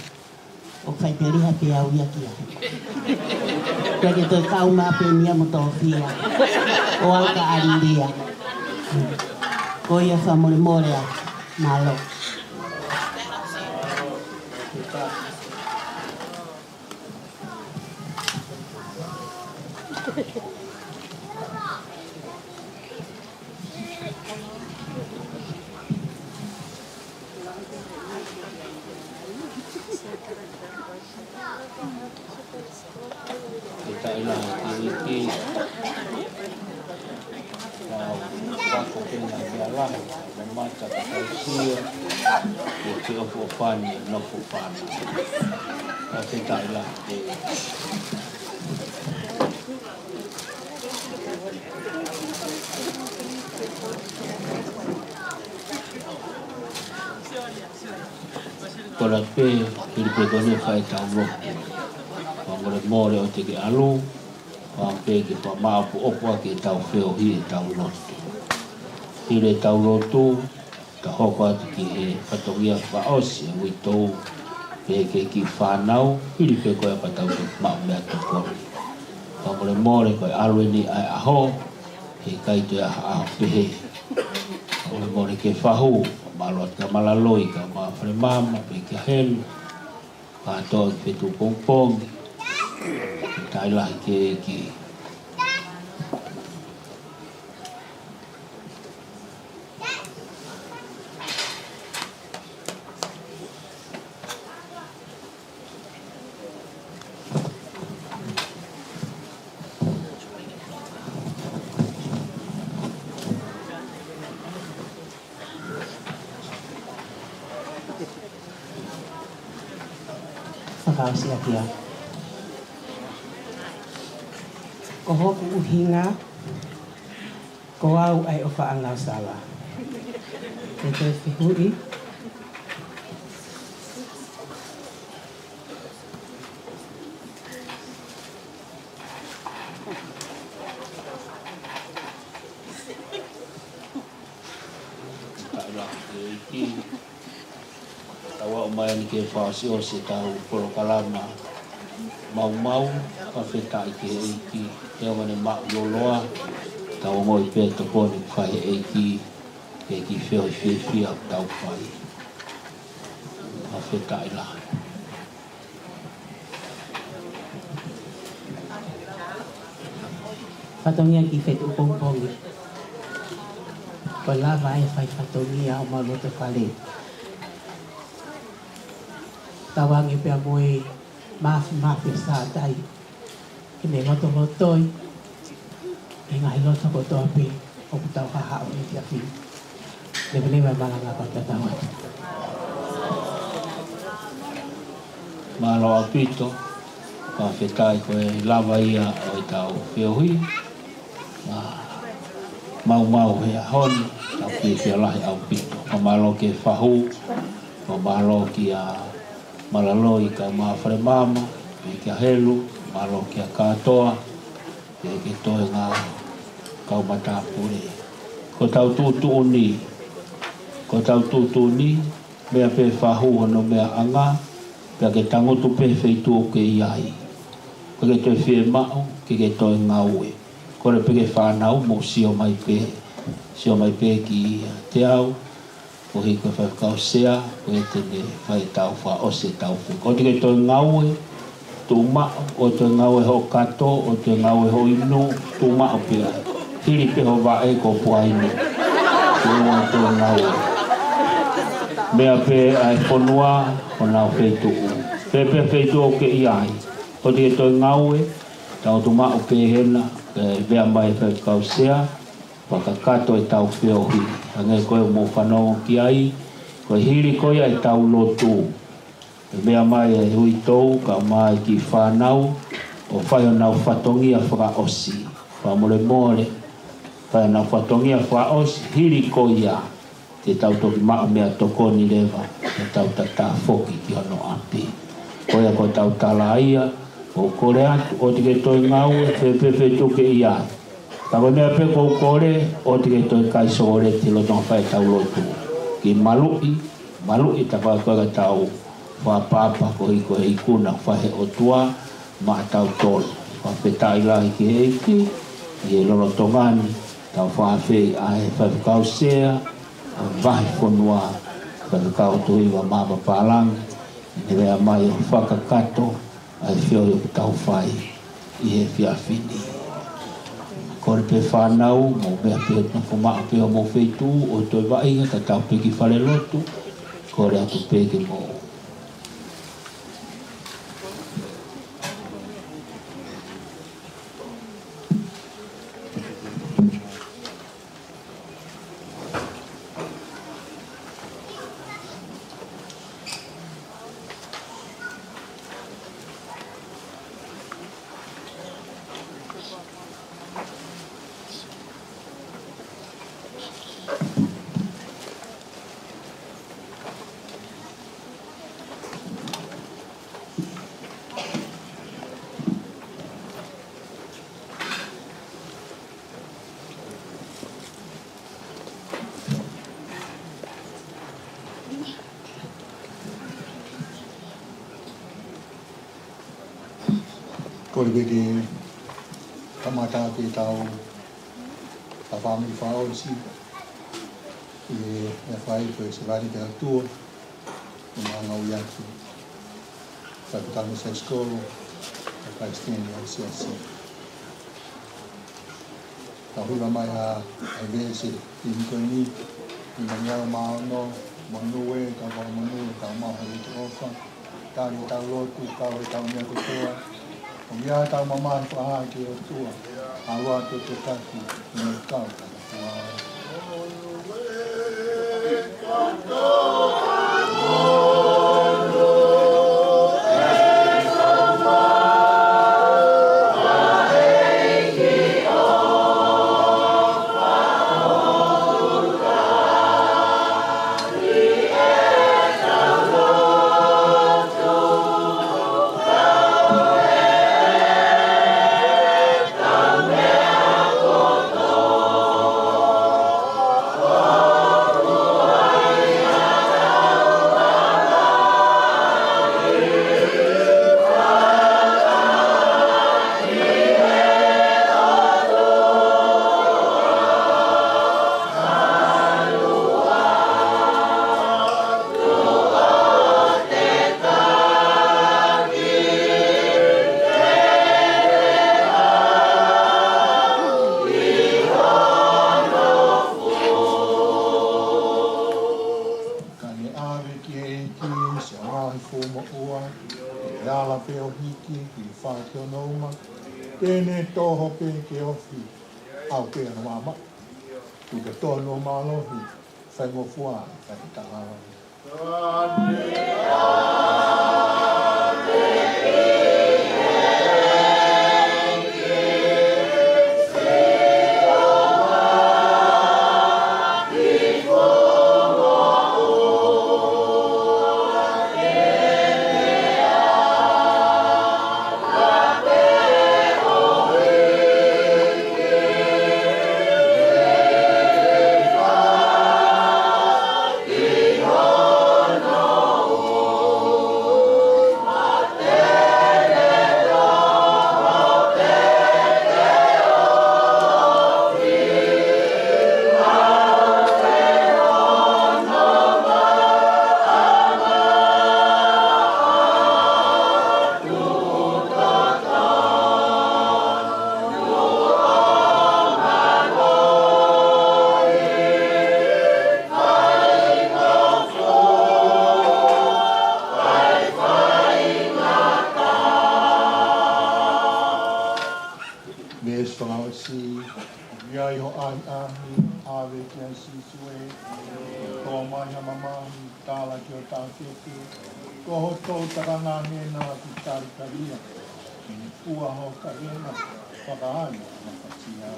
ʻOku faiteliha pē au ia ki ai. Pea ke toe kau mai pē nia mo Tofia. ʻO au ka ʻalilia. Ko ia fakamolemole atu. Mālō. Ke taʻila ki ki. Kau fako pena ia lahi, mamata ka tau sio, ke te opo pani, nofo pani. Ka ke taʻila ki. Kole pē, pili pē kone fai tau lotu. Fakamolemole ʻoua te ke ʻalu, ʻoua pē ke fakamāʻopoʻopo ʻaki ʻetau feohi ʻetau lotu. Pili ʻetau lotu, ta hoko atu ki he fatongia fakaʻosi ʻa e uitou, pehē ki he kiʻi fānau, pili pē ko ia pea tau toki maʻu meʻatokoni. Fakamolemole ko e ʻalu eni ʻa e ʻaho, heʻikai toe ʻi ai ha ʻaho pehē. Fakamolemole ki he fahu, mālō atu kia Malaloi, kia Mafalemama, pea kia Helu, kātoa ki he feituʻu pongipongi, ke taʻila ki he ʻEiki. Fakaʻosi ʻaki ia. Ko hoku ʻuhinga, ko au ʻa e ʻofaʻanga ʻo Sala. Ke toe fehuʻi. Fakafetaʻi ki he ʻEiki. Tau aʻu mai eni ke fakaʻosiʻosi ʻetau polokalama maumau. Fakafetaʻi ki he ʻEiki. He ʻoku ne maʻu loloa. Tau ongoʻi pē tokoni ʻoku fai ʻe he ʻEiki. Ke ki feo fiefia ʻoku tau fai. Fakafetaʻi lahi. Fatongia ki he fetuʻu pongipongi. Ko e lava e fai fatongia ʻo mau loto fale. Tauange pea mo e mafimafi ʻo Sātai ke ne lotolotoi e ngaahi loto kotoa pē ʻoku tau haʻahaʻo he efiafi ni. Leveleva e malanga kae tau atu. Mālō ʻaupito, fakafetaʻi ko e lava ia ʻo ʻetau feohi. Ā, maumau he ʻaho ni, tau fiefia lahi ʻaupito. Fakamālō ki he fahu, fakamālō kia Malaloi kae ʻumaʻā Falemaama, pea kia Helu, mālō kia Kātoa, pea ki he toenga kau matāpule. Ko ʻetau tuʻutuʻuni, ko ʻetau tuʻutuʻuni, meʻa pē fahu hono meʻaʻanga, pea ke tangutu pē feituʻu ʻoku ke ʻi ai. Ko e ke toe fiemaʻu, ke ke toe ngaue. Kole pē ki he fānau mo sio mai pē, sio mai pē kiate au, koeʻuhi ko e faifekau sea, ko ia te ne fai ʻetau fakaʻosi ʻetau feohi. ʻOua te ke toe ngaue, tuʻu maʻu, ʻoua toe ngaue hoʻo kato, ʻoua toe ngaue hoʻo inu, tuʻu maʻu pē ai. Hili pē ho vaʻe ko puainu. Tuʻu maʻu, toe ngaue. Meʻa pē ʻa e fonua, honau feituʻu. Pē pē feituʻu ʻoku ke ʻi ai. ʻOua te ke toe ngaue, tau tuʻu maʻu pē hena, ke meʻa mai faifekau sea, fakakakato ʻetau feohi. Hangē ko e mou fanongo ki ai, ko e hili ko ia ʻetau lotu. ʻE meʻa mai e uitou, kae ʻumaʻā e kiʻi fānau, ʻo fai honau fatongia fakaʻosi. Fakamolemole, fai honau fatongia fakaʻosi, hili ko ia, te tau toki maʻu meʻatokoni leva, te tau tafoki ki hono ʻapi. Ko ia ko ʻetau tala ia, ʻoku kole atu, ʻoua te ke toe ngaue, pē pē feituʻu ʻoku ke ʻi ai. Ka ko e meʻa pē ʻoku ou kole, ʻoua te ke toe kai sokoleti lolotonga fai ʻetau lotu. Kiʻi maluʻi, maluʻi tafaʻaki ko ē ka tau fakaʻapaʻapa koeʻuhi ko e ikuna fai ʻe he ʻOtua maʻatautolu. Fakafetaʻi lahi ki he ʻEiki, ʻi he lolotonga ni, tau fakaafeʻi ʻa e faifekau sea ʻo e vahefonua, Faifekau Tuʻiva Mapa Pālangi, ʻi heʻene meʻa mai ʻo fakakakato ʻa e feohi ʻoku tau fai ʻi he efiafi ni. Kole pē fānau, mou meʻa pē, nofo maʻu pē homou feituʻu, ʻoua toe vaʻinga, ka tau pē ki falelotu, kole atu pē ke mou. Kole pē ke kamata pē ʻetau, ʻetau fāmili fakaʻosi. ʻI he meʻa fai ko e sevāniti ʻa e ʻOtua, ʻo ngāue atu. Faifekau Misa Sikolo, Faifekau Palesiteni ʻo e Siasi. Tau hiva mai ʻa e veesi ʻi he ko eni, ʻi he ngeau mā ono, monū ē, tau fakamonū, tau maʻu ha ʻEiki ʻofa, tali ʻetau lotu, kau ʻetau meʻa kotoa, ʻo meʻa tau mamahi fakahā ki he ʻOtua, ʻalu atu ʻo taki, ʻi he kau tau ʻOtua. Pea ʻo hiki ki he fā ki hono uma, te ne toho pē ke ofi, ʻaʻu pē ʻa e maama. Tuku ke tonu ʻo mālohi, faingofua, faingataʻa. Veesi fakaʻosi. ʻOku ʻi ai hoʻo ʻahiʻahi, ʻave kia Sīsū ē, ʻoku tō mai ha mamahi, tala ki ho taʻokete, ko hoʻo toʻu takanga hena ʻoku talitalia, ʻi he fua ho kavenga, fakaai mafasia.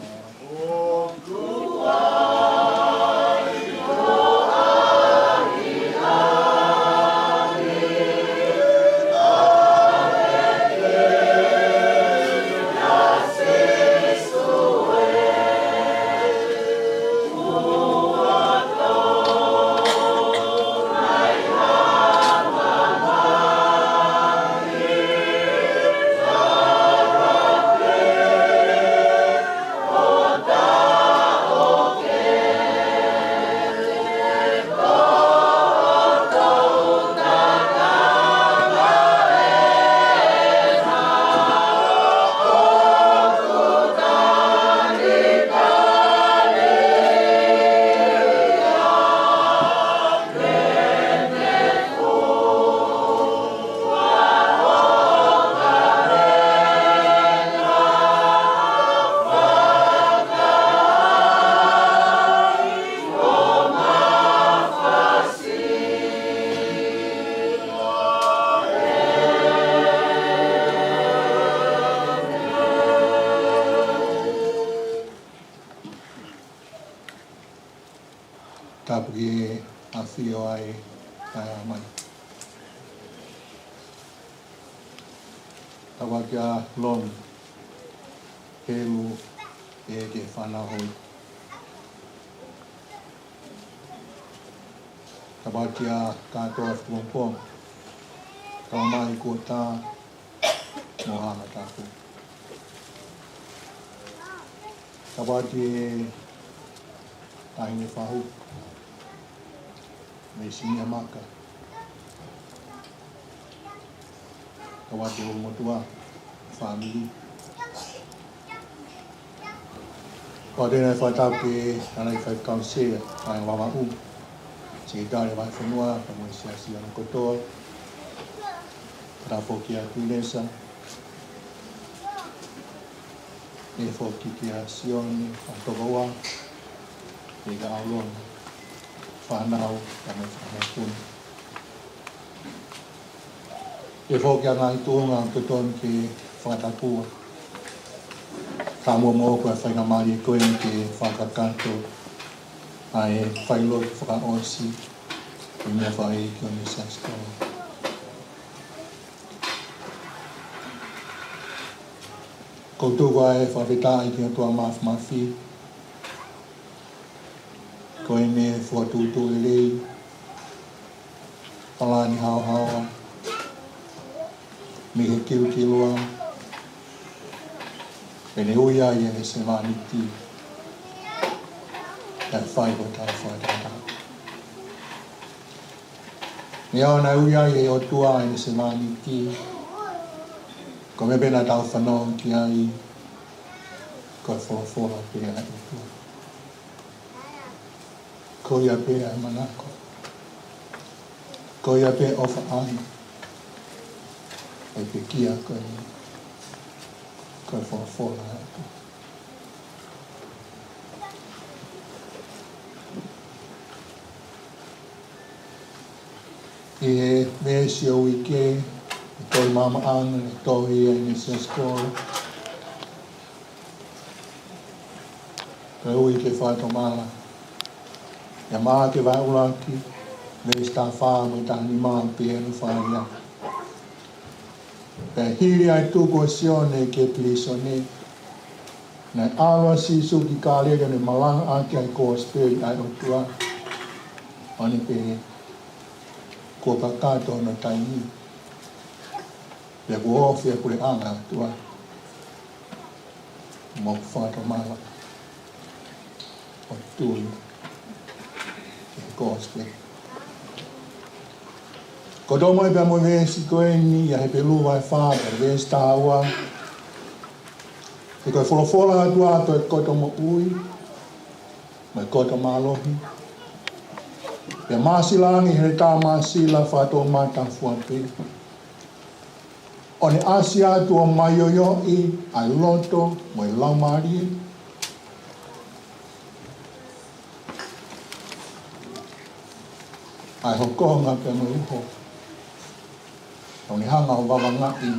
Tapu ki he ʻAfio ʻa e Tamai. Tapu kia Lon, Helu, ʻEiki, fānau hoi. Tapu kia Katoa Futuapo, Tamai Kuota, mo Hanga Tapu. Tapu ki he Taʻahine Fahu, Meisinia Maka. Tapu ki he ʻulumotuʻa, fāmili. Pea ʻoatu ʻa e fakatapu ki he Halaʻi Faifekau Sea ʻa e Vavaʻu, Sekelitali Vahefonua, pea mo e Siasi ʻo hangē kotoa. Tapu foki kia Tuinesa, ʻEiki foki kia Sione, ʻa Tokoua, ʻEiki ʻAulona, fānau, pea mo e fānau puni. ʻEiki foki ʻa e ngaahi tuʻunga ʻoku totonu ke fakatapua. Ka muʻa mo ko e faingamālie ko eni ke fakakakato ʻa e failotu fakaʻosi ʻi he meʻa fai ki ʻo ne sasiko. Ko e tuku ʻa e fakafetaʻi ki he ʻOtua Māfimafi, ko ʻene fokotuʻutuʻu lelei, palani haohaoa, mei he kilukilua, ʻene ui ai ʻene sevāniti, kae fai hotau fakatātā. Meʻa naʻe ui ai ʻe he ʻOtua ʻene sevāniti, ko e meʻa pē naʻa tau fanongo ki ai, ko e folofola pē ʻa e ʻOtua. Ko ia pē ʻa e manako. Ko ia pē ʻoku fai. Ko e pekia ko ē, ko e folofola ʻa e ʻOtua. ʻI he veesi ʻo e uike, ʻi he tohi maama ʻana, ʻi he tohi ʻa ʻInisiasi Kolo, ko e uike fakatomala. ʻI he Maʻake vahe ʻuluaki, veesi taha fā mo e taha nima, pea ʻoku fai ia. Pea hili ʻa e tuku ʻo Sione ki he pilīsone, naʻe ʻalu ʻa Sīsū ki Kāleli ʻo ne malangaʻaki ʻa e kosipeli ʻa e ʻOtua, ʻo ne pehē, kuo kakato hono taimi, pea kuo ofi ʻa e puleʻanga ʻo e ʻOtua, mou fakatomala ʻo tui ki he kosipeli. Ko e toʻo mai pea mo e veesi ko eni ʻia Hepelū vahe fā, veesi taha ua. He ko e folofola ʻa e ʻOtua ko e koto moʻui mo e koto mālohi, pea māsila ange ʻi he heletā māsila fakatoʻomataʻu fua pē, ʻo ne ʻasi atu ʻo maioioʻi ʻa e loto mo e laumālie, ʻa e hokonga pea mo e uho, ʻo ne hanga ʻo vavangaʻi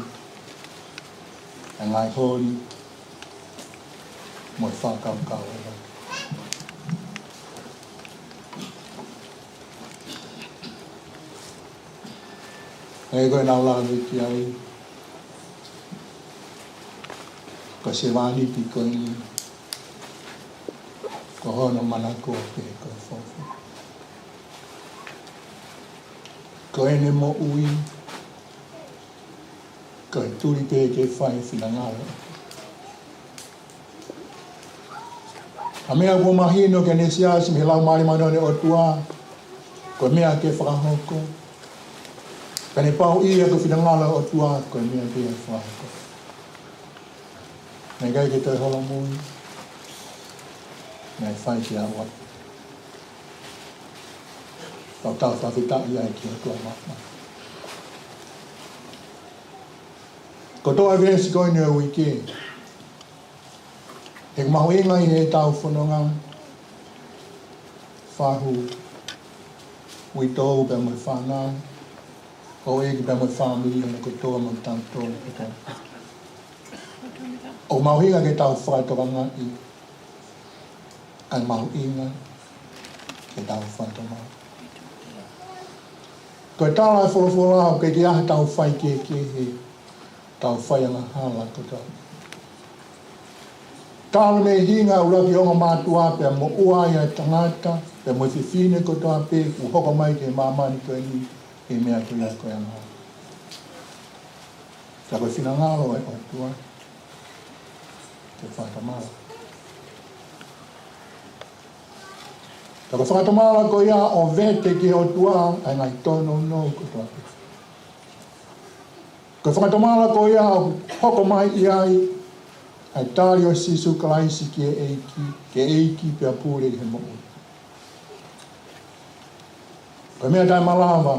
ʻa e ngaahi holi mo e fakakaukau ʻo e loto. He ko ʻenau lave ki ai, ko e sevāniti ko eni, ko hono manako pē ko e folofola. Ko ʻene moʻui, ko e tuli pē ke fai e finangalo. ʻA e meʻa kuo mahino ki heʻene siasi mei he Laumālie Māʻoniʻoni ʻo e ʻOtua, ko e meʻa ke fakahoko. Pea ne pau ia ko e finangalo ʻo e ʻOtua, ko e meʻa ke fakahoko. Naʻe ʻikai ke toe holomui, naʻe fai ke aʻu atu. Tau tau fakafetaʻi ai ki he ʻOtua Māfimafi. Ko e toʻo ʻa e veesi ko eni ʻo e uike, he ʻoku mahuʻinga ʻi heʻetau fononga, fahu, uitou pea mo e fānau, houʻeiki pea mo e fāmili, ʻa e kotoa mo tautolu kotoa. ʻOku mahuʻinga ke tau fakatokangaʻi ʻa e mahuʻinga ke tau fakatomala. Ko e tala ʻa e folofola ʻoku ʻikai ke ʻi ai haʻatau faikehekehe, tau fai angahala kotoa. Talu mei he hinga ʻuluaki ongo mātuʻa pea mo ua ia ʻa e tangata, pea mo e fefine kotoa pē kuo hoko mai ki he māmani ko eni, ʻi he meʻa ko ia ko e angahala. Ka ko e finangalo ʻo e ʻOtua ke fakatomala. Ka ko e fakatomala ko ia ʻoku vete ki he ʻOtua ʻa e ngaahi tōnounou kotoa pē. Ko e fakatomala ko ia ʻoku hoko mai ʻi ai ʻa e tali ʻo Sīsū Kalaisi ki he ʻEiki, ki he ʻEiki pea pule ʻi he moʻui. Ko e meʻa taʻemalava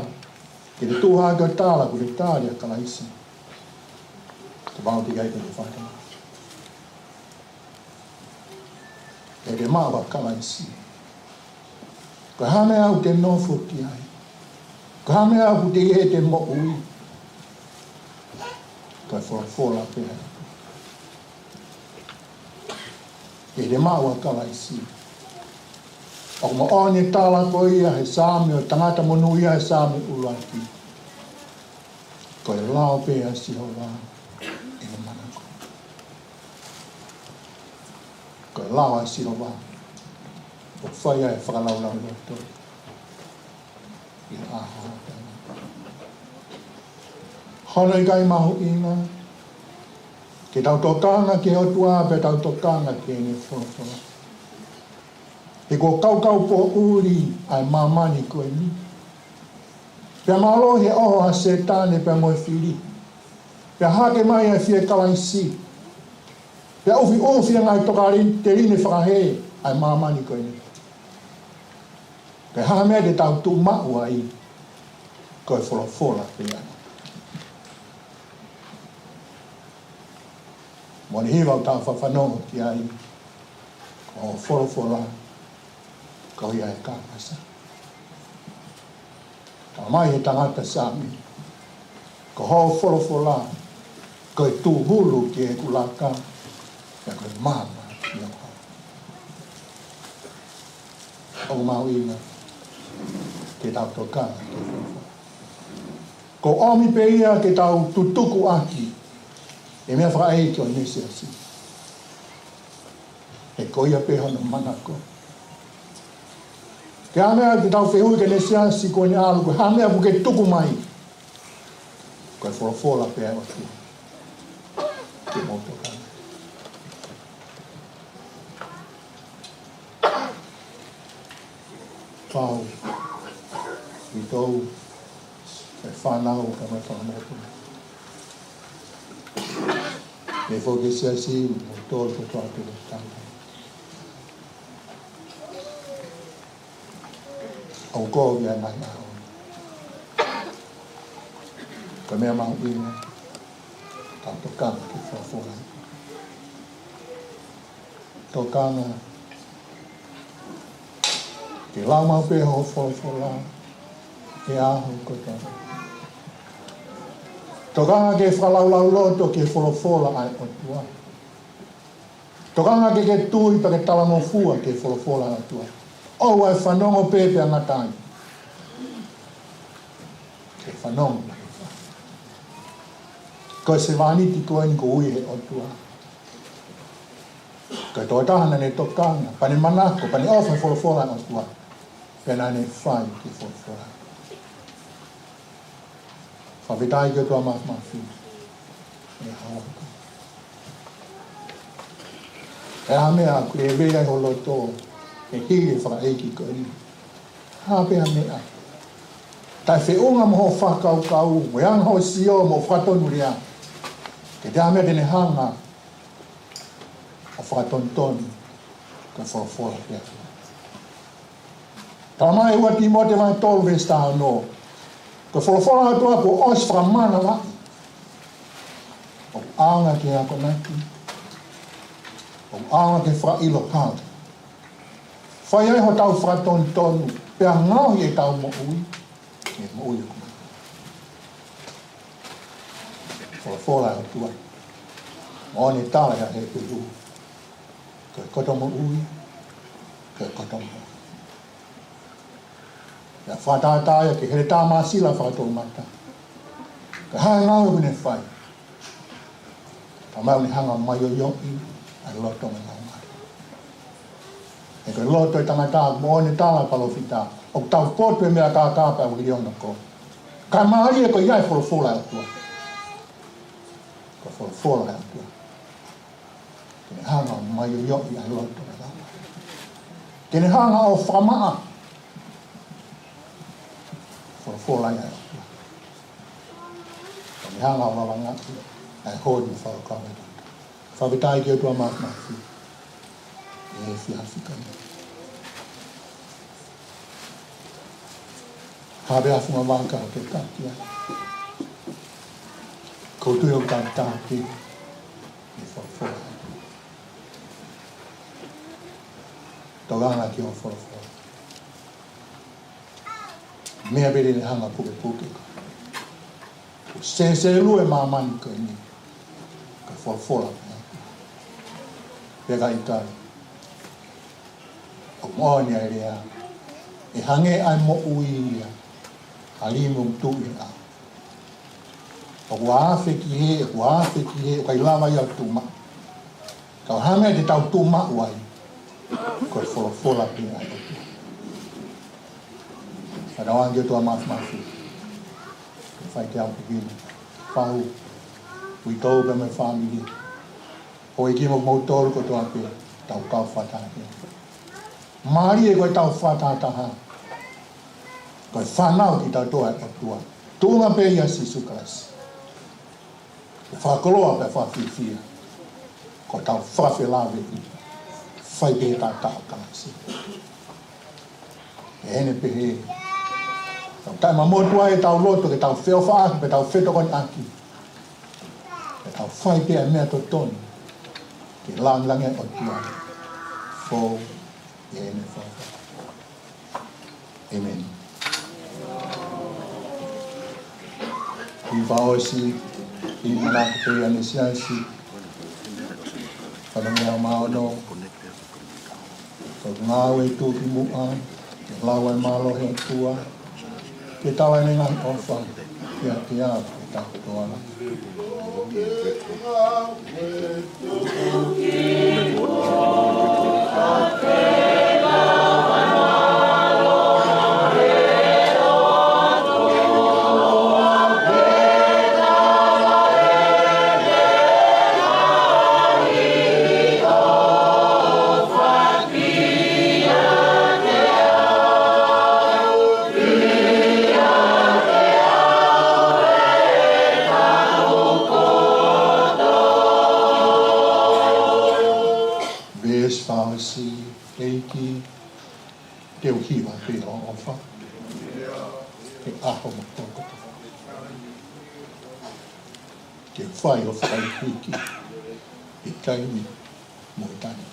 ke te tuʻu hake ʻo tala kuo te tali ʻa Kalaisi, kapau ʻoku ʻikai te ke fakatomala. Ke te maʻu ʻa Kalaisi. Ko e hā e meʻa ʻoku te nofo ki ai? Ko e hā e meʻa ʻoku te ʻi ai ʻete moʻui? Ko e folofola pē ia. Ke te maʻu ʻa Kalaisi. ʻOku moʻoni e tala ko ia he Saame, ʻo e tangata monūʻia he Saame ʻuluaki. Ko e lao pē ʻa Sihova ʻi hoʻo manako. Ko e lao ʻa Sihova ʻoku fai ai e fakalaulauloto ʻi he ʻaho ʻo e tangata. Hono ʻikai mahuʻinga ke tau tokanga ki he ʻOtua pea tau tokanga ki heʻene folofola. He kuo kaukau poʻuli ʻa e māmani ko eni. Pea mālohi e ʻoho ʻa Sētane pea mo e fili. Pea hake mai ʻa e fie Kalaisi. Pea ʻufiʻufi ʻa e ngaahi tokāteline fakahē ʻa e māmani ko eni. Ko e hā e meʻa te tau tuʻu maʻu ai? Ko e folofola pē ia. Mo e hiva ʻoku tau fanongo ki ai, ko e folofola, ko ia ʻa e kangasa. Talamai ʻe he tangata Sāme, ko hoʻo folofola, ko e tūhulu ki heʻeku laka, pea ko e maama ki hoku hala. ʻOku mahuʻinga ke tau tokanga ki he folofola. Ko e ʻomi pē ia ke tau tutuku ʻaki e meʻa fakaʻeiki ʻo ʻene siasi. He ko ia pē hono manako. Ko e hā e meʻa te tau fehuʻi ki heʻene siasi ko ʻene ʻalu, ko e hā e meʻa ʻoku ke tuku mai? Ko e folofola pē ʻa e ʻOtua ke mou tokanga. Pau, ʻi he tau, e fānau ka mai fakamotu. ʻE foki siasi, mo tolu kotoa pē ʻoku tau. ʻOku ou ia ngai au. Ko e meʻa mahuʻinga, tau tokanga ki he folofola. Tokanga ke lau maʻu pē hoʻo folofola he ʻaho kotoa. Tokanga ke fakalaulauloto ki he folofola ʻa e ʻOtua. Tokanga ke ke tui pea ke talangofua ki he folofola ʻa e ʻOtua. ʻOua ʻe fanongo pē pea ngata ai. Ke fanongo. Ko e sevāniti ko eni kuo ui ʻe he ʻOtua. Ko e tokotaha naʻa ne tokanga, pea ne manako, pea ne ʻofa he folofola ʻa e ʻOtua. Pea naʻa ne fai ki he folofola. Fakafetaʻi ki he ʻOtua Māfimafi. ʻE hau. ʻE hā e meʻa ʻoku levei ai ho loto, ʻe hili e fakaʻeiki ko eni? Hā pē ha meʻa taʻefeʻunga mo hoʻo fakakaukau, mo e anga hoʻo sio, mo e fakatonulea, ke te hā e meʻa te ne hanga ʻo fakatonutonu, ko e folofola pē ʻa e ʻOtua. Talamai ʻe ua Tīmote vahe tolu veesi taha ono, ko e folofola ʻa e ʻOtua kuo ʻosi fakamanavaʻi. ʻOku ʻaonga ke akonaki, ʻoku ʻaonga ke fakaʻilo hala. Fai ai hotau fakatonutonu, pea ngaohi ʻetau moʻui, ʻe moʻui ʻoku. Folofola ʻa e ʻOtua. Moʻoni e tala ia ʻa e Hepelū. Ko e koto moʻui, ko e koto moʻui. Pea fakatātā ia ki he heletā māsila fakatoumata. Ko e hā e ngāue ʻoku ne fai? Talamai ʻoku ne hanga ʻo maioioʻi ʻa e loto mo e laumālie. He ko e loto ʻo e tangata, moʻoni e tala ʻa e palōfita, ʻoku taupotu e meʻa kākā pea ʻoku liʻono ko. Kae mālie ko ia e folofola ʻa e ʻOtua. Ko e folofola ʻa e ʻOtua. Ke ne hanga ʻo maioioʻi ʻa e loto ʻo e laumālie. Ke ne hanga ʻo fakamaʻa. Folofola ia ʻa e ʻOtua. Ke ne hanga ʻo lavangaʻi ʻa e holi mo e fakakaukau ʻa e tangata. Fakafetaʻi ki he ʻOtua Māfimafi. ʻI he efiafi ko eni. Hā pē ha fungavaka ʻoku ke kaki ai? ʻOku ou tui ʻoku ke kaki ai. ʻI he folofola. Tokanga ki hoʻo folofola. Meʻa pē te ne hanga ʻo pukepuke koe. Sēsēlue māmani ko eni. Ko e folofola pē. Pea ka ʻikai, ʻoku moʻoni ʻa e lea, ʻe hangē ʻa e moʻui ia ha limu ʻoku tuʻu ʻi he ʻao. ʻOku afe ki hē, ʻoku afe ki hē, ʻoku ʻikai lava ia ʻo tuʻu maʻu. Ka ko e hā e meʻa te tau tuʻu maʻu ai? Ko e folofola pē ʻa e ʻOtua. Fakatauange ki he ʻOtua Māfimafi ke fai ki ai ʻa e ʻuhinga. Pau, uitou pea mo e fāmili. Houʻeiki mo kimoutolu kotoa pē, tau kau fakataha pē. Mālie ko ʻetau fakatahataha. Ko e fānau kitautolu ʻa e ʻOtua. Tuʻunga pē ʻia Sīsū Kalaisi. Ke fakakoloa pea fakafiefia. Ko ʻetau fakafelāveʻi. Fai pē taʻataʻa ʻo Kalaisi. ʻE ʻene pehē. Tau taʻemamotu ai ʻetau loto, ke tau feʻofaʻaki, pea tau fetokoniʻaki. Ke tau fai pē ʻa e meʻa totonu. Langilangi ʻOtua, fou ʻi heʻene folofola. ʻĒmeni. Kiʻi fakaʻosi, kiʻi manako pē ʻa e siasi. Fakameʻa maono. Ko e ngāue tuʻukimuʻa, ke lau ʻa e mālohi ʻo e ʻOtua, ke tala ʻene ngaahi ʻofa kiate au, ke tau kotoa. Veesi fakaʻosi, ʻEiki, te u hiva pē hoʻo ʻofa he ʻaho mo e pō kotoa. Ke fai hoʻo fakaikiiki he taimi mo e taimi.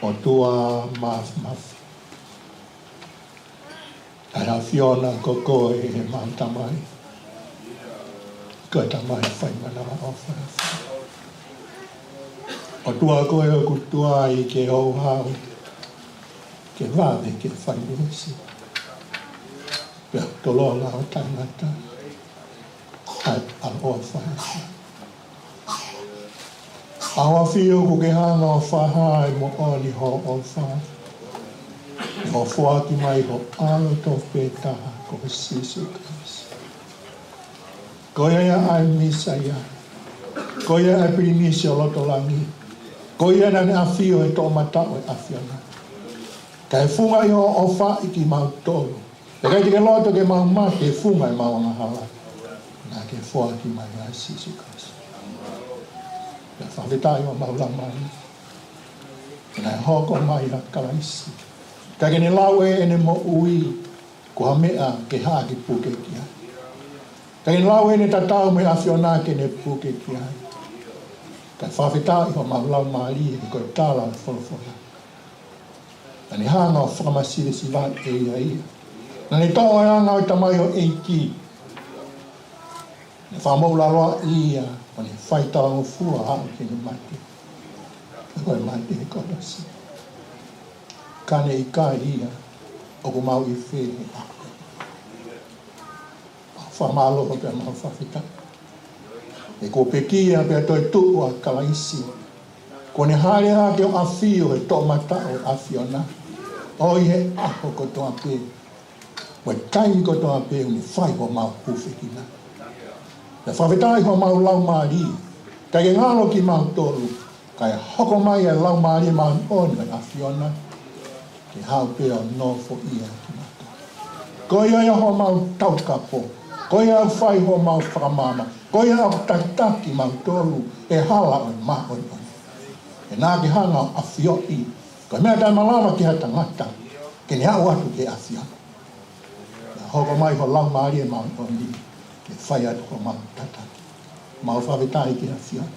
ʻOtua Māfimafi, ʻa e ʻAfiona ko koe ʻemau Tamai. Ko e Tamai fai manavaʻofa. ʻOtua, ko koe ʻoku tuai ke houhau, ke vave ke fai veesi, pea tolonga ʻo taʻengata ʻa e ʻaloʻofa. ʻAho ʻAfio, ʻoku ke hanga ʻo fakahā e moʻoni hoʻo ʻofa, ʻi hoʻo foaki mai ho ʻAlo tofu pē taha ko Sīsū Kalaisi. Ko ia ia ʻa e Mīsaia, ko ia ʻa e Pilinisi ʻo loto langi, ko ia naʻa ne ʻafio he toʻomataʻu ʻo e ʻAfiona. Kae funga ʻi hoʻo ʻofa ʻi kimautolu, pea ʻikai te ke loto ke mau mate he funga ʻemau angahala. Naʻa ke foaki mai ʻa Sīsū Kalaisi. Pea fakafetaʻi homau laumālie, naʻe hoko mai ʻa Kalaisi, ka ke ne lau ʻe ʻene moʻui ko ha meʻa ke haʻaki puke ki ai. Ka ke ne lau ʻe ʻene tatau mo e ʻAfiona ke ne puke ki ai. Kae fakafetaʻi homau laumālie he ko e tala ʻo e folofola, naʻa ne hanga ʻo fakamasivesivaʻi ʻe ia ia. Naʻa ne toʻo ʻa e anga ʻo e tamaioʻeiki, ne fakamoʻulaloa ia, ʻo ne fai talangofua ʻo aʻu ki heʻene mate. Ko e mate he kolosi. Ka ne ʻikai ia, ʻoku mau ʻi fē he ʻaho? Mau fakamālō pea mau fakafetaʻi he kuo pekia pea toetuʻu ʻa Kalaisi. Kuo ne hāʻele hake ʻo ʻafio he toʻomataʻu ʻo e ʻAfiona, ʻo ʻi he ʻaho kotoa pē mo e taimi kotoa pē ʻoku ne fai homau hūfekina. Pea fakafetaʻi homau laumālie, ʻikai ke ngalo kimautolu, kae hoko mai ʻa e Laumālie Māʻoniʻoni ʻo e ʻAfiona ke haʻu pē ʻo nofoʻia kimautolu. Ko ia ia homau taukapo, ko ia ʻoku fai homau fakamaama, ko ia ʻoku takitaki kimautolu he hala ʻo e māʻoniʻoni. He naʻa ke hanga ʻo ʻafioʻi, ko e meʻa taʻemalava ki ha tangata ke ne aʻu atu ki he ʻAfiona. Naʻe hoko mai ho Laumālie Māʻoniʻoni ke fai atu homau tataki. Mau fakafetaʻi ki he ʻAfiona.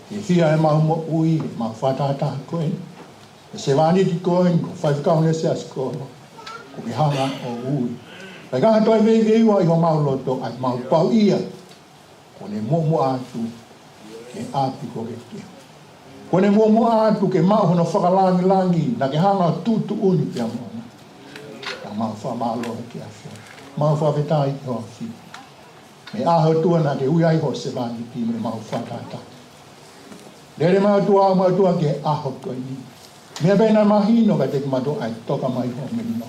Ke fai ʻemau moʻui, mau fakatātā ko eni, e sevāniti ko eni, ko e faifekau ʻo e siasi ko eni, kuo ke hanga ʻo ui. Pea ʻikai ha toe veiveiua ʻi homau loto, ʻa ʻemau pau ia kuo ne muʻomuʻa atu ki he ʻapi ko Kekehu. Kuo ne muʻomuʻa atu ke maʻu hono fakalangilangi naʻa ke hanga ʻo tuʻutuʻuni pea mo ia. Pea mau fakamālō ki he ʻAfiona. Mau fakafetaʻi ki ho ʻAfio. Mei he ʻaho, ʻOtua, naʻa ke ui ai ho sevāniti mo ʻemau fakatātā. Lele mai, ʻOtua, ʻa e ʻOtua, ki he ʻaho ko eni. Meʻa pē naʻe mahino kiate kimautolu ʻa e toka mai hoʻo melino.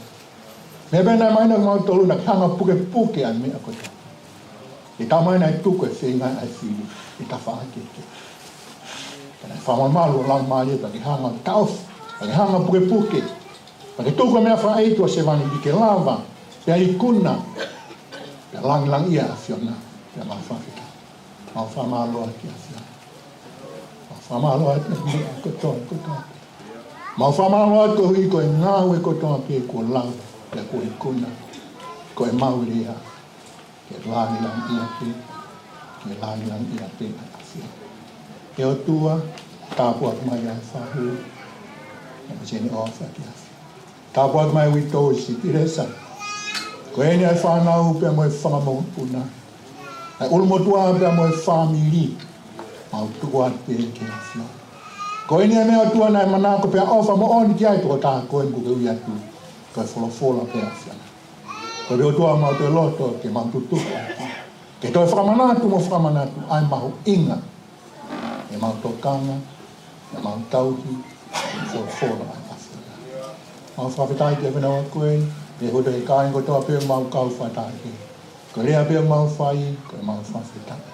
Meʻa pē naʻe mahino kiate kimautolu naʻa ke hanga ʻo pukepuke ʻa e meʻa kotoa. ʻE talamai naʻe tuku e feinga ʻa e fili ʻi he tafaʻaki kehekehe. Ka naʻe fakamalumalu ho Laumālie pea ke hanga ʻo taʻofi, pea ke hanga ʻo pukepuke, pea ke tuku e meʻa fakaʻeitu ʻo e sevāniti ke lava pea ikuna, pea langilangiʻia ʻa e ʻAfiona. Pea mau fakafetaʻi. Mau fakamālō atu ki he ʻAfiona. Mau fakamālō atu ki he meʻa kotoa, kotoa. Mau fakamālō atu koeʻuhi ko e ngāue kotoa pē kuo lava pea kuo ikuna. Ko ʻemau lea, ke langilangiʻia pē, ke langilangiʻia pē ʻa e ʻAfiona. ʻE ʻOtua, tāpuaki mai ʻa e fahu, ʻa e masiʻi ʻofa ki he ʻAfiona. Tāpuaki mai uitou sitilesa. Ko eni ʻa e fānau pea mo e fanga mokopuna, ʻa e ʻulumotuʻa pea mo e fāmili, mau tuku atu pē ki he ʻAfiona. Ko eni ʻa e meʻa, ʻOtua, naʻe manako pea ʻofa moʻoni ki ai e tokotaha ko eni kuo ke ui atu, ko e folofola pē, ʻAfiona. Ko ia, ʻOtua, mau toe loto ke mau tutuku atu, ke toe fakamanatu mo fakamanatu ʻa e mahuʻinga ʻemau tokanga, ʻemau tauhi e folofola ʻa e ʻAfiona. Mau fakafetaʻi ki he fānau ko eni, pea ʻoku ʻi ai e kāinga kotoa pē ʻoku mau kau fakataha ki ai. Ko e lea pē ʻoku mau fai, ko ʻemau fakafetaʻi.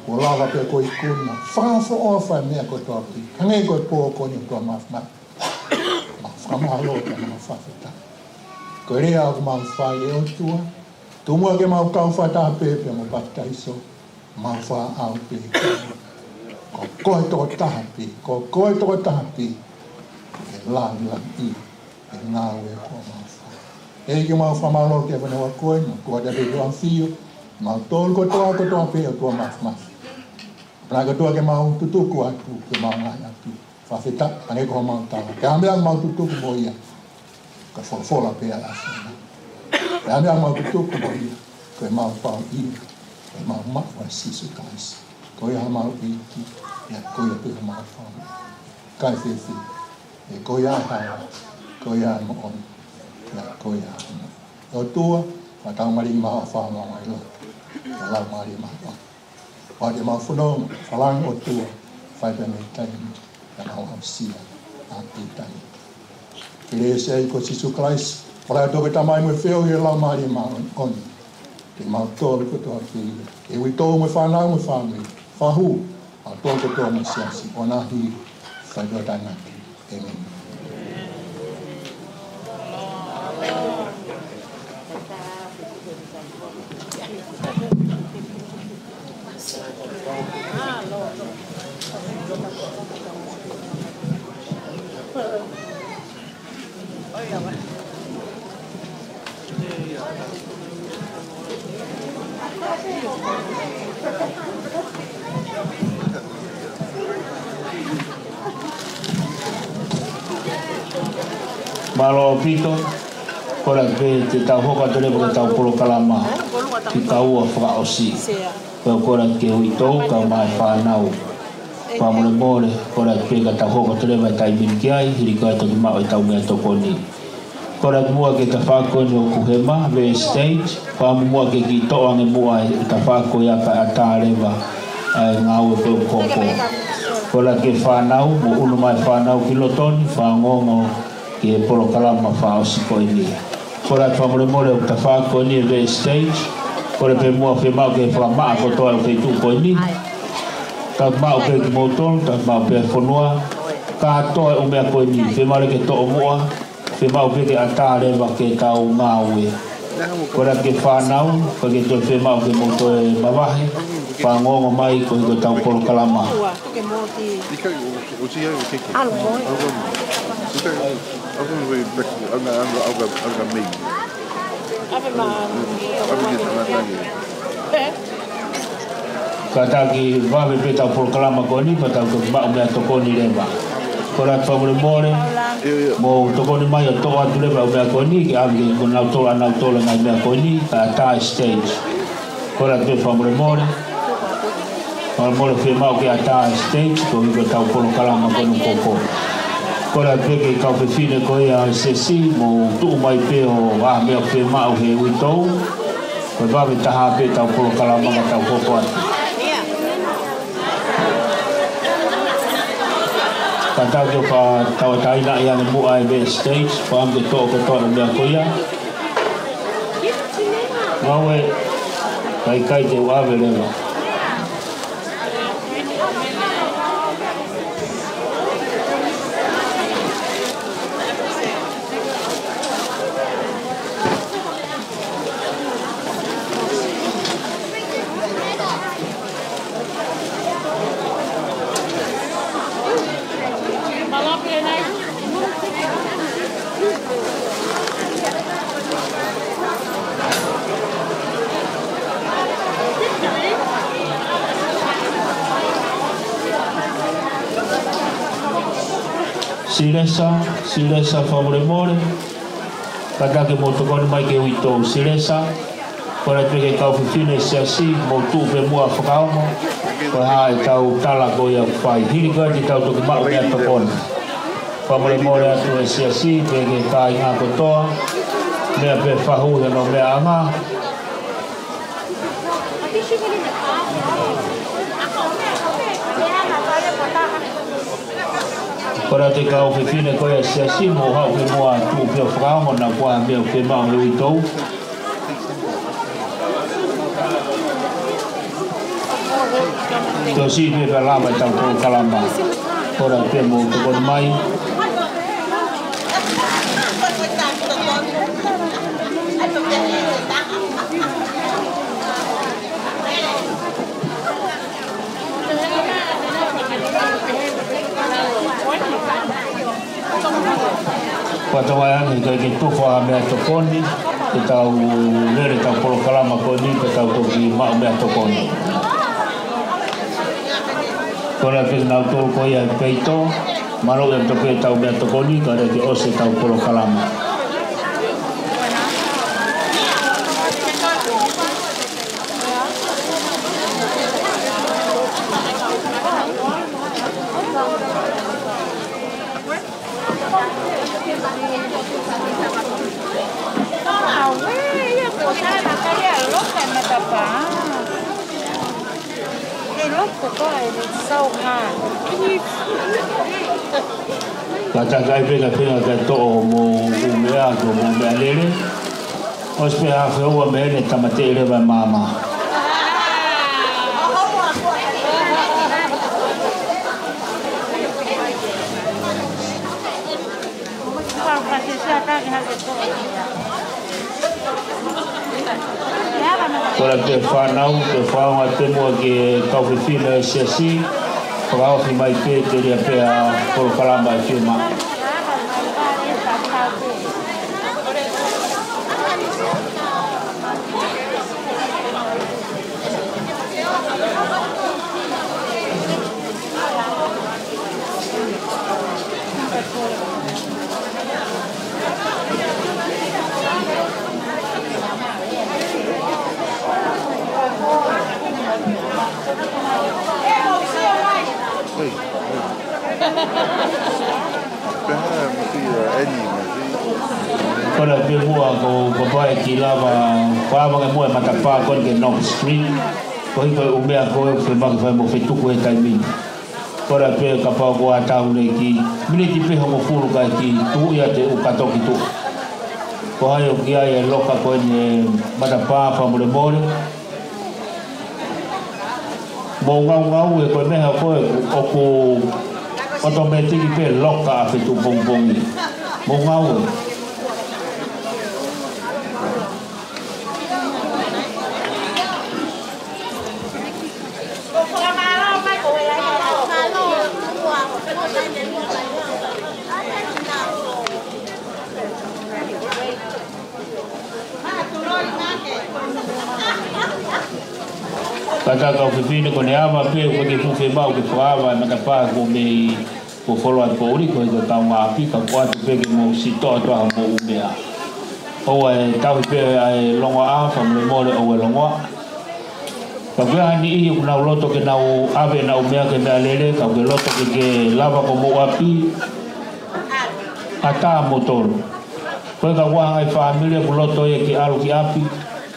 Kuo lava pea kuo ikuna, fakaʻofoʻofa e meʻa kotoa pē. Hangē ko e pō ko eni, ʻOtua Māfimafi. Mau fakamālō pea mau fakafetaʻi. Ko e lea ʻoku mau fai, ʻe ʻOtua, tuku muʻa ke mau kau fakataha pē pea mo papitaiso, mau fakaʻau pē. Ko koe tokotaha pē, ko koe tokotaha pē, ke langilangiʻia e ngāue kuo mau fai. ʻEiki, mau fakamālō ki he fānau ko eni, mau kole atu pē ki ho ʻAfio, kimautolu kotoa, kotoa pē, ʻOtua Māfimafi. Pea ʻoku ʻikai ke mau tutuku atu ki homau ngaahi ʻapi. Fakafetaʻi, hangē ko homau tala, ko e hā e meʻa ʻoku mau tutuku mo ia, ko e folofola pē ʻa e ʻAfiona. Ko e hā e meʻa ʻoku mau tutuku mo ia, ko ʻemau pau ʻi he, ko ʻemau maʻu ʻa Sīsū Kalaisi. Ko ia homau ʻEiki, pea ko ia pē homau fānau. Kae fēfē, he ko ia ʻa e hala, ko ia ʻa e moʻoni, pea ko ia ʻa e moʻui. ʻOtua, fakatauange mai hoʻo ʻofa mo e loto, ʻa e Laumālie Māʻoniʻoni. ʻOatu ʻemau fononga, fakalanga, ʻOtua, fai pē mei taimi, pea mau aʻusia ʻa e taimi. Kelesi ʻa e ʻEiki ko Sīsū Kalaisi, ʻofa ʻa e ʻOtua ko e Tamai mo e feohi ʻa e Laumālie Māʻoniʻoni, ke maʻu ʻe kimautolu kotoa pē ia, ʻa e uitou mo e fānau mo e fāmili, fahu, ʻa kimautolu kotoa mo e siasi, ʻo ʻaho ni, fai pē ʻo taʻengata. ʻĒmeni. Mālō ʻaupito, kole pē te tau hoko atu leva ki heʻetau polokalama ki he kaua fakaʻosi. Pea kole ki he uitou, kau mai fānau. Fakamolemole, kole pē ka tau hoko atu leva he taimi ni ki ai, hili ko ia toki maʻu ʻetau meʻatokoni. Kole muʻa ki he tafaʻaki ko eni ʻoku hema, veʻe stage, fakamuʻomuʻa ke kiʻi toʻo ange muʻa e tafaʻaki ko ia kae ʻatā leva ʻa e ngāue ko ē ʻoku hoko. Kole ki he fānau, mou ʻunu mai e fānau ki loto ni, fakaongoongo ki he polokalama fakaʻosi ko eni. Kole atu fakamolemole ʻoku tafaʻaki ko eni e veʻe stage, kole pē muʻa fiemaʻu ke fakamaʻa kotoa e feituʻu ko eni. Tau maʻu pē kimoutolu, tau maʻu pē fonua, kātoa e ʻū meʻa ko eni, fiemaʻu ke toʻo muʻa, fiemaʻu pē ke ʻatā leva ke tau ngāue. Kole ki he fānau, ka ke toe fiemaʻu ke mou toe mavahe, fakaongoongo mai koeʻuhi ko ʻetau polokalama. Kātaki vave pē ʻetau polokalama ko eni, pea tau toki maʻu meʻatokoni leva. Kole atu fakamolemole, mou tokoni mai ʻo toʻo atu leva e ʻū meʻa ko eni, ke ʻave ke ko nautolu ʻa nautolu e ngaahi meʻa ko eni, kae ʻatā e stage. Kole atu fakamolemole. Fakamolemole, fiemaʻu ke ʻatā e stage, koeʻuhi ko ʻetau polokalama ko eni ʻoku hoko. Kole atu pē ki he kau fefine ko ia ʻa e siasi, mou tuʻu mai pē ʻo ʻai e meʻa ʻoku fiemaʻu ʻe he uitou. Vave taha pē ʻetau polokalama ka tau hoko atu. Kātaki ʻo ka tauʻatāina ʻi angamuʻa e meʻa stage, pea ʻamu ke toʻo kotoa e meʻa ko ia. Ngāue, ka ʻikai te u ʻave leva. Silesa, Silesa, fakamolemole. Kātaki mou tokoni mai ke uitou. Silesa, kole pē ki he kau fefine siasi, mou tuʻu pē muʻa fakaongo. Ko e hā ʻetau tala ko ia ʻoku fai. Hili ko ia te tau toki maʻu meʻatokoni. Fakamolemole atu e siasi, pea ki he kāinga kotoa. Meʻa pē fahu ia no meʻa anga. Kole atu e kau fefine ko ia siasi, mou haʻu pē muʻa tuʻu pē ʻo fakaongo, naʻa kuo ʻi ai ha meʻa ʻoku fiemaʻu he uitou. Tau siʻi pē pea lava ʻetau polokalama. Kole pē mou tokoni mai. Pea tau ʻai ange ke tufa ha meʻatokoni, ke tau lele ʻetau polokalama ko eni, ke tau toki maʻu meʻatokoni. Kole pē kinautolu ko ia he peito, mālō ia toki ʻetau meʻatokoni, kae lele ke ʻosi ʻetau polokalama. Ka takai pē ka pena ka toʻo mo u meʻa, toʻo mo u meʻalele. ʻOsi pē hafe ua mei heni tāmateʻi leva e maama. Kole pē fānau, pea fakaongo atu muʻa ki he kau fefine siasi, fakaofi mai pē telia pē ʻa e polokalama e fiemaʻu. Pehē mo e ʻeni mo e. Kole pē muʻa ko Papaʻi ke lava, fakaava ange muʻa e matapā ko eni ki he Knox Street. Ko e hiko e ʻū meʻa ko ē ʻoku fiemaʻu ke fai mo fetuku he taimi ni. Kole pē kapau ko ha tau nei ki miniti pē hongofulu kae ki tuʻu ia te u katoki tuʻu. Ko hai ʻoku ʻi ai e loka ko eni e matapā fakamolemole. Mou ngaungaue ko e meʻa ko ē ʻoku ʻotomētiki pē loka ʻa fetuʻu pongipongi. Mou ngaue. Kātaki kau fefine ko ʻene ava pē, ʻoku ʻikai ke fuʻu fiemaʻu ke fakaava e matapā ko ē mei ko Foloa e Poʻuli, ko e hiko e kaungāʻapi, ka ko atu pē ke mou siʻi toʻo atu ʻa hoʻomou meʻa. ʻOua ʻe tauhi pē ʻa e longoaʻa, fakamolemole ʻoua ʻe longoaʻa. Ka ko e niʻihi ʻoku nau loto ke nau ʻave ʻenau meʻa ki he meʻalele, ka ʻoku ke loto ke ke lava ki homou ʻapi, ʻatā moutolu. Ko e kau ʻi ai ha ngaahi fāmili ʻoku loto ia ke ʻalu ki ʻapi,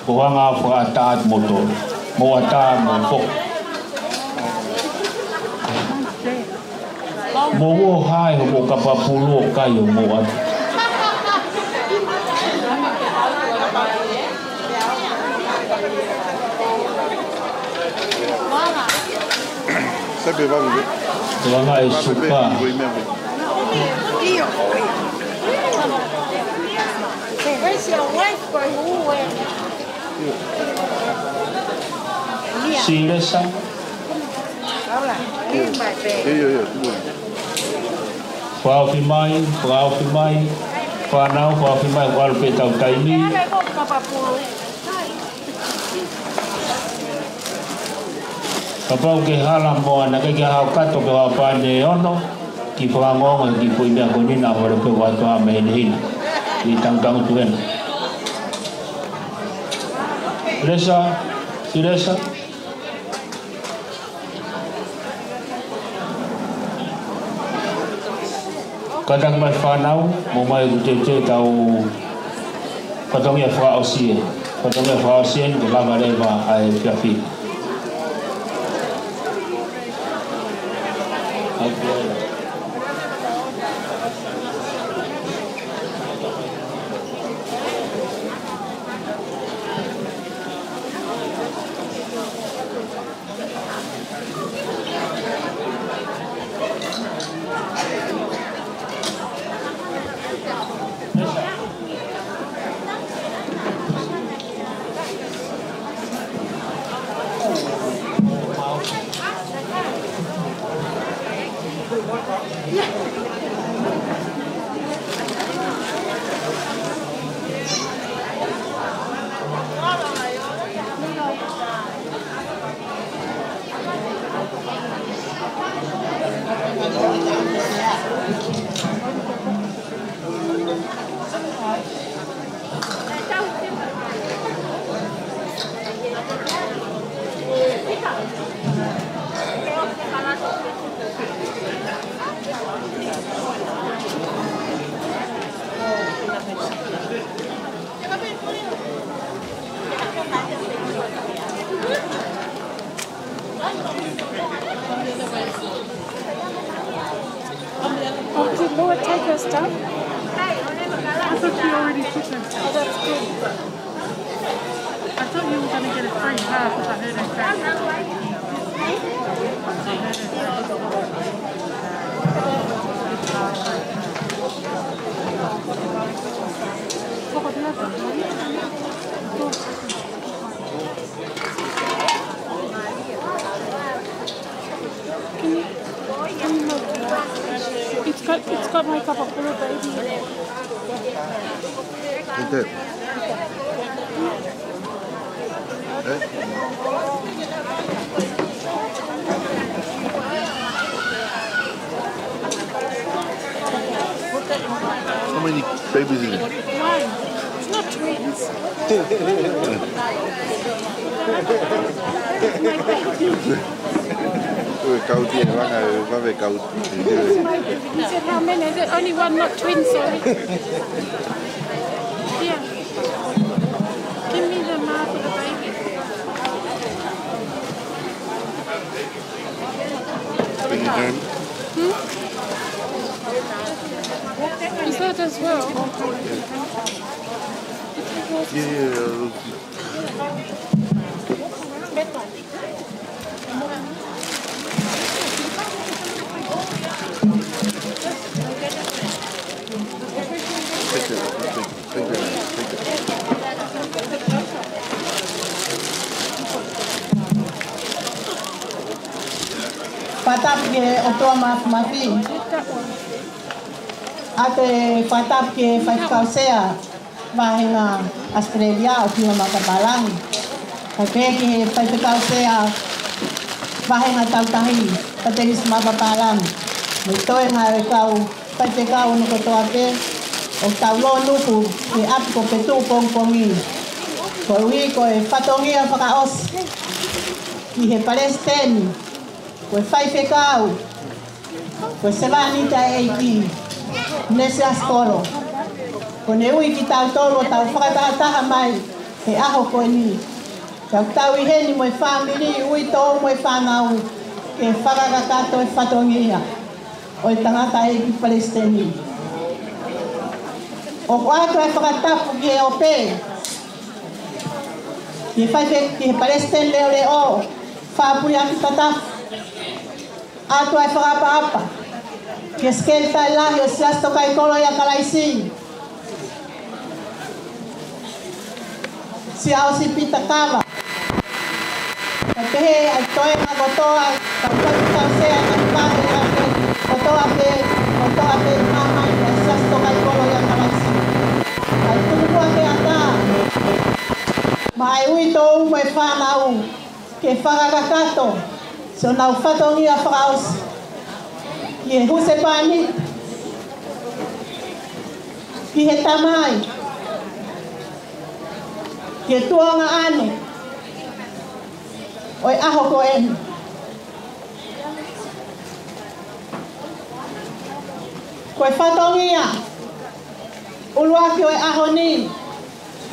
Ko hanga fakaʻatā atu mo tō. Mo ʻatā mo fo. Mo ō hae hoʻomou kapa pulu ʻo kai hoʻomou ʻatu. Sabe, vamos ver. Ko hanga e suka. Where's your wife, boy? Who went? Silesa. Fakaofi mai, fakaofi mai. Fānau, fakaofi mai, ʻoku ʻalu pē ʻetau taimi. Kapau ʻoku ke hala mo ʻana ke ke hao kato ke wapane ono, ki fakangonga ki pui mea ko nina hore pe watu a me hinehina. I tangutangutu ena. Lesa, Silesa. Kātaki mai fānau, mou ōmai ʻoku teuteu ʻetau fatongia fakaʻosi ē. Fatongia fakaʻosi ē, ke lava leva ʻa e efiafi. Oh, did Laura take her stuff? I thought she already took her stuff. Oh, that's good. I thought you were gonna get a free pass if I heard her say. Can you, can you move? It's got, it's got my cup of blue baby in it. Is that? Eh? How many babies in it? One. It's not twins. It's my baby. Ue kauti e vanga, e vave kauti. It's my baby. He said, "How many?" I said, "Only one, not twins, sorry." Yeah. Give me the mouth of the baby. Can you turn? Hmm? Is that as well? Yeah, yeah, yeah. Fakatapu ki he ʻOtua Māfimafi. ʻA e fakatapu ki he faifekau sea vāhenga ʻAositelēlia ʻo Pima Makapālangi. Kae pehē ki he faifekau sea vāhenga Tautahi, Patelisi Makapālangi. Mo e toenga e kau faifekau hono kotoa pē ʻoku tau lōnuku he ʻapi ko Petuʻu pongipongi. Koeʻuhi ko e fatongia fakaʻosi ki he palesiteni, ko e faifekau, ko e sevāniti ʻa e ʻEiki, Nesiasi Kolo. Ko ʻene ui kitautolu ʻo tau fakatahataha mai he ʻaho ko eni. Ka tau ʻi heni mo e fāmili, uitou mo e fānau, ke fakakakato e fatongia ʻo e tangataʻeiki palesiteni. ʻOku ʻoatu e fakatapu ki he ope, ki he faife-, ki he palesiteni leʻoleʻo, Fāpuiaki Tatafu. ʻOatu e fakaʻapaʻapa ki he sekelitali lahi ʻo e Siasi Tokaikoloi ʻa Kalaisi, Siaosi Pita Kava. Kae pehē ʻa e toenga kotoa, kae pehē ʻa e sea, kae pehē ʻa e kotoa pē, kotoa pē māmani ʻa e Siasi Tokaikoloi ʻa Kalaisi. Kae tuku muʻa ke ʻatā maʻa e uitou mo e fānau ke fakakakato siʻonau fatongia fakaʻosi ki he husepāniti, ki he tamai, ki he tuongaʻane ʻo e ʻaho ko eni. Ko e fatongia ʻuluaki ʻo e ʻaho ni,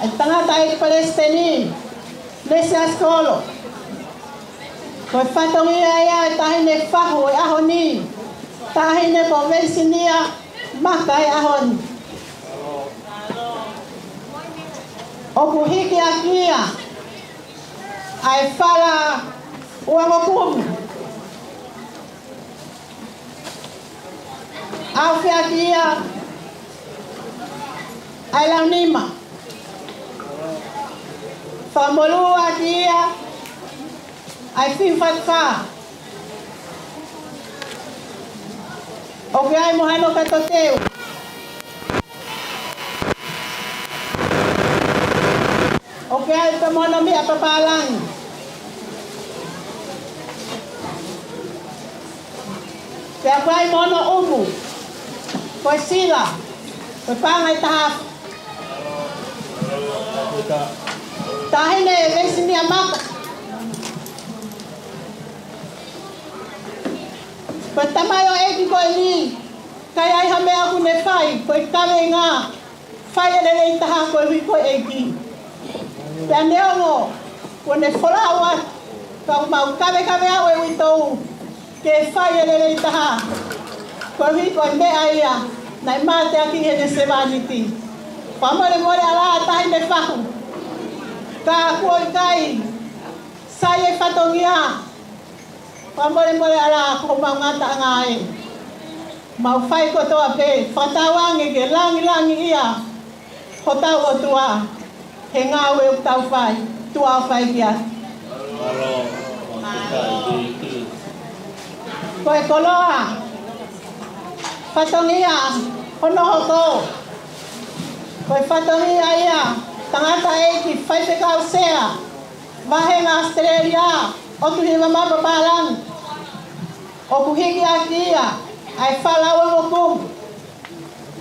ʻa e tangataʻeiki palesiteni, Lesiasi Kolo. Ko e fatongia ia ʻa e taʻahine fahu ʻo e ʻaho ni, taʻahine ko Veisinia Maka ʻo e ʻaho ni. ʻOku hiki ʻaki ia ʻa e fala uangokumi. ʻAofeʻaki ia ʻa e launima. Fakamolū ʻaki ia ʻa e fiu fatu fā. ʻOku ʻi ai mo hono kato teu. ʻOku ʻi ai pē mo hono meʻa papālangi. Pea ʻoku ʻi ai mo hono ʻumu, ko e sila, ko e paʻanga ʻe taha. Taʻahine Veisinia Maka. Ko e tamaioʻeiki ko eni, ka ʻi ai ha meʻa ʻoku ne fai, ko e kaveinga, fai e lelei taha koeʻuhi ko e ʻEiki. Pea neongo kuo ne folau atu, ka ʻoku mau kavekave ʻa e uitou ke fai e lelei taha koeʻuhi ko e meʻa ia naʻe mateaki heʻene sevāniti. Fakamolemole ʻa e taʻahine fahu, ka kuo ʻikai sai e fatongia. Fakamolemole ʻa e, ko homau ngataʻanga ē. Mau fai kotoa pē, fakatauange ke langilangiʻia hotau ʻOtua he ngāue ʻoku tau fai, tuʻa ʻofa ʻEiki atu. Ko e koloa, fatongia hono hoko. Ko e fatongia ia, tangataʻeiki faifekau sea, Vāhenga ʻAositelēlia, ʻOtu Hiva Mapa Pālangi. ʻOku hiki ʻaki ia ʻa e fala uangokumi.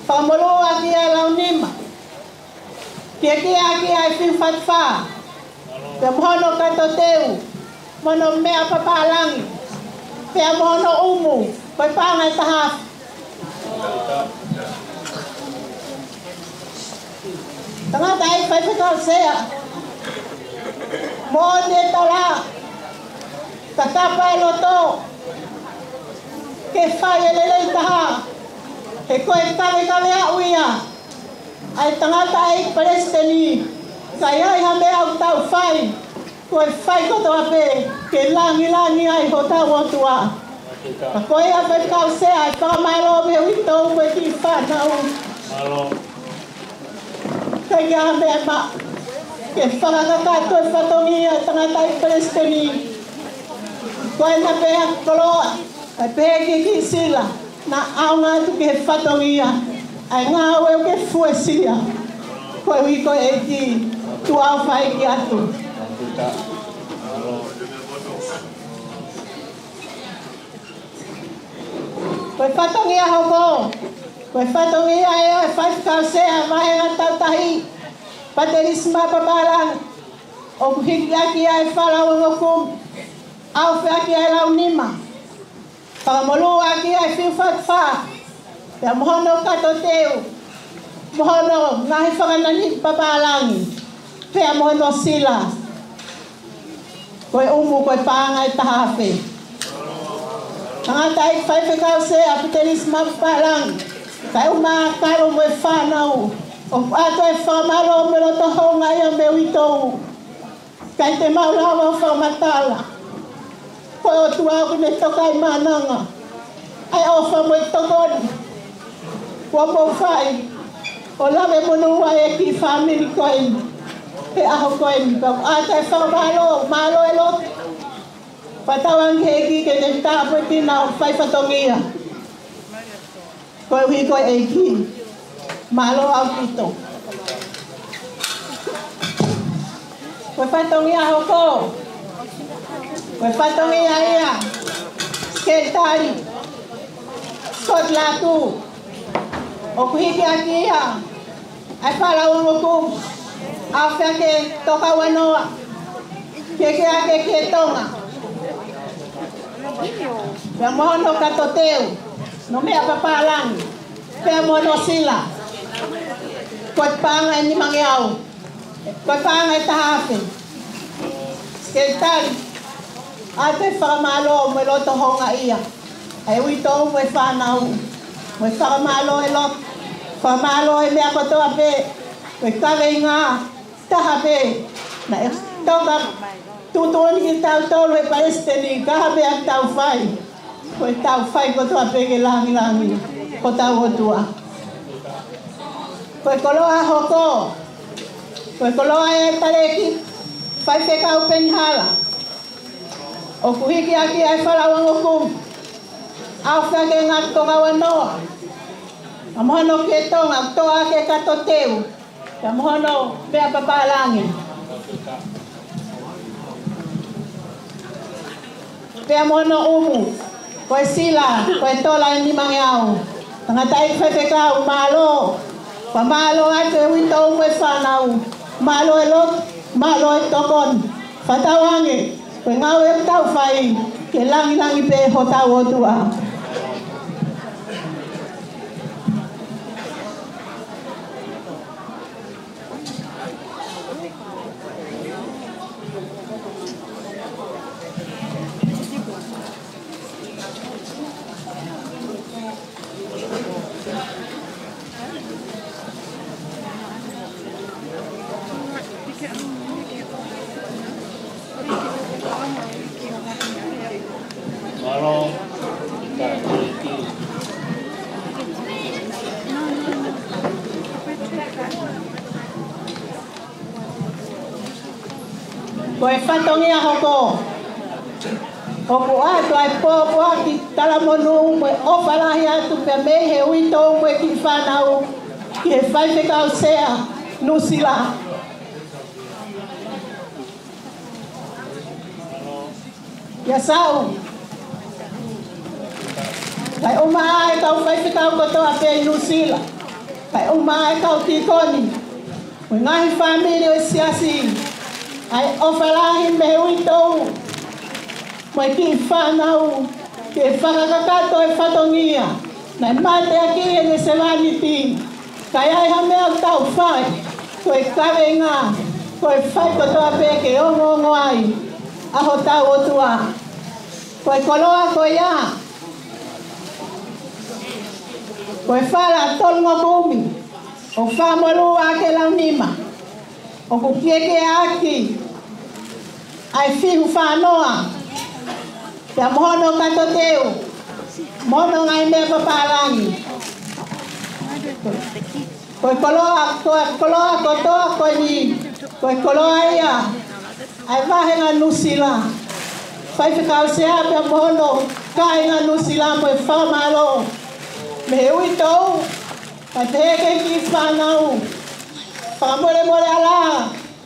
Fakamolū ʻaki ia ʻa e launima. Kiʻi hiki ʻaki ia ʻa e fiu fatu fā. Pea mo hono kato teu, mo hono meʻa papālangi. Pea mo hono ʻumu, ko e paʻanga ʻe taha. Tangataʻeiki faifekau sea, moʻoni e tala, kakapa e loto, ke fai e lelei taha, he ko e kavekave ʻaʻau ia ʻa e tangataʻeiki palesiteni, ka ʻi ai ha meʻa ʻoku tau fai, ko e fai kotoa pē ke langilangiʻia ai hotau ʻOtua. Ka ko ia faifekau sea, ʻe fakamālō pē uitou mo e kiʻi fānau. Mālō. Ka ʻi ai ha meʻa maʻa ke fakakakato e fatongia ʻa e tangataʻeiki palesiteni, ko ena pē ʻa e koloa, ʻa e pehē ki he kiʻi sila, naʻa ʻaonga atu ki he fatongia ʻa e ngāue ʻoku ke fuesia. Koeʻuhi ko e ʻEiki, tuʻa ʻofa ʻEiki atu. Ko e fatongia hoko, ko e fatongia ʻa e faifekau sea Vāhenga Tautahi, Patelisi Mapa Pālangi, ʻoku hiki ʻaki ia ʻa e fala uangokumi, ʻaofeʻaki ʻa e launima. Fakamolū ʻaki ia ʻa e fiu fatu fā, pea mo hono kato teu, mo hono ngaahi fakananiʻi papālangi. Pea mo hono sila, ko e ʻumu ko e paʻanga ʻe taha afe. Tangataʻeiki Faifekau Sea, Pitelisi Mafapālangi, kae ʻumaʻā ʻa Kalo mo e fānau, ʻoku ʻoatu e fakamālō mo e loto houngaʻia mei he uitou. ʻIkai te mau lava ʻo fakamatala ko e ʻOtua ʻoku ne toka ʻi mānanga ʻa e ʻofa mo e tokoni kuo mou fai ʻo lave monū ai e kiʻi fāmili ko eni, he ʻaho ko eni. Pea ʻoatu e fakamālō, mālō e lotu. Fakatauange ki he ʻEiki ke ne tāpuekina ʻo fai fatongia. Koeʻuhi ko e ʻEiki. Mālō ʻaupito. Ko e fatongia hoko, ko e fatongia ia, Sekelitali Scott Latu, ʻoku hiki ʻaki ia ʻa e falauango kumi, ʻa e Feake Tokauanoa, ke ke ake ki Tonga. Pea mo hono kato teu, hono meʻa papālangi, pea mo hono sila, ko e paʻanga ʻe nimangeau, ko e paʻanga ʻe taha afe. Sekelitali, ʻoatu e fakamālō mo e loto houngaʻia ʻa e uitou mo e fānau, mo e fakamālō e loto, fakamālō e meʻa kotoa pē, ko e kaveinga taha pē naʻe toka tuʻutuʻuni kitautolu ʻe he Palesiteni, ka ko e meʻa ʻoku tau fai, ko ʻetau fai kotoa pē ke langilangiʻi hotau ʻOtua. Ko e koloa hoko, ko e koloa ʻa e Talēkita Faifekau Peni Hala, ʻoku hiki ʻaki ʻa e falauango kumi, ʻa e Feake Ngāti Tokauanoa, pea mo hono ʻAfio Tonga, toʻo ake e kato teu, pea mo hono meʻa papālangi, pea mo hono ʻumu, ko e sila, ko e tola ʻe nimangeau. Tangataʻeiki Faifekau, mālō. Fakamālō atu e uitou mo e fānau. Mālō e lotu, mālō e tokoni. Fakatauange ko e ngāue ʻoku tau fai ke langilangiʻi pē hotau ʻOtua. Ko e fatongia hoko, ʻoku ʻoatu ʻa e pōpoaki talamonū mo e ʻofa lahi atu pea mei he uitou mo e kiʻi fānau ki he Faifekau Sea Nuʻusila. ʻIa Sau, kae ʻumaʻā e kau faifekau kotoa pē ʻi Nuʻusila, kae ʻumaʻā e kau tīkoni mo e ngaahi fāmili ʻo e siasi, ʻa e ʻofa lahi mei he uitou mo e kiʻi fānau ke fakakakato e fatongia naʻe mateaki ʻene sevāniti. Ka ʻi ai ha meʻa ʻoku tau fai, ko e kaveinga, ko e fai kotoa pē ke ongoongo ai ʻa hotau ʻOtua. Ko e koloa ko ia, ko e fala tolungofulu ʻo fakamolū ʻa e launima, ʻoku kiekea ʻaki ʻa e fihu fānoa, pea mo hono kato teu, mo hono ngaahi meʻa papālangi. Ko e koloa, ko e koloa kotoa ko eni, ko e koloa ia ʻa e vāhenga Nuʻusila. Faifekau Sea pea mo hono kāinga Nuʻusila, mo e fakamālō mei he uitou, kae pehē ki he kiʻi fānau. Fakamolemole ʻalā,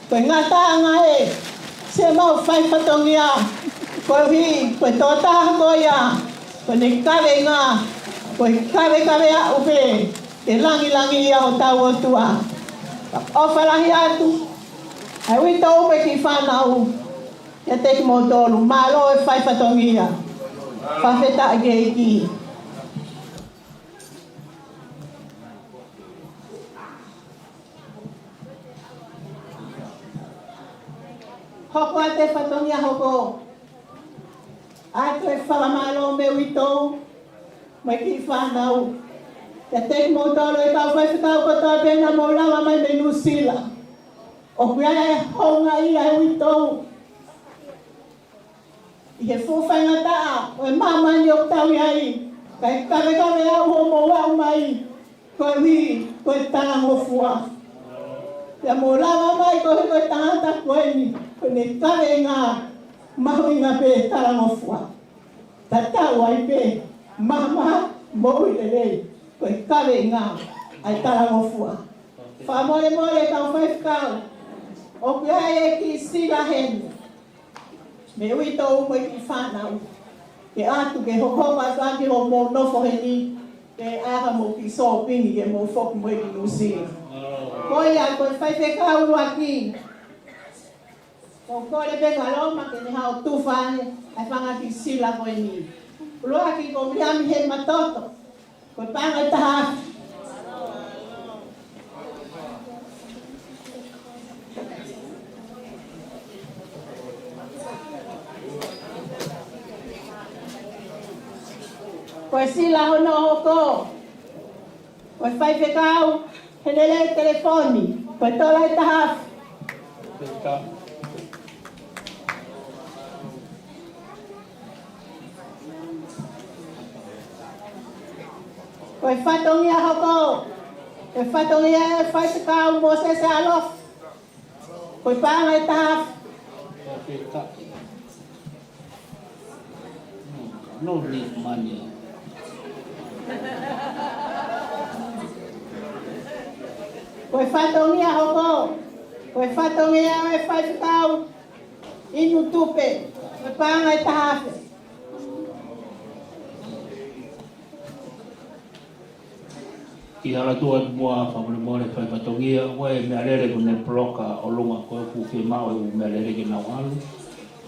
ko e ngataʻanga ē, se mau fai fatongia, koeʻuhi ko e tokotaha ko ia, ko ʻene kaveinga, ko e kavekave aʻu pē ke langilangiʻia hotau ʻOtua. ʻOfa lahi atu ʻa e uitou mo e kiʻi fānau kiate kimoutolu. Mālō e fai fatongia. Fakafetaʻi ki he ʻEiki. Hoko atu e fatongia hoko atu e fakamālō mei he uitou mo e kiʻi fānau. Kiate kimoutolu e kau faifekau kotoa pē naʻa mou lava mai mei Nuʻusila. ʻOku ʻi ai e houngaʻia ʻa e uitou ʻi he fuʻu faingataʻa ʻo e māmani ʻoku tau ʻi ai, kae kavekave ʻa hoʻomou aʻu mai koeʻuhi ko e talangofua. Pea mou lava mai koeʻuhi ko e tangata ko eni, ko ʻene kaveinga mahuʻinga pē talangofua. Tatau ai pē mahamahaki mo e lelei, ko e kaveinga ʻa e talangofua. Fakamolemole kau faifekau, ʻoku ʻi ai e kiʻi sila heni mei he uitou mo e kiʻi fānau. Ke ʻoatu ke hokohoko atu ʻaki hoʻomou nofo heni, pea ʻai haʻamou kiʻi sōpingi ke mou foki mo ia ki Nuʻusila. Ko ia, ko e faifekau ʻuluaki, ʻoku ou kole pē kia Loma ke ne hao tufa ʻa e fanga kiʻi sila ko eni. ʻUluaki ko Viliami Heimatoto, ko e paʻanga ʻe taha afe. Ko e sila hono hoko, ko e faifekau Henelei Telefoni, ko e tola ʻe taha afe. Ko e fatongia hoko, ko e fatongia ʻa e faifekau Mōsese Alofi, ko e paʻanga ʻe taha afe. No need money. Ko e fatongia hoko, ko e fatongia ʻa e faifekau Inu Tupe, ko e paʻanga ʻe taha afe. Kiʻi hala atu muʻa, fakamolemole fai fatongia, ʻoku ʻi ai e meʻalele kuo ne poloka ʻolunga, ko ʻeku fiemaʻu e ʻū meʻalele ke nau ʻalu.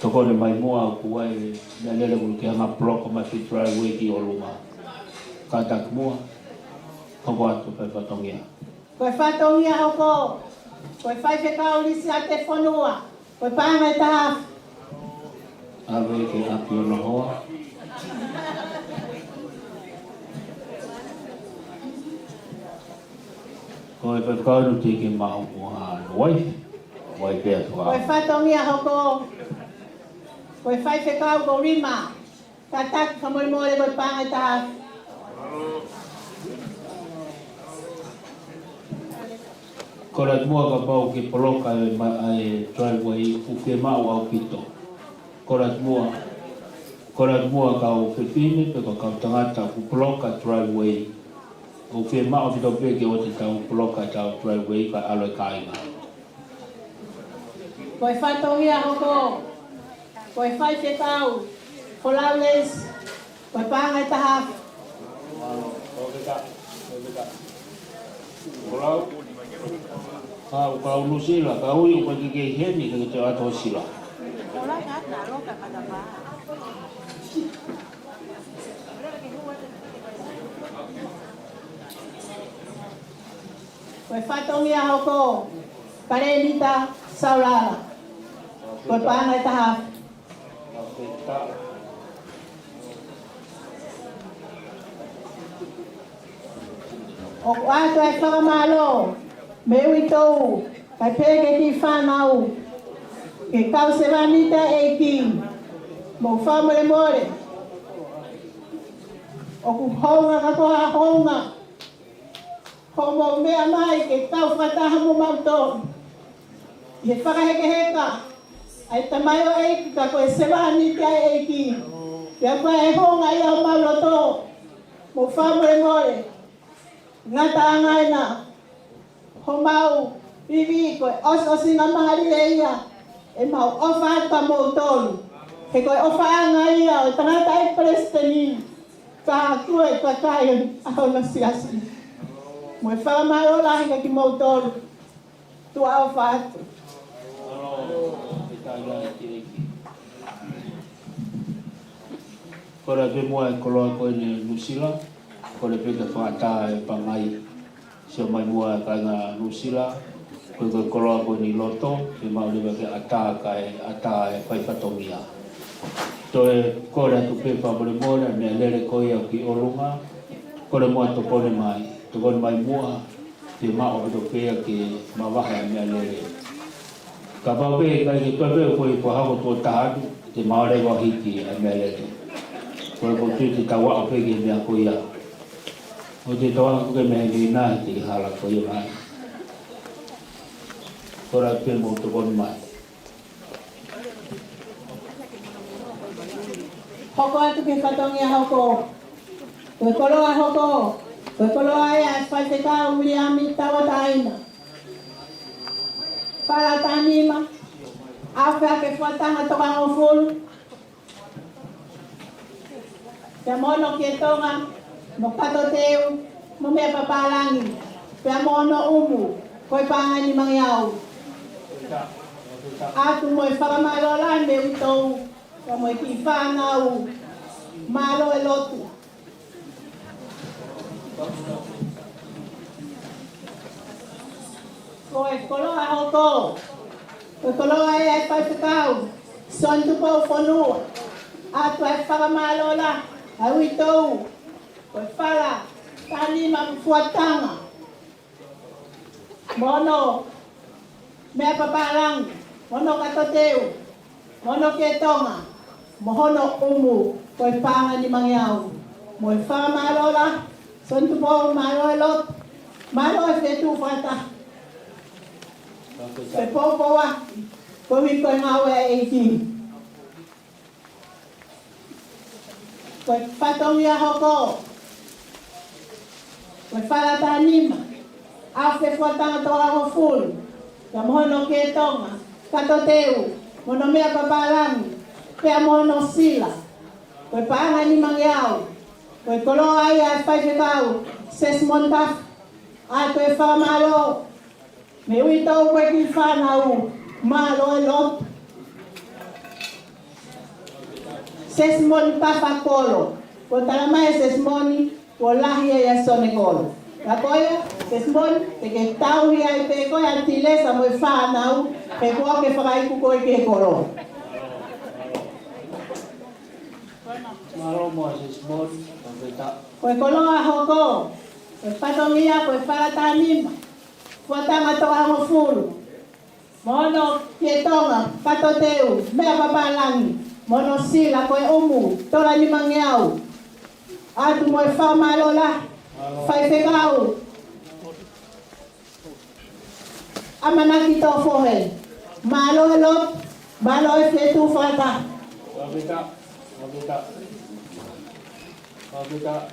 Tokoni mai muʻa, ʻoku ʻi ai e meʻalele kuo ke hanga poloka mai ki he driveway ki ʻolunga. Kātaki muʻa, hoko atu fai fatongia. Ko e fatongia hoko, ko e faifekau Lisiate Fonua, ko e paʻanga ʻe taha afe. ʻAve ki he ʻapi ʻo hono hoa. Ko e faifekau Inu Tupe ke maʻu muʻa hono uaifi. Uaifi atu. Ko e fatongia hoko, ko e faifekau ko Rima. Kātaki fakamolemole ko e paʻanga ʻe taha afe. Kole atu muʻa kapau ʻoku ke poloka e ma-, ʻa e driveway, ʻoku fiemaʻu ʻaupito. Kole atu muʻa, kole atu muʻa kau fefine, pe ko e kau tangata ʻoku poloka driveway. ʻOku fiemaʻu ʻaupito pē ke ʻoua te tau poloka ʻetau driveway kae ʻalu e kāinga. Ko e fatongia hoko, ko e faifekau Folau Leisi, ko e paʻanga ʻe taha afe. Folau, ka u, ka u Nuʻusila, ka ui, ʻoku ke kei heni, ke te ʻoatu sila. Ko e fatongia hoko, Kalenita Saulala. Ko e paʻanga ʻe taha afe. ʻOku ʻoatu e fakamālō mei he uitou, kae pehē ki he kiʻi fānau, ki he kau sevāniti ʻa e ʻEiki, mou fakamolemole. ʻOku hounga ka ko ha hounga hoʻomou meʻa mai ke tau fakataha mo mautolu ʻi he fakahekeheka ʻa e tamaioʻeiki ka ko e sevāniti ʻa e ʻEiki. Pea ko e houngaʻia homau loto, mou fakamolemole. Ngataʻanga ena homau ivi ko e ʻosiʻosingamālie ia, ʻemau ʻofa atu kia moutolu. He ko e ʻofaʻanga ia ʻo e tangataʻeiki palesiteni, ka ko e kakai ʻo hono siasi. Mo e fakamālō lahi kia kimoutolu. Tuʻa ʻofa atu. Kole pē muʻa e koloa ko eni Nuʻusila. Kole pē ke fakataha e pangai. Sio mai muʻa e kāinga Nuʻusila. Ko e, ko e koloa ko eni ʻi loto, ke maʻu leva ke ʻatā kae ʻatā e fai fatongia. Toe kole atu pē fakamolemole, meʻalele ko ia ki ʻolunga, kole muʻa tokoni mai, tokoni mai muʻa, ke maʻu ʻaupito pē ia ke mavahe ʻa e meʻalele. Kapau pē ʻikai ke toe pē ko e, ko e hako tuʻo taha atu, te maʻu leva hiki ʻa e meʻalele. Ko e, ko e tui te tau aʻu pē ki he meʻa ko ia. ʻO te tau aʻu pē ki he meʻa ni naʻe te hala ko ia mai. Kole pē mo tokoni mai. Hoko atu ki he fatongia hoko. Ko e koloa hoko. Ko e koloa ia ʻa e faifekau Viliami Tauʻatāina. Fala taha nima. Afe ake fuataha tokangofulu. Pea mo hono kietonga, mo kato teu, mo meʻa papālangi, pea mo hono ʻumu, ko e paʻanga ʻe nimangeau. ʻAtu mo e fakamālō lahi mei he uitou, pea mo e kiʻi fānau, mālō e lotu. Ko e koloa hoko. Ko e koloa ia ʻa e faifekau Sione Tupou Fonua. ʻAtu ʻa e fakamālō lahi ʻa e uitou. Ko e fala taha nima fuataha. Mo hono meʻa papālangi, mo hono kato teu, mo hono kietonga, mo hono ʻumu, ko e paʻanga ʻe nimangeau. Mo e fakamālō lahi, Sione Tupou, mālō e lotu, mālō e fetuʻu fakataha. Ke poupou ā, koeʻuhi ko e ngāue ʻa e ʻEiki. Ko e fatongia hoko. Ko e fala taha nima. Afe fuataha tokangofulu. Pea mo hono kietonga, kato teu, mo hono meʻa papālangi, pea mo hono sila. Ko e paʻanga ʻe nimangeau. Ko e koloa ia ʻa e faifekau Sesimoni Tafa. ʻAtu e fakamālō mei he uitou mo e kiʻi fānau, mālō e lotu. Sesimoni Tafa Kolo. Kuo talamai ʻe Sesimoni, kuo lahi ia ʻia Sione Kolo. Ka ko ia, Sesimoni, te ke tauhi ai pē koe ʻa Tilesa mo e fānau, he kuo ke fakaiku koe ki he kolo. Mālō muʻa Sesimoni, fakafetaʻi. Ko e koloa hoko, ko e fatongia, ko e fala taha nima. Fuataha tokangofulu. Mo hono kietonga, kato teu, meʻa papālangi, mo hono sila ko e ʻumu, tola ʻe nimangeau. ʻAtu mo e fakamālō lahi, faifekau ʻAmanaki Tofohe. Mālō e lotu, mālō e fetuʻu fakataha. Fakafetaʻi, fakafetaʻi. Fakafetaʻi.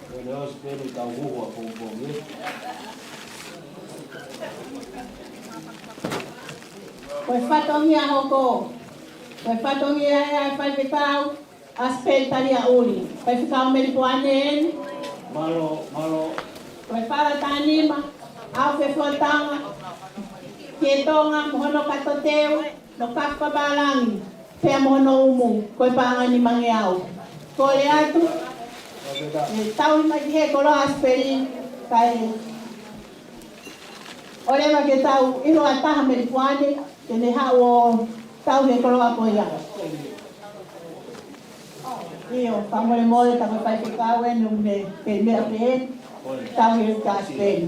Ko e ʻosi pē eni tau huhu ʻapongipongi, ē? Ko e fatongia hoko. Ko e fatongia ia ʻa e faifekau ʻAsipeli Taliaʻuli. Faifekau Melipoane eni. Mālō, mālō. Ko e fala taha nima, afe fuataha, kietonga, mo hono kato teu, mo kafi papālangi, pea mo hono ʻumu, ko e paʻanga ʻe nimangeau. Kole atu, ʻe tauhi mai ki he koloa ʻAsipeli, kae ʻoleva ke tau ʻilo ʻa e taha Melipoane, ke ne haʻu ʻo tauhi e koloa ko ia. ʻIo, fakamolemole, tā ko e faifekau eni ʻoku ne kei meʻa pē, tauhi e ʻAsipeli.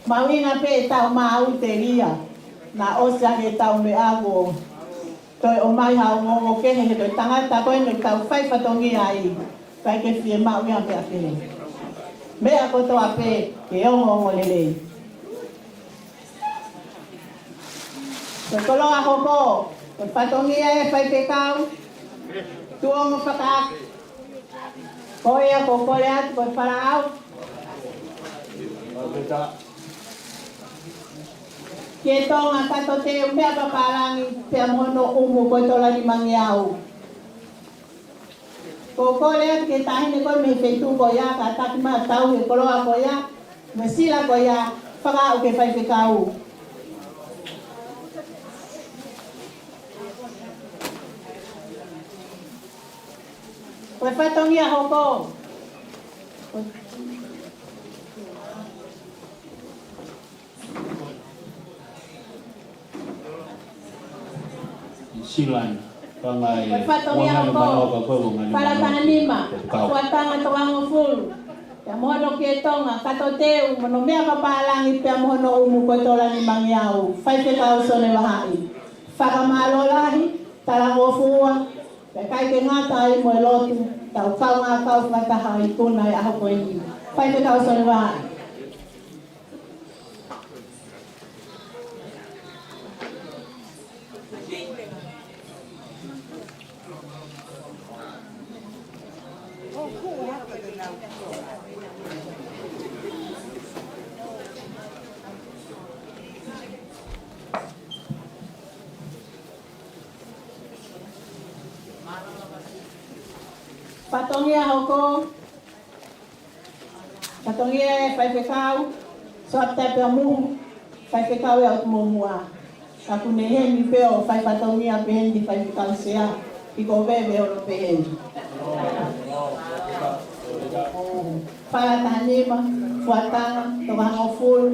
Mahuʻinga pē ʻetau maʻu telia, naʻa ʻosi ange ʻetau meʻa kuo toe ʻomai ha ongoongo kehe he ko e tangata ko eni ʻoku tau fai fatongia ai, ʻikai ke fiemaʻu ia pea pehē. Meʻa kotoa pē ke ongoongo lelei. Ko e koloa hoko, ko e fatongia ʻa e faifekau Tuʻuongo Fakaake. Ko ia ʻoku ou kole atu ko e falaʻau. Kietonga, kato teu, meʻa papālangi, pea mo hono ʻumu ko e tola ʻe nimangeau. ʻOku ou kole atu ki he taʻahine ko ē mei he feituʻu ko ia, kātaki mai ʻo tauhi e koloa ko ia, mo e sila ko ia, fakaaʻu ki he faifekau. Ko e fatongia hoko. Silan, pangai. Ko e fatongia ua ngali hoko, manawa ka ko e ua ngali fala manawa taha nima, kau. Fuatanga toko hongofulu, pea mo hono Kietonga, Katoteu, mo hono meʻa papālangi, pea mo hono ʻumu ko e tola nimangeau, Faifekau Sione Vahaʻi. Fakamālō lahi, talangofua, pea ʻikai ke ngata ai mo e lotu, tau kaungā kau fakataha ʻi he ikunaʻi ʻaho ko eni. Faifekau Sione Vahaʻi. Fatongia hoko. Fatongia ʻe Faifekau Soapitapia Muhu, Faifekau ʻi he ʻOtu Muʻomuʻa. Ka ʻoku ne heni pē ʻo fai fatongia pehē ni Faifekau Sea, ʻi ko veve olo pehē ni. Fala taha nima, Fuatanga toko hongofulu,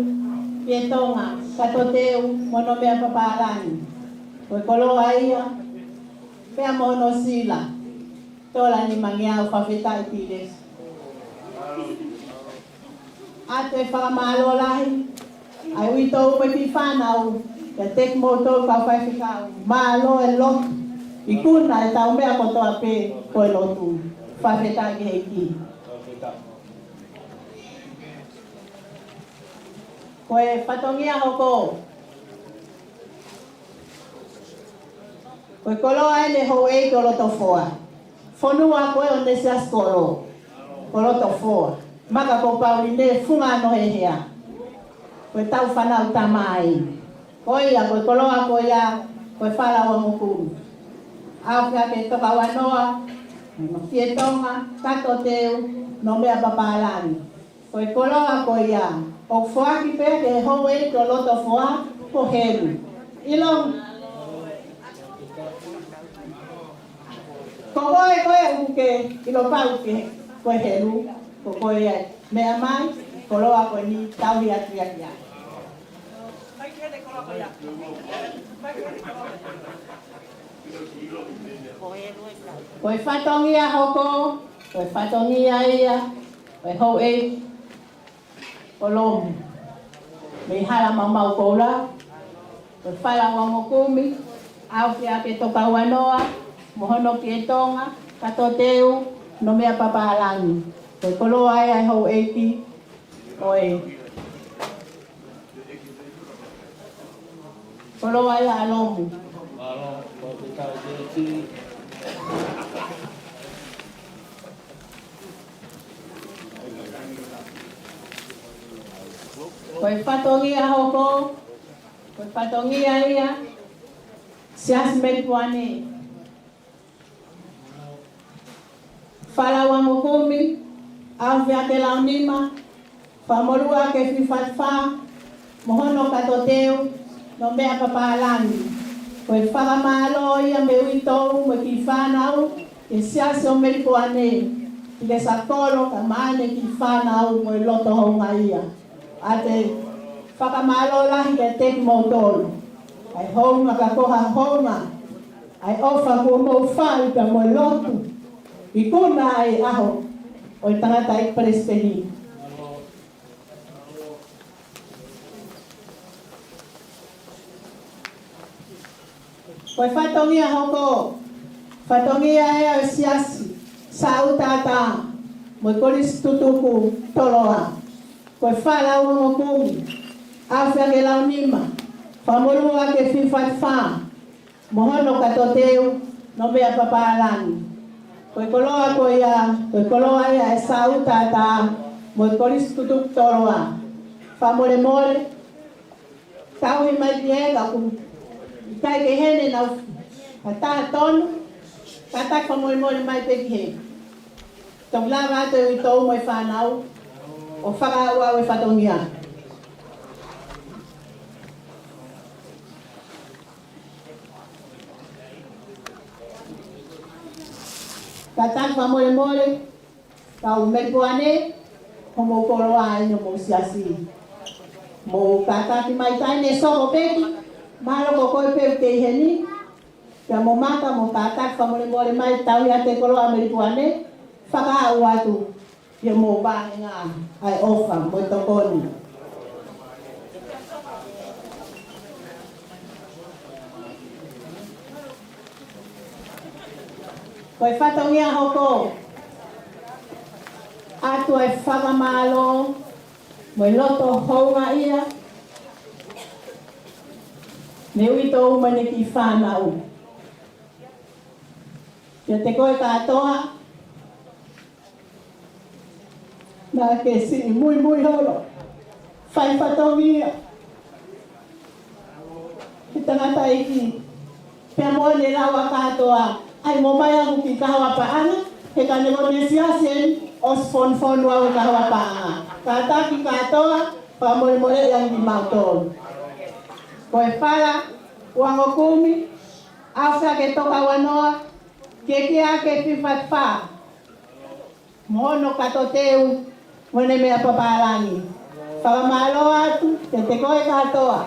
Kietonga, Katoteu, mo hono meʻa papālangi. Ko e koloa ia, pea mo hono sila. Tola nimangeau, fakafetaʻi Pīlesi. ʻA e fakamālō lahi, ʻa e uitou mo e kiʻi fānau, kiate kimoutolu kau faifekau, mālō e lotu, ikuna ʻetau meʻa kotoa pē ko e lotu. Fakafetaʻi ki he ʻEiki. Ko e fatongia hoko. Ko e koloa eni ʻo e houʻeiki ʻo Lotofoa. Fonua ko ē ʻo e Siasi Kolo ko Lotofoa. Maka ko Pauline Funganohehea. Ko e tau fānau tamai. Ko ia, ko e koloa ko ia, ko e fala ua mokumi. ʻAofia ke Tokauanoa, mo Kietonga, Katoteu, mo hono meʻa papālangi. Ko e koloa ko ia, ʻoku foaki pē ki he houʻeiki ʻo Lotofoa ko Helu. ʻIlo. Ko koe, ko e uke, ʻilo pau ke, ko e Helu, ko koe ia, meʻa mai, koloa ko eni, tauhi atu ia ki ai. Ko e fatongia hoko, ko e fatongia ia, ko e houʻeiki ʻo Lomu. Mei Halamaumau Koula, ko e fala ua mokumi, ʻaofia ke Tokauanoa, mo hono Kietonga, Katoteu, mo hono meʻa papālangi. Ko e koloa ia ʻo e houʻeiki ʻo e Koloa ia ʻa Lomu. Ko e fatongia hoko, ko e fatongia ia, Siasi Melipoane. Fala ua mokumi, ʻaofia ke Launima, Fakamolū ʻa e Fiu Fatu Fā, mo hono Katoteu, mo hono meʻa papālangi. Ko e fakamālō ia mei he uitou mo e kiʻi fānau, ki he Siasi ʻo Melipoane, ki he Siasi Kolo, ka mo e kiʻi fānau mo e loto houngaʻia. ʻA e fakamālō lahi kiate kimoutolu. ʻA e hounga ka ko ha hounga. ʻA e ʻofa kuo mou fai pea mo e lotu. Ikuna ʻa e ʻaho ʻo e tangataʻeiki Palesiteni. Ko e fatongia hoko, fatongia ʻa e Siasi Sāutātā mo e Kolisi Tutuku Toloa. Ko e fala ua mokumi, ʻaofia ke Launima, Fakamolū ʻa e Fiu Fatu Fā, mo hono Katoteu, mo hono meʻa papālangi. Ko e koloa ko ia, ko e koloa ia ʻa e Sāutātā, mo e Kolisi Tutuku Toloa. Fakamolemole, tauhi mai ki he ka ʻoku ʻikai ke heni nau, ka taha tonu, ka taki fakamolemole mai pē ki he. Toki lava atu e uitou mo e fānau, ʻo fakaʻauʻau e fatongia. Ka taki fakamolemole, kau Melipoane, Ko homou koloa ʻeni ʻo homou siasi. Mou kātaki mai taʻahine Soko Peki, mālō ko koe pē ʻoku ke ʻi heni. Pea mo Maka mo kātaki fakamolemole mai tauhi ʻa e koloa mei Puane, fakaaʻu atu ʻi hoʻomou vāhenga ʻa e ʻofa mo e tokoni. Ko e fatongia hoko atu ʻa e fakamālō mo e loto houngaʻia mei uitou mo ʻene kiʻi fānau. Kiate koe kātoa, naʻa ke siʻi muimui holo, fai fatongia ki he tangataʻeiki, pea mo ʻene lau ʻa kātoa, ʻai mo mai ʻaku ki he kahoa paʻanga, he ka ne ko ne siasi eni, ʻosi fonufonu au he kahoa paʻanga. Kātaki kātoa, fakamolemoleʻi ange kimautolu. Ko e fala uangokumi, ʻaofia ke toka uanoa, ke kia ke fifa fā. Mo hono kato teu, mo ʻene meʻa papālangi. Fakamālō atu kiate koe kātoa.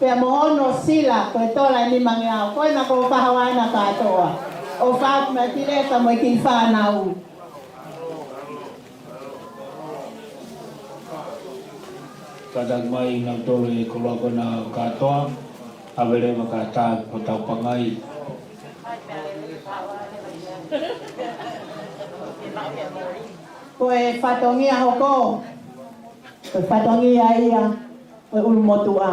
Pea mo hono sila, ko e tola ʻe nimangeau, ko ena ko kahoa ena kātoa. ʻOfa atu mai ki Lesa mo e kiʻi fānau. Kātaki mai nautolu e koloa ko ena kātoa, ʻave leva kātaki ʻo tau pangai. Ko e fatongia hoko, ko e fatongia ia ʻo e ʻulumotuʻa.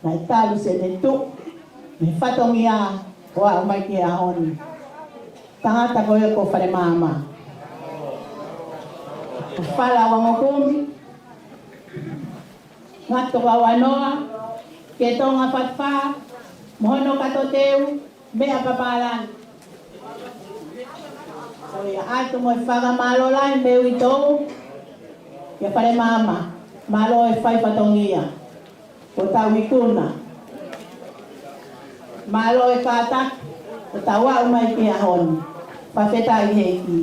Naʻe talu siʻene tuʻu mei he fatongia ʻo aʻu mai ki he ʻaho ni. Tangata ko ia ko Falemaama. Ko e fala uangokumi, ngaahi toka uanoa, ke tonga fā fā, mo hono kato teu, meʻa papālangi. Ko ia atu mo e fakamālō lahi mei uitou kia Falemaama, mālō e fai fatongia ʻo tau ikuna. Mālō e kātaki ʻo tau aʻu mai ki he ʻaho ni. Fakafetaʻi ʻEiki.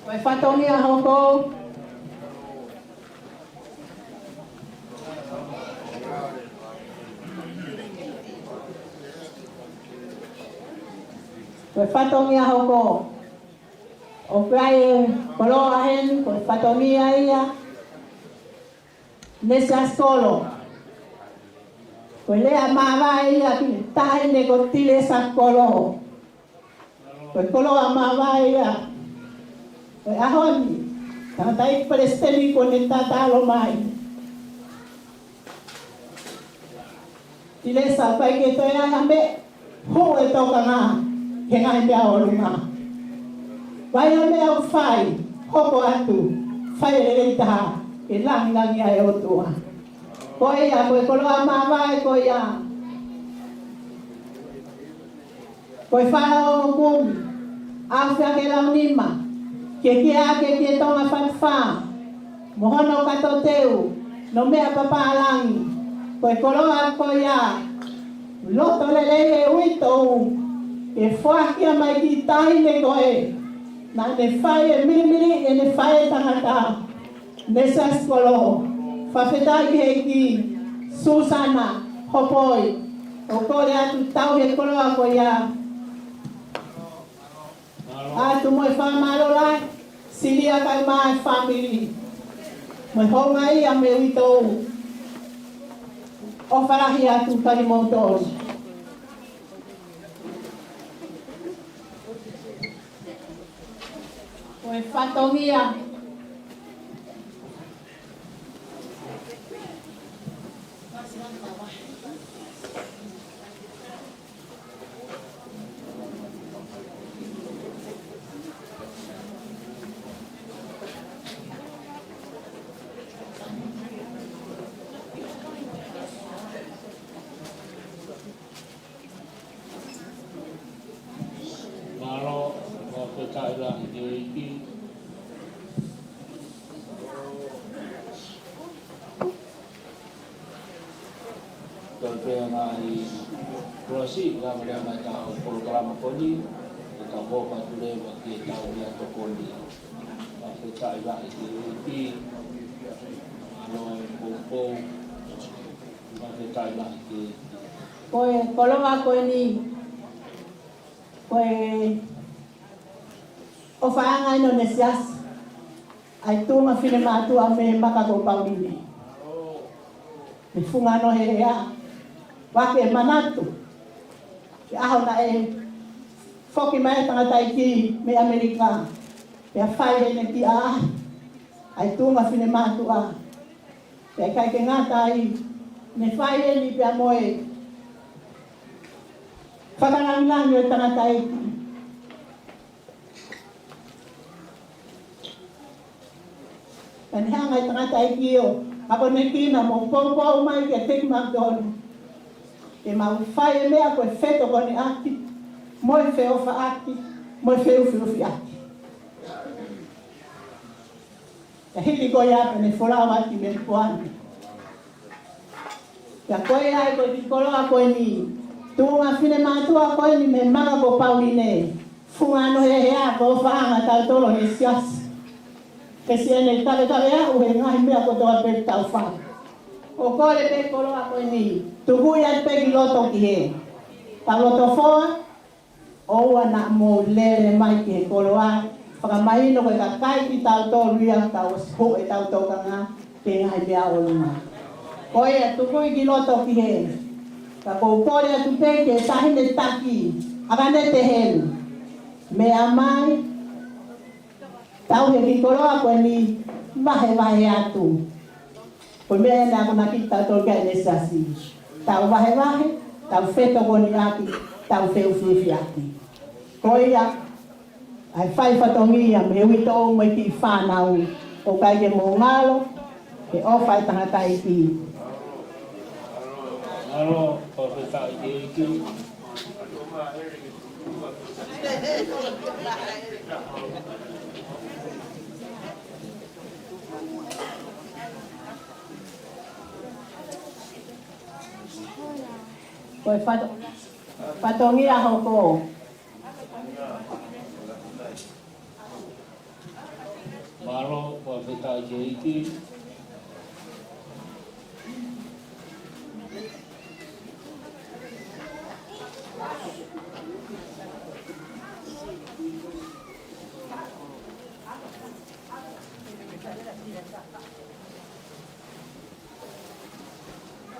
Ko e fatongia hoko. Ko e fatongia hoko. ʻOku ʻi ai e koloa heni, ko e fatongia ia ne siasi kolo. Ko e lea māvae ia ki he taʻahine ko Tilesa Kolo. Ko e koloa māvae ia ʻo e ʻaho ni, tangataʻeiki palesiteni kuo ne tatalo mai. Tilesa, ʻoku ʻikai ke toe ʻi ai ha meʻa, hū e tokanga ki he ngaahi meʻa ʻolunga. Fai ha meʻa ʻoku fai, hoko atu, fai e lelei taha, ke langilangiʻia e ʻOtua. Ko ia, ko e koloa māvae, ko ia. Ko e fala uangokumi, ʻaofia ke launima, ke kia ake ki he tonga fā fā, mo hono kato teu, no meʻa papālangi, ko e koloa ko ia, loto lelei e uitou, ke foaki mai ki he taʻahine ko ē, naʻa ne fai e milimili ʻene fai e tangata. Ne siasi kolo, fakafetaʻi ki he ʻEiki, Susana Hopoi, ʻoku kole atu tauhi e koloa ko ia. Atu mo e fakamālō lahi, Silia kae ʻumaʻā e fāmili. Mo e houngaʻia mei uitou. ʻOfa lahi atu kiate kimoutolu. Ko e fatongia. Mālō, fakafetaʻi lahi ki he ʻEiki. Pea ngaahi kolasi, lava lea mai ʻetau polokalama ko eni, ʻetau hoko atu leva ki heʻetau meʻatokoni. Fakafetaʻi lahi ki he ʻEiki, mālō e poupou, fakafetaʻi lahi ki he ʻEiki. Ko e koloa ko eni, ko e ʻofaʻanga ʻeni ʻo e siasi, ʻa e tuʻunga finemātuʻa mei he maka ko Pauline. Mei Funga Nohehea, ʻoku ke manatu ki he ʻaho naʻe foki mai e tangataʻeiki mei ʻAmelika, pea fai ʻene kiʻi ʻaʻahi, ʻa e tuʻunga finemātuʻa. Pea ʻikai ke ngata ai, ne fai ʻeni pea mo e fakalāngilangi ʻo e tangataʻeiki. Pea ne hanga ʻe he tangataʻeiki ʻo akonekina mo poupou mai kiate kimautolu ke mau fai e meʻa ko e fetokoniʻaki, mo e feʻofaʻaki, mo e feʻufiʻufiʻaki. Pea hili ko ia pea ne folau atu ki Melipoane. Pea ko ia ai ko e kiʻi koloa ko eni, tuʻunga finemātuʻa ko eni mei he maka ko Pauline, Funga Nohehea, ko e ʻofaʻanga ʻatautolu ʻo e siasi. Ke siʻene kavekave ʻa e ngaahi meʻa kotoa pē ʻoku tau fai. ʻOku ou kole pē koloa ko eni, tuku ia pē ki loto ki he, tau loto foa, ʻoua naʻa mou lele mai ki he koloa, fakamahino ko e kakai kitautolu ia, tau ʻosi hoʻo ʻetau tokanga ki he ngaahi meʻa ʻolunga. Ko ia tuku ia ki loto ki he, ka ʻoku ou kole atu pē ki he taʻahine taki, ʻAkanete Helu. Meʻa mai, tau he kiʻi koloa ko eni vahevahe atu. Ko e meʻa ena ʻoku na kiʻi tau tolu ki ai ʻene siasi. Tau vahevahe, tau fetokoniʻaki, tau feʻufiʻufiʻaki. Ko ia, ʻa e fai fatongia mei he uitou mo e kiʻi fānau, ʻoku ʻikai ke mou ngalo, he ʻofa e tangataʻeiki. Ngalo, fakafetaʻi ki he ʻEiki. Ko e fato-, fatongia hoko. Mālō, fakafetaʻi ki he ʻEiki.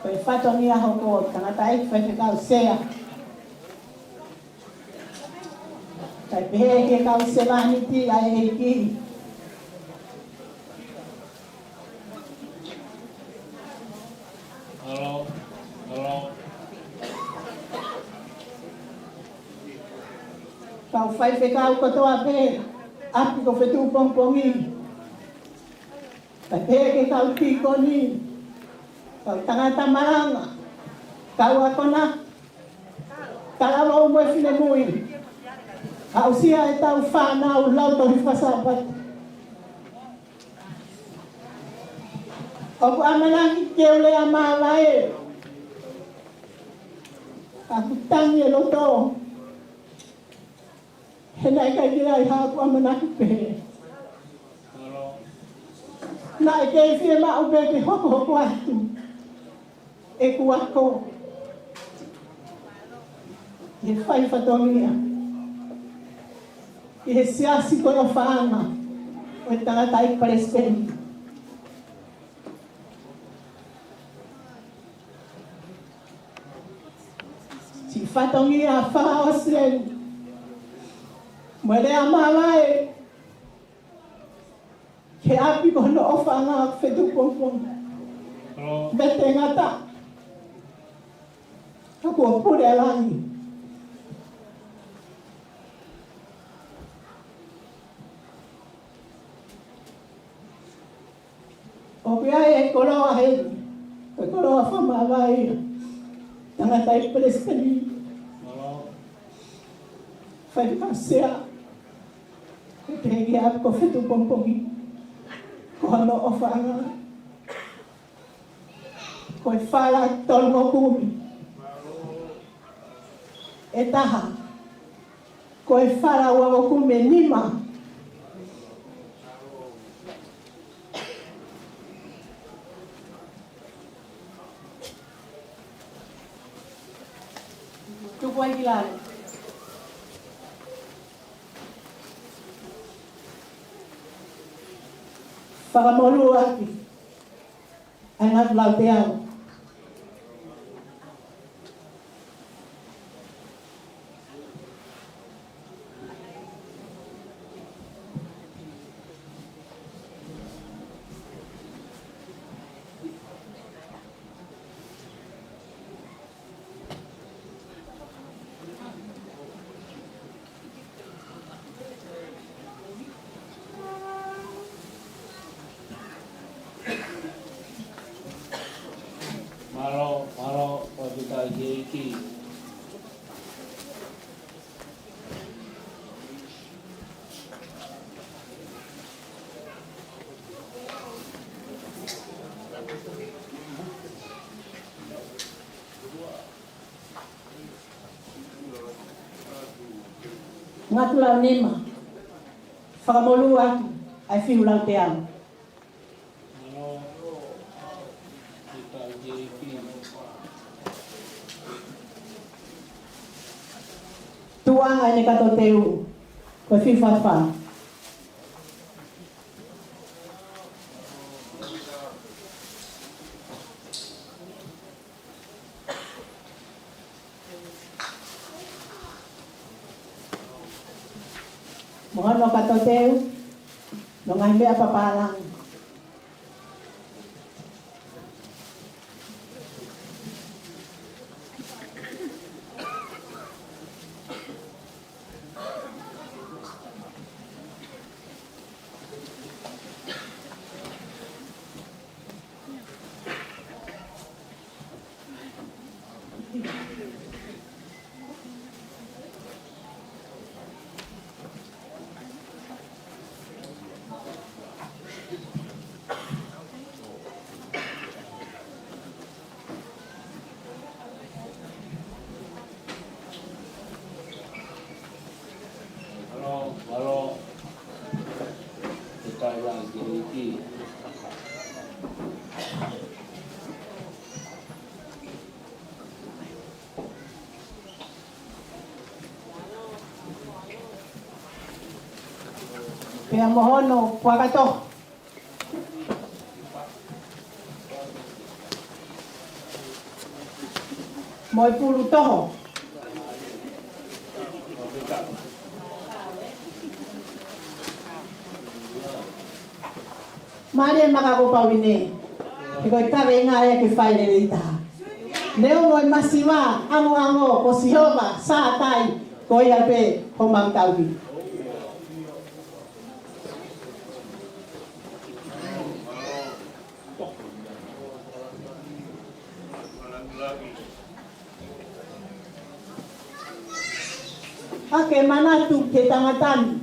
Ko e fatongia hoko, tangataʻeiki faifekau sea. Kae pehē ki he kau sevāniti ʻa e ʻEiki. Hello, hello. Kau faifekau kotoa pē, ʻapi ko Fetuʻupongipongi. Kae pehē ki he kau tīkoni, kau tangata malanga, kau akonaki, talavou mo e finemui. Aʻusia ʻetau fānau lautohi faka-Sāpate. ʻOku ʻamanaki ke u lea māvae. Ka ʻoku tangi e loto. He naʻe ʻikai ke ʻi ai haʻaku ʻamanaki pehē. Naʻe kei fiemaʻu pē ke hokohoko atu ʻeku ako. He fai fatongia ʻi he siasi ko e ʻofaʻanga ʻo e tangataʻeiki palesiteni. Siʻi fatongia fakaʻosi eni mo e lea māvae ki he ʻapi ko hono ʻofaʻanga ʻa Fetuʻupongipongi. Vete Ngata, ka kuo pule ʻa langi. ʻOku ʻi ai e koloa heni, ko e koloa fakamāvae ia. Tangataʻeiki palesiteni. Faifekau sea. Ko e teʻeki ai ko Fetuʻupongipongi ko hono ʻofaʻanga. Ko e fala tolungofulu mā kumi ʻe taha. Ko e fala uofulu mā kumi mā nima. Tuku ai ki lalo. Fakamolū ʻaki ʻa e ngaahi lauteau. Mālō, mālō, ʻoku tau ki he ʻEiki. Ngaahi lauʻi nima. Fakamolū ʻaki ʻa e fiu lauteau. Tuʻunga ʻene kato teu, ko e fiu fā fā. Mo hono kato teu, mo e ngaahi meʻa papālangi. Mālō, mālō. Ke tai la ki ki. Pea mo hono puaka toho. Mo e pulu toho. Mālie Makakopauʻi ne. He ko e kaveinga ia ke fai lelei taha. Neongo e masiva angoango ʻo Sihova Sātai, ko ia pē homau tauhi. ʻA ke manatu ki he tangata ni,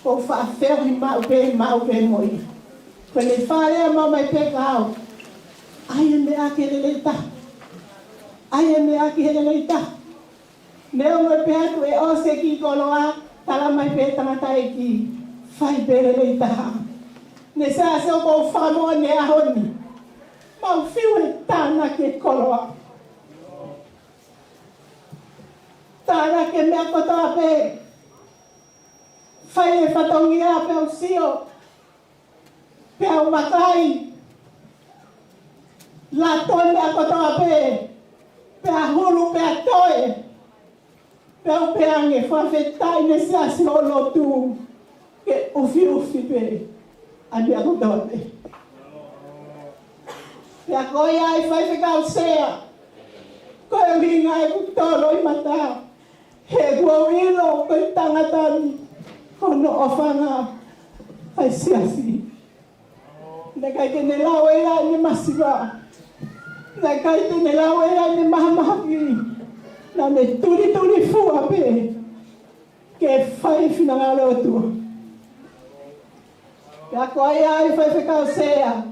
ʻoku faʻa feohi maʻu pē, maʻu pē mo ia. Ko ʻene fakalea maʻu mai pē kia au. ʻAi e meʻa ki he lelei taha. ʻAi e meʻa ki he lelei taha. Neongo e pehē atu ʻe ʻosi e kiʻi koloa, tala mai pē tangataʻeiki, fai pē lelei taha. Ne Siasi, ʻoku ou fakamoʻoni he ʻaho ni, mau fiu he tānaki e koloa. Tānaki e meʻa kotoa pē. Fai e fatongia pea u sio. Pea u makai. Lato e meʻa kotoa pē. Pea hulu pea toe. Pea u pehē ange, fakafetaʻi ne Siasi hoʻo lotu. Ke ufiufi pē ʻa e meʻa kotoa pē. Pea ko ia ai Faifekau Sea. Ko e ʻuhinga ʻeku tolo ʻi mata. He kuo u ʻilo ko e tangata ni, ko hono ʻofaʻanga ʻa e Siasi. Naʻe ʻikai te ne lau ʻe ia ʻene masiva. Naʻe ʻikai te ne lau ʻe ia ʻene mahamahaki. Naʻa ne tulitulifua pē ke fai e finangalo ʻo e ʻOtua. Pea ko ia ai Faifekau Sea.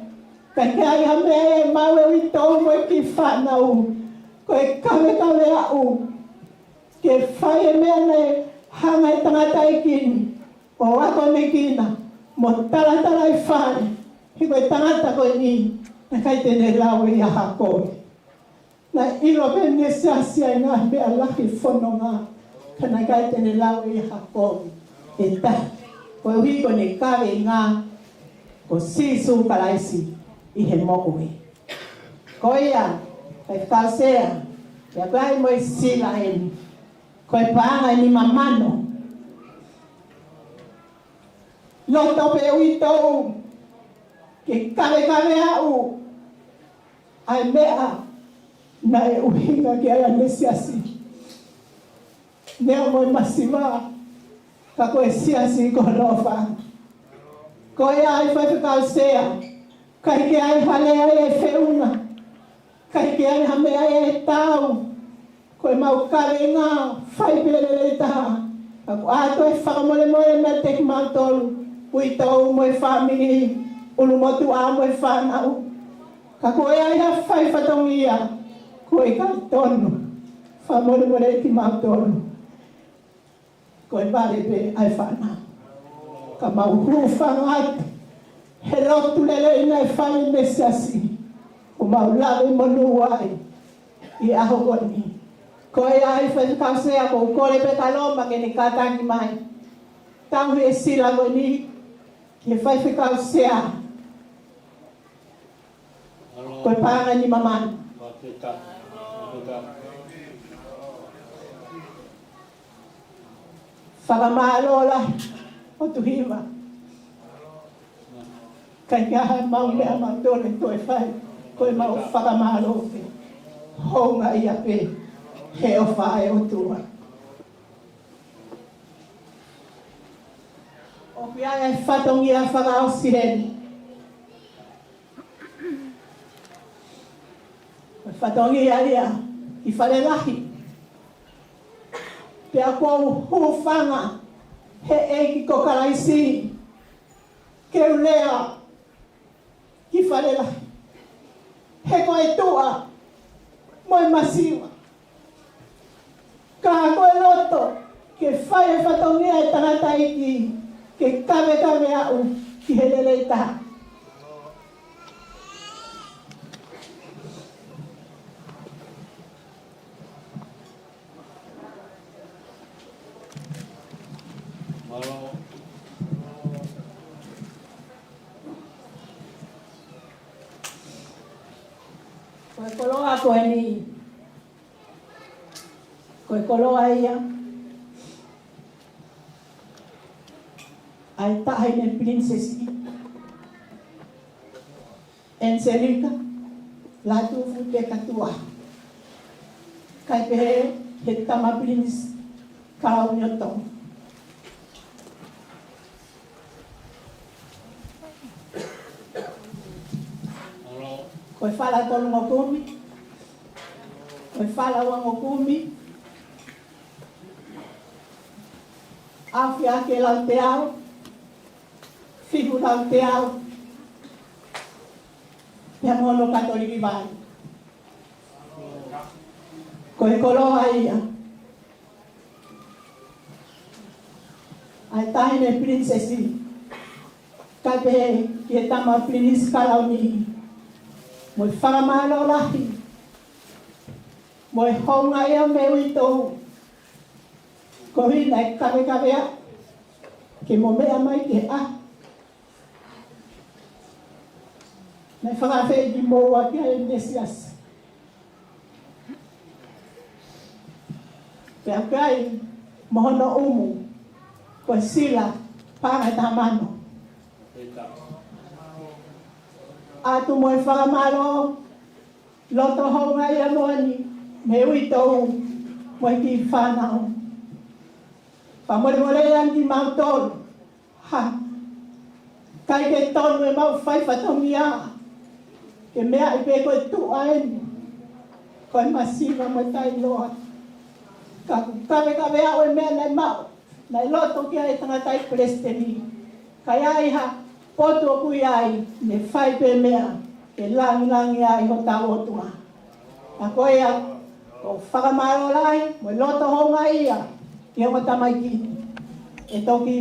Ka ʻikai ke ʻi ai ha meʻa ʻe maʻu ʻe uitou mo e kiʻi fānau, ko e kavekaveʻi ʻaʻu ke fai e meʻa naʻe hanga ʻe he tangataʻeiki ni ʻo akonekina mo talatalaifale, he ko e tangata ko eni naʻe ʻikai te ne lau ʻe ia ha kovi. Naʻe ʻilo pē ʻe he siasi ʻa e ngaahi meʻa lahi ʻo e fononga, ka naʻe ʻikai te ne lau ʻe ia ha kovi ʻe taha, koeʻuhi ko ʻene kaveinga ko Sīsū Kalaisi ʻi he moʻui. Ko ia, Faifekau Sea, ʻoku ʻi ai mo e sila eni, ko e paʻanga ʻe nima mano. Loto pē uitou ke kavekaveʻi ʻaʻu ʻa e meʻa naʻe ʻuhinga ki ai ʻa e siasi. Neongo e masiva, ka ko e siasi ko hono ʻofa. Ko ia ai Faifekau Sea, ʻikai ke ʻi ai ha lea ʻe feʻunga, ʻikai ke ʻi ai ha meʻa ʻe taau. Ko ʻemau kaveinga fai pē lelei taha. Ka ʻoku ʻoatu e fakamolemole meiate kimautolu, uitou mo e fāmili, ʻulumotuʻa mo e fānau. Ka ko ia ʻi ha fai fatongia ʻoku ʻikai tonu, fakamolemole kimautolu. Ko e vale pē ʻa e fānau. Ka mau hūfanga atu he lotu lelei naʻe fai ʻe he siasi, ʻoku mau lave monū ai ʻi he ʻaho ko eni. Ko ia ai Faifekau Sea, ʻoku ou kole pē kia Loma ke ne kātaki mai. Tauhi e sila ko eni ki he Faifekau Sea. Ko e paʻanga ʻe nima mano. Fakamālō lahi ʻOtu Hiva. ʻIkai ke ʻi ai haʻamau meʻa mautolu ʻe toe fai, ko ʻemau fakamālō pē. Houngaʻia pē he ʻofa ʻa e ʻOtua. ʻOku ʻi ai e fatongia fakaʻosi heni. Ko e fatongia ia ki Falelahi. Pea ʻoku ou hūfanga he ʻEiki ko Kalaisi ke u lea ki Falelahi. He ko e tuʻa mo e masiva. Ka ko e loto ke fai e fatongia ʻa e tangataʻeiki ke kavekaveʻi ʻaʻu ki he lelei taha. Ko e koloa ko eni, ko e koloa ia ʻa e Taʻahine Pilinisesi Angelika Lātūfuipeka Tuʻa, kae pehē he Tama Pilinisi Kalauni ʻo Tonga. Ko e fala tolungofulu, ko e fala uangofulu, ʻafiake lau teau, fihu lau teau, pea mo hono Katoliki vai. Ko e koloa ia ʻa e Taʻahine Pilinisesi, kae pehē ki he Tama Pilinisi Kalauni, mo e fakamālō lahi, mo e houngaʻia mei uitou, koeʻuhi naʻe kavekaveʻi ʻaʻu ke mo meʻa mai ki he ʻaho naʻe fakaafeʻi kimoua ki ai ʻe he siasi. Pea ʻoku ʻi ai mo hono ʻumu, ko e sila paʻanga ʻe taha mano. ʻOatu mo e fakamālō loto houngaʻia moʻoni mei uitou mo e kiʻi fānau. Fakamolemole ange kimautolu. Ha, ʻikai ke tonu ʻemau fai fatongia ke meaʻi pē ko e tuʻa eni, ko e masiva mo e taʻeʻiloa. Ka ʻoku kavekaveʻi ʻaʻu e meʻa naʻe maʻu, naʻe loto ki ai e tangataʻeiki palesiteni. Ka ʻi ai ha potu ʻoku ʻi ai, ne fai pē meʻa ke langilangiʻia ai hotau ʻOtua. Ka ko ia, ko e fakamālō lahi mo e loto houngaʻia ki he ongo tamaiki ni. ʻE toki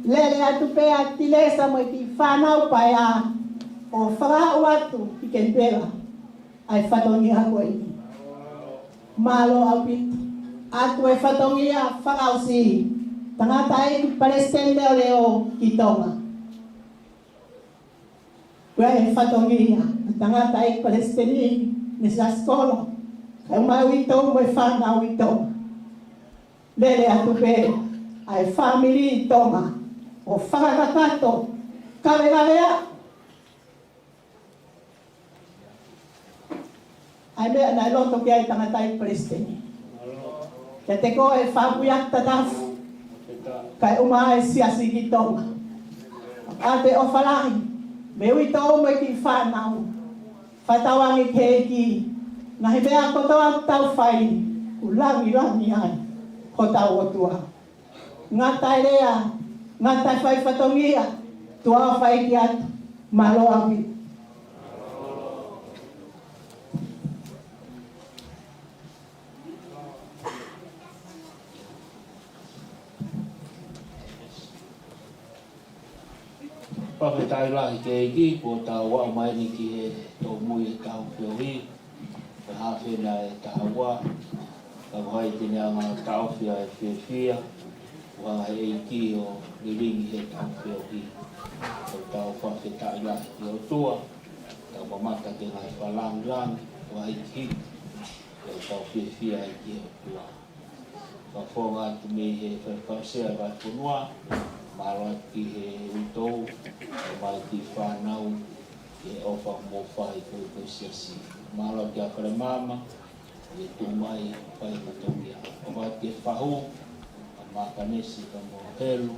lele atu pē ʻa Tilesa mo e kiʻi fānau paea ʻo fakaaʻu atu ki Kenipela ʻa e fatongia ko eni. Mālō ʻaupito. ʻOatu e fatongia fakaʻosi, tangataʻeiki Palesiteni leʻoleʻo ki Tonga. Ko e fatongia ʻa e tangataʻeiki Palesiteni mei he Siasi Kolo, kae ʻumaʻā e uitou mo e fānau ʻi Tonga. Lele atu pē ʻa e fāmili ʻi Tonga ʻo fakakakato, kavekavea ʻa e meʻa naʻe loto ki ai e tangataʻeiki Palesiteni. Kiate koe Faʻu Puiaki Tatafu, kae ʻumaʻā e Siasi ki Tonga. ʻOatu e ʻofa lahi mei he uitou mo e kiʻi fānau. Fakatauange ki he ʻEiki, ngaahi meʻa kotoa ʻoku tau fai, ʻoku langilangiʻia ai hotau ʻOtua. Ngata e lea, ngata e fai fatongia, tuʻa ʻofa ʻeiki atu. Mālō ʻaupito. Fakafetaʻi lahi ki he ʻEiki, kuo tau aʻu mai eni ki he tōmui ʻetau feohi, ko e haafe eni ʻa e taha ua, ka ko hai te ne hanga ʻo taʻofi ʻa e fiefia, kuo hanga ʻe he ʻEiki ʻo lilingi ʻetau feohi. Ko ʻetau fakafetaʻi lahi ki he ʻOtua, tau mamata ki he ngaahi fakalāngilangi, ʻo e ʻEiki, ko ʻetau fiefia ai ki he ʻOtua. Fakafofonga atu mei he Faifekau Sea ʻo e Vahefonua, mālō atu ki he uitou, ʻo mai ki he fānau, ki he ʻofa mo e fai ko e ko e siasi. Mālō atu ki he Fale Maama, ʻi he tuʻu mai fai fatongia. ʻOfa atu ki he fahu, ʻa Makanesi ka mo Helu,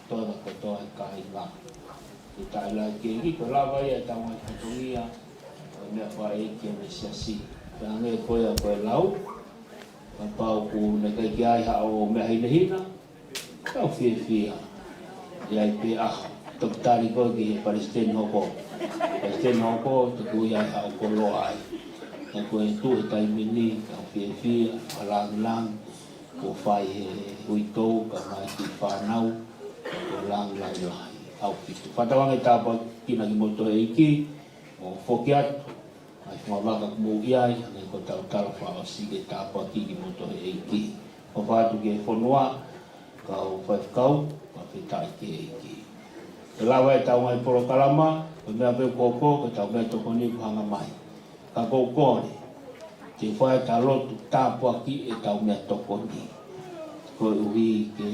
Tola kotoa e kāinga. Fakafetaʻi lahi ki he ʻEiki, kuo lava ia ʻetau ngaahi fatongia, ko e meʻa fakaʻeiki ʻa e siasi. Pea hangē ko ia ko e lau, kapau ʻoku ne ʻikai ke ʻi ai haʻo meʻa hinehina, tau fiefia. ʻI ai pē ʻaho, toki tali koe ki he Palesiteni hoko. Palesiteni hoko, toki ʻi ai haʻo koloa ai. Ka ko e tuʻu he taimi ni, tau fiefia, fakalāngilangi, kuo fai ʻe he uitou, kae ʻumaʻā e kiʻi fānau, ko e langilangi lahi ʻaupito. Fakatauange ke tāpuekina kimoutolu ʻe he ʻEiki, ʻo foki atu, ʻa e fungavaka ʻoku mou ʻi ai, hangē ko ʻetau tala fakaʻosi ke tāpuekina kimoutolu ʻe he ʻEiki. ʻOfa atu ki he fonua, kau faifekau, fakafetaʻi ki he ʻEiki. Ke lava ʻetau ngaahi polokalama, ko e meʻa pē ʻoku hoko, ko ʻetau meʻa tokoni ʻoku hanga mai. Ka ʻoku ou kole ke fai ʻetau lotu tāpuaki ʻetau meʻatokoni. Koeʻuhi ke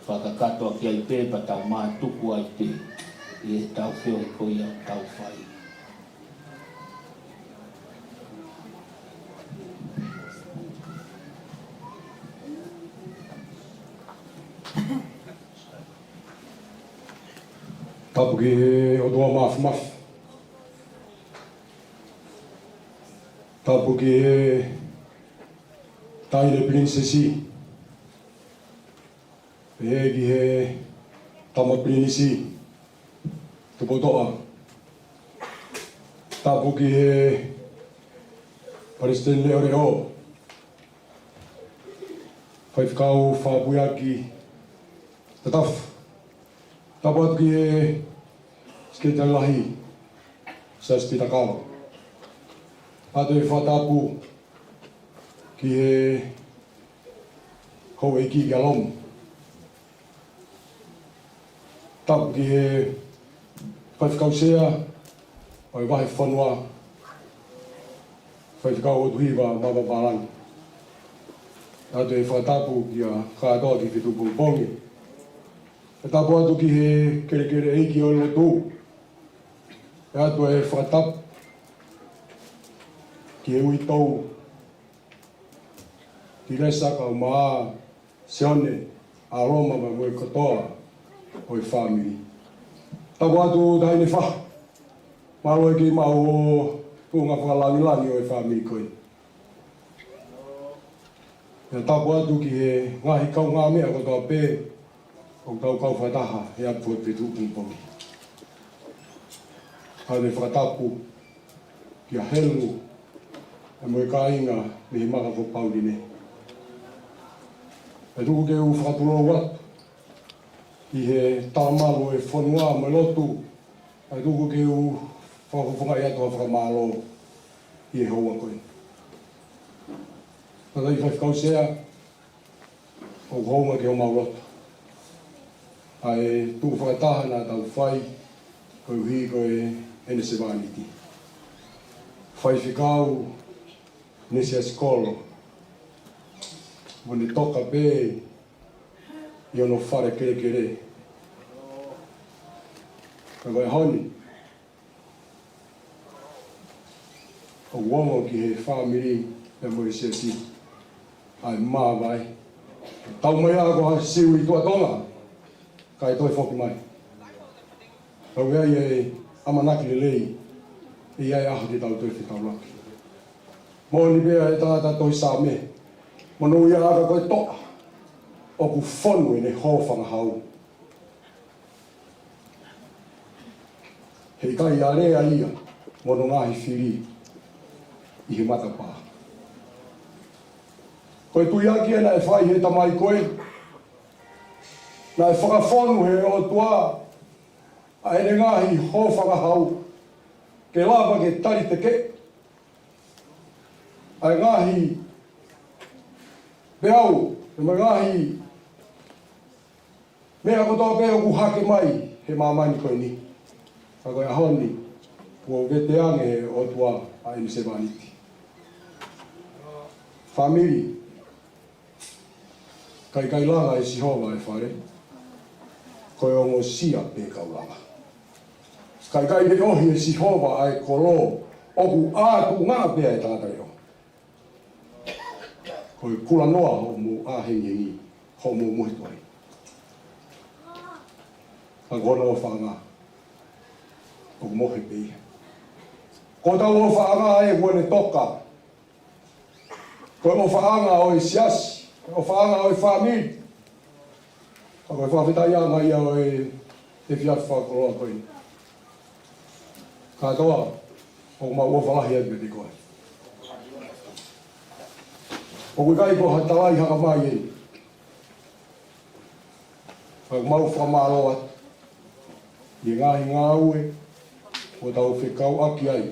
fakakakato ʻaki ai pē pea tau mātuku ai pē ʻi heʻetau feohi ko ia ʻoku tau fai. Tapu ki he ʻOtua Māfimafi. Tapu ki he Taʻahine Pilinisesi. Pehē ki he Tama Pilinisi Tupoutoʻa. Tapu ki he Palesiteni Leʻoleʻo, Faifekau Faʻu Puiaki Tatafu. Tapu atu ki he Sekelitali Lahi, Siaosi Pita Kava. ʻOatu e fakatapu ki he Houʻeiki Kialomu. Tapu ki he Faifekau Sea ʻo e Vahefonua, Faifekau ʻOtuhiva Mavavalangi. ʻOatu e fakatapu kia kātoa ki he feituʻu pongipongi. Fakatapu atu ki he kelekele ʻeiki ʻo e lotu. ʻOatu e fakatapu ki he uitou, Tilesa kae ʻumaʻā Sione, ʻAloma mo e kotoa ʻo e fāmili. Tapu atu Taʻahine Fahu, mālō e kei maʻu hoʻo tuʻunga fakalāngilangi ʻo e fāmili ko ē. Pea tapu atu ki he ngaahi kaungāmeʻa kotoa pē ʻoku tau kau fakataha he ʻapi ʻo e feituʻu pongipongi. ʻOatu e fakatapu kia Helu, pea mo e kāinga mei he maka ko Pauline. Pea tuku ke u fakatulou atu ʻi he talamalu ʻo e fonua mo e lotu, pea tuku ke u fakafofongaʻi atu ha fakamālō ʻi he houa ko eni. Tangataʻeiki Faifekau Sea, ʻoku hounga ki homau loto ʻa e tuʻu fakataha naʻa tau fai koeʻuhi ko ʻene sevāniti. Faifekau Nesiasi Kolo, mo ne toka pē ʻi hono fale kelekele. Ka ko e ʻaho ni, ʻoku ongo ki he fāmili pea mo e siasi ʻa e māvae. Tau mai ʻa ko ha Siu ʻi tuʻa Tonga, kae toe foki mai. Tau ʻi ai e ʻamanaki lelei, ʻe ʻi ai e ʻaho te tau toe fetaulaki. Moʻoni pē ʻa e tangata tohi Saame, monūʻia ʻa e kakai ko e toʻa, ʻoku fonu ʻene hōfangahau. He ʻikai alea ia mo hono ngaahi fili ʻi he matapā. Ko e tuiaki ē naʻe fai he tamai ko ē, naʻe fakafonu he ʻOtua ʻa ʻene ngaahi hōfangahau ke lava ke taliteke ʻa e ngaahi peau, ʻa e ngaahi meʻa kotoa pē ʻoku hake mai he māmani ko eni. Ka ko e ʻaho ni, kuo vete ange he ʻOtua ʻa ʻene sevāniti. Fāmili, ʻikai ke langa ʻe Sihova e fale, ko e ongosia pē ʻoku langa. ʻIkai ke leʻohi ʻe Sihova ʻa e kolo, ʻoku ʻā tuʻunga pē ʻa e tangata leʻo. Ko e kulanoa hoʻomou ʻā hengihengi, hoʻomou mohe tuai. Ka ko hono ʻofaʻanga, ʻoku mohe pē ia. Ko hotau ʻofaʻanga ē kuo ne toka. Ko e ʻofaʻanga ʻo e siasi, ko e ʻofaʻanga ʻo e fāmili. Ka ko e fakafetaʻiʻanga ia ʻo e, e efiafi fakakoloa ko eni. Kātoa, ʻoku mau ʻofa lahi atu kiate koe. ʻOku ʻikai ko ha talai haka mai ē. Ka ʻoku mau fakamālō atu ʻi he ngaahi ngāue ʻoku tau fekauʻaki ai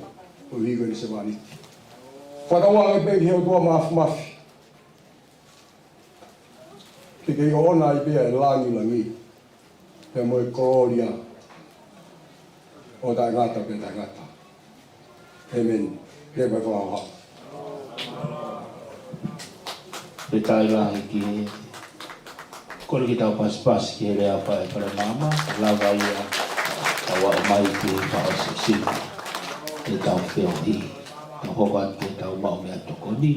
koeʻuhi ko ʻene sevāniti. Fakatauange pē ki he ʻOtua Māfimafi ke kei ʻoʻona ai pē ʻa e langilangi pea mo e kolōlia ʻo taʻengata pea taʻengata. ʻĒmeni. Ke pau fakahā. Fakafetaʻi lahi ki he, kole ke tau pasipasi ki he lea ʻa e Fale Maama, lava ia ʻo aʻu mai ki he fakaʻosi ʻo e sini. Ke tau feohi, tau hoko atu ke tau maʻu meʻatokoni.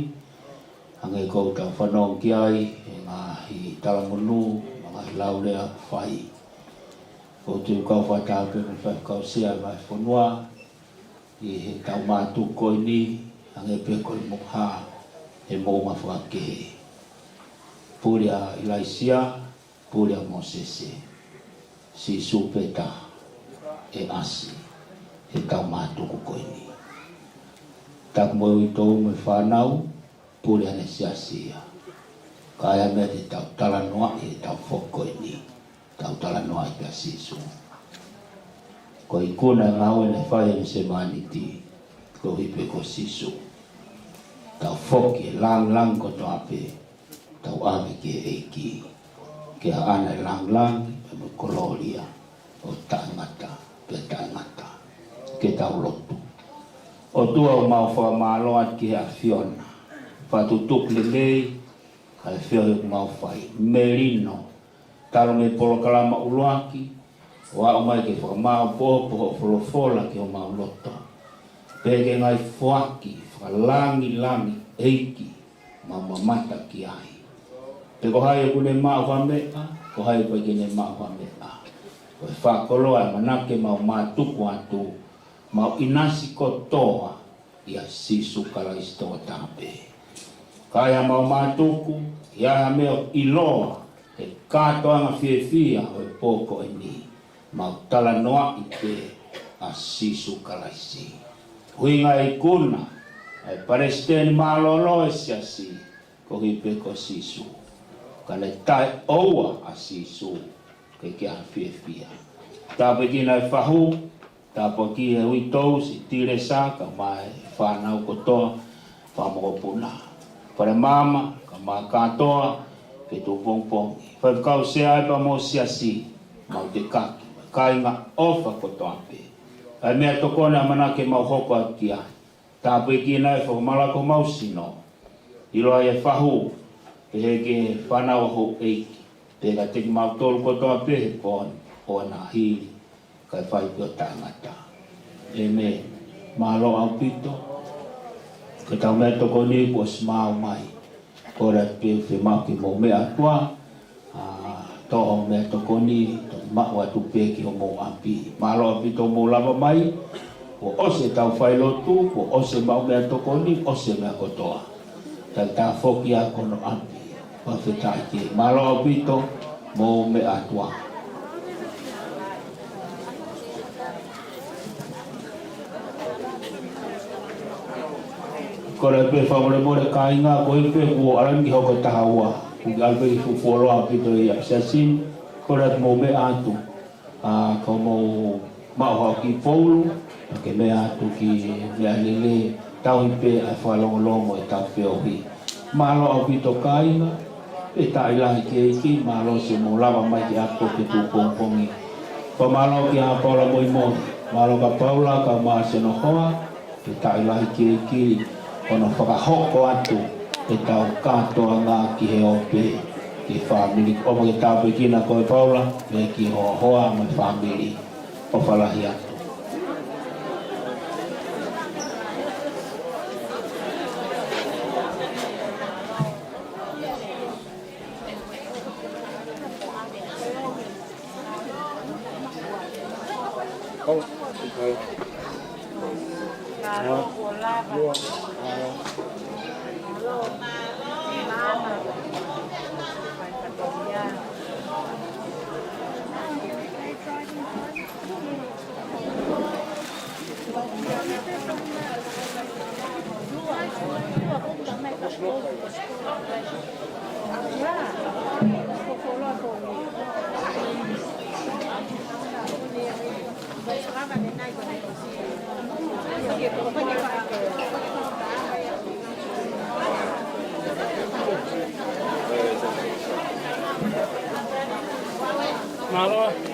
Hangē ko ʻetau fanongo ki ai, ʻi he ngaahi talamonū, mo e ngaahi laulea ʻoku fai. ʻOku ou kau fakataha pē mo e Faifekau Sea ʻo e Vahefonua, ʻi heʻetau mātuku ko eni, hangē pē ko e moʻunga, he moʻunga fakakehe. Pule ʻa ʻIlaisiā, pule ʻa Mōsese, Sīsū pē taha ʻe ʻasi heʻetau mātuku ko eni. Taku mo e uitou mo e fānau, pule ʻa ʻene siasi ia. Ka ʻi ai ha meʻa te tau talanoaʻi heʻetau foki ko eni, tau talanoaʻi kia Sīsū. Ko e ikuna e ngāue naʻe fai ʻe ʻene sevāniti, koeʻuhi pē ko Sīsū. Tau foki e lāngilangi kotoa pē, tau ʻave ki he ʻEiki, ke ʻaʻana e lāngilangi pea mo e kolōlia ʻo taʻengata pea taʻengata. Ke tau lotu. ʻOtua, ʻoku mau fakamālō atu ki he ʻAfiona, fakatutuki lelei ʻa e feohi ʻoku mau fai. Melino, talu mei he polokalama ʻuluaki, ʻo aʻu mai ke fakamāopoopo hoʻo folofola ki homau loto. Pea ke ngaahi foaki fakalāngilangi, ʻEiki, mau mamata ki ai. Pe ko hai ʻoku ne maʻu ha meʻa, ko hai ʻoku ʻikai ke ne maʻu ha meʻa. Ko e fakakoloa ʻa e ʻamanaki ke mau mātuku atu, mau ʻinasi kotoa ʻia Sīsū Kalaisi tokotaha pē. Ka ʻi haʻamau mātuku, ʻi ai ha meʻa ʻoku ʻiloa he kātoanga fiefia ʻo e pō ko eni, mau talanoaʻi pē ʻa Sīsū Kalaisi. ʻUhinga ikuna ʻa e palesiteni mālōlō ʻo e siasi, ko e ʻuhi pē ko Sīsū. Ka ne taʻeʻoua ʻa Sīsū, ke ke ʻalu fiefia. Tāpuekina e fahu, tāpuekina e uitou, siʻi Tilesa, kae ʻumaʻā e fānau kotoa, fanga mokopuna. Fale Mama, kae ʻumaʻā kātoa, ke tuʻu pongipongi. Faifekau Sea pea mo e siasi, mau te kaki, kāinga ʻofa kotoa pē. ʻA e meʻatokoni ʻamanaki ke mau hoko atu ki ai. Tāpuekina e fakamalaka homau sino. ʻIloa e fahu, pehē ki he fānau ʻa houʻeiki. Pea kiate kimautolu kotoa pē he pō ni, ʻo na hili, kae fai pē ʻo taʻengata. ʻĒmeni. Mālō ʻaupito. Ko ʻetau meʻatokoni kuo ʻosi maʻu mai. Kole atu pē ke mau ke mau meʻa atu ā, ʻa, toʻo meʻatokoni, toki maʻu atu pē ki homou ʻapi. Mālō ʻaupito hoʻomou lava mai, kuo ʻosi ʻetau failotu, kuo ʻosi maʻu meʻatokoni, ʻosi meʻa kotoa. Tau tafoki ā ki hono ʻapi, fakafetaʻi ki he. Mālō ʻaupito, mou meʻa atu ā. Kole pē fakamolemole kāinga, ko e pē kuo ʻalu ki he hoko ʻe taha ua. Kuo ʻalu pē ki he fuoloa ʻaupito ʻi he siasi ni, kole mou meʻa atu. ʻA, ka mou maʻu haʻo kiʻi poulu, ke meʻa atu ki he meʻalele, tauhi pē ʻa e fakalongolongo ʻetau feohi. Mālō ʻaupito kāinga, pea taʻi lahi ki he ʻEiki, mālō siʻomou lava mai ki he ʻapi ke tuʻu pongipongi. Pea mālō kia Paula Moimoi, mālō kia Paula kae ʻumaʻā siʻono hoa, pea taʻi lahi ki he ʻEiki, hono fakahoko atu ʻetau kātoanga ki he ope, ki he fāmili. ʻOfa ke tāpuekina koe Paula, pea ki ho hoa mo e fāmili. ʻOfa lahi atu. Mālō.